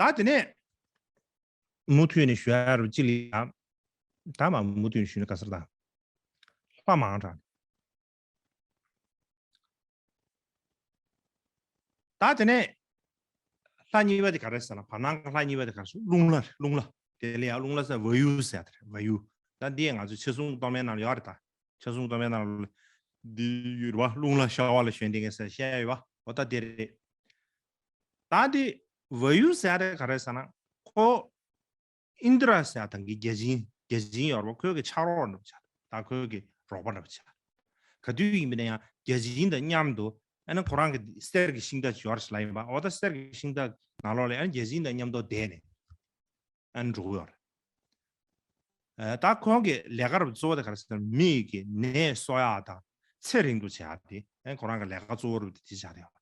ཨ་ད་དེ་ནས་མུ་མཐུད་ནས་ཞུ་ཡག་རུ་ཅི་ལ་ཡང་། ད་མ་མུ་མཐུད་ནས་ཞུས་ན་ག་ཟེར་ད། ལྷ་མང་དྲགས། ད་དེ་ནས་ལྷ་གཉིས་པ་དེ་ག་རེ་ཟེར་ན། བར་སྣང་གི་ལྷ་གཉིས་པ་དེ་ག་རེ་ཟེར། རླུང་ལྷ། རླུང་ལྷ། དེ་ལ་ཡང་རླུང་ལྷ་ཟེར། ཝ་ཡུ་ཟེར་ཡག་དེ་རེད། ཝ་ཡུ། ད་འདི་ང་ཚོའི་ཆ་སྲུང་གཏོར་མའི་ནང་ལ་ཡོད་རེད་ད། ཆ་སྲུང་གཏོར་མའི་ནང་ལ་འདི་ཡོད་རེད་པ། རླུང་ལྷ་ཤྭ་བ་ལ་ཞོན་བསྡད་མཁན་ཟེར་བཤད་ཡོད་པ། འོ་ད་དེ་རེད། ད་འདི་ཝ་ཡུ་ཟེར་ཡག་དེ་ག་རེ་ཟེར་ན། ཁོ་ཨིན་དྲ་ཟེར་ཡག་ད་གིན་བརྒྱ་བྱིན། བརྒྱ་བྱིན་ཡོད་རེད་པ། ཁོའི་གི་ཕྱག་རོགས་འདྲ་པོ་ཆགས། ད་ཁོའི་གི་རོགས་པ་འདྲ་པོ་ཆགས། ག་དུས་ཡིན་པ་ན་ཡང་བརྒྱ་བྱིན་དང་མཉམ་དུ། ཨ་ནི་ཁོ་རང་གི་གསེར་གྱི་ཤིང་རྟ་ཅིག་ཡོད་རེད་ཟེར་ལབ་ཡིན་པ། འོ་ད་གསེར་གྱི་ཤིང་རྟ་ནང་ལོགས་ལ་ཨ་ནི་བརྒྱ་བྱིན་དང་མཉམ་དུ་བསྡད་ནས་ཨ་ནི་འགྲོ་གི་ཡོད་རེད། ཨ་ད་ཁོང་གི་ལས་ཀ་རུ་གཙོ་བོ་དེ་ག་རེ་ཟེར་ན། མི་གི་ནད་གསོ་ཡག་དང་ཚེ་རིང་དུ་བྱེད་ཡག་དེ་ཨ་ནི་ཁོ་རང་གི་ལས་ཀ་གཙོ་བོ་རུ་དེ་ཆགས་བསྡད་ཡོད་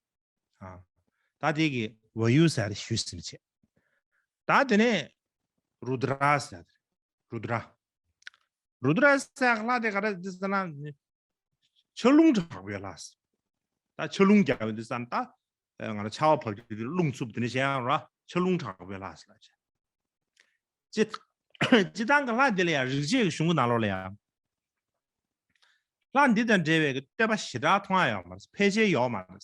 རེད། ཨ་ད་དེ་གི་ཝ་ཡུ་ཟེར་ཞུས་ཟིན་བྱས། ད་དེ་ནས་རུ་དྲ་ཟེར། རུ་དྲ། རུ་དྲ་ཟེར་ལྷ་དེ་ག་རེ་ཟེར་ན། ཆར་རླུང་དྲག་པོའི་ལྷ་ཟེར། ད་ཆར་རླུང་རྒྱག་པའི་དུས་ཙམ་ད། ང་ལ་ཆར་པ་བབས་དུས་རླུང་འཚུབ་དེ་འདྲ་བྱེད་ཡག་ར། ཆར་རླུང་དྲག་པོའི་ལྷ་ཟེར་ལབ་བྱས། སྤྱི་སྤྱི་བཏང་གི་ལྷ་དེ་ལ་ཡང་རིག་བྱེད་ཀྱི་གཞུང་གི་ནང་ལོགས་ལ་ཡང་། ལྷ་འདི་དང་འབྲེལ་བའི་གི་བསྟོད་པ་ཞེ་དྲག་མཐོང་ཡག་ཡོད་མ་རེད། ཕལ་ཆེར་ཡོད་མ་རེད།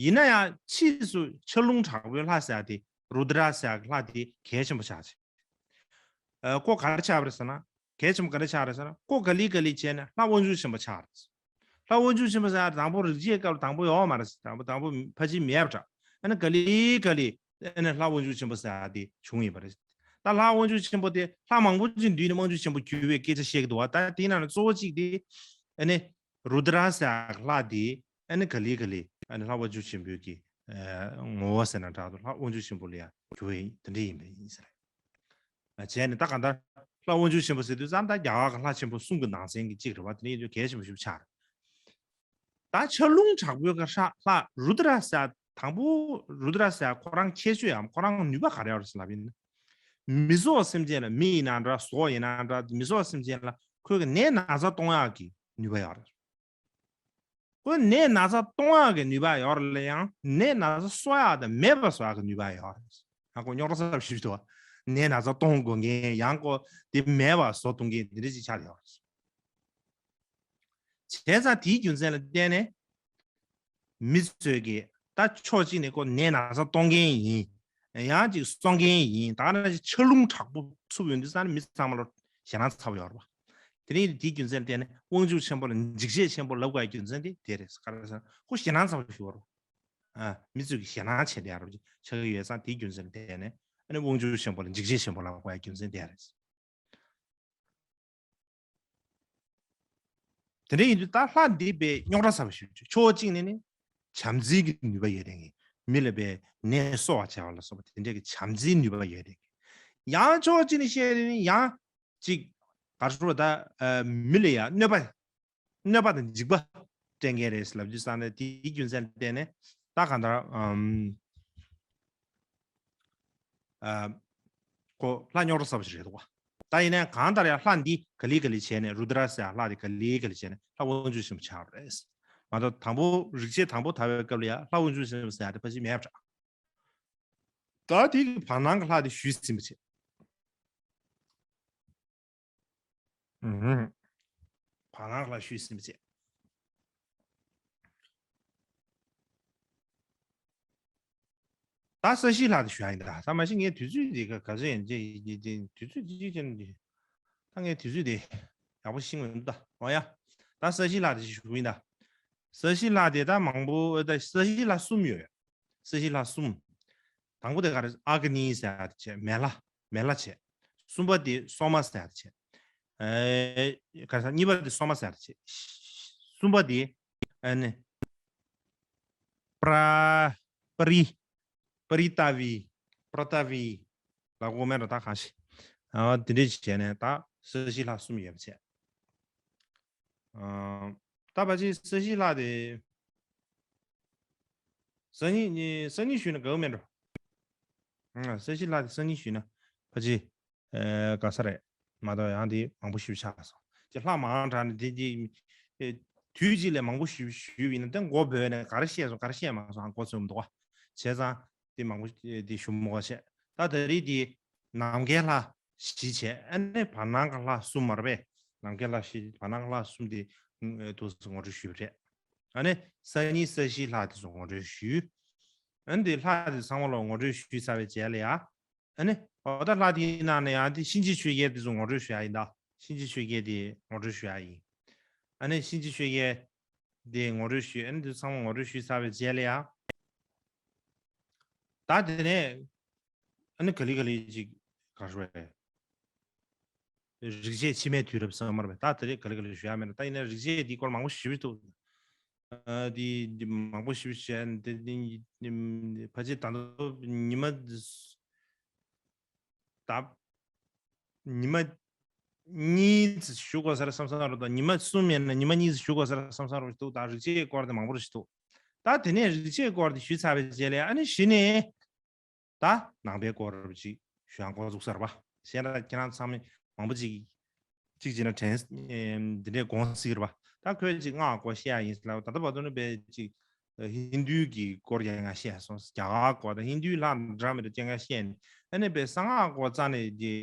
ཡིན་ན་ཡང་ཕྱིས་སུ་ཆར་རླུང་དྲག་པོའི་ལྷ་ཟེར་ཡག་དེ། རུ་དྲ་ཟེར་ཡག་གི་ལྷ་དེ་གལ་ཆེན་པོ་ཆགས་བྱས། ཨ་ཁོ་ག་རེ་ཆགས་པ་རེད་ཟེར་ན། གལ་ཆེན་པོ་ག་རེ་ཆགས་རེད་ཟེར་ན། ཁོ་ག་ལེ་ག་ལེ་བྱས་ནས་ལྷ་དབང་ཕྱུག་ཆེན་པོ་ཆགས་རེད། ལྷ་དབང་ཕྱུག་ཆེན་པོ་ཟེར་ཡ་དང་པོ་རིག་བྱེད་སྐབས་ལ་དང་པོ་ཡོད་མ་རེད། དང་པོ་དང་པོ་ཕལ་ཆེར་མེད་པ་འདྲ། ཨ་ནི་ག་ལེ་ག་ལེ་ཨ་ནི་ལྷ་དབང་ཕྱུག་ཆེན་པོ་ཟེར་ཡ་དེ་བྱུང་ཡོད་པ་རེད། ད་ལྷ་དབང་ཕྱུག་ཆེན་པོ་དེ་ལྷ་མང་པོ་ཅིག་འདུས་ནས་དབང་ཕྱུག་ཆེན་པོ་གྱུར་བའི་སྐད་ཆ་བཤད་ཀྱི་འདུག་བ། ད་དེའི་ནང་ནས་གཙོ་བོ་གཅིག་དེ་ཨ་ནི་རུ་དྲ་ཟེར་ཡ་ལྷ་དེ་ཨ་ནི་ག་ལེ་ག་ལེ་ཨ་ནི་ལྷ་དབང་ཕྱུག་ཆེན་པོའི་གི་ཨ་ངོ་བོ་ཟེར་ན་འདྲ་འདུག་ལྷ་དབང་ཕྱུག་ཆེན་པོ་ལ་ཡ་གྱུར་བ་ཡིན། དེ་འདྲ་ཡིན་པ་ཡིན་ཟེར། བྱས་ནས་ད་གང་ལྟར་ལྷ་དབང་ཕྱུག་ཆེན་པོ་ཟེར་དུས་ཙམ་ད་རྒྱ་གར་གྱི་ལྷ་ཆེན་པོ་གསུམ་གྱི་ནང་ཚན་གྱི་གཅིག་རེད་བ། དེ་ནས་ཡིན་དུས་གལ་ཆེན་པོ་ཞིག་ཆགས་རེད། ད་ཆར་རླུང་དྲག་པོའི་ཁར་ལྷ་རུ་དྲ་ཟེར་དང་པོ་རུ་དྲ་ཟེར་ཁོ་རང་ཁྱད་ཆོས་ཡང་ཁོ་རང་ནུས་པ་ག་རེ་ཡོད་རེད་ཟེར་ལབ་ཡིན་ན། མི་ཟོག་སེམས་ཅན་ལ་མི་ཡིན་ན་འདྲ་ཟོག་ཡིན་ན་འདྲ་མི་ཟོག་སེམས་ཅན་ལ་ཁོའི་གི་ནད་ན་ཚ་གཏོང་ཡག་གི་ནུས་པ་ཡོད་རེད། ཁོ་ནད་ན་ཚ་གཏོང་ཡག་གི་ནུས་པ་ཡོད་རེད་ལ་ཡང་ནད་ན་ཚ་གསོ་ཡག་དང་མེད་པ་བཟོ་ཡག་གི་ནུས་པ་ཡོད་རེད། ཡང་ཁོ་རྙོག་དྲ་ཚབས་ཆེ་ཞིག་འདུག་ནད་ན་ཚ་གཏོང་དགོས་མཁན་ཡང་ཁོ་དེ་མེད་པ་བཟོ་གཏོང་མཁན་དེ་འདྲ་ཅིག་ཆགས་ཡོད་རེད། བྱས་ཙང་དེའི་རྒྱུ་མཚན་ལ་བརྟེན་ནས་མི་ཚོས་ཀྱིས་ད་ཕྱོགས་གཅིག་ནས་ཁོ་ནད་ན་ཚ་གཏོང་མཁན་ཡིན། ཡང་ཅིག་གསོ་མཁན་ཡིན། ད་ནང་བཞིན་ཆར་རླུང་དྲག་པོ་འཚུབ་ཡོང་དུས་ཙང་ནས་མི་ཚང་མ་ལ་ཞེད་སྣང་ཚ་པོ་ཡོད་རེད་པ། དེ་རིང་དེའི་རྒྱུ་མཚན་ལ་བརྟེན་ནས་དབང་ཕྱུག་ཆེན་པོ་ལ་འཇིགས་བྱེད་ཆེན་པོ་ལབ་དགོས་ཡ་རྒྱུ་མཚན་དེ་དེ་རེད། ག་རེ་ཟེར་ན་ཁོ་ཞེད་སྣང་ཚ་པོ་ཞིག་ཡོད་རེད། ཨ། མི་ཚོས་ཀྱིས་ཞེད་སྣང་བྱེད་བསྡད་ཡ་རེད་ཆགས་ཀྱི་ཡོད་ཙང་དེའི་རྒྱུ་མཚན་ལ་བརྟེན་ནས་ཨ་ནི་དབང་ཕྱུག་ཆེན་པོ་ལ་འཇིགས་བྱེད་ཆེན་པོ་ལབ་དགོས་ཡ་རྒྱུ་མཚན་དེ་རེད། དེ་འདྲ་ཡིན་དུས་ད་ལྷ་འདི་དཔེ་རྙོག་དྲ་ཚ་པོ་ཞིག་ཕྱོགས་གཅིག་ནས་ནི་བྱམས་བརྩེ་གི་ནུས་པ་ཡོད་དེ། མི་ལ་དཔེ་ནད་གསོ་བ་བྱ་བ་ལ་སོགས་པ་དེ་འདྲ་གི་བྱམས་བརྩེའི་ནུས་པ་ཡོད་དེ། ཡང་ཕྱོགས་གཅིག་ནས་བཤད་ནི་ཡང་ཅིག་ག་རེ་ཟེར་ད་མི་ལ་ཡང་གནོད་པ་གནོད་པ་དང་འཇིགས་པ་སྤྲད་མཁན་རེད་ལབ་རྒྱུ་བསམ་ནས་དེའི་རྒྱུ་མཚན་ལ་བརྟེན་ནས་ད་གང་ལྟར་ཨམ། ཨ། ཁོ་ལྷ་རྙོག་དྲ་ཚ་པོ་ཞིག་རེད་འདུག་བ། ད་ཡིན་ནའི་གང་ལྟར་ཡང་ལྷ་འདི་ག་ལེ་ག་ལེ་བྱས་ནས་རུ་དྲ་ཟེར་ཡ་ལྷ་འདི་ག་ལེ་ག་ལེ་བྱས་ནས་ལྷ་དབང་ཕྱུག་ཆེན་པོ་ཆགས་པ་རེད། མ་གཏོགས་དང་པོ་རིག་བྱེད་དང་པོ་དར་བའི་སྐབས་ལ་ཡང་ལྷ་དབང་ཕྱུག་ཆེན་པོ་ཟེར་ཡ་དེ་ཕལ་ཆེར་མེད་པ་འདྲ། ད་དེ་གི་བར་སྣང་གི་ལྷ་དེ་ཞུས་ཟིན་པ་བྱས། ཨུ་ཧུ། བར་སྣང་ལ་ཞུས་ཟིན་པ་བྱས། ད་ས་གཞི་ལྷ་དེ་ཞུ་ཡ་ཡིན་ད། ད་མ་གཞི་ངས་དུས་ཚོད་འདི་ག་ག་ཚོད་ཡིན་ཅེས་ཡིན་ཅེས་དུས་ཚོད་ཅིག་ཅན་གྱི་ད་ངས་དུས་ཚོད་དེ་ཡག་པོ་ཤེས་ཀྱི་མི་འདུག་ད། འོ་ཡ། ད་ས་གཞི་ལྷ་དེ་ཞུ་གི་ཡིན་ད། ས་གཞི་ལྷ་དེ་ད་མང་པོ་ད་ས་གཞི་ལྷ་གསུམ་ཡོད། ས་གཞི་ལྷ་གསུམ། དང་པོ་དེ་ག་རེ་ཨ་ག་ནི་ཟེར་ཡ་དེ་བྱས་མེ་ལྷ། མེ་ལྷ་བྱས། གསུམ་པ་དེ་སོ་མ་ཟེར་ཡ་དེ་བྱས། ཨེ། ག་རེ་ཟེར་གཉིས་པ་དེ་སོ་མ་ཟེར་ཡ་དེ་བྱས། གསུམ་པ་དེ་ཨ་ནི་པྲ་པྲི་པྲི་ཏ་བི་པྲ་ཏ་བི་ལ་གོ་མེད་ར་ད་གང་ཞིག་ཨ་དེ་འདྲས་བྱས་ནས་ད་ས་གཞི་ལྷ་གསུམ་ཡོད་པ་བྱས། ཨ། ད་ཕལ་ཆེར་ས་གཞི་ལྷ་དེ། སང་ཉིན་ཉིན་སང་ཉིན་ཞུས་ན་དགའ་བོ་མེད་འགྲོ། ཨ། ས་གཞི་ལྷ་དེ་སང་ཉིན་ཞུས་ན་ཕལ་ཆེར། ཨེ། དགའ་ས་རེད། མ་གཏོགས་ཡང་དེ་མང་པོ་ཞིག་ཆགས་སོང་། དེ་ལྷ་མང་དྲགས་ནས་དེ་དེ། ཨེ། དུས་གཅིག་ལ་མང་པོ་ཞིག་ཞུས་པ་ཡིན་ན་དེ་མགོ་བོས་ནས་ག་རེ་བཤད་སོང་ག་རེ་བཤད་མ་སོང་ཨང་མགོ་ཚོས་མི་འདུག་བ། བྱས་ཙང་། དེ་མང་པོ་དེ་ཞུ་མི་དགོས་བྱས། ད་ད་རེས་དེ་ནམ་མཁའི་ལྷ་བཞི་བྱས། ཨ་ནི་བར་སྣང་གི་ལྷ་གསུམ་མ་རེད་པས། ནམ་མཁའི་ལྷ་བཞི་བར་སྣང་གི་ལྷ་གསུམ་དེ་ཨ་དུས་སུ་ངོ་སྤྲོད་ཞུས་པ་རེད། ཨ་ནི་སང་ཉིན་ས་གཞིའི་ལྷ་དེ་ཚོ་ངོ་སྤྲོད་ཞུས། ཨ་ནི་དེ་ལྷ་དེ་ཚང་མ་ལ་ངོ་སྤྲོད་ཞུས་ཚར་བའི་རྗེས་ལ་ཡ། ཨ་ནི་འོ་ད་ལྷ་དེའི་ནང་ནས་ཡང་དེ་གཤིན་རྗེ་ཆོས་རྒྱལ་དེ་ཚོ་ངོ་སྤྲོད་ཞུ་ཡ་ཡིན་ད། གཤིན་རྗེ་ཆོས་རྒྱལ་དེ་ངོ་སྤྲོད་ཞུ་ཡ་ཡིན། ཨ་ནི་གཤིན་རྗེ་ཆོས་རྒྱལ་དེ་ངོ་སྤྲོད་ཞུས། ཨ་ནི་དེ་ཚང་མ་ངོ་སྤྲོད་ཞུས་ཚར་བའི་རྗེས་ལ་ཡ། ད་དེ་ནས་ཨ་ནི་ག་ལེ་ག་ལེ་ཅིག་ག་རེ་ཟེར། རིག་བྱེད་ཕྱི་མའི་དུས་རབས་ཟེར་མ་རེད་པས། ད་དེ་རིང་ག་ལེ་ག་ལེ་ཞུ་ཡ་མེད་ན། ད་ཡིན་ན་རིག་བྱེད་འདིའི་སྐོར་མང་པོ་ཞིག་འདུག་ཨ་འདི་འདི་མང་པོ་ཞིག་བཤད་འདི་འདི་ཕལ་ཆེར་ད་དུང་ཉི་མ་ད་ཉི་མ་གཉིས་ཙམ་ཞུ་དགོས་ས་རེད་བསམ་བསམ་རེད་དོ། ཉི་མ་གསུམ་ཡིན་ན་ཉི་མ་གཉིས་ཙམ་ཞུ་དགོས་ས་རེད་བསམ་བསམ་རེད་འདུག་ད་རིག་བྱེད་སྐོར་དེ་མང་པོ་རེད་འདུག་ད་དེ་ནས་རིག་བྱེད་སྐོར་དེ་ཞུས་ཚར་བའི་རྗེས་ལ་ཨ་ནི་གཞི་ནས། ད་ནང་པའི་སྐོར་ཅིག་ཞུ་ཡང་འགོ་འཛུགས་ས་རེད་པ། བྱས་ན་ཁྱེད་རང་ཚང་མས་མང་པོ་ཅིག་ཅིག་བྱས་ན་དྲན་འདི་འདྲའི་དགོངས་སྲིད་རེད་པ། ད་ཁོས་ཅིག་སྔགས་སྐོར་བཤད་ཡ་ཡིན་ཟེར་ལབ། ད་ལྟ་བར་དུ་ནི་དཔེ་ཅིག་ཧིན་རྡུའི་གི་སྐོར་ཡང་ང་བཤད་སོང་། རྒྱ་གར་སྐོར་དང་ཧིན་རྡུའི་ལྷ་འདྲ་མི་འདྲ་ཅིག་ང་བཤད་ནས། ཨ་ནི་དཔེ་གསང་སྔགས་སྐོར་རྩ་ནས་ཀྱི་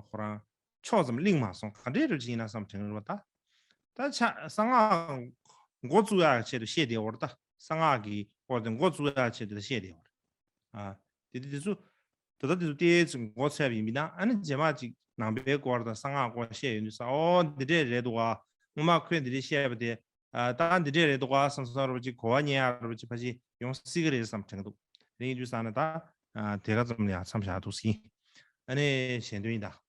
ཁོ་རང་ཕྱོགས་ཙམ་གླེང་མ་སོང་། ག་འདྲའི་རུ་ཅིག་ཡིན་ན་བསམ་དྲན་རེད་པ། ད་ད་ཆ་གསང་སྔགས་འགོ་བཙུགས་ཡ་ཆེད་དུ་བཤད་བསྡད་ཡོད་རེད། ད་གསང་སྔགས་ཀྱི་སྐོར་དེ་འགོ་བཙུགས་ཡ་ཆེད་དུ་བཤད་བསྡད་ཡོད་རེད། ཨ། དེ་དེ་དེ་ཚོ་ ད་ལྟ་དེ་ཚོ་ཏོག་ཙམ་མགོ་ཚོས་པ་ཡིན་པས་ན། ཨ་ནི་རྗེས་མ་ཅིག་ནང་པའི་སྐོར་དང་གསང་སྔགས་སྐོར་བཤད་ཡོང་དུས་ཙང་། ཨོ་འདི་འདྲས་རེད་འདུག་ག། སྔོན་མ་ཁོས་འདི་འདྲས་བཤད་པ་དེ། ཨ་ད་འདི་འདྲས་རེད་འདུག་ག་བསམ་བསམ་རོ་ཅིག་གོ་བ་ཉན་ཡག་རོ་ཅིག་ཕ་ཅིག་ཡོང་སྲིད་ཀྱི་རེད་བསམ་དྲན་གྱི་འདུག། དེ་ཡིན་དུས་ཙང་ན་ད། ཨ་དེ་ག་ཙམ་ལ་ཡང་མཚམས་བཞག་འདུག་ཟིན། ཨ་ནི་གཞན་དོན་ཡིན་ད།